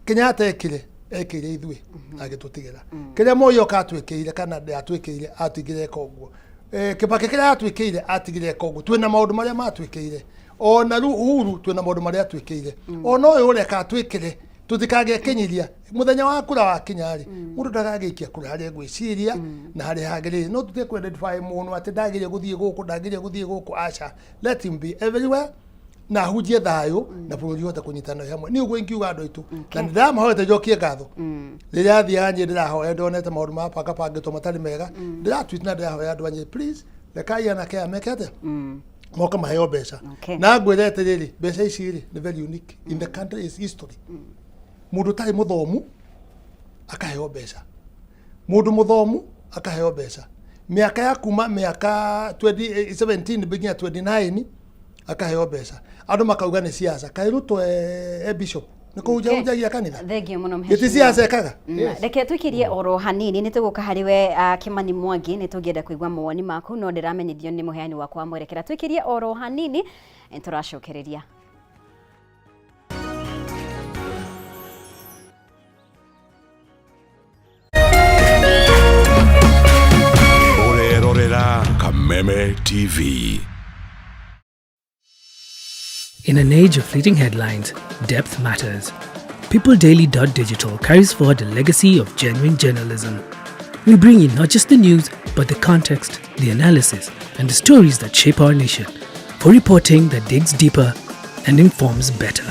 Kenyatta ekire ekĩire ithuĩ na agĩtũtigĩra kĩrĩa Moi oka atwĩkĩire kana ndatwĩkĩire atigire eka ũguo. Kibaki kĩrĩa atwĩkĩire atigire eka ũguo. Twĩna maũndũ marĩa matwĩkĩire, ona rĩu Uhuru twĩna maũndũ marĩa atwĩkĩire, ona ũyũ ũreka atwĩkĩre tũtikagĩe kĩnyiria mũthenya wa kura wakinya rĩ, mũndũ ndagagĩikia kura harĩa egwĩciria na harĩa hagĩrĩire. No tũtige kũ identify mũndũ atĩ ndagĩrĩire gũthiĩ gũkũ, ndagĩrĩire gũthiĩ gũkũ, aca, let him be everywhere na ahunjie thayũ na bũrũri ũhote kũnyitana wĩ hamwe. Niĩ ũguo ingiuga andũ aitũ, na nĩ ndĩramahoete njokie ngatho rĩrĩa athiaga nyĩ ndĩrahoya ndonete maũndũ mabangabangĩtwo matarĩ mega, ndĩratweet na ndĩrahoya andũ a Nyĩrĩ, please rekai anake aya meke atĩa moke maheo mbeca. Na ngwĩre atĩrĩrĩ, mbeca ici rĩ nĩ very unique in the country is history. Mũndũ ũtarĩ mũthomu akaheo mbeca, mũndũ mũthomu akaheo mbeca, mĩaka ya kuma mĩaka 20, 17 nginya 29 akaheo mbeca, andũ makauga nĩ siasa. Kaĩ Ruto e bishop nĩ kũhunjahunjagia kanitha? Thengiũ mũno. Gĩti siasa ekaga. Reke tũikĩrie oro hanini nĩ tũgũka harĩ we, Kĩmani Mwangi, nĩ tũngĩenda kũigua mawoni maku, no ndĩramenyithio nĩ mũheani wakwa wa mwerekera tũikĩrie oro hanini nĩ tũracokereria. Kameme TV. In an age of fleeting headlines, depth matters. PeopleDaily.digital carries forward a legacy of genuine journalism. We bring you not just the news, but the context, the analysis, and the stories that shape our nation. For reporting that digs deeper and informs better.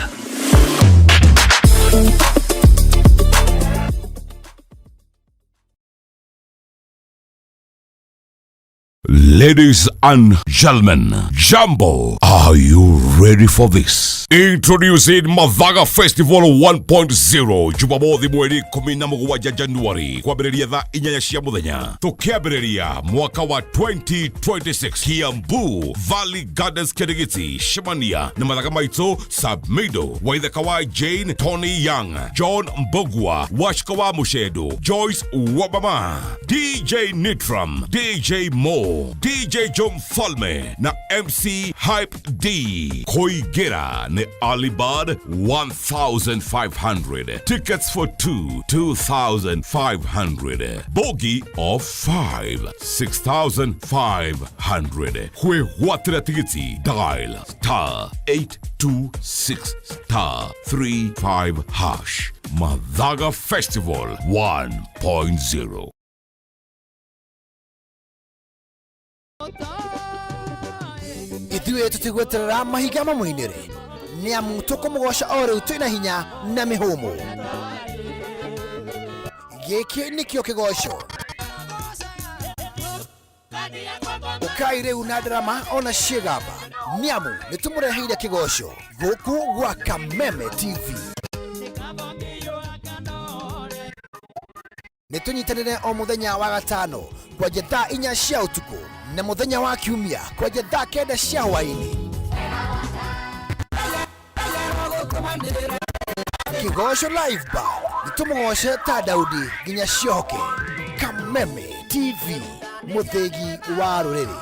Ladies and gentlemen, Jambo, are you ready for this? Introducing Mathaga Festival 1.0 Jumamothi mweri 17 Januari kwambĩrĩria thaa 8 cia mũthenya tũkĩambĩrĩria mwaka wa 2026 Kiambu Valley Gardens Kirigiti Shemania na mathaga maitũ Sabmido Waithaka wa Jane Tony Young John Mbogwa Washika wa Mushedo Joyce Wabama DJ Nitram DJ Mo DJ Joe Mfalme na MC Hype D Koigera ni Alibad 1500 tickets for 2 2500 bogi of 5 6500 kwĩgwatĩra tigiti dial star 826 star 35 hash Mathaga Festival 1.0. Ithuĩ tũtigweterera mahiga mamũinĩre nĩ amu tũkũmũgoca o rĩu twĩna hinya na mĩhũmũ. Gĩkĩ nĩkĩo kĩgoco. Ũkai rĩu na ndarama ona ciĩgamba nĩ amu nĩ tũmũreheire kĩgoco gũkũ gwa Kameme TV. Nĩ tũnyitanĩre o mũthenya wa gatano kwanja thaa 4 cia ũtukũ na mũthenya wa kiumia kwanja thaa 9 cia hwaĩ-inĩ. Kĩgoco Live Band nĩ tũmũgoce ta Daudi nginya ciohoke. Kameme TV, mũthĩgi wa rũrĩrĩ.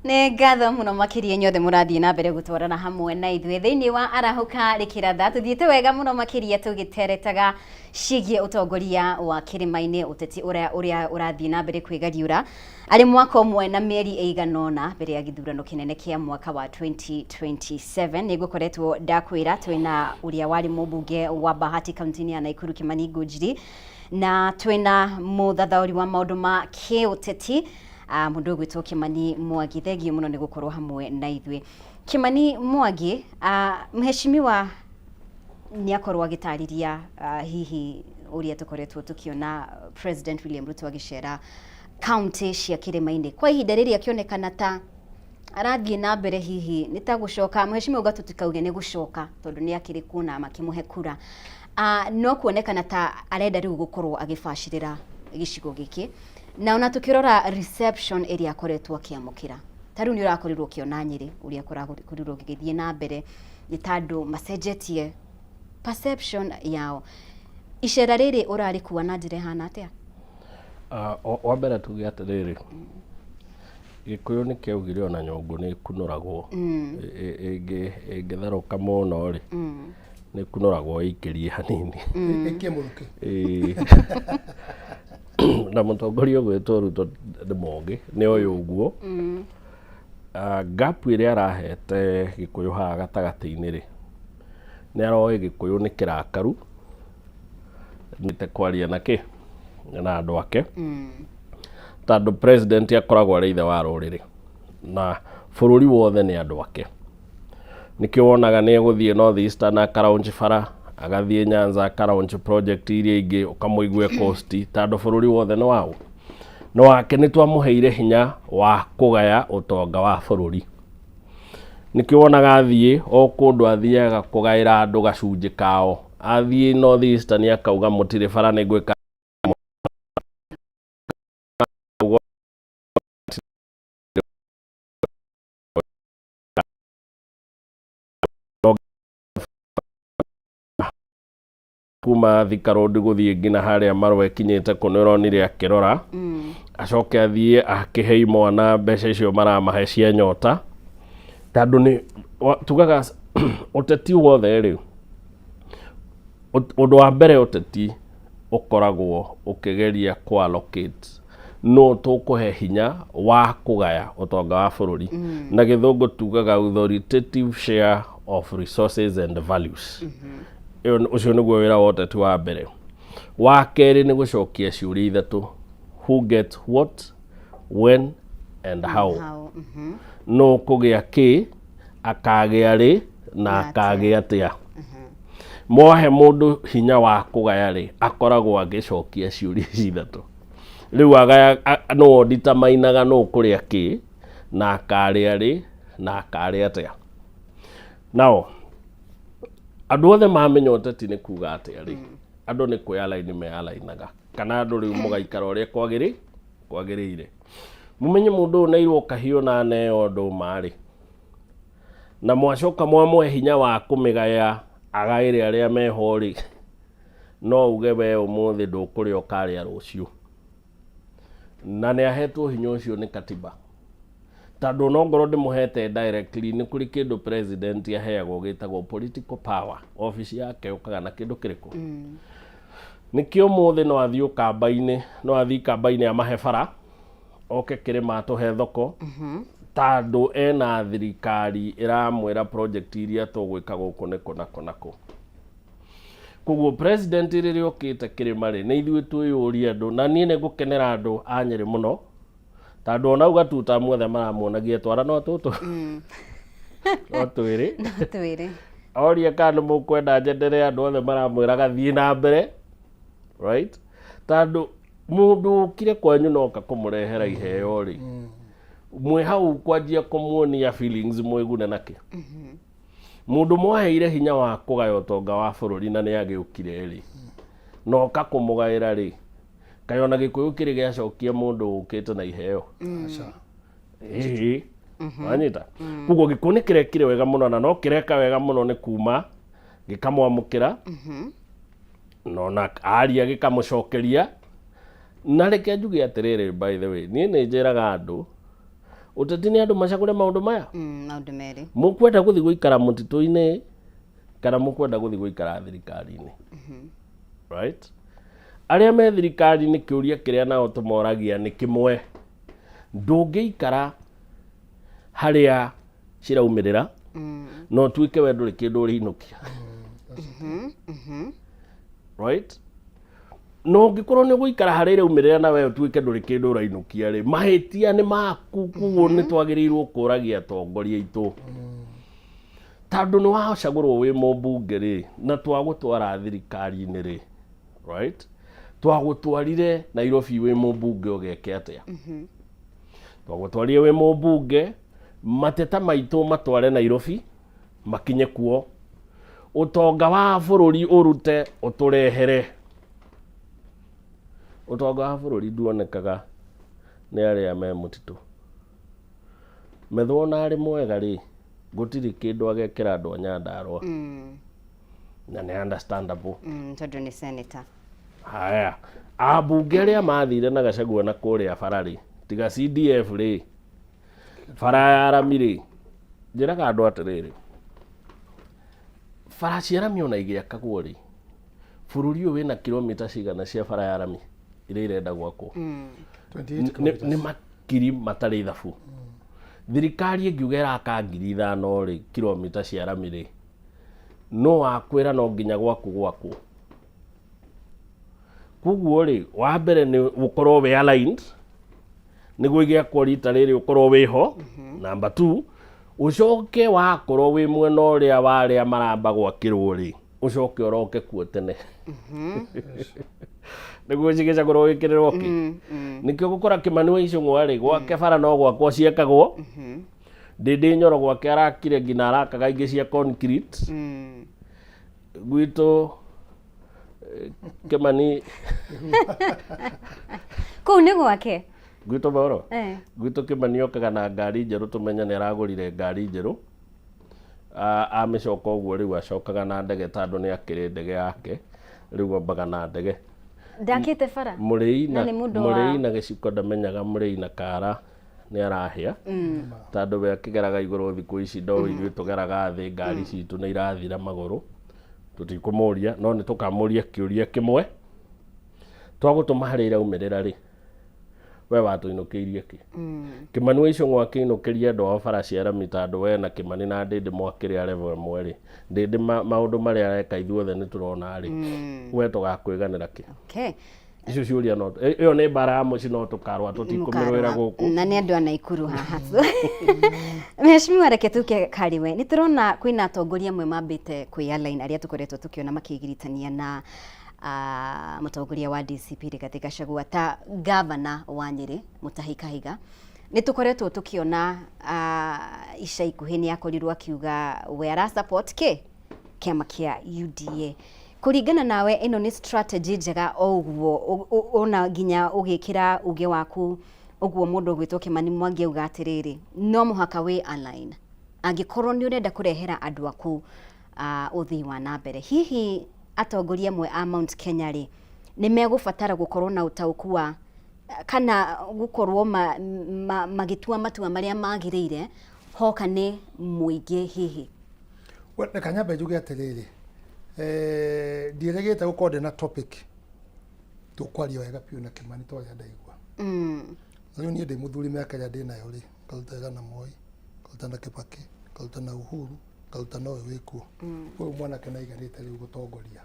Nĩ ngatho mũno makĩria inyuothe mũrathiĩ na mbere gũtwarana hamwe na ithuĩ thĩinĩ wa Arahũka Rĩkĩratha. Tũthiĩte wega mũno makĩria tũgĩteretaga ciĩgiĩ ũtongoria wa kĩrĩma-inĩ, ũteti ũrĩa ũrathiĩ na mbere kwĩgariũra arĩ mwaka ũmwe na mĩeri ĩigana ũna mbere ya gĩthurano kĩnene kĩa mwaka wa 2027. Nĩ ngũkoretwo ndakwĩra twĩna ũrĩa warĩ mũmbunge wa Bahati kaunti-inĩ ya Nakuru Kimani Ngunjiri, na twĩna mũthathaũri wa maũndũ ma kĩũteti mũndũ ũgwĩtwo Kimani Mwangi. Thengiũ mũno nĩ gũkorwo hamwe na ithuĩ. Kimani Mwangi, mheshimiwa nĩ akorwo agĩtarĩria hihi ũrĩa tũkoretwo tũkĩona President William Ruto agĩcera kaunti cia kĩrĩma-inĩ kwa ihinda rĩrĩ akĩonekana ta arathiĩ na mbere hihi nĩ ta gũcoka. Mheshimiwa uga tũtikauge nĩ gũcoka tondũ nĩ akĩrĩ kuona makĩmũhe kura, no kuonekana ta arenda rĩu gũkorwo agĩbacĩrĩra gĩcigo gĩkĩ, na ona tukirora reception ĩrĩa akoretwo akĩamũkĩra ta rĩu nĩ ũrakorirwo ũkĩona Nyĩrĩ ũrĩa kũrakorirwo gĩgĩthiĩ na mbere nĩ ta andũ macenjetie perception yao. Icera rĩrĩ ũrarĩkua na njĩra ĩhana atĩa? Wa mbere tuge atĩrĩrĩ, Gĩkũyũ nĩ kĩaugire ona nyũngũ nĩ ĩkunũragwo. Ĩngĩtherũka mũno rĩ, nĩ ĩkunũragwo ĩikĩrie hanini. Ĩikie mũrukĩ. Na mũtongoria ũgwĩtwo Ruto nĩ mũũgĩ, nĩ oĩ ũguo. Gap ĩrĩa arahete Gĩkũyũ haha gatagatĩ-inĩ rĩ, nĩ aroĩ Gĩkũyũ nĩ kĩrakaru, nĩte kwaria na kĩ na andũ ake, tondũ president akoragwo arĩ ithe wa rũrĩrĩ na bũrũri wothe nĩ andũ ake. Nĩkĩo wonaga nĩ egũthiĩ North Eastern akaraunch bara, agathiĩ Nyanza akaraunch project iria ingĩ, ũkamũigue Coast, tondũ bũrũri wothe nĩ waũ nĩ wake. Nĩ twamũheire hinya wa kũgaya ũtonga wa bũrũri. Nĩkĩo wonaga athiĩ o kũndũ athiaga kũgaĩra andũ gacunjĩ kao. Athiĩ North Eastern akauga mũtirĩ bara nĩ ngwĩka Kuma Thika Road gũthiĩ nginya harĩa Marwa ĩkinyĩte kũ nĩ ũronire akĩrora. Acoke athiĩ akĩhe imwana mbeca icio maramahe cia nyota. Tondũ nĩ tugaga ũteti wothe rĩ, ũndũ wa mbere ũteti ũkoragwo ũkĩgeria kũ allocate nũ tũkũhe hinya wa kũgaya ũtonga wa bũrũri. Na gĩthũngũ tugaga authoritative share of resources and values. Ĩyo ũcio nĩguo wĩra wa ũteti wa mbere. Wa kerĩ nĩ gũcokia ciũria ithatũ: who gets what, when and how. How, Nũ kũgĩa kĩ, akagĩa rĩ, na akagĩa atĩa. Mwahe mũndũ hinya wa kũgaya rĩ, akoragwo agĩcokia ciũria ici ithatũ. Rĩu agaya nũ nditamainaga nũ kũrĩa kĩ, na akarĩa rĩ, na akarĩa atĩa. Nao andũ othe mamenya ũteti nĩ kuga atĩa rĩ, andũ nĩ kwĩ alaini mealainaga, kana andũ rĩu mũgaikara ũrĩa kwagĩrĩire. Mũmenye mũndũ ũyũ neirwo kahiũ na aneo ndũma rĩ, na mwacoka mwamũhe hinya wa kũmĩgaya agaĩre arĩa meho rĩ, no uge we ũmũthĩ ndũkũrĩa ũkarĩa rũciũ. Na nĩ ahetwo hinya ũcio nĩ katiba, tondũ onongorwo ndĩmũhete directly, nĩ kũrĩ kĩndũ president aheagwo gĩtagwo political power. Obici yake yũkaga na kĩndũ kĩrĩkũ? Nĩkĩo ũmũthĩ no athiĩ ũkamba-inĩ, no athiĩ kamba-inĩ amahe bara, oke kĩrĩma atũhe thoko, tondũ ena thirikari ĩramwĩra project iria tũgwĩka gũkũ nĩ kũ na kũ na kũ. Koguo president rĩrĩa okĩte kĩrĩma rĩ, nĩ ithuĩ twĩyũrie andũ, na niĩ nĩ ngũkenera andũ a Nyĩrĩ mũno, tondũ ona auga tuta muothe maramuonagia twara no tũtũ no twĩrĩ. No twĩrĩ. Oria kana nĩ mũkwenda njenderee, andũ othe maramwĩraga thiĩ na mbere, right? Tondũ mũndũ ũkire kwanyu noka kũmũrehera iheo rĩ, mwĩ hau kwanjia kũmuonia feelings mwĩgune nakĩ. Mũndũ mwaheire hinya wa kũgaya ũtonga wa bũrũri na nĩ agĩũkire rĩ, noka kũmũgaĩra rĩ, kaĩ ona gĩkũyũ kĩrĩ gĩacokia mũndũ ũkĩte na iheo? Ĩĩ, wanyita? Koguo gĩkũyũ nĩ kĩrekire wega mũno, na no kĩreka wega mũno nĩ kuma gĩkamwamũkĩra, na ona aria gĩkamũcokeria. Na reke njuge atĩrĩrĩ, by the way, niĩ nĩ njĩraga andũ ũteti nĩ andũ macagũre maũndũ maya. Maũndũ merĩ. Mũkwenda gũthiĩ gũikara mũtitũ-inĩ kana mũkwenda gũthiĩ gũikara thirikari-inĩ, right? Arĩa me thirikari-inĩ, kĩũria kĩrĩa nao tũmoragia nĩ kĩmwe: ndũngĩikara harĩa ciraumĩrĩra na ũtuĩke we ndũrĩ kĩndũ ũrĩinũkia, right? Na ũngĩkorwo nĩ ũgũikara harĩa iraumĩrĩra na we ũtuĩke ndũrĩ kĩndũ ũrainũkia rĩ, mahĩtia nĩ maku. Koguo nĩ twagĩrĩirwo kũragia atongoria aitũ, tondũ nĩ wacagũrwo wĩ mũmbunge rĩ, na twagũtwara thirikari-inĩ rĩ, right? Twagũtwarire Nairobi wĩ mũmbunge ũgeke atĩa? Twagũtwarire wĩ mũmbunge mateta maitũ matware Nairobi makinye kuo, ũtonga wa bũrũri ũrute ũtũrehere. Ũtonga wa bũrũri nduonekaga nĩ arĩa me mũtitũ. Methwo ona arĩ mwega rĩ, gũtirĩ kĩndũ agekĩra andũ a Nyandarũa, na nĩ understandable. Tondũ nĩ senator. Haya, ambunge arĩa mathire na Gachagua na kũrĩa bara rĩ, tiga CDF rĩ, bara ya rami rĩ, njĩraga andũ atĩrĩrĩ, bara cia rami ona igĩakagwo rĩ, bũrũri ũyũ wĩna kilomita cigana cia bara ya rami iria irenda gwakwo? Nĩ makiri matarĩ ithabu. Thirikari ĩngiuga ĩraka 5,000 rĩ, kilomita cia rami rĩ, no wakwĩra no nginya gwaku gwakwo. Koguo rĩ, wa mbere nĩ ũkorwo wĩ aligned nĩguo igĩakwo rita rĩrĩ ũkorwo wĩho. Number two, ũcoke wakorwo wĩ mwena ũrĩa wa arĩa maramba gwakĩrwo rĩ, ũcoke ũroke kuo tene nĩguo cigĩcagũrwo wĩkĩrĩrwo kĩ. Nĩkĩo gũkora Kĩmani wa Icũng'wa rĩ, gwake bara no gwakwo ciakagwo. Ndĩndĩ Nyoro gwake arakire nginya arakaga ingĩ cia concrete. Gwitũ Kĩmani Kũu nĩ gwake. Gwitũ Moro. Gwitũ Kĩmani okaga na ngari njerũ, tũmenye nĩ aragũrire ngari njerũ. Amĩcoka ũguo rĩu acokaga na ndege, tondũ nĩ akĩrĩ ndege yake. Rĩu ombaga na ndege. Ndakĩte bara. Mũrĩi na na nĩ mũndũ wa mũrĩi na gĩciko ndamenyaga mũrĩi na kara nĩ arahĩa. Tondũ we akĩgeraga igũrũ thikũ ici ndo ithuĩ tũgeraga thĩ, ngari citũ nĩ irathira magũrũ. Tũtikũmũria, no nĩ tũkamũria kĩũria kĩmwe. Twagũtũma harĩa iraumĩrĩra rĩ, we watũinũkĩirie kĩ? Kĩmani wa Icũng'wa akĩinũkĩria andũ ao bara cia rami tondũ we na Kĩmani na Ndĩndĩ mwakĩrĩ a level ĩmwe rĩ, Ndĩndĩ maũndũ marĩa areka ithuothe nĩ tũrona rĩ, we tũgakwĩganĩra kĩ? Okay. Icio ciũria no ĩyo nĩ mbara ya mũciĩ no tũkarũa, tũtikũmĩrũĩra gũkũ. Na nĩ andũ a Naikuru haha. Mheshimiwa, reke tuke harĩ we. Nĩ tũrona kwĩna atongoria amwe mambĩte kwĩ align arĩa tũkoretwo tũkĩona makĩgiritania na mũtongoria wa DCP Rigathĩ Gachagua, ta gavana wa Nyĩrĩ Mutahi Kahiga. Nĩ tũkoretwo tũkĩona ica ikuhĩ nĩ akorirwo akiuga we ara support kĩ kĩama kĩa UDA. Kũringana nawe ĩno nĩ strategy njega o ũguo ona nginya ũgĩkĩra uge waku ũguo mũndũ ũgwĩtwo Kĩmani Mwangi auga atĩrĩrĩ, no mũhaka wĩ align angĩkorwo nĩ ũrenda kũrehera andũ aku ũthii wa na mbere. Hihi atongoria amwe a Mount Kenya rĩ, nĩ megũbatara gũkorwo na ũtaũku wa kana gũkorwo magĩtua matua marĩa magĩrĩire hoka nĩ mũingĩ hihi? Well, reke nyambe njuge atĩrĩrĩ, ndiĩrĩgĩte gũkorwo ndĩ na topic tũkwaria wega biũ na Kĩmani ta ũrĩa ndaigua. Na rĩu niĩ ndĩ mũthuri, mĩaka ĩrĩa ndĩ nayo rĩ, ngaruta wĩra na Moi, ngaruta na Kibaki, ngaruta na Uhuru, ngaruta na ũyũ wĩkuo. Ũyũ mwanake nĩ aiganĩte rĩu gũtongoria,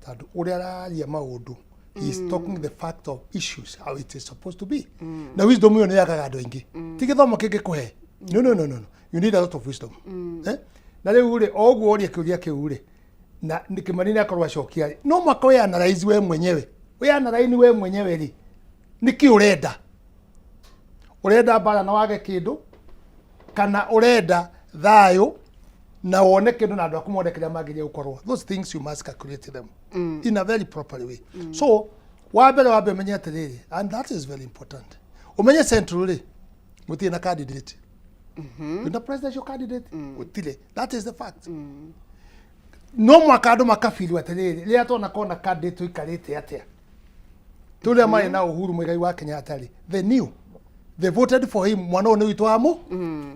tondũ ũrĩa araria maũndũ, he is talking the fact of issues how it is supposed to be. Na wisdom ĩyo nĩ yagaga andũ aingĩ, ti gĩthomo kĩngĩkũhe. No, no, no, no, no. You need a lot of wisdom. Eh? Na rĩu rĩ, o ũguo ũria kĩũria kĩu rĩ, na nĩ Kĩmani nĩ akorwo acokia rĩ, no mwaka wĩ analyze we mwenyewe, wĩ analyze we mwenyewe rĩ, nĩkĩ ũrenda? Ũrenda mbara na wage kĩndũ, kana ũrenda thayũ na wone kĩndũ na andũ aku mone kĩrĩa magĩrĩire gũkorwo? Those things you must calculate them in a very proper way. So wa mbere, wambe ũmenye atĩrĩrĩ, and that is very important, ũmenye Central rĩ, gũtirĩ na candidate. Kwĩna presidential candidate gũtirĩ. That is the fact. No mwaka andũ makabirwo atĩrĩrĩ, rĩrĩa twana kona candidate tũikarĩte atĩa tũrĩa marĩ na Uhuru Muigai wa Kenyatta rĩ, they knew, they voted for him. Mwana ũyũ nĩ witũ wa mũ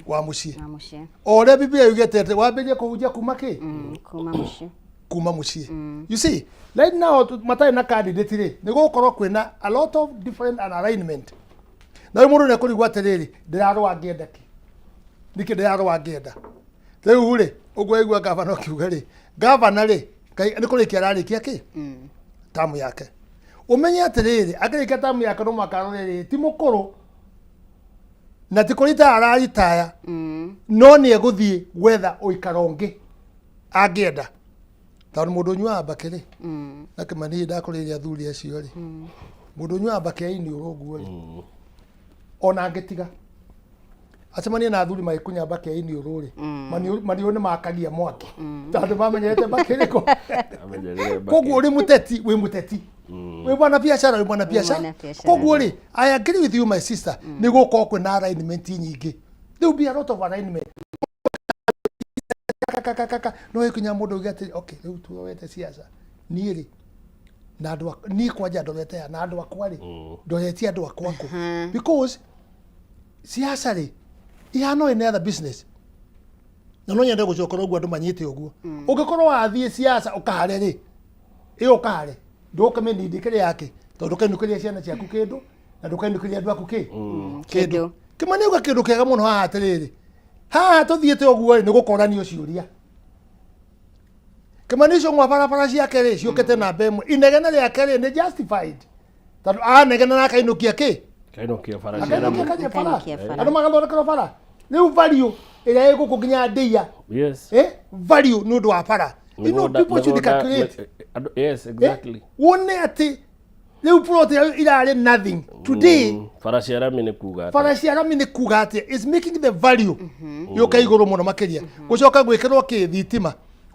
wa mũciĩ. Wa mũciĩ. O ũrĩa Biblia yugĩte atĩ wambĩrĩrie kũhunjia kuma kĩ? Kuma mũciĩ. Kuma mũciĩ. You see, right now matarĩ na candidate rĩ, nĩ gũgũkorwo kwĩna a lot of different and alignment, na rĩu mũndũ nĩ ekũrigwo atĩrĩrĩ, ndĩrarũa ngĩenda kĩ? Nĩkĩ ndĩrarũa ngĩenda rĩu rĩ? Ũguo waigua gavana ũkiuga rĩ, gavana rĩ, nĩ kũrĩkia ararĩkia kĩ tamu yake. Ũmenye atĩrĩrĩ, akĩrĩkia tamu yake no mwaka arore rĩ, ti mũkũrũ na ti kũritaya araritaya, no nĩ egũthiĩ gwetha ũikaro ũngĩ angĩenda, tondũ mũndũ ũnyuaga mbakĩ rĩ, na Kĩmani ndakũrĩire athuri acio rĩ, mũndũ ũnyuaga mbakĩ ya iniũrũ ũguo rĩ, ona angĩtiga acemanie na athuri magĩkunya mbakĩ ya iniũrũ rĩ, maniũrũ nĩ makagia mwaki, tondũ mamenyerete mbakĩ ĩrĩkũ. Amenyerire mbakĩ. Koguo ũrĩ mũteti, wĩ mũteti, wĩ mwana biacara, wĩ mwana biacara. Mwana biacara. Koguo rĩ, I agree with you, my sister, nĩ gũkorwo kwĩna alignment nyingĩ. There will be a lot of alignment kakakaka, no ĩkinya mũndũ uge atĩ okay, rĩu tuowete siasa, niĩ rĩ, na andũ niĩ kwanja ndorete ya na andũ akwa rĩ, ndoretie andũ akwa kũ? Because siasa rĩ, ihana any other business, na no nyende gũcokera ũguo andũ manyite ũguo. Ũngĩkorwo wathiĩ siasa ũkahare rĩ, ĩyo ũkahare ndũkĩmĩnindi kĩrĩa yake, tondũ ndũkainũkĩria ciana ciaku kĩndũ na ndũkainũkĩria andũ aku kĩ kĩndũ. Kĩmani auga kĩndũ kĩega mũno haha atĩrĩrĩ, haha tũthiĩte ũguo rĩ, nĩ gũkoranio ciũria. Kĩmani ũcio ng'wa barabara ciake rĩ, ciũkĩte namba ĩmwe, inegene rĩake rĩ, nĩ justified, tondũ anegene na akainũkia kĩ? Kainũkia bara cia Akainũkia rami. kanya bara. Akainũkia bara. Andũ magathondekerwo bara. Rĩu value ĩrĩa ĩ gũkũ nginya ndĩia, value nĩ ũndũ wa bara. You know, people should calculate. Yes, exactly. Wone atĩ rĩu plot ĩrĩa irarĩ nothing today, Bara cia rami nĩ kuga atĩa? Bara cia rami nĩ kuga atĩ is making the value yũke igũrũ mũno makĩria, gũcoka gwĩkĩrwo kĩ thitima.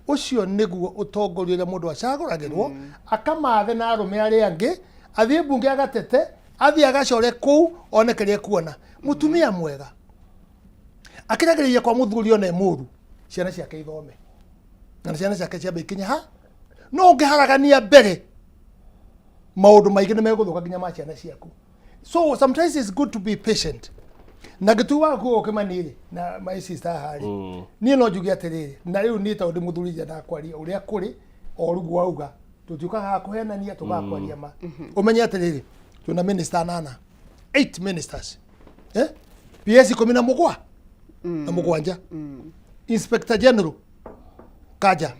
Ũcio nĩguo ũtongoria ũrĩa mũndũ acagũragĩrwo akamathe na arũme arĩa angĩ, athiĩ mbunge agatete, athiĩ agacore kũu one kĩrĩa ekuona. Mũtumia mwega akĩragĩrĩria kwa mũthuri ona e mũru, ciana ciake ithome na ciana ciake ciambe ikinye ha. No ũngĩharagania mbere maũndũ maingĩ nĩ megũthũka nginya ma ciana ciaku. So sometimes it's good to be patient. Na ngĩtua waku ũkĩmani rĩ na my sister haha rĩ, niĩ no njuge atĩrĩrĩ, na rĩu niĩ tondũ ndĩ mũthuri nyendaga kwaria ũrĩa kũrĩ o rĩu wauga, tũtiũkaga haha kũhenania, tũkaga kwaria ma. Ũmenye atĩrĩrĩ, twĩna minister anana, 8 ministers, eh? PS 17 na mũgwanja, inspector general Kanja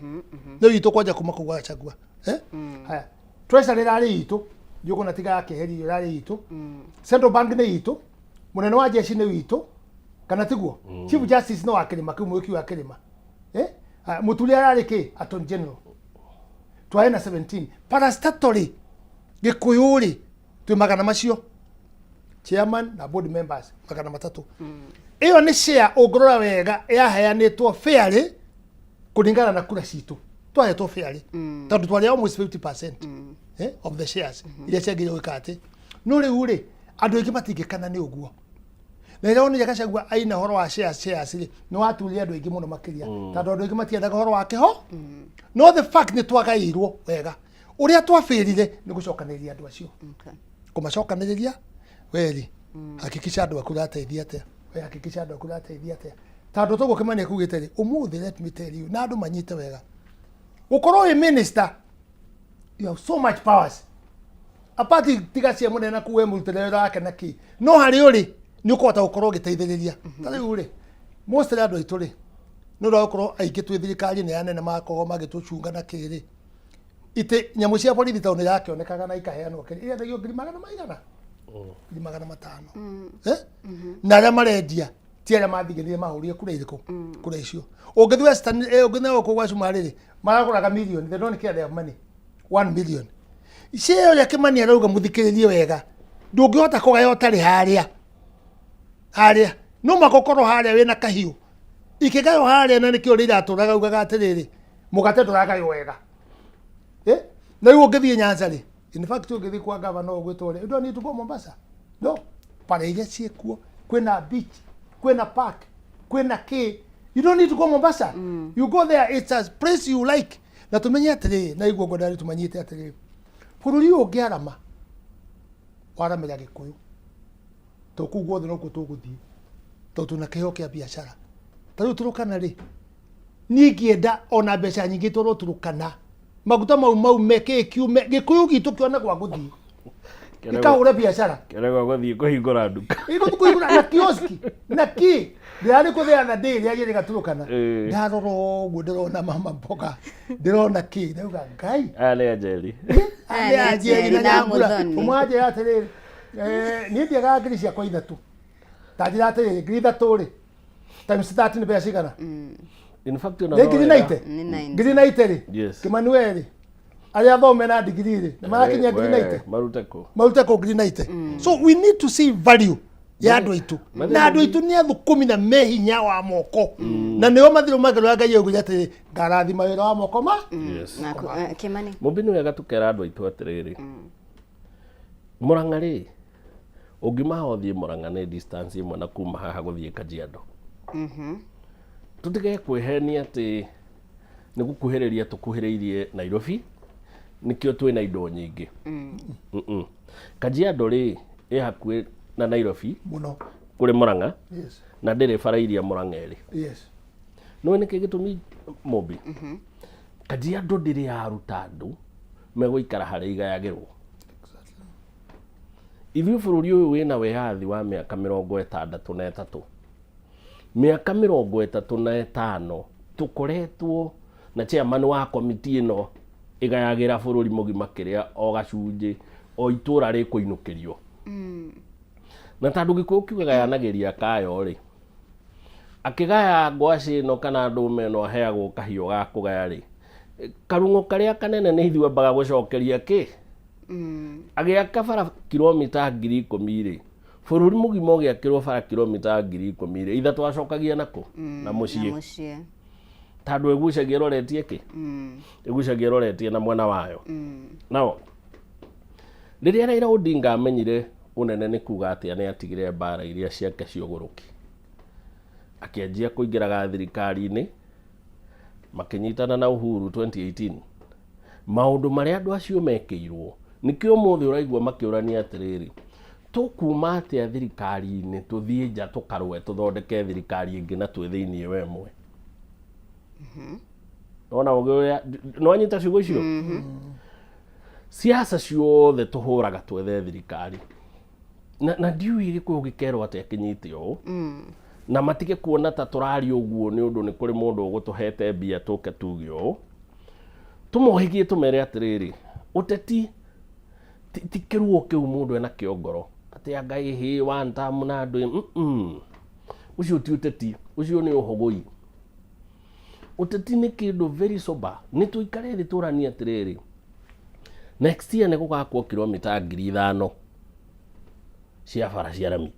nĩ witũ kwanja kuma kũu Gachagua, eh? Haya, treasury ĩrarĩ itũ, ndiũkona tiga yakĩheririo, ĩrarĩ itũ. Central Bank nĩ itũ, mũnene wa jeshi nĩ witũ, kana tiguo? Chief Justice no wa kĩrĩma kĩu, mwĩki wa kĩrĩma, eh? Haya, Mũturi ararĩ kĩ? Attorney General. Twarĩ na 17 parastatory. Gĩkũyũ rĩ, twĩ magana macio, chairman na board members 300. Ĩyo nĩ share ũngĩrora wega yaheanĩtwo fairly kũringana na kura citũ, twahetwo fairly tondũ twarĩ almost 50% of the shares iria ciagĩrĩirwo gwĩka atĩ. No rĩu rĩ, andũ aingĩ matingĩkana nĩ ũguo. Na rĩrĩa wonire Gachagua aina ũhoro wa shares, shares rĩ, nĩ waturire andũ aingĩ mũno makĩria, tondũ andũ aingĩ matiendaga ũhoro wa kĩho. No the fact nĩ twagaĩirwo wega, ũrĩa twabĩrire nĩ gũcokanĩrĩria andũ acio, kũmacokanĩrĩria weri, hakikisha andũ aku ũrateithia atĩa, we hakikisha andũ aku ũrateithia atĩa, tondũ toguo Kĩmani akugĩte rĩ, ũmũthĩ, let me tell you, na andũ manyite wega, gũkorwo wĩ minister, you have so much powers apart tiga cia mũnene na kuwe mũrutĩre wĩra wake na kĩ, no harĩ ũrĩ nĩ ũkũhota gũkorwo ũgĩteithĩrĩria. Ta rĩu rĩ, mostly andũ aitũ rĩ, nĩ ũndũ wa gũkorwo aingĩ twĩ thirikari-inĩ ya nene, magakorwo magĩtũcunga na kĩ rĩ, itĩ nyamũ cia borithi tondũ nĩ irakĩonekaga na ikaheanwo kĩrĩ irendagio ngiri magana maigana, 500,000, eh? Na arĩa marendia ti arĩa mathigĩrire mahũrire kura irĩkũ, kura icio. Ũngĩthiĩ Western, ũngĩthiĩ gũkũ gwa Cumarĩ rĩ, maragũraga million, they don't care their money, 1 million. Cia ũrĩa Kĩmani arauga, mũthikĩrĩrie wega, ndũngĩhota kũgaya ũtarĩ harĩa harĩa, no mũhaka ũkorwo harĩa wĩna kahiũ ikĩgaywo harĩa, na nĩkĩo rĩrĩa atũraga ugaga atĩrĩrĩ, mũgate ndũragaywo wega, eh? Na rĩu ũngĩthiĩ Nyanza rĩ, in fact ũngĩthiĩ kwa gavana ũgwĩtwo rĩ, you don't need to go Mombasa, no bara iria ciĩkuo, kwĩna beach, kwĩna park, kwĩna kĩ, you don't need to go Mombasa. You go there, it's a place you like. Na tumenye atĩrĩrĩ, na iguo ngwenda rĩ tumanyite atĩrĩrĩ, bũrũri ũyũ ũngĩarama waramĩra Gĩkũyũ, to kũu guothe nokuo tũgũthiĩ, tondũ twĩna kĩheo kĩa biacara. Ta rĩu Turukana rĩ, niĩ ingĩenda ona mbeca nyingĩ twarwo Turukana, maguta mau maume, kĩ kiume, Gĩkũyũ gitũ kĩone gwa gũthiĩ gĩkahũre biacara. Kĩrego gũthiĩ kũhingũra nduka. Igũthiĩ kũhingũra na kioski na kĩ. Ndĩrarĩ kũ the other day rĩrĩa njĩrĩga Turukana, ndarora ũguo ndĩrona mama mboga, ndĩrona kĩ, ndauga Ngai. Aya nĩ Anjeri. Nĩ Anjeri na na Nyambura. Muthoni. Ũmwe anjĩra atĩrĩrĩ, niĩ ndiagaga ngiri ciakwa ithatũ, ta njĩra atĩrĩrĩ, 3000 rĩ, times 30 nĩ mbeca cigana? In fact, ona Nĩ no ngiri wega. 90. Ngiri 90 rĩ, Yes. Kĩmani we rĩ, arĩa athome na ndigiri rĩ, nĩ marakinyia ngiri We, 90? Marute kũ? Marute kũ ngiri 90? So we need to see value ya andũ aitũ, na andũ aitũ nĩ athũkũmi na me hinya wa moko, na nĩo mathirũ magĩrwo. Ngai augire atĩrĩ, ngarathima wĩra wa moko ma. Yes. Naku, Kĩmani. Mũmbi, nĩ wega tũkera andũ aitũ atĩrĩrĩ, Mũrang'a rĩ, ũngiuma haha ũthiĩ Mũrang'a nĩ distance ĩmwe na kuma haha gũthiĩ Kajiado. Tũtige kwĩhenia atĩ nĩ gũkuhĩrĩria tũkuhĩrĩirie Nairobi nĩkĩo twĩna indo nyingĩ. Mm-mm. Kajiado rĩ, ĩ hakuhĩ na Nairobi mũno kũrĩ Mũrang'a, na ndĩrĩ bara iria Mũrang'a ĩrĩ. Nĩũĩ nĩkĩ gĩtũmi, Mũmbi? Kajiado ndĩrĩ yaruta andũ megũikara harĩa igayagĩrwo. Ithuĩ bũrũri ũyũ wĩna wĩyathi wa mĩaka 63, mĩaka 35 tũkoretwo na chairman wa komiti ĩno ĩgayagĩra bũrũri mũgima kĩrĩa o gacunjĩ o itũra rĩkũinũkĩrio. Na tondũ Gĩkũyũ kiugaga yanagĩria kayo rĩ, akĩgaya ngwacĩ ĩno kana ndũma ĩno aheagwo kahiũ ga kũgaya rĩ, karung'o karĩa kanene nĩ ithuĩ ambaga gũcokeria kĩ agĩaka bara kilomita 10,000 rĩ, bũrũri mũgima ũgĩakĩrwo bara kilomita 10,000 rĩ, ithatũ acokagia nakũ? Na mũciĩ. Na mũciĩ. Tondũ ĩgucagia ĩroretie kĩ, ĩgucagia ĩroretie na mwena wayo. Nao rĩrĩa Raila Odinga amenyire ũnene nĩ kuga atĩa, nĩ atigire mbara iria ciake cia ũgũrũki, akĩanjia kũingĩraga thirikari-inĩ, makĩnyitana na Uhuru 2018. Maũndũ marĩa andũ acio mekĩirwo, nĩkĩo ũmũthĩ ũraigua makĩũrania atĩrĩrĩ, tũkuma atĩa thirikari-inĩ tũthiĩ nja tũkarũe tũthondeke thirikari ĩngĩ na twĩ thĩinĩ wa ĩmwe. Nona ũgĩ ũrĩa, nĩwanyita ciugo icio? Siasa ciothe tũhũraga twethe thirikari. Na, na ndiũĩ gĩkũyũ gĩkerwo atĩa kĩnyite ũũ na matige kuona ta tũraria ũguo nĩ ũndũ nĩ kũrĩ mũndũ ũgũtũhete mbia tũke tuge ũũ tũmohĩgie tũmere atĩrĩrĩ ũteti ti, ti kĩruo kĩu mũndũ ena kĩo ngoro atĩ anga ĩhĩ one term na andũ mm ũcio ti ũteti ũcio nĩ ũhũgũi ũteti nĩ kĩndũ very sober nĩ tũikare thĩ tũranie atĩrĩrĩ next year nĩ gũgakwo kilomita 5,000 cia bara cia rami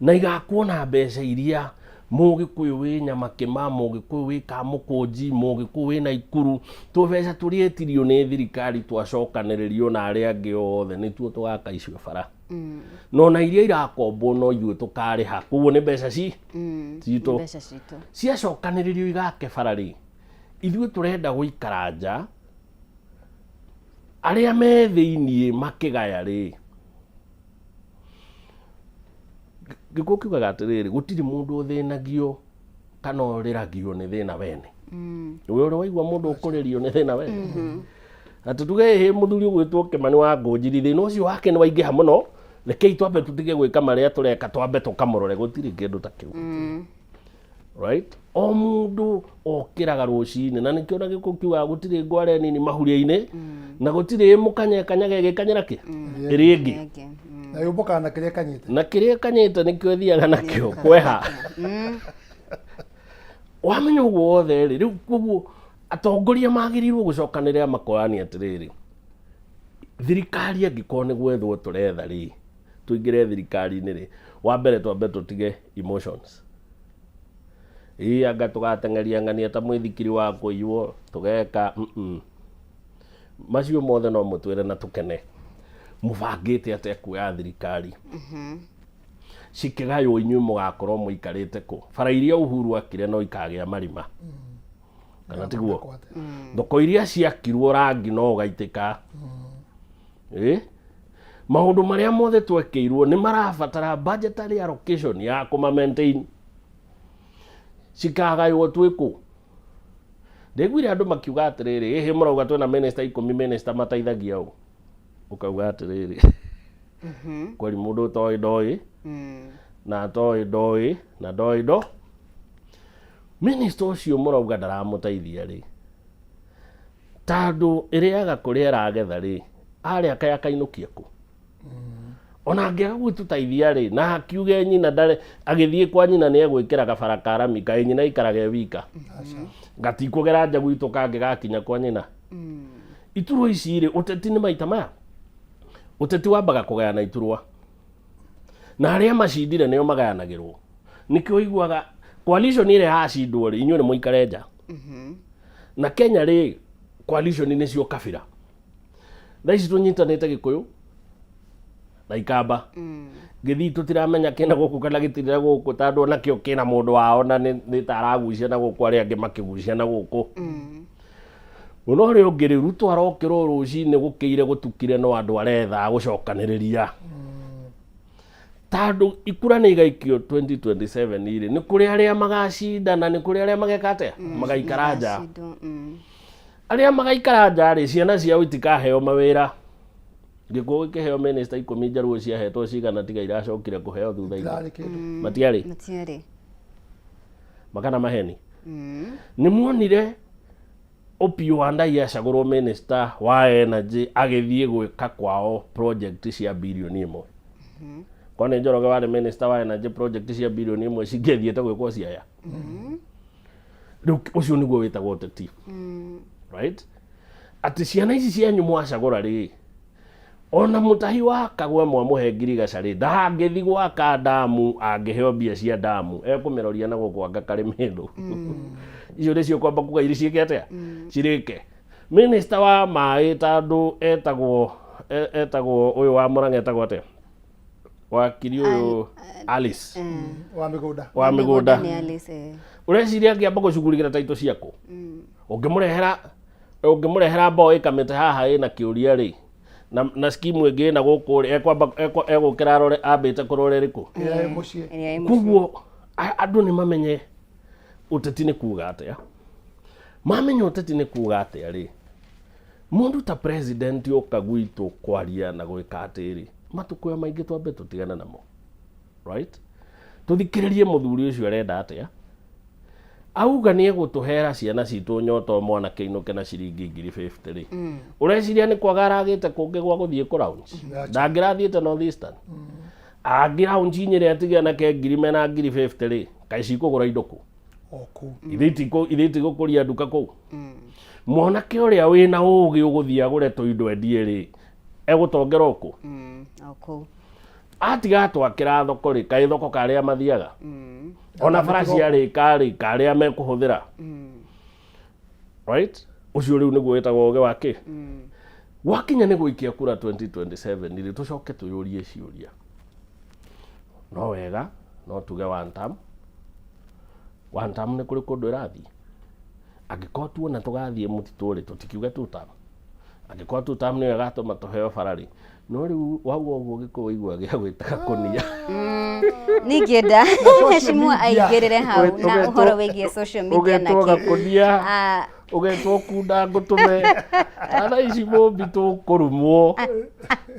na igakwo na mbeca iria mũgĩkũyũ wĩ nyamakĩma mũgĩkũyũ wĩ kamũkũnji mũgĩkũyũ wĩ naikuru tũbeca tũrĩa etirio nĩ thirikari twacokanĩrĩrio na arĩa angĩ othe nĩtuo tũgaka icio bara no na iria irakombwo no ithuĩ tũkarĩha koguo nĩ mbeca ci citũ Mbeca citũ. ciacokanĩrĩrio igake bara rĩ ithuĩ tũrenda gũikara nja arĩa me thĩiniĩ makĩgaya rĩ gĩkũyũ kiugaga atĩrĩrĩ gũtirĩ mũndũ ũthĩnagio kana ũrĩragio nĩ thĩna wene we ũrĩ waigua mũndũ ũkũrĩrio nĩ thĩna wene atĩ tuge ĩhĩ mũthuri ũgwĩtwo Kĩmani wa Ngũnjiri thĩna ũcio wake nĩ waingĩha mũno rekei twambe tũtige gwĩka marĩa tũreka twambe tũkamũrore gũtirĩ kĩndũ ta kĩu right o mũndũ okĩraga rũcinĩ na nĩkĩo na gĩkũ kiugaga gũtirĩ ngware nini mahuria-inĩ na gũtirĩ mũkanya ĩkanyaga ĩgĩkanyĩra kĩ ĩrĩa ĩngĩ na yũmbũkaga na kĩrĩa ĩkanyĩte na kĩrĩa ĩkanyĩte nĩkĩo ĩthiaga nakĩo kweha wamenya ũguo wothe rĩ rĩu koguo atongoria magĩrĩirwo gũcokanĩrĩra makorani atĩrĩrĩ thirikari angĩkorwo nĩ gwethwo tũretha rĩ tũingĩre thirikari-inĩ rĩ wa mbere twambe tũtige emotions ĩ anga tũgateng'eria ng'ania ta mwĩthikiri wa kũiywo tũgeka mm macio mothe no mũtwĩre na tũkene mũbangĩte atĩa kuoya thirikari cikĩgaywo inyuĩ mũgakorwo mũikarĩte kũ bara iria Uhuru akire no ikagĩa marima kana tiguo thoko iria ciakirwo rangi no ũgaitĩka ĩ maũndũ marĩa mothe twekĩirwo nĩ marabatara budgetary allocation ya kũma maintain cikagaywo twĩkũ ndaiguire andũ makiuga atĩrĩrĩ ĩhĩ mũrauga twĩna minister 10 minister mateithagia ũ ũkauga atĩrĩrĩ kweri mũndũ ũtoĩ ndoĩ na atoĩ ndoĩ na ndoĩ ndo minister ũcio mũrauga ndaramũteithia rĩ tondũ ĩrĩaga kũrĩa ĩragetha rĩ arĩa kaĩ akainũkia kũ ona angĩaga gwĩtũteithia rĩ na akiuge nyina ndarĩ agĩthiĩ kwa nyina nĩ egwĩkĩra gabara ka rami kaĩ nyina aikaraga e wika gatikũgera nja gwitũ kangĩ gakinya kwa nyina iturwa ici rĩ ũteti nĩ maita maya ũteti wambaga kũgayana iturwa na arĩa macindire nĩo magayanagĩrwo nĩkĩo ũiguaga coalition ĩrĩa yacindwo rĩ inyuĩ nĩ mũikare nja na Kenya rĩ coalition nĩcio kabira thaa ici tũnyitanĩte gĩkũyũ na ikamba gĩthii tũtiramenya kĩna gũkũ kana gĩtirĩ na gũkũ tondũ onakĩo kĩna mũndũ wao na nĩ ta aragucia na gũkũ arĩa angĩ makĩgucia na gũkũ mũno ũrĩa ũngĩ rĩ Ruto arokĩra o rũcinĩ gũkĩire gũtukire no andũ aretha gũcokanĩrĩria tondũ ikura nĩ igaikio 2027 rĩ nĩ kũrĩ arĩa magacindana nĩ kũrĩ arĩa mageka atĩa magaikara nja arĩa magaikara nja rĩ ciana ciao itikaheo mawĩra gĩkuũ gĩkĩheo minista 10 njaruo ciahetwo cigana tiga iracokire kũheo thutha-inĩ Itirarĩ kĩndũ. matiarĩ Matiarĩ. makana maheni nĩ muonire Opiyo Wandayi acagũrwo minister wa energy agĩthiĩ gwĩka kwao project cia birioni 1 kwa nĩ Njoroge warĩ minister wa energy project cia birioni 1 cingĩathiĩte gwĩkwo Siaya rĩu ũcio nĩguo wĩtagwo ũteti right atĩ ciana ici cianyu mwacagũra rĩ ona mũtahi wa kagwe mwamũhe ngirigaca rĩ ndangĩthi gwaka ndamu angĩheo mbia cia ndamu ekũmĩroria na gũkũ anga karĩmĩndũ icio nĩcio kwamba kuga iri ciĩke atĩa cirĩke minister wa maĩ tondũ etagwo etagwo ũyũ wa Murang'a etagwo atĩa wakiri ũyũ Alice wa mĩgũnda wa mĩgũnda Nĩ Alice, eh. ũreciria angĩamba gũcugurikĩra taito ciaku ũngĩmũrehera Ũngĩmũrehera mbogo ĩkamĩte haha ĩna kĩũria rĩ, na, na skimu ĩngĩ ĩna gũkũ rĩ, ekwamba egũkĩra arore ambĩte kũrora ĩrĩkũ? Ĩrĩa ĩ mũciĩ. Koguo andũ nĩ mamenye ũteti nĩ kuga atĩa. Mamenya ũteti nĩ kuga atĩa rĩ, mũndũ ta president oka gwitũ kwaria na gwĩka atĩrĩ, matukũ maingĩ twambe tũtigane namo, right? Tũthikĩrĩrie mũthuri ũcio arenda atĩa. Auga nĩ egũtũhera ciana citũ nyota o mwanake ainũke na ciringi 50,000 rĩ, ũreciria nĩ kwaga aragĩte kũngĩ gwa gũthiĩ kũ lounge? Ndangĩrathiĩte North Eastern? Angĩ lounge inyĩrĩ atige anake ngiri mena 50,000 rĩ, kaĩ cikũgũra indo kũ? O kũu. Ithe itigũkũria nduka kũu? Mwanake ũrĩa wĩna ũgĩ ũgũthiĩ agũre tũindo endie rĩ, egũtongera o kũ? O kũu. Atiga twakĩra thoko rĩ, kaĩ thoko karĩa mathiaga? Ona bara ciarĩka rĩ, karĩa mekũhũthĩra? Right? Ũcio rĩu nĩguo wĩtagwo ũgĩ wa kĩ? Gwakinya nĩ gũikia kura 2027 rĩ, tũcoke twĩyũrie ciũria. No wega, no tuge one term. One term nĩ kũrĩ kũndũ ĩrathiĩ. Angĩkorwo tuona tũgathiĩ mũtitũ rĩ, tũtikiuge two term. Angĩkorwo two term nĩyo ĩgatũma tũheo bara rĩ, no rĩu wauga ũguo Gĩkũyũ waigua gĩa gwĩtaga kũnia. Ningĩenda Heshimua aingĩrĩre hau na ũhoro wĩgiĩ social media na Ũgetwo kĩ. gakũnia, Ah, ũgetwo kunda ngũtũme. Na thaa ici mũmbi tũkũrumwo,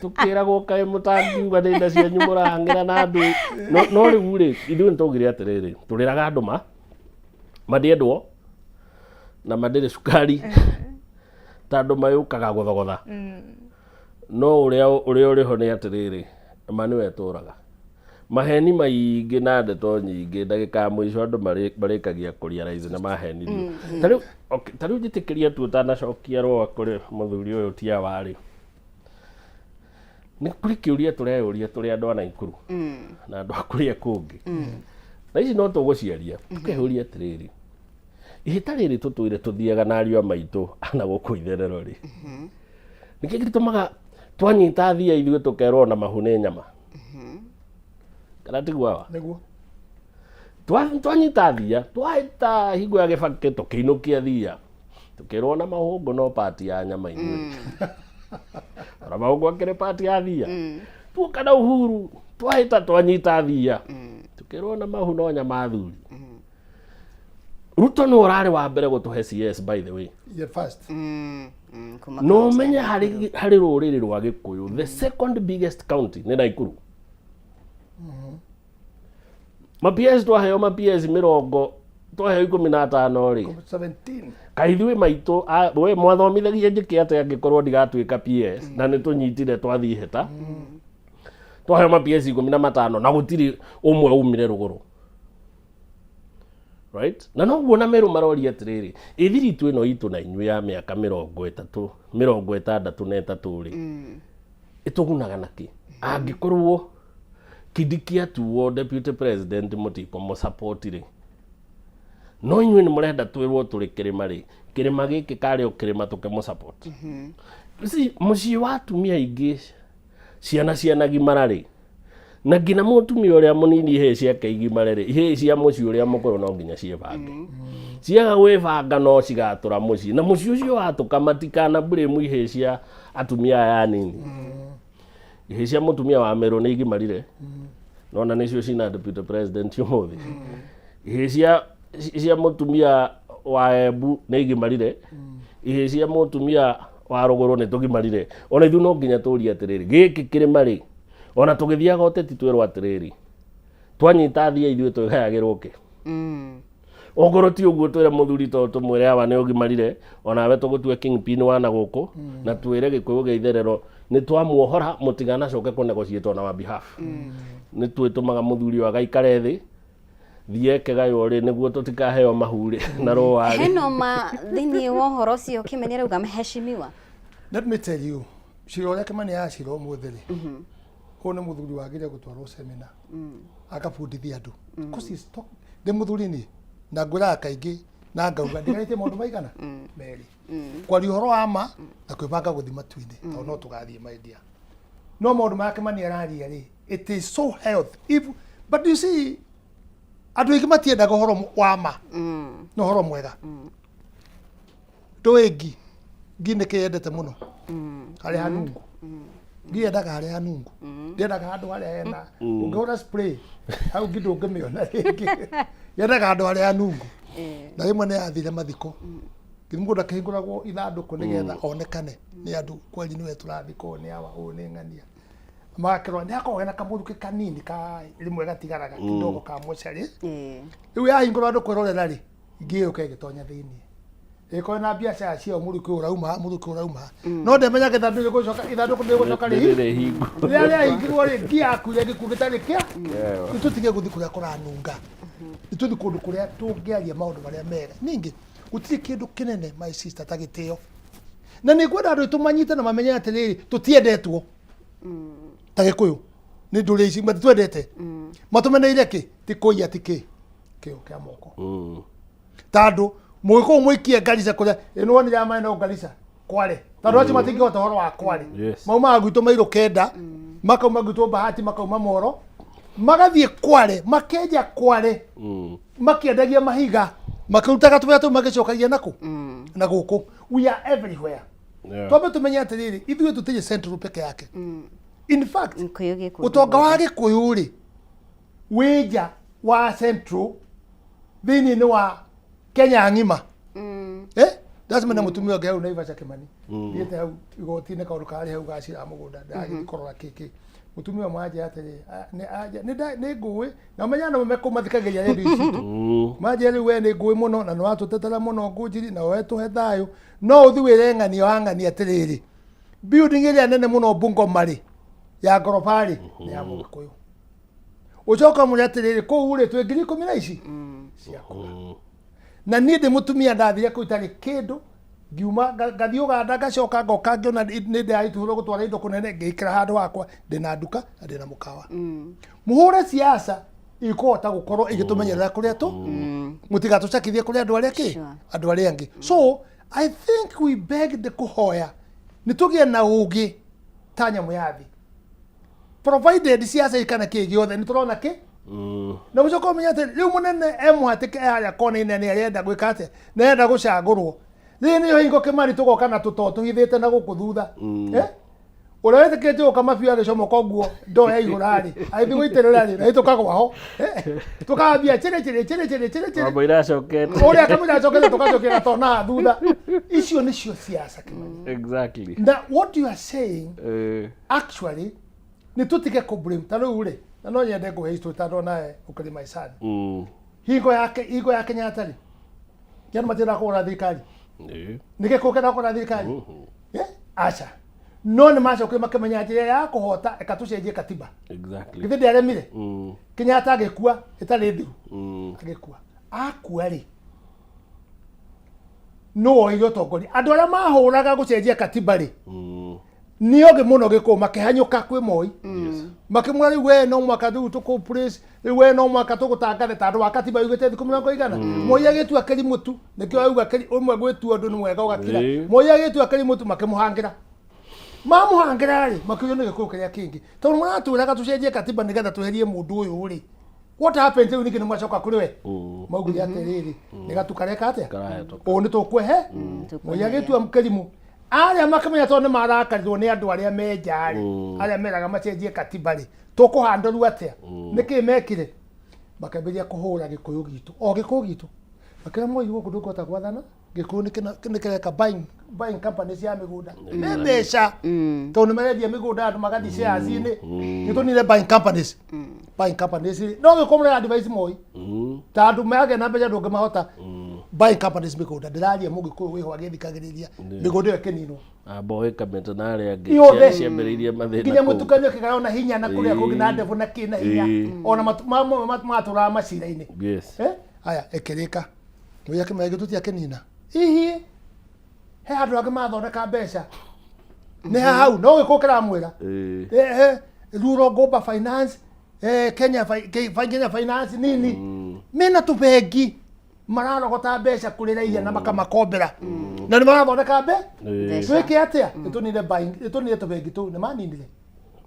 tũkĩragwo kaĩ mũtangiuga nĩ nda cianyu mũrahang'ĩra na andũ. No rĩu rĩ, ithuĩ nĩ twaugire atĩrĩrĩ, tũrĩraga andũ ma mandiendwo na mandĩrĩ cukari, tondũ mayũkaga gũthogotha. No ũrĩa ũrĩa ũrĩ ho nĩ atĩrĩrĩ, ma nĩwe ĩtũraga. Maheni maingĩ na ndeto nyingĩ, ndagĩka ya mũico andũ marĩkagia kũ realize nĩ mahenirio. Ta rĩu, okay, ta rĩu njĩtĩkĩria tu ũtanacokia rũa kũrĩ mũthuri ũyũ tia warĩ. Nĩ kũrĩ kĩũria tũreyũria tũrĩ andũ a Naikuru na andũ a kũrĩa kũngĩ. Na ici no tũgũciaria, tũkeyũria atĩrĩrĩ, ihĩta rĩrĩ tũtũire tũthiaga na ariũ a maitũ ana gũkũ itherero rĩ, nĩkĩ gĩtũmaga twanyita thia ithuĩ tũkerwo ona mahu nĩ nyama? Kana tiguo awa? Nĩguo. Twanyita thia, twahĩta hingo ya Gĩbakĩ tũkĩinũkia thia, tũkĩrwo ona mahũngũ no pati ya nyama ithuĩ. Ona mahũngũ akĩrĩ pati ya thia. Tuoka na Uhuru, twahĩta twanyita thia, tũkĩrwo ona mahu no nyama athuri. Ruto nĩ ũrarĩ wa mbere gũtũhe CS, by the way. Yeah, first. No ũmenye harĩ rũrĩrĩ rwa Gĩkũyũ, the second biggest county nĩ Naikuru. Ma PS twaheo, ma PS mĩrongo twaheo 15 rĩ, 17. Kaĩ ithuĩ maitũ we mwathomithagia njĩke atĩa angĩkorwo ndigatuĩka PS? Na nĩ tũnyitire twathiĩ hĩta twaheo ma PS 15 na gũtirĩ ũmwe umire rũgũrũ, right? Na noguo na Meru maroria atĩrĩrĩ, ĩthiritũ ĩno itũ na inyuĩ ya mĩaka 30, 63 rĩ, ĩtũgunaga nakĩ angĩkorwo Kindiki atuo deputy president mũtikũmũ support rĩ? No inyuĩ nĩ mũrenda twĩrwo tũrĩ kĩrĩma rĩ, kĩrĩma gĩkĩ karĩ o kĩrĩma tũkĩmũ support. You see, mũciĩ wa atumia aingĩ ciana cianagimara rĩ, na nginya mũtumia ũrĩa mũnini ihĩĩ ciake igimare rĩ, ihĩĩ cia mũciĩ ũrĩa mũkũrũ no nginya ciĩbange. Ciaga gwĩbanga no cigatũra mũciĩ, na mũciĩ ũcio watũka matikana blame ihĩĩ cia atumia aya anini. Ihĩĩ cia mũtumia wa Meru nĩ igimarire, nona nĩcio cina deputy president ũmũthĩ. Ihĩĩ cia mũtumia wa Embu nĩ igimarire, ihĩĩ cia mũtumia wa rũgũrũ nĩ tũgimarire. Ona ithuĩ no nginya tũrie atĩrĩrĩ, gĩkĩ kĩrĩma rĩ, ona tũgĩthiaga ũteti twĩrwo atĩrĩrĩ, twanyita thia ithuĩ twĩgayagĩrwo kĩ? Ongorwo ti ũguo, twĩre mũthuri to tũmwĩre awa nĩ ũgimarire, onawe tũgũtue kingpin wa na gũkũ, na twĩre Gĩkũyũ gĩa itherero nĩ twamuohora, mũtiganacoke kũ negotiate on our behalf. Nĩ twĩtũmaga mũthuri ũyũ agaikare thĩ thiĩ ekegaywo rĩ, nĩguo tũtikaheo mahu rĩ na rũa rĩ. Hena ma thĩinĩ wa ũhoro ũcio Kĩmeni arauga, mheshimiwa? Let me tell you, cira ũrĩa Kĩmani aracira ũmũthĩ rĩ, ũyũ nĩ mũthuri wagĩrĩire gũtwarwo seminar agabundithia andũ. Because he's ndĩ mũthuri niĩ na ngwĩraga kaingĩ na ngauga ndigarĩtie maũndũ maigana merĩ, kwaria ũhoro wa ma na kwĩbanga gũthiĩ matu-inĩ, tondũ no tũgathiĩ, my dear. No maũndũ marĩa Kĩmani araria rĩ, it is so health if, but you see, andũ aingĩ matiendaga ũhoro wa ma na ũhoro mwega. Ndũĩ ngi Ngi nĩ kĩyendete mũno harĩa hanungu. Ngi yendaga harĩa hanungu, ndĩendaga handũ harĩa hena ũngĩhũra spray hau ngi ndũngĩmĩona rĩngĩ. Yendaga handũ harĩa hanungu. Na rĩmwe nĩ yathire mathiko, githĩ mũndũ akĩhingũragwo ithandũkũ nĩgetha onekane nĩ andũ kweli nĩwe tũrathika, ũyũ nĩ awa, ũyũ nĩ ng'ania. Magakĩrora nĩ hakoragwo hena kamũrukĩ kanini ka rĩmwe gatigaraga kidogo ka mocarĩ. Rĩu yahingũrwo andũ kwĩrorera rĩ, ngi ĩyo ĩgĩtonya thĩinĩ, ĩkorwo na biacara ciao, mũrukĩ ũrauma, mũrukĩ ũrauma, no ndĩmenyaga ithandũkũ rĩgũcoka, ithandũkũ rĩgũcoka rĩhi Rĩrĩhingwo. Rĩrĩa rĩahingirwo rĩ, ngi yakuire gĩkuũ gĩtarĩ kĩa. Kĩewa. Nĩtũtige gũthiĩ kũrĩa kũranunga, nĩtũthiĩ kũndũ kũrĩa tũngĩaria maũndũ marĩa mega. Ningĩ gũtirĩ kĩndũ kĩnene, my sister, ta gĩtĩo, na nĩ ngwenda andũ aitũ manyite na mamenye atĩrĩrĩ, tũtiendetwo ta Gĩkũyũ nĩ ndũrĩ ici, matitwendete, matũmeneire kĩ? Ti kũiya, ti kĩ kĩo kĩa moko, tondũ mũgĩkũyũ mũikie Garissa kũrĩa ĩ nĩwonire aya maĩ no Garissa Kware, tondũ acio matingĩhota ũhoro wa Kware. Maumaga gwitũ mairũ kenda, makauma gwitũ Bahati, makauma Moro, magathiĩ Kware, makenja Kware, makĩendagia mahiga, makĩrutaga tũwĩra tũu, magĩcokagia nakũ na gũkũ. We are everywhere. Twambe tũmenye atĩrĩrĩ, ithuĩ tũtirĩ central peke yake. In fact, Gĩkũyũ gĩ kũndũ ũtonga wa guothe. Gĩkũyũ rĩ, wĩ nja wa central, thĩinĩ nĩ wa Kenya ng'ima. Eh, ndacemania na mũtumia ũngĩ hau Naivasha, Kĩmani. Thiĩte hau igoti-inĩ, kaũndũ karĩ hau gacira mũgũnda, ndagĩthiĩ kũrora kĩkĩ. Mũtumia ũmwe anjĩra atĩrĩ, "Ah, nĩ ngũĩ na ũmenye andũ me kũu mathikagĩrĩria redio ici citũ." Manjĩra, "Rĩu we nĩ ngũĩ mũno na nĩ watũtetera mũno Ngũnjiri, na we tũhe thayũ, no ũthiĩ wĩre ng'ania wa ng'ania atĩrĩrĩ, building ĩrĩa nene mũno Bungoma rĩ, ya ngoroba rĩ, nĩ ya Mũgĩkũyũ. Ũcoka ũmwĩre atĩrĩrĩ, kũu rĩ, twĩ 10,000 na ici cia kura. Na niĩ ndĩ mũtumia ndathire kũu itarĩ kĩndũ, ngiuma ngathiĩ Ũganda, ngacoka ngoka, ngĩona nĩ ndĩraritũhĩrwo gũtwara indo kũnene, ngĩikara handũ hakwa, ndĩna nduka na ndĩna mũkawa." Mũhũre siasa ikũhota gũkorwo igĩtũmenyerera kũrĩa tũ mũtigatũcakithie kũrĩ andũ arĩa kĩ andũ arĩa angĩ. So I think we begged kũhoya nĩ tũgĩe na ũgĩ ta nyamũ ya thĩ, provided siasa ikana kĩ gĩothe nĩ tũrona kĩ na gũcoka ũmenye atĩ rĩu mũnene e mũhatĩke, e harĩa kona-inĩ, nĩ arenda gwĩka atĩa? Nĩ arenda gũcagũrwo. Rĩrĩ nĩyo hingo, Kĩmani, tũgoka na tũto tũhithĩte na gũkũ thutha. Eh? Ũrĩa wĩtĩkĩtie gũka mabiũ agĩcomoka ũguo ndoo ya igũra rĩ, agĩthiĩ gũitĩrĩra rĩ, na tũkagwa ho. Eh, tũkambia chĩrĩ chĩrĩ chĩrĩ chĩrĩ chĩrĩ chĩrĩ. Mambo iracokete. Ũrĩa kamũira acokete, tũgacokia gatona thutha. Icio nĩcio siasa, Kĩmani. Na what you are saying, actually nĩ tũtige kũ blame. Ta rĩu rĩ, na no nyende ngũhe history tondũ nawe ũkĩrĩ my son. Hingo ya Kenyatta rĩ, andũ matiendaga kũgũra thirikari. Nĩ gĩkũ kĩenda kũgũra thirikari? Eh, aca. No nĩ macokire makĩmenya njĩra ya kũhota, eka tũcenjie katiba. Githĩ ndĩaremire? Kenyatta agĩkua ĩtarĩ thiru. Agĩkua, akua rĩ, nũ woire ũtongoria? Andũ arĩa mahũraga gũcenjia katiba rĩ, nĩ ogĩ mũno gĩkũyũ, makĩhanyũka kwĩ Moi, makĩmwĩra, "Rĩu we no mwaka rĩu tũkũ place, rĩu we no mwaka tũgũtangathe tondũ wa katiba yugĩte thikũ mĩrongo igana." Moi agĩtua kĩrimũ tu, nĩkĩo auga ũmwe gwĩtua ũndũ nĩ mwega ũgakira. Moi agĩtua kĩrimũ tu, makĩmũhangĩra. Mamũhangĩra rĩ, makĩũrio nĩ gĩkũyũ kĩrĩa kĩngĩ, tondũ mũratwĩraga tũcenjie katiba nĩgetha tweherie mũndũ ũyũ rĩ, what happened? Rĩu ningĩ nĩ mwacoka kũrĩ we. Maugire atĩrĩrĩ, nĩ gatu kareka atĩa? Karahĩtũka. Ũũ nĩ tũkwehe. Moi agĩtua kĩrimũ, arĩa makĩmenya tondũ nĩ marakarirwo nĩ andũ arĩa menja rĩ, arĩa meraga macenjie katiba rĩ, tũkũhandũrwo atĩa? Nĩkĩ mekire? Makĩambĩrĩria kũhũra gĩkũyũ gitũ, o gĩkũyũ gitũ, makĩra Moi, gũkũ ndũngĩhota gwathana, gĩkũyũ nĩ kĩreka buying company cia mĩgũnda nĩ mbeca, tondũ nĩ marendia mĩgũnda, andũ magathiĩ shares-inĩ. Nĩ tũnire buying companies, buying companies rĩ, no gĩkũyũ mũrera advice Moi, ta andũ magĩa na mbeca ndũngĩmahota. Buying companies mĩgũnda, ndĩraria mũgĩkũyũ wĩho agĩthikagĩrĩria, mĩgũnda ĩyo ĩkĩninwo. Amba Kamete na arĩa angĩ Iothe. Ciambĩrĩirie mathĩna Nginya kũu. mũtukanio kĩgayo na hinya na kũrĩa kũngĩ na ndevu na kĩ na hinya. Ona matũraga macira-inĩ. Eh? Aya ĩkĩrĩka, mũiya kĩmera gĩtũ akĩnina hihi he handũ angĩ mathondeka mbeca nĩ hau no gĩkũ kĩramwĩra. Rural Ngũmba Finance, Kenya, Kenya Finance nini, mena tũbengi mararogota mbeca kũrĩ raia na makamakombera na nĩ marathondeka mbe. Twĩke atĩa? Nĩtũnine buying, nĩtũnine tũbengi tũu. Nĩ maninire,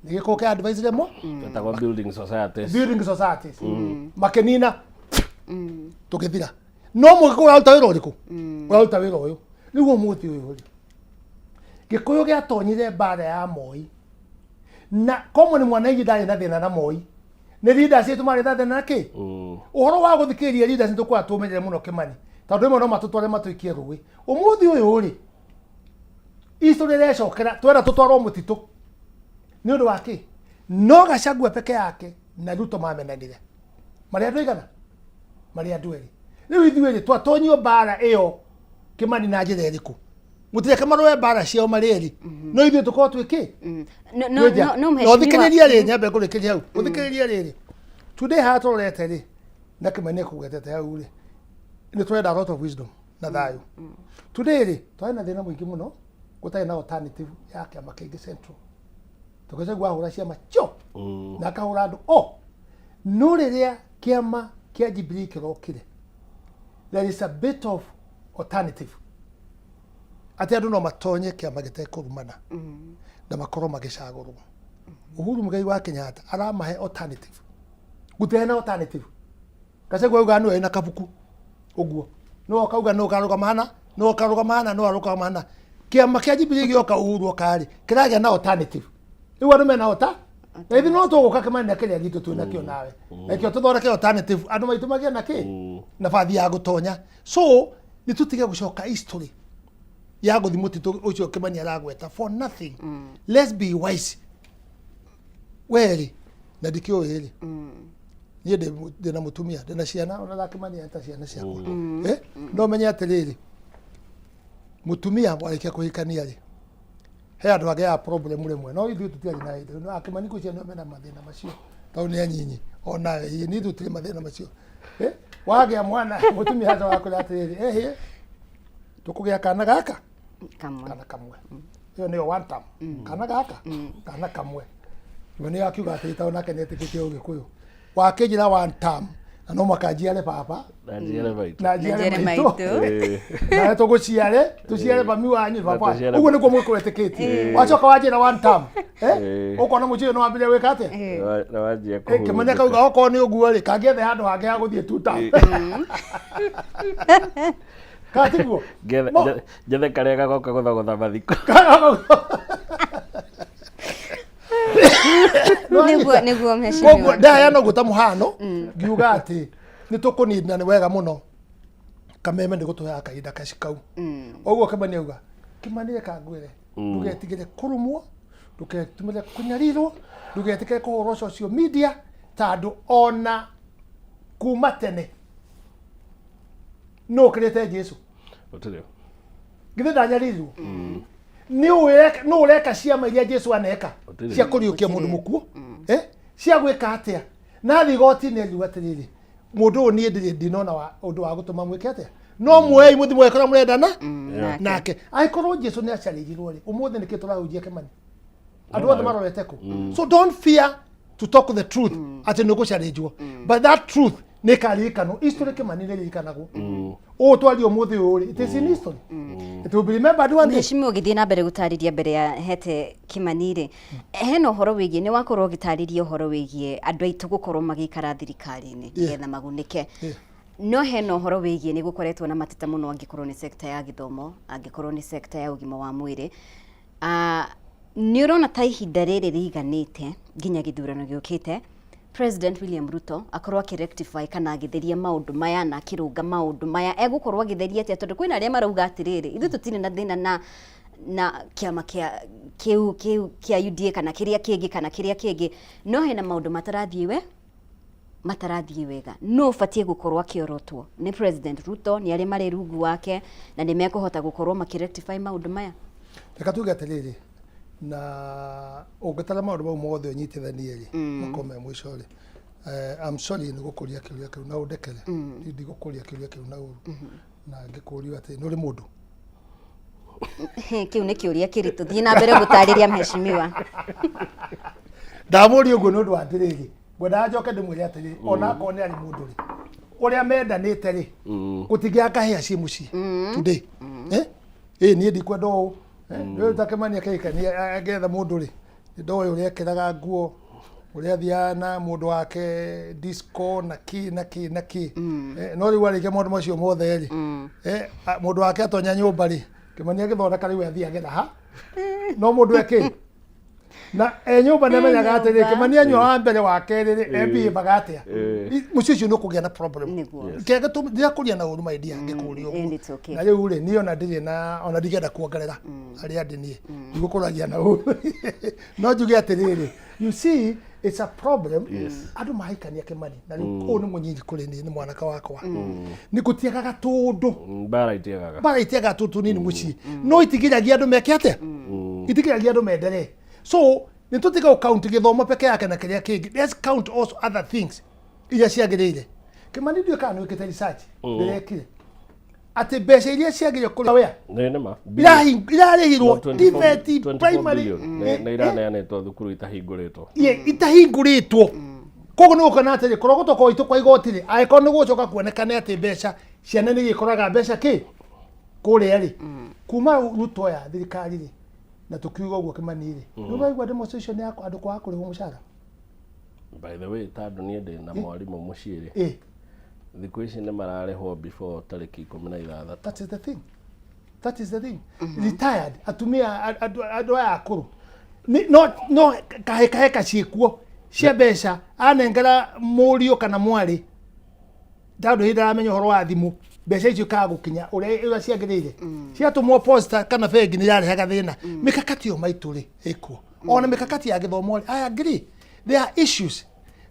nĩ gĩkũ kĩa advice rĩmwe. Etagwo building societies. Building societies. Makĩnina, tũgĩthira. No mũgĩkũ ũraruta wĩra ũrĩkũ? Ũraruta wĩra ũyũ rĩu ũmũthĩ ũyũ rĩ. Gĩkũyũ gĩatonyire mbara ya Moi na common mwananchi ndarĩ na thĩna na Moi, nĩ leaders itũ marĩ na thĩna na kĩ ũhoro wa gũthikĩrĩria leaders. Nĩ tũkwenda tũmenyere mũno, Kĩmani, tondũ rĩmwe no matũtware matũikie rũĩ. Ũmũthĩ ũyũ rĩ, history ĩrecokera, twenda tũtwarwo mũtitũ nĩ ũndũ wa kĩ? No Gachagua peke yake na Ruto mamenanire marĩ andũ aigana? Marĩ andũ erĩ. Rĩu ithuĩ rĩ, twatonyio mbara ĩyo, Kĩmani, na njĩra ĩrĩkũ? Mũtireke marũe mbara ciao marĩ erĩ, no ithuĩ tũkorwo twĩ kĩ? No, no, Twĩ nja. no, no, Na mheshimiwa. ũthikĩrĩrie rĩ, nyambe ngũrĩkĩrie hau. Ũthikĩrĩrie rĩrĩ, today haha tũrorete rĩ, na Kĩmani ekũgwetete hau rĩ, nĩ tũrenda a lot of wisdom na thayũ. Today rĩ, twarĩ na thĩna mũingĩ mũno, gũtarĩ na alternative ya kĩama kĩngĩ Central. Tũgĩcagua ahũra ciama cio na akahũra andũ o no rĩrĩa kĩama kĩa Jubilee kĩrokire, there is a bit of alternative atĩ andũ no matonye kĩama gĩtekũrumana na makorwo magĩcagũrwo. Uhuru Muigai wa Kenyatta aramahe alternative. Gũtirĩ na alternative. Gachagua auga nĩwe wĩna kabuku ũguo, no akauga no karũgama hana, no karũgama hana, no arũgama hana. Kĩama kĩa Jubilee gĩoka, Uhuru oka rĩ, kĩragĩa na alternative. Rĩu andũ mena ota na ithuĩ no tũgũka, Kĩmani, na kĩrĩa gitũ twĩ nakĩo nawe nakĩo tũthondeke alternative, andũ maitũ magĩe na kĩ nabathi ya gũtonya. So nĩ tũtige gũcoka history ya gũthi mũtitũ ũcio Kĩmani aragweta for nothing. Let's be wise. Werĩ na ndikĩũĩ rĩ, niĩ ndĩna mũtumia, ndĩna ciana, ona na Kĩmani eta ciana ciakwa. Eh, no menye atĩrĩrĩ, mũtumia warĩkia kũhikania rĩ, he andũ agĩaga problem rĩmwe, no ithuĩ tũtiarĩ na hĩndĩ no akĩmani kwĩ ciana mena mathĩna macio tondũ nĩ anyinyi ona ĩ nĩ ithuĩ tũtirĩ mathĩna macio. Eh, wagĩa mwana mũtumia haca wakwĩra atĩrĩrĩ, ehĩ, tũkũgĩa kana gaka kamwe. Kana kamwe, ĩyo nĩyo one term. Kana gaka kana kamwe, we nĩ akiuga atĩ tondũ nake nĩ etĩkĩtie Ũgĩkũyũ wakĩnjĩra one term na no mwaka njiare baba. Na njiare maitũ. Na njiare Na njiare maitũ. Maitũ. Nawe tũgũciare, tũciare mami wanyu, Na baba. tũciare. Ũguo nĩguo mũgĩkũyũ etĩkĩtie. Wacoka wanjĩra one term, eh, ũkona mũciĩ ũyũ nĩ wambĩrĩria gwĩka atĩa? Na wanjia Kĩmani akauga okorwo nĩ ũguo rĩ, kangĩethe handũ hangĩ ha gũthiĩ two term, kana tiguo? Njethe karĩa gagoka gũthogotha mathiko. Nĩguo mheshimiwa. Koguo ndaheana ũguo ta mũhano ngiuga atĩ nĩ tũkũnina, nĩ wega mũno kameme nĩ gũtũheaga kahinda kaci kau. Ũguo Kĩmani auga, Kĩmani, reka ngwĩre, ndũgetigĩre kũrumwo, ndũketigĩre kũnyarirwo, ndũgetigĩre kũhũrwo social media, tondũ ona kuma tene nũ ũkĩrĩte Jesu? Gũtirĩ. Githĩ ndanyarirwo? Nĩ nũ ũreka ciama iria Jesu aneka? Gũtirĩ. Cia kũriũkia mũndũ mũkuũ, eh? Cia gwĩka atĩa? Na thiĩ igoti-inĩ riuga atĩrĩrĩ, mũndũ ũyũ niĩ ndirĩ ndinona wa ũndũ wa gũtũma mwĩke atĩa, no muoei mũthi mweke ũrĩa mũrendana nake. Angĩkorwo Jesu nĩ acarĩrirwo rĩ, ũmũthĩ nĩkĩ tũrahunjia, Kĩmani? Andũ othe marorete kũ? So don't fear to talk the truth atĩ nĩ ũgũcarĩnjwo, but that truth nĩ ĩkaririkanwo. History, Kĩmani, nĩ ĩririkanagwo. Ũũ twaria ũmũthĩ ũyũ rĩ, it is in history, it will be remembered one day. Mheshimiwa, ũgĩthiĩ na mbere gũtarĩria mbere ya hete Kĩmani rĩ, hena ũhoro wĩgiĩ nĩ wakorwo ũgĩtarĩria ũhoro wĩgiĩ andũ aitũ gũkorwo magĩikara thirikari-inĩ nĩgetha magunĩke, no hena ũhoro wĩgiĩ nĩ gũkoretwo na mateta mũno, angĩkorwo nĩ sekta ya gĩthomo, angĩkorwo nĩ sekta ya ũgima wa mwĩrĩ. Ah, nĩ ũrona ta ihinda rĩrĩ rĩiganĩte nginya gĩthurano gĩũkĩte President William Ruto akorwo akĩrectify kana agĩtheria maũndũ maya na akĩrũnga maũndũ maya? Egũkorwo agĩtheria atĩa? Tondũ kwĩna arĩa marauga atĩrĩrĩ, ithuĩ tũtirĩ na thĩna na kĩama kĩa kĩu kĩa UDA kana kĩrĩa kĩngĩ kana kĩrĩa kĩngĩ, no hena maũndũ matarathiĩ wega. No ũbatiĩ gũkorwo akĩorotwo nĩ President Ruto, nĩ arĩa marĩ rungu wake, na nĩ mekũhota gũkorwo makĩrectify maũndũ maya? Reka tuge atĩrĩrĩ, na ũngĩtara maũndũ mau mothe ũnyitithanie rĩ, makorwo me mũico rĩ, I'm sorry nĩ gũkũria kĩũria kĩu na ũndekere. Niĩ ndigũkũria kĩũria kĩu na ũru na ngĩkũrio atĩ nĩ ũrĩ mũndũ. Kĩu nĩ kĩũria kĩritũ. Thiĩ na mbere gũtarĩria, mheshimiwa. Ndamũria ũguo nĩ ũndũ wa atĩrĩrĩ, ngwendaga njoke ndĩmwĩre atĩrĩrĩ, ona akorwo nĩ arĩ mũndũ rĩ, ũrĩa mendanĩte rĩ, gũtingĩaga kahĩa ciĩ mũciĩ today. Eh, ĩ niĩ ndikwenda ũũ. Rĩu ta Kĩmani akĩhikania angĩetha mũndũ rĩ, ndoĩ ũrĩa ekĩraga nguo, ũrĩa athiaga na mũndũ wake disco na kĩ na kĩ na kĩ. Eh, no rĩu arĩkia maũndũ macio mothe rĩ, mũndũ wake atonya nyũmba rĩ, Kĩmani agĩthondeka rĩu athiagĩra ha no mũndũ ekĩ na e nyũmba nĩ amenyaga atĩrĩ nyũmba. Kĩmani anyua wa mbere wa kerĩ rĩ ebihĩbaga atĩa. Mũciĩ ũcio nĩ ũkũgĩa na problem. Nĩguo. Kĩrĩa ndirakũria na ũru my dear ngĩkũria And ũguo. it's okay. Na rĩu rĩ niĩ ona ndirĩ na ona ndingĩenda kuongerera arĩa ndĩ niĩ ndigũkũragia na ũru no njuge atĩrĩrĩ, you see, it's a problem. Andũ mahikania, Kĩmani, na rĩu ũyũ nĩ mũnyinyi kũrĩ niĩ, nĩ mwanake wakwa, nĩ gũtiagaga tũndũ. Mbara itiagaga. Mbara itiagaga tũndũ tũnini mũciĩ, no itigiragia andũ meke atĩa, itigiragia andũ menderee. So nĩ tũtiga gũ count gĩthomo peke yake na kĩrĩa kĩngĩ. Let's count also other things iria ciagĩrĩire. Kĩmani, ndiũĩ kana nĩ wĩkĩte research ndĩrekire atĩ mbeca iria ciagĩrĩire kũrĩ wea Nĩ nĩma. Irarĩhirwo No, 24 TVET 24 primary billion. Nĩ iraneanĩtwo thukuru itahingũrĩtwo. Ye itahingũrĩtwo. Koguo nĩ gũkona atĩrĩ, kũrogotwo kwa itũ kwa igoti rĩ, angĩkorwo nĩ gũcoka kuonekane atĩ mbeca ciana nĩ igĩkoraga mbeca kĩ kũrĩa rĩ kuma Ruto ya thirikari rĩ, na tũkiuga ũguo, Kĩmani rĩ, nĩ ũraigua demonstration ya andũ kwaga kũrĩhwo mũcara. By the way, tondũ niĩ ndĩ na mwarimũ mũciĩ rĩ, thikũ ici nĩ mararĩhwo before tarĩki 16. That is the thing, that is the thing. Retired atumia, andũ aya akũrũ no no kahĩkahĩka ciĩkuo cia mbeca, anengera mũriũ kana mwarĩ tondũ hĩndĩ aramenya ũhoro wa thimũ, mbeca icio ikaga gũkinya ũrĩa ũrĩa ciagĩrĩire, ciatũmwo posta kana bengi nĩ irarehaga thĩna. Mĩkakati ĩyo maitũ rĩ ĩkuo, ona mĩkakati ya gĩthomo rĩ, I agree there are issues,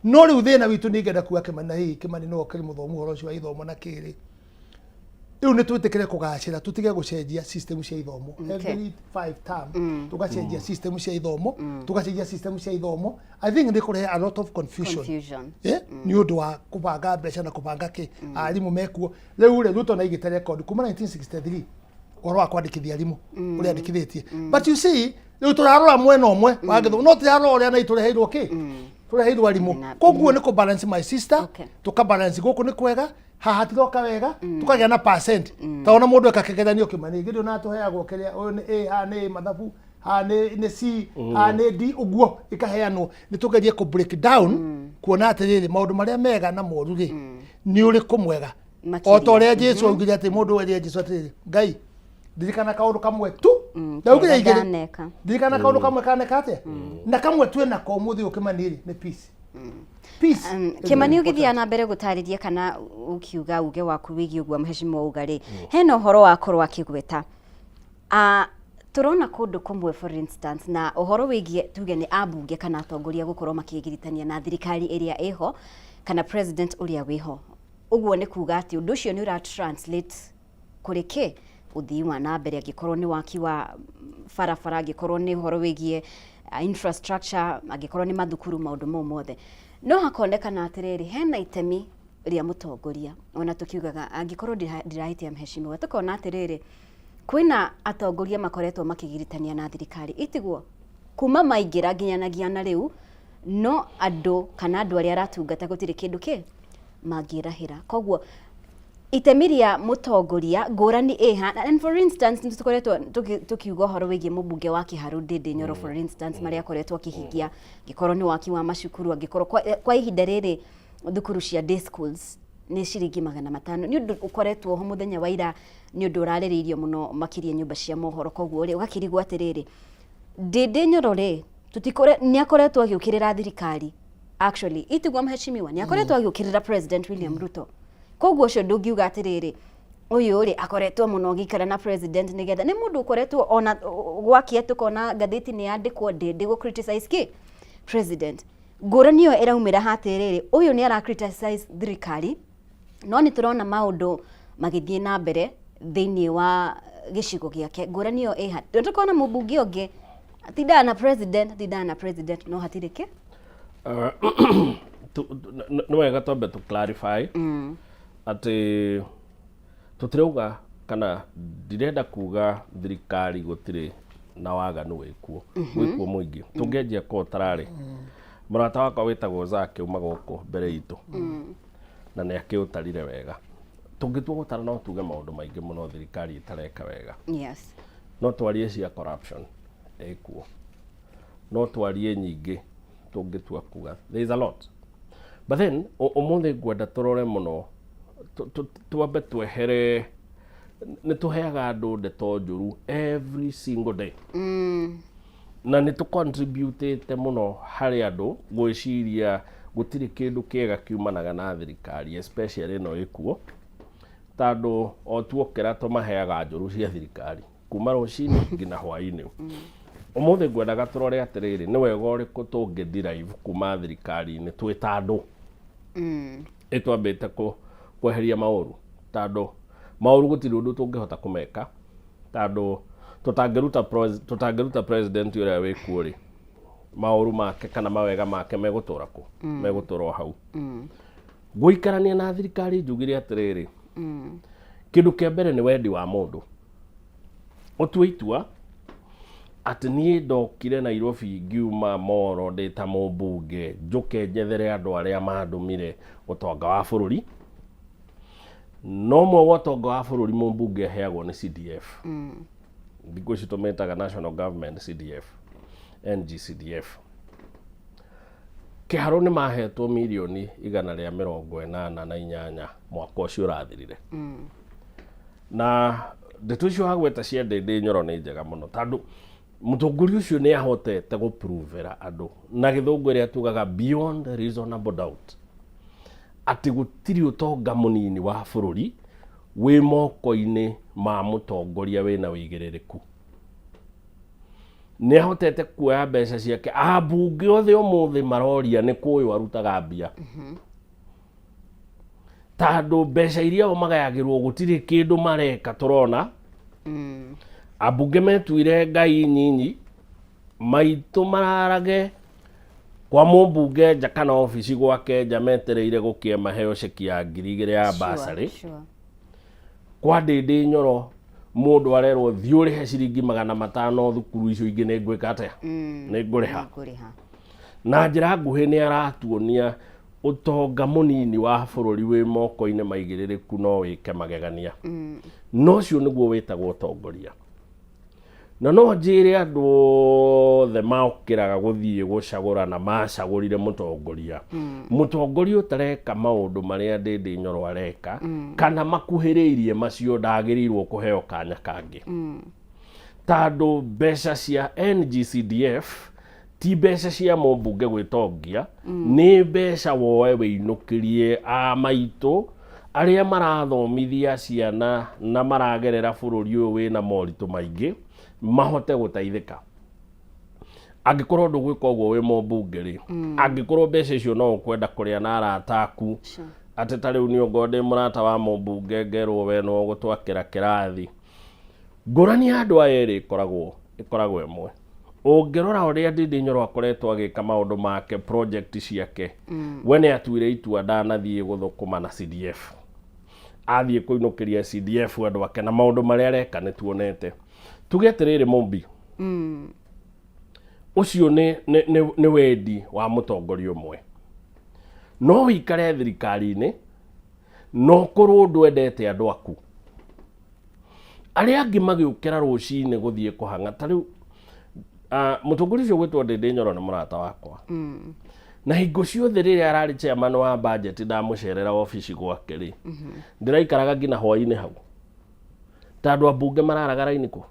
no rĩu thĩna witũ nĩ ingĩenda kuga, Kĩmani, na hihi Kĩmani no ũkĩrĩ mũthomu ũhoro ũcio wa ithomo na kĩrĩ, rĩu nĩ twĩtĩkĩre kũgacĩra, tũtige gũcenjia system cia ithomo every 5 term, tũgacenjia system cia ithomo, tũgacenjia system cia ithomo. I think nĩ kũrehe a lot of confusion, Confusion. Nĩ ũndũ wa kũbanga mbeca na kũbanga kĩ arimũ mekuo. Rĩu rĩ, Ruto na igĩte record kuma 1963 ũhoro wa kwandĩkithia arimũ ũrĩa andĩkithĩtie, but you see, rĩu tũrarora mwena ũmwe wa gĩthomo, no tũrarora ũrĩa na tũreheirwo kĩ, tũreheirwo arimũ. Koguo nĩ kũ balance, my sister, tũka balance gũkũ nĩ kwega, haha hatiroka wega, tukagĩa na percent ta ona mũndũ eka kĩgeranio, Kĩmani, gĩndĩ ona tũheagwo kĩrĩa ũyũ nĩ A, haha nĩ A mathabu, haha nĩ C, haha nĩ D, ũguo ĩkaheanwo. Nĩ tũgerie kũ break down kuona atĩrĩrĩ, maũndũ marĩa mega na moru rĩ, nĩ ũrĩkũ mwega o ta ũrĩa Jesu augire atĩ mũndũ werire Jesu atĩrĩrĩ, Ngai, ndirikana kaũndũ kamwe tu. Ndaugire Kega igĩrĩ. ndaneka. Ndirikana kaũndũ kamwe kaneka atĩa na kamwe twĩ nako ũmũthĩ ũyũ, Kĩmani, rĩ nĩ peace, peace is Kĩmani, very ũgĩthiaga na mbere gũtarĩria kana ũkiuga uge waku wĩgiĩ ũguo mheshimiwa uga rĩ, hena ũhoro wakorwo akĩgweta. Ah, tũrona kũndũ kũmwe, for instance, na ũhoro wĩgiĩ tuge nĩ ambunge kana atongoria gũkorwo makĩgiritania na thirikari ĩrĩa ĩho kana president ũrĩa wĩho, ũguo nĩ kuga atĩ ũndũ ũcio nĩ ũra translate kũrĩ kĩ ũthii wa na mbere, angĩkorwo nĩ waki wa barabara, angĩkorwo nĩ ũhoro wĩgiĩ infrastructure, angĩkorwo nĩ mathukuru, maũndũ mau mothe. No hakonekana atĩrĩrĩ, hena itemi rĩa mũtongoria, ona tũkiugaga angĩkorwo ndirahĩtia mheshimiwa, tũkona atĩrĩrĩ, kwĩna atongoria makoretwo makĩgiritania na thirikari itiguo kuma maingĩra nginyanagia na rĩu, no andũ kana andũ arĩa aratungata gũtirĩ kĩndũ kĩ mangĩrahĩra. Koguo itemi rĩa mũtongoria ngũrani ĩha, and for instance, nĩ tũkoretwo tũkiuga ũhoro wĩgiĩ mũmbunge wa Kĩharũ Ndindi Nyoro, for instance, marĩa akoretwo akĩhingia, angĩkorwo nĩ waki wa macukuru, angĩkorwo kwa ihinda rĩrĩ thukuru cia day schools nĩ ciringi 500, nĩ ũndũ ũkoretwo ho mũthenya wa ira, nĩ ũndũ ũrarĩrĩirio mũno makĩria nyũmba cia mohoro. Koguo rĩ, ũgakĩrigwo atĩrĩrĩ, Ndindi Nyoro rĩ, tũtikore nĩ akoretwo agĩũkĩrĩra thirikari actually, itiguo mheshimiwa, nĩ akoretwo agĩũkĩrĩra President William Ruto. Koguo ũcio ndũngiuga atĩrĩrĩ, ũyũ rĩ akoretwo mũno agĩikara na president nĩgetha nĩ mũndũ ũkoretwo ona gwakia tũkona ngathĩti nĩ yandĩkwo Ndindi gũ criticize kĩ president. Ngũrani ĩyo ĩraumĩra hatĩrĩrĩ, ũyũ nĩ ara criticize thirikari, no nĩ tũrona maũndũ magĩthiĩ na mbere thĩinĩ wa gĩcigo gĩake. Ngũrani ĩyo ĩha tũkona mũmbunge ũngĩ atindaga na president, atindaga na president, no hatirĩ kĩ. Nĩ wega twambe tũ clarify atĩ tũtirauga kana ndirenda kuga thirikari gũtirĩ na waganu wĩkuo, wĩkuo mũingĩ. Tũngĩanjia kũũtara-rĩ, mũrata wakwa wĩtagwo Zaki auma gũkũ mbere itũ na nĩ akĩũtarire wega. Tũngĩtua gũtara no tuge maũndũ maingĩ mũno thirikari ĩtareka wega. No twarie cia corruption ĩkuo, no twarie nyingĩ tũngĩtua kuga there is a lot, but then ũmũthĩ ngwenda tũrore mũno, twambe twehere. Nĩ tũheaga andũ ndeto njũru every single day na nĩ tũcontributĩte mũno harĩ andũ gwĩciria gũtirĩ kĩndũ kĩega kiumanaga na thirikari, especially ĩno ĩkuo, tondũ o tuokĩra tũmaheaga njũru cia thirikari kuma rũcinĩ nginya hwainĩ. Ũmũthĩ ngwendaga tũrore atĩrĩrĩ, nĩ wega ũrĩkũ tũngĩ derive kuma thirikari-inĩ twĩ ta andũ ĩtwambĩte kweheria maũru, tondũ maũru gũtirĩ ũndũ tũngĩhota kũmeka, tondũ tũtangĩruta president ũrĩa wĩkuo rĩ, maũru make kana mawega make megũtũra kũ? Megũtũra o hau. Gũikarania na thirikari, njugire atĩrĩrĩ, kĩndũ kĩa mbere nĩ wendi wa mũndũ ũtue itua atĩ niĩ ndokire Nairobi ngiuma Moro ndĩ ta mũmbunge, njũke njethere andũ arĩa mandũmire ũtonga wa bũrũri. No ũmwe wa ũtonga wa bũrũri mũmbunge aheagwo nĩ CDF. Thikũ ici tũmĩtaga National Government CDF, NGCDF. Kĩharũ nĩ mahetwo mirioni 188 mwaka ũcio ũrathirire. Na ndeto icio wagweta cia Ndĩndĩ Nyoro nĩ njega mũno, tondũ mũtongoria ũcio nĩ ahotete gũpruvera andũ na gĩthũngũ ĩrĩa tugaga beyond reasonable doubt atĩ gũtirĩ ũtonga mũnini wa bũrũri wĩ moko-inĩ ma mũtongoria wĩna wĩigĩrĩrĩku. Nĩ ahotete kuoya mbeca ciake. Ambunge othe ũmũthĩ maroria nĩ kũyũ arutaga mbia, tondũ mbeca iria o magayagĩrwo gũtirĩ kĩndũ mareka tũrona. Ambunge metuire ngai nyinyi maitũ, mararage kwa mũmbunge nja kana obici gwake nja metereire gũkĩe maheo ceki ya 2000 ya basarĩ. Kwa Ndĩndĩ Nyoro mũndũ arerwo thiĩ ũrĩhe ciringi 500, thukuru icio ingĩ nĩ ngwĩka atĩa? Nĩ ngũrĩha. Ngũrĩha. Na njĩra nguhĩ nĩ aratuonia ũtonga mũnini wa bũrũri wĩ moko-inĩ maigĩrĩrĩku no wĩke magegania. No ũcio nĩguo wĩtagwo ũtongoria. Na no njĩre andũ othe maokĩraga gũthiĩ gũcagũra na macagũrire mũtongoria, mũtongoria ũtareka maũndũ marĩa Ndĩndĩ Nyoro areka kana makuhĩrĩirie macio, ndagĩrĩirwo kũheo kanya kangĩ, tondũ mbeca cia NGCDF ti mbeca cia mũmbunge gwĩtongia. Nĩ mbeca woe wĩinũkĩrie a maitũ arĩa marathomithia ciana na maragerera bũrũri ũyũ wĩna moritũ maingĩ mahote gũteithĩka. Angĩkorwo ndũgwĩka ũguo wĩ mũmbunge rĩ, angĩkorwo mbeca icio no ũkwenda kũrĩa na arata aku, atĩ ta rĩu niĩ ongorwo ndĩ mũrata wa mũmbunge ngerwo we no ũgũtwakĩra kĩrathi. Ngũrani ya andũ aya erĩ ĩkoragwo ĩmwe. Ũngĩrora ũrĩa Ndindi Nyoro akoretwo agĩka maũndũ make, project ciake, we nĩ atuire itua ndanathiĩ gũthũkũma na CDF, athiĩ kũinũkĩria CDF andũ ake, na maũndũ marĩa areka nĩ tuonete. Tuge atĩrĩrĩ, Mũmbi, ũcio nĩ wendi wa mũtongoria ũmwe. No wĩikare thirikari-inĩ no ũkorwo ndwendete andũ aku arĩa angĩ magĩũkĩra rũcinĩ gũthiĩ kũhang'a. Ta rĩu mũtongoria ũcio gwĩtwo Ndĩndĩ Nyoro nĩ mũrata wakwa, na hingo ciothe rĩrĩa ararĩ chairman wa budget ndamũcerera obici gwake rĩ, ndĩraikaraga nginya hwainĩ hau, tondũ ambunge mararaga raini kũ,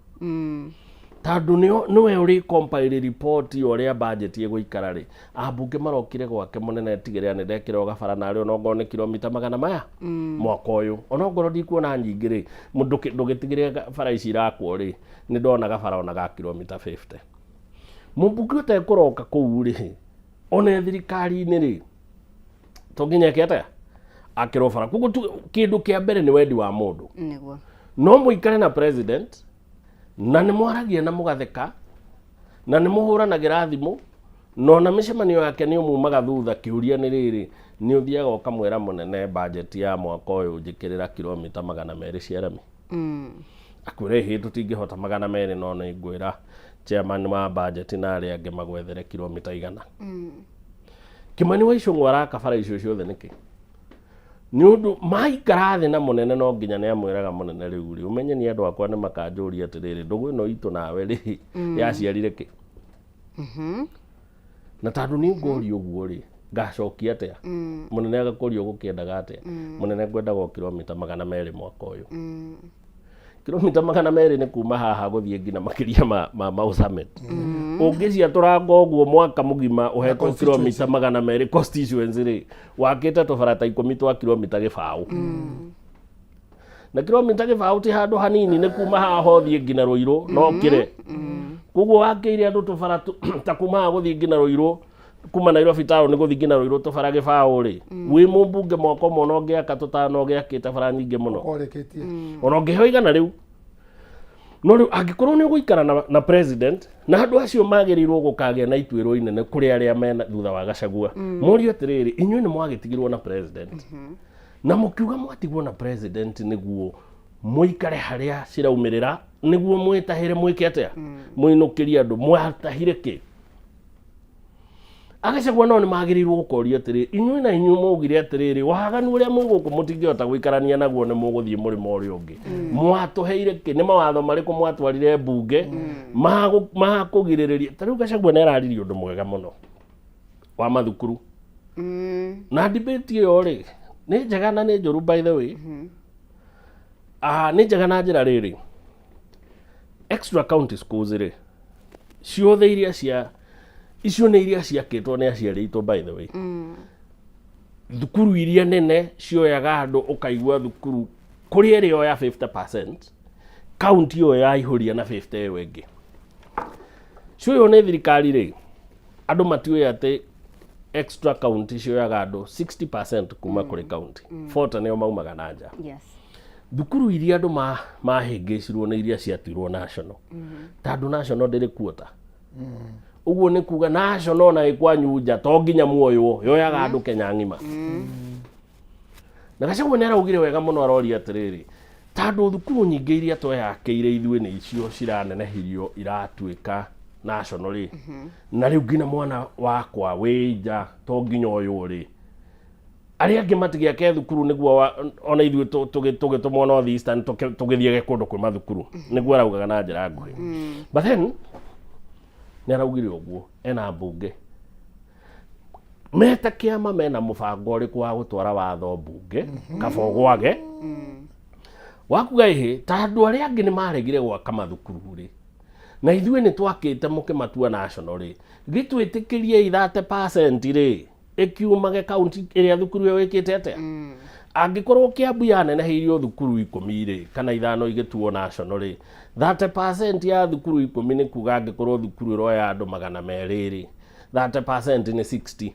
tondũ nĩwe ũrĩ compile report ya ũrĩa budget ĩgũikara rĩ. Ambunge marokire gwake, mũnene, tigĩrĩra nĩ ndekĩra gabara narĩ onokorwo nĩ kilomita magana maya mwaka ũyũ, onokorwo ndikuona nyingĩ rĩ, ndũgĩtigĩrĩre bara ici irakwo rĩ, nĩ ndona gabara ona ga kilomita 50. Mũmbunge ũtekũroka kũu rĩ, ona thirikari-inĩ rĩ, to nginya eke atĩa? Akĩrwo bara. Koguo kĩndũ kĩa mbere nĩ wendi wa mũndũ. No mũikare na president na nĩ mwaragia na mũgatheka na nĩ mũhũranagĩra thimũ na ona mĩcemanio yake nĩ ũmumaga thutha, kĩũria nĩ rĩrĩ, nĩ ũthiaga ũkamwĩra, mũnene, budget ya mwaka ũyũ njĩkĩrĩra kilomita 200 cia rami? Akwĩra, ĩhĩ, tũtingĩhota 200, no nĩ ngwĩra chairman wa budget na arĩa angĩ magwethere kilomita 100. Kĩmani wa Icũng'wa araka bara icio ciothe nĩkĩ? Nĩ ũndũ maikara thĩ na mũnene, no nginya nĩ amwĩraga, mũnene, rĩu rĩ, ũmenye nĩ andũ akwa nĩ makanjũria atĩrĩrĩ, ndũgũ ĩno itũ nawe rĩ, yaciarire kĩ? Na tondũ nĩ ngũrio ũguo rĩ, ngacokia atĩa? Mũnene agakũria, ũgũkĩendaga atĩa? Mũnene, ngwendaga o kilomita 200 mwaka ũyũ. Kilomita 200 nĩ kuma haha gũthiĩ nginya makĩria ma Mau Summit. Ũngĩciatũranga ũguo mwaka mũgima ũhetwo kilomita 200 constituency rĩ, wakĩte tũbara ta 10 twa kilomita 0. Na kilomita 0 ti handũ hanini, nĩ kuma haha ũthiĩ nginya Rũirũ no kĩre. Koguo wakĩire andũ tũbara ta kuma haha gũthiĩ nginya Rũirũ, kuma Nairobi town gũthiĩ nginya Rũirũ tũbara 0 rĩ, wĩ mũmbunge mwaka ũmwe ona ũngĩaka tũtano ũgĩakĩte bara nyingĩ mũno. Ũrĩkĩtie. Ona ũngĩheo 100 rĩu. No rĩu angĩkorwo nĩ ũgũikara na president na andũ acio magĩrĩirwo gũkagĩa na ituĩro inene kũrĩ arĩa mena thutha wa Gachagua. Morio atĩrĩrĩ, inyuĩ nĩ mwagĩtigirwo na president. Na mũkiuga mwatigwo na president nĩguo mũikare harĩa ciraumĩrĩra, nĩguo mwĩtahĩre mwĩke atĩa? Mũinũkĩrie andũ. Mwatahire kĩ? Agacagua nao nĩ magĩrĩirwo gũkoria atĩrĩ, inyuĩ na inyuĩ mwaugire atĩrĩrĩ, waganu ũrĩa mwĩ gũkũ mũtingĩhota gũikarania naguo, nĩ mũgũthiĩ mũrĩmo ũrĩa ũngĩ. Mwatũheire kĩ? Nĩ mawatho marĩkũ mwatwarire mbunge ma kũgirĩrĩria? Ta rĩu Gachagua nĩ araririe ũndũ mwega mũno wa mathukuru. Na debate ĩyo rĩ, nĩ njega na nĩ njũru by the way. Nĩ njega na njĩra rĩrĩ, extra county schools rĩ, ciothe iria cia icio nĩ iria ciakĩtwo nĩ aciari aitũ by the way. Thukuru iria nene cioyaga andũ, ũkaigua thukuru kũrĩa ĩrĩoya 50%, kaunti ĩyo yaihũria na 50 ĩyo ĩngĩ. Cioywo nĩ thirikari rĩ, andũ matiũĩ atĩ extra county cioyaga andũ 60% kuma kũrĩ county, 40 nĩo maumaga na nja. Thukuru iria andũ mahĩngĩcirwo nĩ iria ciatuirwo national, tondũ national ndĩrĩ kuota. Ũguo nĩ kuga national ona ĩ kwanyu nja to nginya muoywo, yoyaga andũ Kenya ng'ima. Na Gachagua nĩ araugire wega mũno, aroria atĩrĩrĩ, tondũ thukuru nyingĩ iria tweyakĩire ithuĩ nĩ icio ciranenehirio iratuĩka national rĩ, na rĩu nginya mwana wakwa wĩ nja to nginya ũyũ rĩ, arĩa angĩ matigĩake thukuru nĩguo ona ithuĩ tũgĩtũmwo North Eastern tũgĩthiage kũndũ kwĩ mathukuru, nĩguo araugaga na njĩra nguhĩ. But then nĩ araugire ũguo ena mbunge meta kĩama mena mũbango ũrĩkũ wa gũtwara watho mbunge kaba ũgwage wakuga ĩhĩ, ta andũ arĩa angĩ nĩ maregire gwaka mathukuru rĩ, na ithuĩ nĩ twakĩte mũkĩmatua national rĩ, gĩtwĩtĩkĩrie 30% rĩ ĩkiumage kaunti ĩrĩa thukuru ĩyo ĩkĩte atĩa. Angĩkorwo Kiambu yaneneheirio thukuru 10 rĩ, kana 5 igĩtuo national rĩ, 30% ya thukuru 10 nĩ kuga angĩkorwo thukuru ĩroya andũ 200 rĩ, 30% nĩ 60.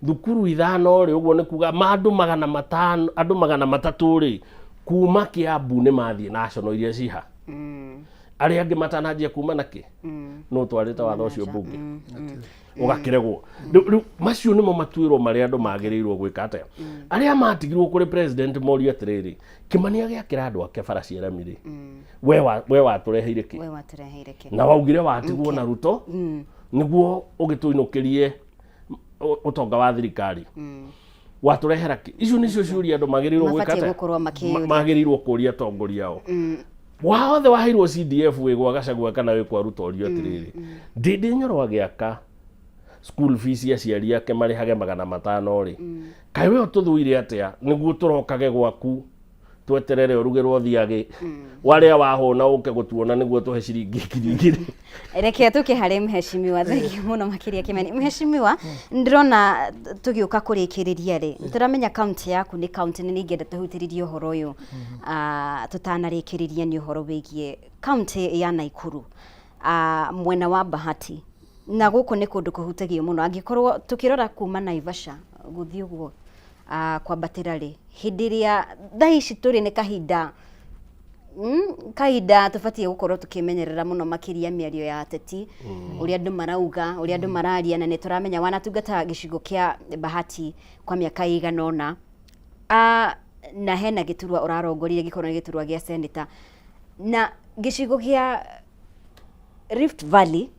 Thukuru 5 rĩ, ũguo nĩ kuga ma andũ 500, andũ 300 rĩ, kuma Kiambu nĩ mathiĩ national iria ciha. Arĩa angĩ matananjia kuma nakĩ? No twarĩte watho ũcio mbunge ũgakĩregwo. Rĩu macio nĩmo matuĩro marĩa andũ magĩrĩirwo gwĩka atĩa. Arĩa matigirwo kũrĩ president morio atĩrĩrĩ, Kĩmani agĩakĩra andũ ake bara cia rami rĩ, we watũreheire kĩ? We watũreheire kĩ? Na waugire watigwo na Ruto nĩguo ũgĩtũinũkĩrie ũtonga wa thirikari, watũrehera kĩ? Icio nĩcio ciũria andũ magĩrĩirwo gwĩka Mabatiĩ atĩa? gũkorwo makĩyũria. Magĩrĩirwo kũria atongoria ao wothe waheirwo CDF wĩ gwa Gachagua kana wĩ kwa Ruto, ũrio atĩrĩrĩ, Ndĩndĩ Nyoro agĩaka school fees aciari ake marĩhage 500 rĩ, kaĩ we ũtũthũire atĩa nĩguo tũrokage gwaku tweterere ũrugĩrwo thiagĩ warĩa wahũna ũke gũtuona nĩguo tũhe ciringi 2000? Reke tuke harĩ mheshimiwa. Thengiũ mũno makĩria Kĩmani. Mheshimiwa, ndĩrona tũgĩũka kũrĩkĩrĩria rĩ, tũramenya kaunti yaku nĩ kaunti nene, ingĩenda tũhutĩrĩrie ũhoro ũyũ tũtanarĩkĩrĩria, nĩ ũhoro wĩgiĩ kaunti ya Naikuru, mwena wa Bahati, na gũkũ nĩ kũndũ kũhutagio mũno angĩkorwo tũkĩrora kuma Naivasha gũthiĩ ũguo kwambatĩra rĩ, hĩndĩ ĩrĩa thaa ici tũrĩ nĩ kahinda kahinda tũbatiĩ gũkorwo tũkĩmenyerera mũno makĩria mĩario ya ateti, ũrĩa andũ marauga, ũrĩa andũ mararia, na nĩ tũramenya wanatungata gĩcigo kĩa Bahati kwa mĩaka ĩigana ũna, na hena gĩturwa ũrarongoririe gĩkorwo nĩ gĩturwa gĩa seneta na gĩcigo gĩa Rift Valley,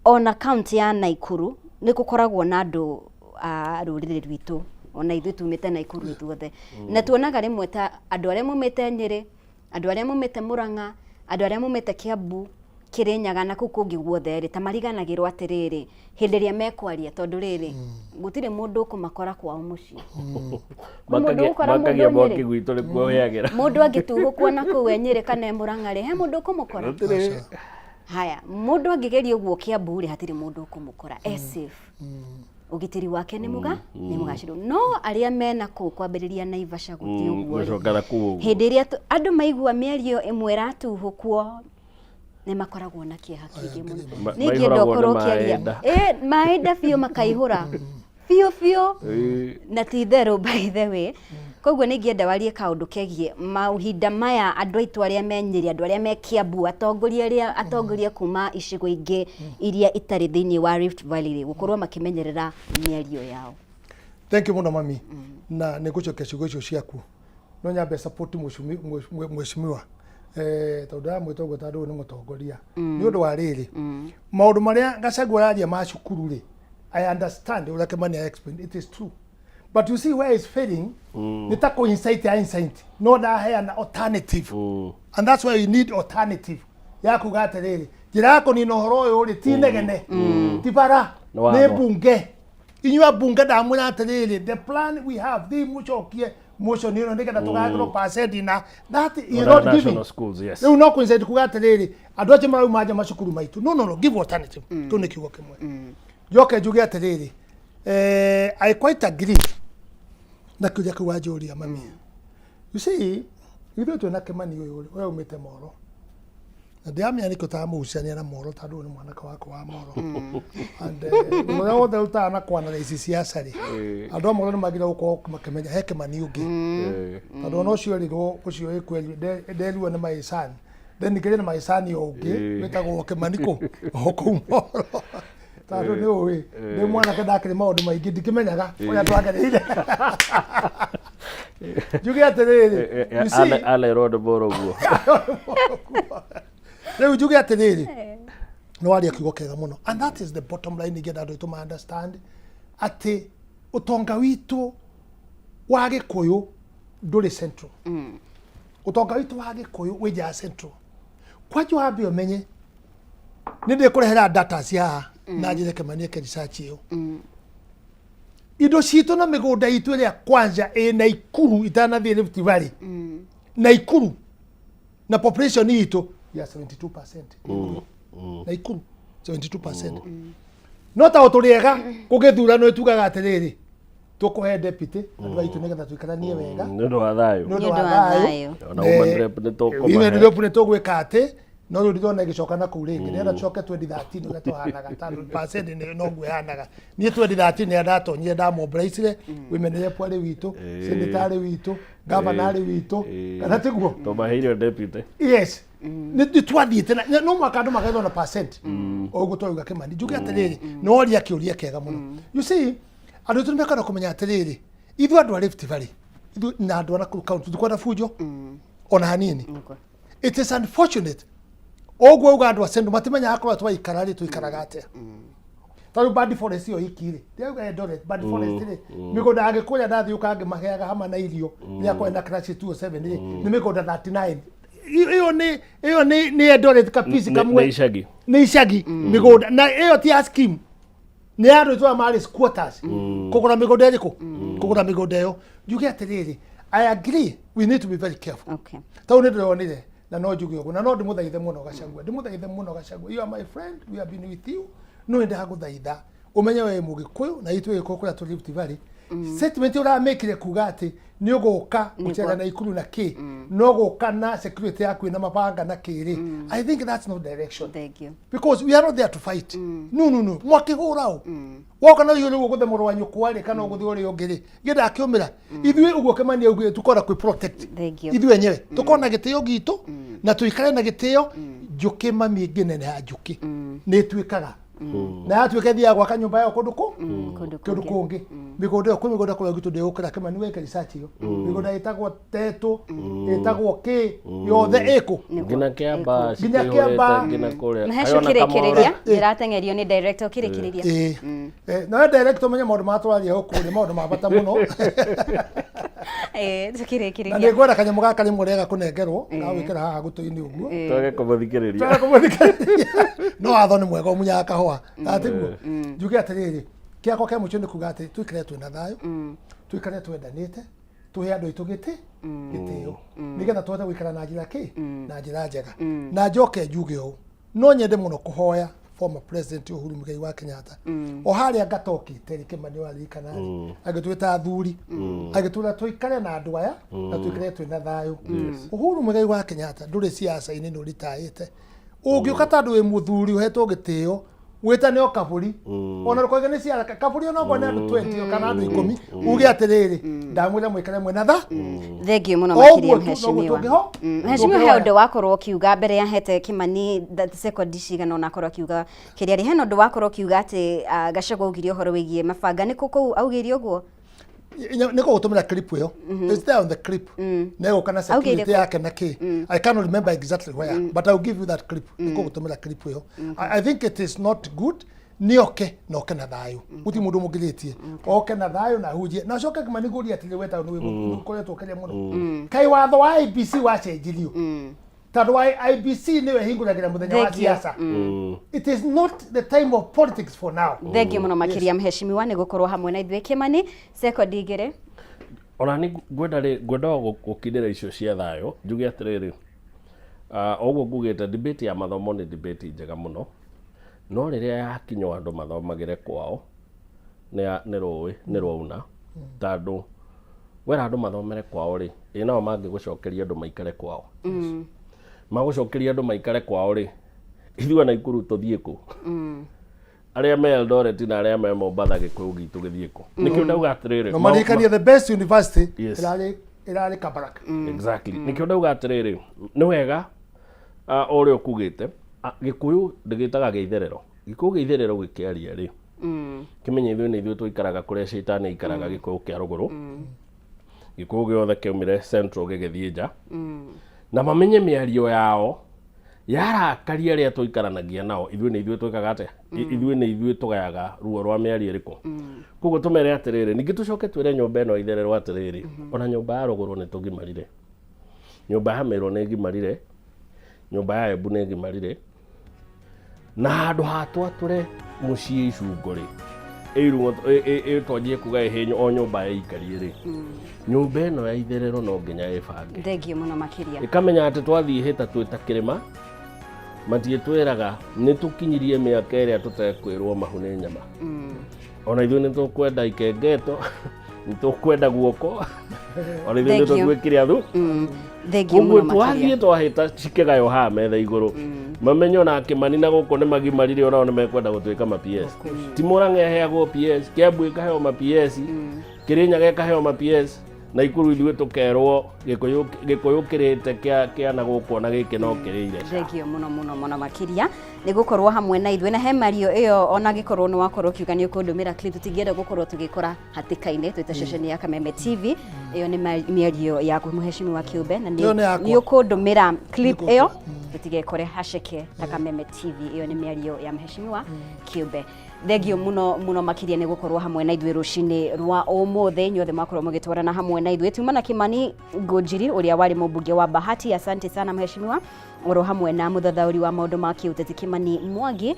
ona kaunti ya Naikuru nĩ gũkoragwo na andũ a rũrĩrĩ rwitũ, ona ithuĩ tumĩte Naikuru ithuothe, na tuonaga rĩmwe ta andũ arĩa maumĩte Nyĩrĩ, andũ arĩa maumĩte Murang'a, andũ arĩa maumĩte Kiambu. Kĩrĩnyaga na kũu kũngĩ guothe rĩ, ta mariganagĩrwo atĩrĩrĩ, hĩndĩ ĩrĩa mekwaria, tondũ rĩrĩ, gũtirĩ mũndũ ũkũmakora kwao mũciĩ. Kwĩ mũndũ ũgũkora mũndũ Makagia Nyĩrĩ? mwaki gwitũ nĩkuo ũhĩagĩra. Mũndũ angĩtuhũkwo na kũu e Nyĩrĩ kana e Mũrang'a rĩ, he mũndũ ũkũmũkora? Gũtirĩ. Haya, mũndũ angĩgeria ũguo Kĩambu rĩ, hatirĩ mũndũ ũkũmũkora, e safe. Ũgitĩri wake nĩ mũga nĩ mũgacĩru. No arĩa mena kũu kwambĩrĩria Naivasha gũthiĩ ũguo rĩ, Gũcoka na kũu ũguo. hĩndĩ ĩrĩa andũ maigua mĩario ĩmwe ĩratuhũkwo nĩ makoragwo na kĩeha kĩingĩ mũno. Nĩ ingĩenda Maihũragwo nĩ ũkorwo ũkĩaria maĩ nda. Ĩ, maĩ nda biũ makaihũra biũ biũ na ti itherũ by the way. Koguo nĩ ingĩenda warie kaũndũ kegiĩ mahinda maya andũ aitũ arĩa me Nyĩrĩ, andũ arĩa me Kiambu, atongoria arĩa atongoria kuma icigo ingĩ iria itarĩ thĩinĩ wa Rift Valley rĩ, gũkorwo makĩmenyerera mĩario yao. Thank you mũno mami, na nĩ ngũcokia ciugo icio ciaku. No nyambe support mheshimiwa tondũ ndĩramwĩta ũguo tondũ ũyũ nĩ mũtongoria nĩ ũndũ wa rĩrĩ, maũndũ marĩa Gachagua araria ma cukuru rĩ, I understand ũrĩa Kimani explain, it is true, but you see where is failing, nĩ ta kũ incite ya incite no ndaheana alternative, and that's why you need alternative ya kuga atĩrĩrĩ, njĩra ya kũnina ũhoro ũyũ rĩ ti negene, ti bara, Nĩ watho. nĩ mbunge. Inyuĩ ambunge ndamwĩra atĩrĩrĩ, the plan we have, thiĩ mũcokie motion ĩno nĩgetha tũgagĩrwo percent na that is Ona not national giving. schools, yes. Rĩu no kũincite kuga atĩrĩrĩ, andũ acio marauma nja macukuru maitũ, no no no, give alternative. Kĩu nĩ kiugo kĩmwe. Njoke njuge atĩrĩrĩ, I quite agree na kĩũria kĩu wanjũria mami. You see, ithuĩ twĩna Kĩmani ũyũ ũrĩa umĩte Moro, na ndiramenya nĩkĩ ũtaramũgucania na Moro, tondũ ũyũ nĩ mwanake wakwa wa Moro, and ũrĩa wothe ũrutaga na kwana ici ciaca rĩ, andũ a Moro nĩ magĩrĩirwo gũkorwo makĩmenya he Kĩmani ũngĩ, tondũ ona ũcio erirwo ũcio ĩkwerio nderirwo nĩ my son, then ningĩ na my son o ũngĩ wĩtagwo Kĩmani kũ o kũu Moro, tondũ nĩ ũĩ ndĩ mwanake ndakĩrĩ maũndũ maingĩ ndikĩmenyaga ũrĩa twagereire. Njuge atĩrĩrĩ, you see, Anerwo nĩ Moro guo. Rĩu njuge atĩrĩrĩ, nĩ waria kiugo kĩega mũno, and that is the bottom line ingĩenda andũ aitũ ma understand atĩ ũtonga witũ wa Gĩkũyũ ndũrĩ central. Ũtonga witũ wa Gĩkũyũ wĩ nja ya central. Kwanja wambe ũmenye nĩ ndĩkũrehera data cia haha na njĩre Kĩmani eke research ĩyo. Indo citũ na mĩgũnda itũ ĩrĩa kwanja ĩ Naikuru itanathiĩ Rift Valley, Naikuru na population itũ ya 72%, Naikuru 72%, no ta tũrĩ ega gũgĩthurano ĩtugaga atĩrĩrĩ, tũkũhe deputy andũ aitũ nĩgetha tũikaranie wega nĩ ũndũ wa thayũ. Nĩ ũndũ wa thayũ. Ona woman rep nĩ tũkũmahe. Women rep nĩ tũgwĩka atĩ, no rĩu ndĩrona ĩgĩcoka na kũu rĩngĩ, nĩgetha tũcoke 2013 ũrĩa tũhanaga, tondũ percent nĩ noguo ĩhanaga. Niĩ 2013 nĩrĩa ndatonyire, ndamobilizire women rep arĩ witũ, senator arĩ witũ, governor arĩ witũ, kana tiguo? Tũmaheire deputy. Yes, nĩ twathiĩte na no mwaka andũ magethwo na percent o ũguo twauga. Kĩmani, njuge atĩrĩrĩ, nĩ woria kĩũria kĩega mũno. You see, andũ aitũ nĩ mekwenda kũmenya atĩrĩrĩ, ithuĩ andũ a Rift Valley, ithuĩ na andũ a Nakuru County, tũtikwenda bunjo ona hanini. It is unfortunate ũguo uga andũ a Central matimenyaga kũrĩa twaikara rĩ, tũikaraga atĩa, tondũ Bad Forest ĩyo iki rĩ, ndĩrauga Eldoret Bad Forest rĩ, mĩgũnda ya Gĩkũyũ ndathiũka ngĩmaheaga hama na irio rĩrĩa kwarĩ na Crash 207 rĩ, nĩ mĩgũnda 39. Ĩyo nĩ Eldoret kapisi kamwe. Nĩ icagi. Nĩ icagi mĩgũnda, na ĩyo ti ya scheme, nĩ ya andũ itũra marĩ squatters kũgũra mĩgũnda ĩrĩkũ, kũgũra mĩgũnda ĩyo. Njuge atĩrĩrĩ, I agree, we need to be very careful. Tondũ nĩ ndĩronire, na no njuge ũguo, na no ndĩmũthaithe mũno Gachagua, ndĩmũthaithe mũno Gachagua, you are my friend, we have been with you, no nĩndagũthaitha ũmenye we Mũgĩkũyũ na ithuĩ Gĩkũyũ kũrĩa tũ Rift Valley, statement ũramĩkire kuga atĩ nĩ ũgũka gũcera na ikuru na kĩ, no gũka na security yaku ĩna mabanga na kĩ rĩ, I think that's no direction. Thank you. Because we are not there to fight. No, no, no. Mwakĩhũra ũ woka na rĩu ũgũthe mũrũ wa nyũkwa rĩ, kana ũgũthe ũrĩa ũngĩ rĩ, gĩenda akĩũmĩra ithuĩ ũguo Kĩmani augire tukora kwĩ protect. Thank you. Ithuĩ enyewe tũkorwo na gĩtĩo gitũ na tũikare na gĩtĩo. Njũkĩ mami ĩngĩneneha, njũkĩ nĩ ĩtuĩkaga na yatuĩka ĩthiaga gwaka nyũmba yayo kũndũ kũ kũndũ kũngĩ. Mĩgũnda ĩyo, kwĩ mĩgũnda kũrĩa gwitũ ndĩgũkĩra. Kĩmani weke research ĩyo, mĩgũnda ĩtagwo Tetũ, ĩtagwo kĩ, yothe ĩkũ. Nginya Kĩambaa. Nginya Kĩambaa. Cikĩihũrĩte nginya kũrĩa. Mahesh. Kaĩ ona ũkĩrĩkĩrĩria. Kamũra. Ndĩrateng'erio nĩ director, ũkĩrĩkĩrĩria. Ĩĩ. Nawe director, ũmenye maũndũ marĩa tũraria gũkũ nĩ maũndũ ma bata mũno. Eh, Na tukĩrĩkĩrĩria. nĩ ngwenda kanyamũ gaka rĩmwe rega kũnengerwo gagwĩkĩra haha gũtũ-inĩ ũguo. Twage kũmũthikĩrĩria. Twage kũmũthikĩrĩria. No watho nĩ mwega ũmunyaga kahũa atiguo. Njuge atĩrĩrĩ, kĩakwa kĩa mũico nĩ kuga atĩ tũikare twĩna thayũ, tũikare twendanĩte, tũhe andũ aitũ gĩtĩ gĩtĩo, nĩgetha tũhote gũikara na njĩra kĩ na njĩra njega. Na njoke njuge ũũ, no nyende mũno kũhoya former president Uhuru Muigai wa Kenyatta, o harĩa ngatokĩte rĩ, Kĩmani waririkana rĩ, agĩtwĩta athuri, agĩtwĩra tũikare na andũ aya na tũikare twĩna thayũ. Uhuru Muigai wa Kenyatta, ndũrĩ siasa-inĩ, nĩ ũritaĩte. Ũngĩũka tondũ wĩ mũthuri ũhetwo gĩtĩo, wĩtane o kabũri, ona ndũkoige nĩ ciara kabũri, ona okorwo nĩ andũ 20 kana andũ 10, uge atĩrĩrĩ, ndamwĩra mwĩkare mwĩna tha. Thengiũ mũno O ũguo makĩria tu noguo mheshimiwa. Mheshimiwa, he tũngĩhoya. ũndũ wakorwo ũkiuga mbere ya hete Kĩmani sekondi cigana ona akorwo akiuga kĩrĩa rĩ, hena ũndũ wakorwo ũkiuga atĩ Gachagua augire ũhoro wĩgiĩ mabanga, nĩ kũ kũu augire ũguo? Nĩ gũgũtũmĩra clip ĩyo. It's there on the clip. Na ĩgũka na Augire security kũ? yake na kĩ. I cannot remember exactly where, but I will give you that clip. Nĩ gũgũtũmĩra clip ĩyo. I think it is not good. Nĩ oke na oke na thayũ, gũtirĩ mũndũ mũngĩrĩtie, oke na thayũ na ahunjie na acoke. Kĩmani, ngũria atĩrĩ, we tondũ nĩ ũkoretwo ũkĩaria mũno, kaĩ watho wa IBC wacenjirio? Tondũ wa IBC nĩwe ĩhingũragĩra mũthenya wa Thank you. siasa. It is not the time of politics for now. Thengiũ mũno makĩria mheshimiwa nĩ gũkorwo hamwe na ithuĩ. Kĩmani, sekondi 2. Ona nĩ ngwenda rĩ, ngwenda o gũkindĩra icio cia thayũ, njuge atĩrĩrĩ, o ũguo ngugĩte, debate ya mathomo nĩ debate njega mũno, no rĩrĩa yakinywo andũ mathomagĩre kwao nĩ rũĩ nĩ rwauna, tondũ wera andũ mathomere kwao rĩ, ĩ nao mangĩgũcokeria andũ maikare kwao, magũcokeria andũ maikare kwao rĩ, ithuĩ a Naikuru tũthiĩ kũ? Arĩa me Eldoret na arĩa me Mombatha, gĩkũyũ gitũ gĩthiĩ kũ? Nĩkĩo ndauga atĩrĩrĩ, No maririkanie the best university Yes. ĩrarĩ Kabarak. Exactly, nĩkĩo ndauga atĩrĩrĩ, nĩ wega o ũrĩa ũkugĩte, gĩkũyũ ndĩgĩtaga gĩa itherero, gĩkũyũ gĩa itherero gĩkĩaria rĩ, kĩmenye ithuĩ nĩ ithuĩ tũikaraga kũrĩa caitani aikaraga. Gĩkũyũ kĩa rũgũrũ, gĩkũyũ gĩothe kĩaumire central gĩgĩthiĩ nja, na mamenye mĩario yao yarakaria arĩa tũikaranagia nao, ithuĩ nĩ ithuĩ twĩkaga atĩa? Ithuĩ nĩ ithuĩ tũgayaga ruo rwa mĩario ĩrĩkũ. Koguo tũmere atĩrĩrĩ, ningĩ tũcoke twĩre nyũmba ĩno ya itherero atĩrĩrĩ, ona nyũmba ya rũgũrũ nĩ tũgimarire, nyũmba ya mĩrũ nĩ ĩgimarire, nyũmba ya Embu nĩ ĩgimarire, na handũ ha twatũre mũciĩ icungo rĩ, ĩirwo twanjie kuga ĩhĩ o nyũmba ĩikarie rĩ, nyũmba ĩno ya itherero no nginya ĩbange. Thengiũ mũno makĩria. Ĩkamenya atĩ twathiĩ hĩta twĩ ta kĩrĩma, matiĩtwĩraga nĩ tũkinyirie mĩaka ĩrĩa tũtekwĩrwo mahu nĩ nyama. Ona ithuĩ nĩ tũkwenda ikengeto, nĩ tũkwenda guoko, ona ithuĩ nĩ Thank you. tũtwĩkire athu. Thengiũ Koguo mũno twathiĩ makĩria. twahĩta cikĩgaywo haha metha igũrũ, mamenye ona Kĩmani na gũkũ nĩ magimarire, onao nĩ mekwenda gũtuĩka ma PS. Ti Mũrang'a ĩheagwo PS, Kĩambu ĩkaheo ma PS, Kĩrĩnyaga ĩkaheo ma PS, na Ikuru ithuĩ tũkerwo gĩkũyũ gĩkũyũ kĩrĩte kĩa na gũkũ, ona gĩkĩ no kĩrĩire. Thengiũ mũno mũno mũno makĩria nĩ gũkorwo hamwe na ithuĩ. Na he mario ĩyo, ona gĩkorwo nĩ wakorwo ũkiuga nĩ ũkũndũmĩra clip, tũtingĩenda gũkorwo tũgĩkora hatĩka-inĩ twĩ ta ceceni ya Kameme TV. Ĩyo nĩ mĩario yaku mheshimiwa kĩũmbe, na Ĩyo nĩ yakwa. nĩ ũkũndũmĩra clip ĩyo tũtigekore haceke ta Kameme TV. Ĩyo nĩ mĩario ya mheshimiwa kĩũmbe. Thengio mũno mũno makĩria nĩ gũkorwo hamwe na ithuĩ rũcinĩ rwa ũmũthĩ. Inyuothe mwakorwo mũgĩtwarana hamwe na ithuĩ, tuma na Kĩmani Ngũnjiri ũrĩa warĩ mũmbunge wa Bahati, asante sana mheshimiwa, oro hamwe na mũthathaũri wa maũndũ ma kĩũteti Kĩmani Mwangi,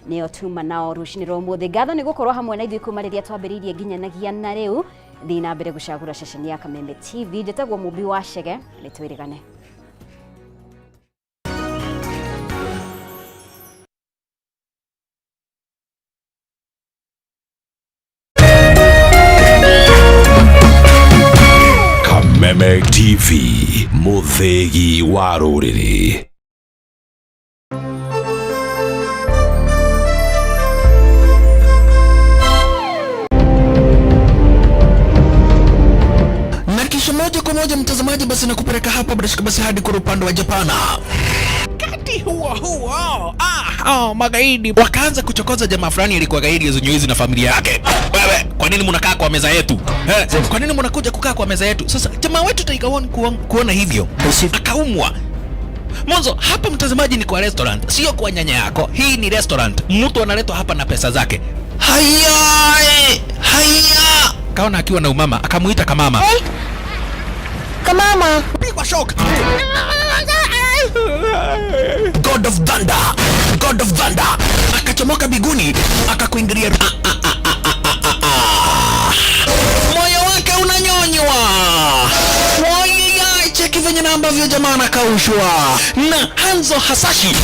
nĩo tuma nao rũcinĩ rwa ũmũthĩ. Ngatho nĩ gũkorwo hamwe na ithuĩ kuma rĩrĩa twambĩrĩirie nginyanagia na rĩu. Thiĩ na mbere gũcagũra ceceni ya Kameme TV. Njĩtagwo Mũmbi wa Chege, nĩ twĩrĩgane. Kameme TV, mũthĩgi wa rũrĩrĩ. Na kisha moja kwa moja mtazamaji, basi nakupeleka hapa bila shaka basi hadi kwa upande wa Japana. Wakati huo huo, oh, magaidi wakaanza kuchokoza jamaa fulani alikuwa gaidi ya na familia yake. Wewe, kwa nini mnakaa kwa meza yetu? Eh, kwa nini mnakuja kukaa kwa meza yetu? Sasa jamaa wetu Tiger One kuona hivyo akaumwa. Mwanzo hapa mtazamaji, ni kwa restaurant, sio kwa nyanya yako. Hii ni restaurant, mtu analetwa hapa na pesa zake. Haya, haya, kaona akiwa na umama, akamuita kamama. Mama pigwa shock. God of Thunder, God of Thunder akachomoka biguni akakuingilia. Ah, ah, ah, ah, ah, ah, ah. Moyo wake unanyonywa. Wai, cheki venye na ambavyo jamaa anakaushwa na Hanzo Hasashi.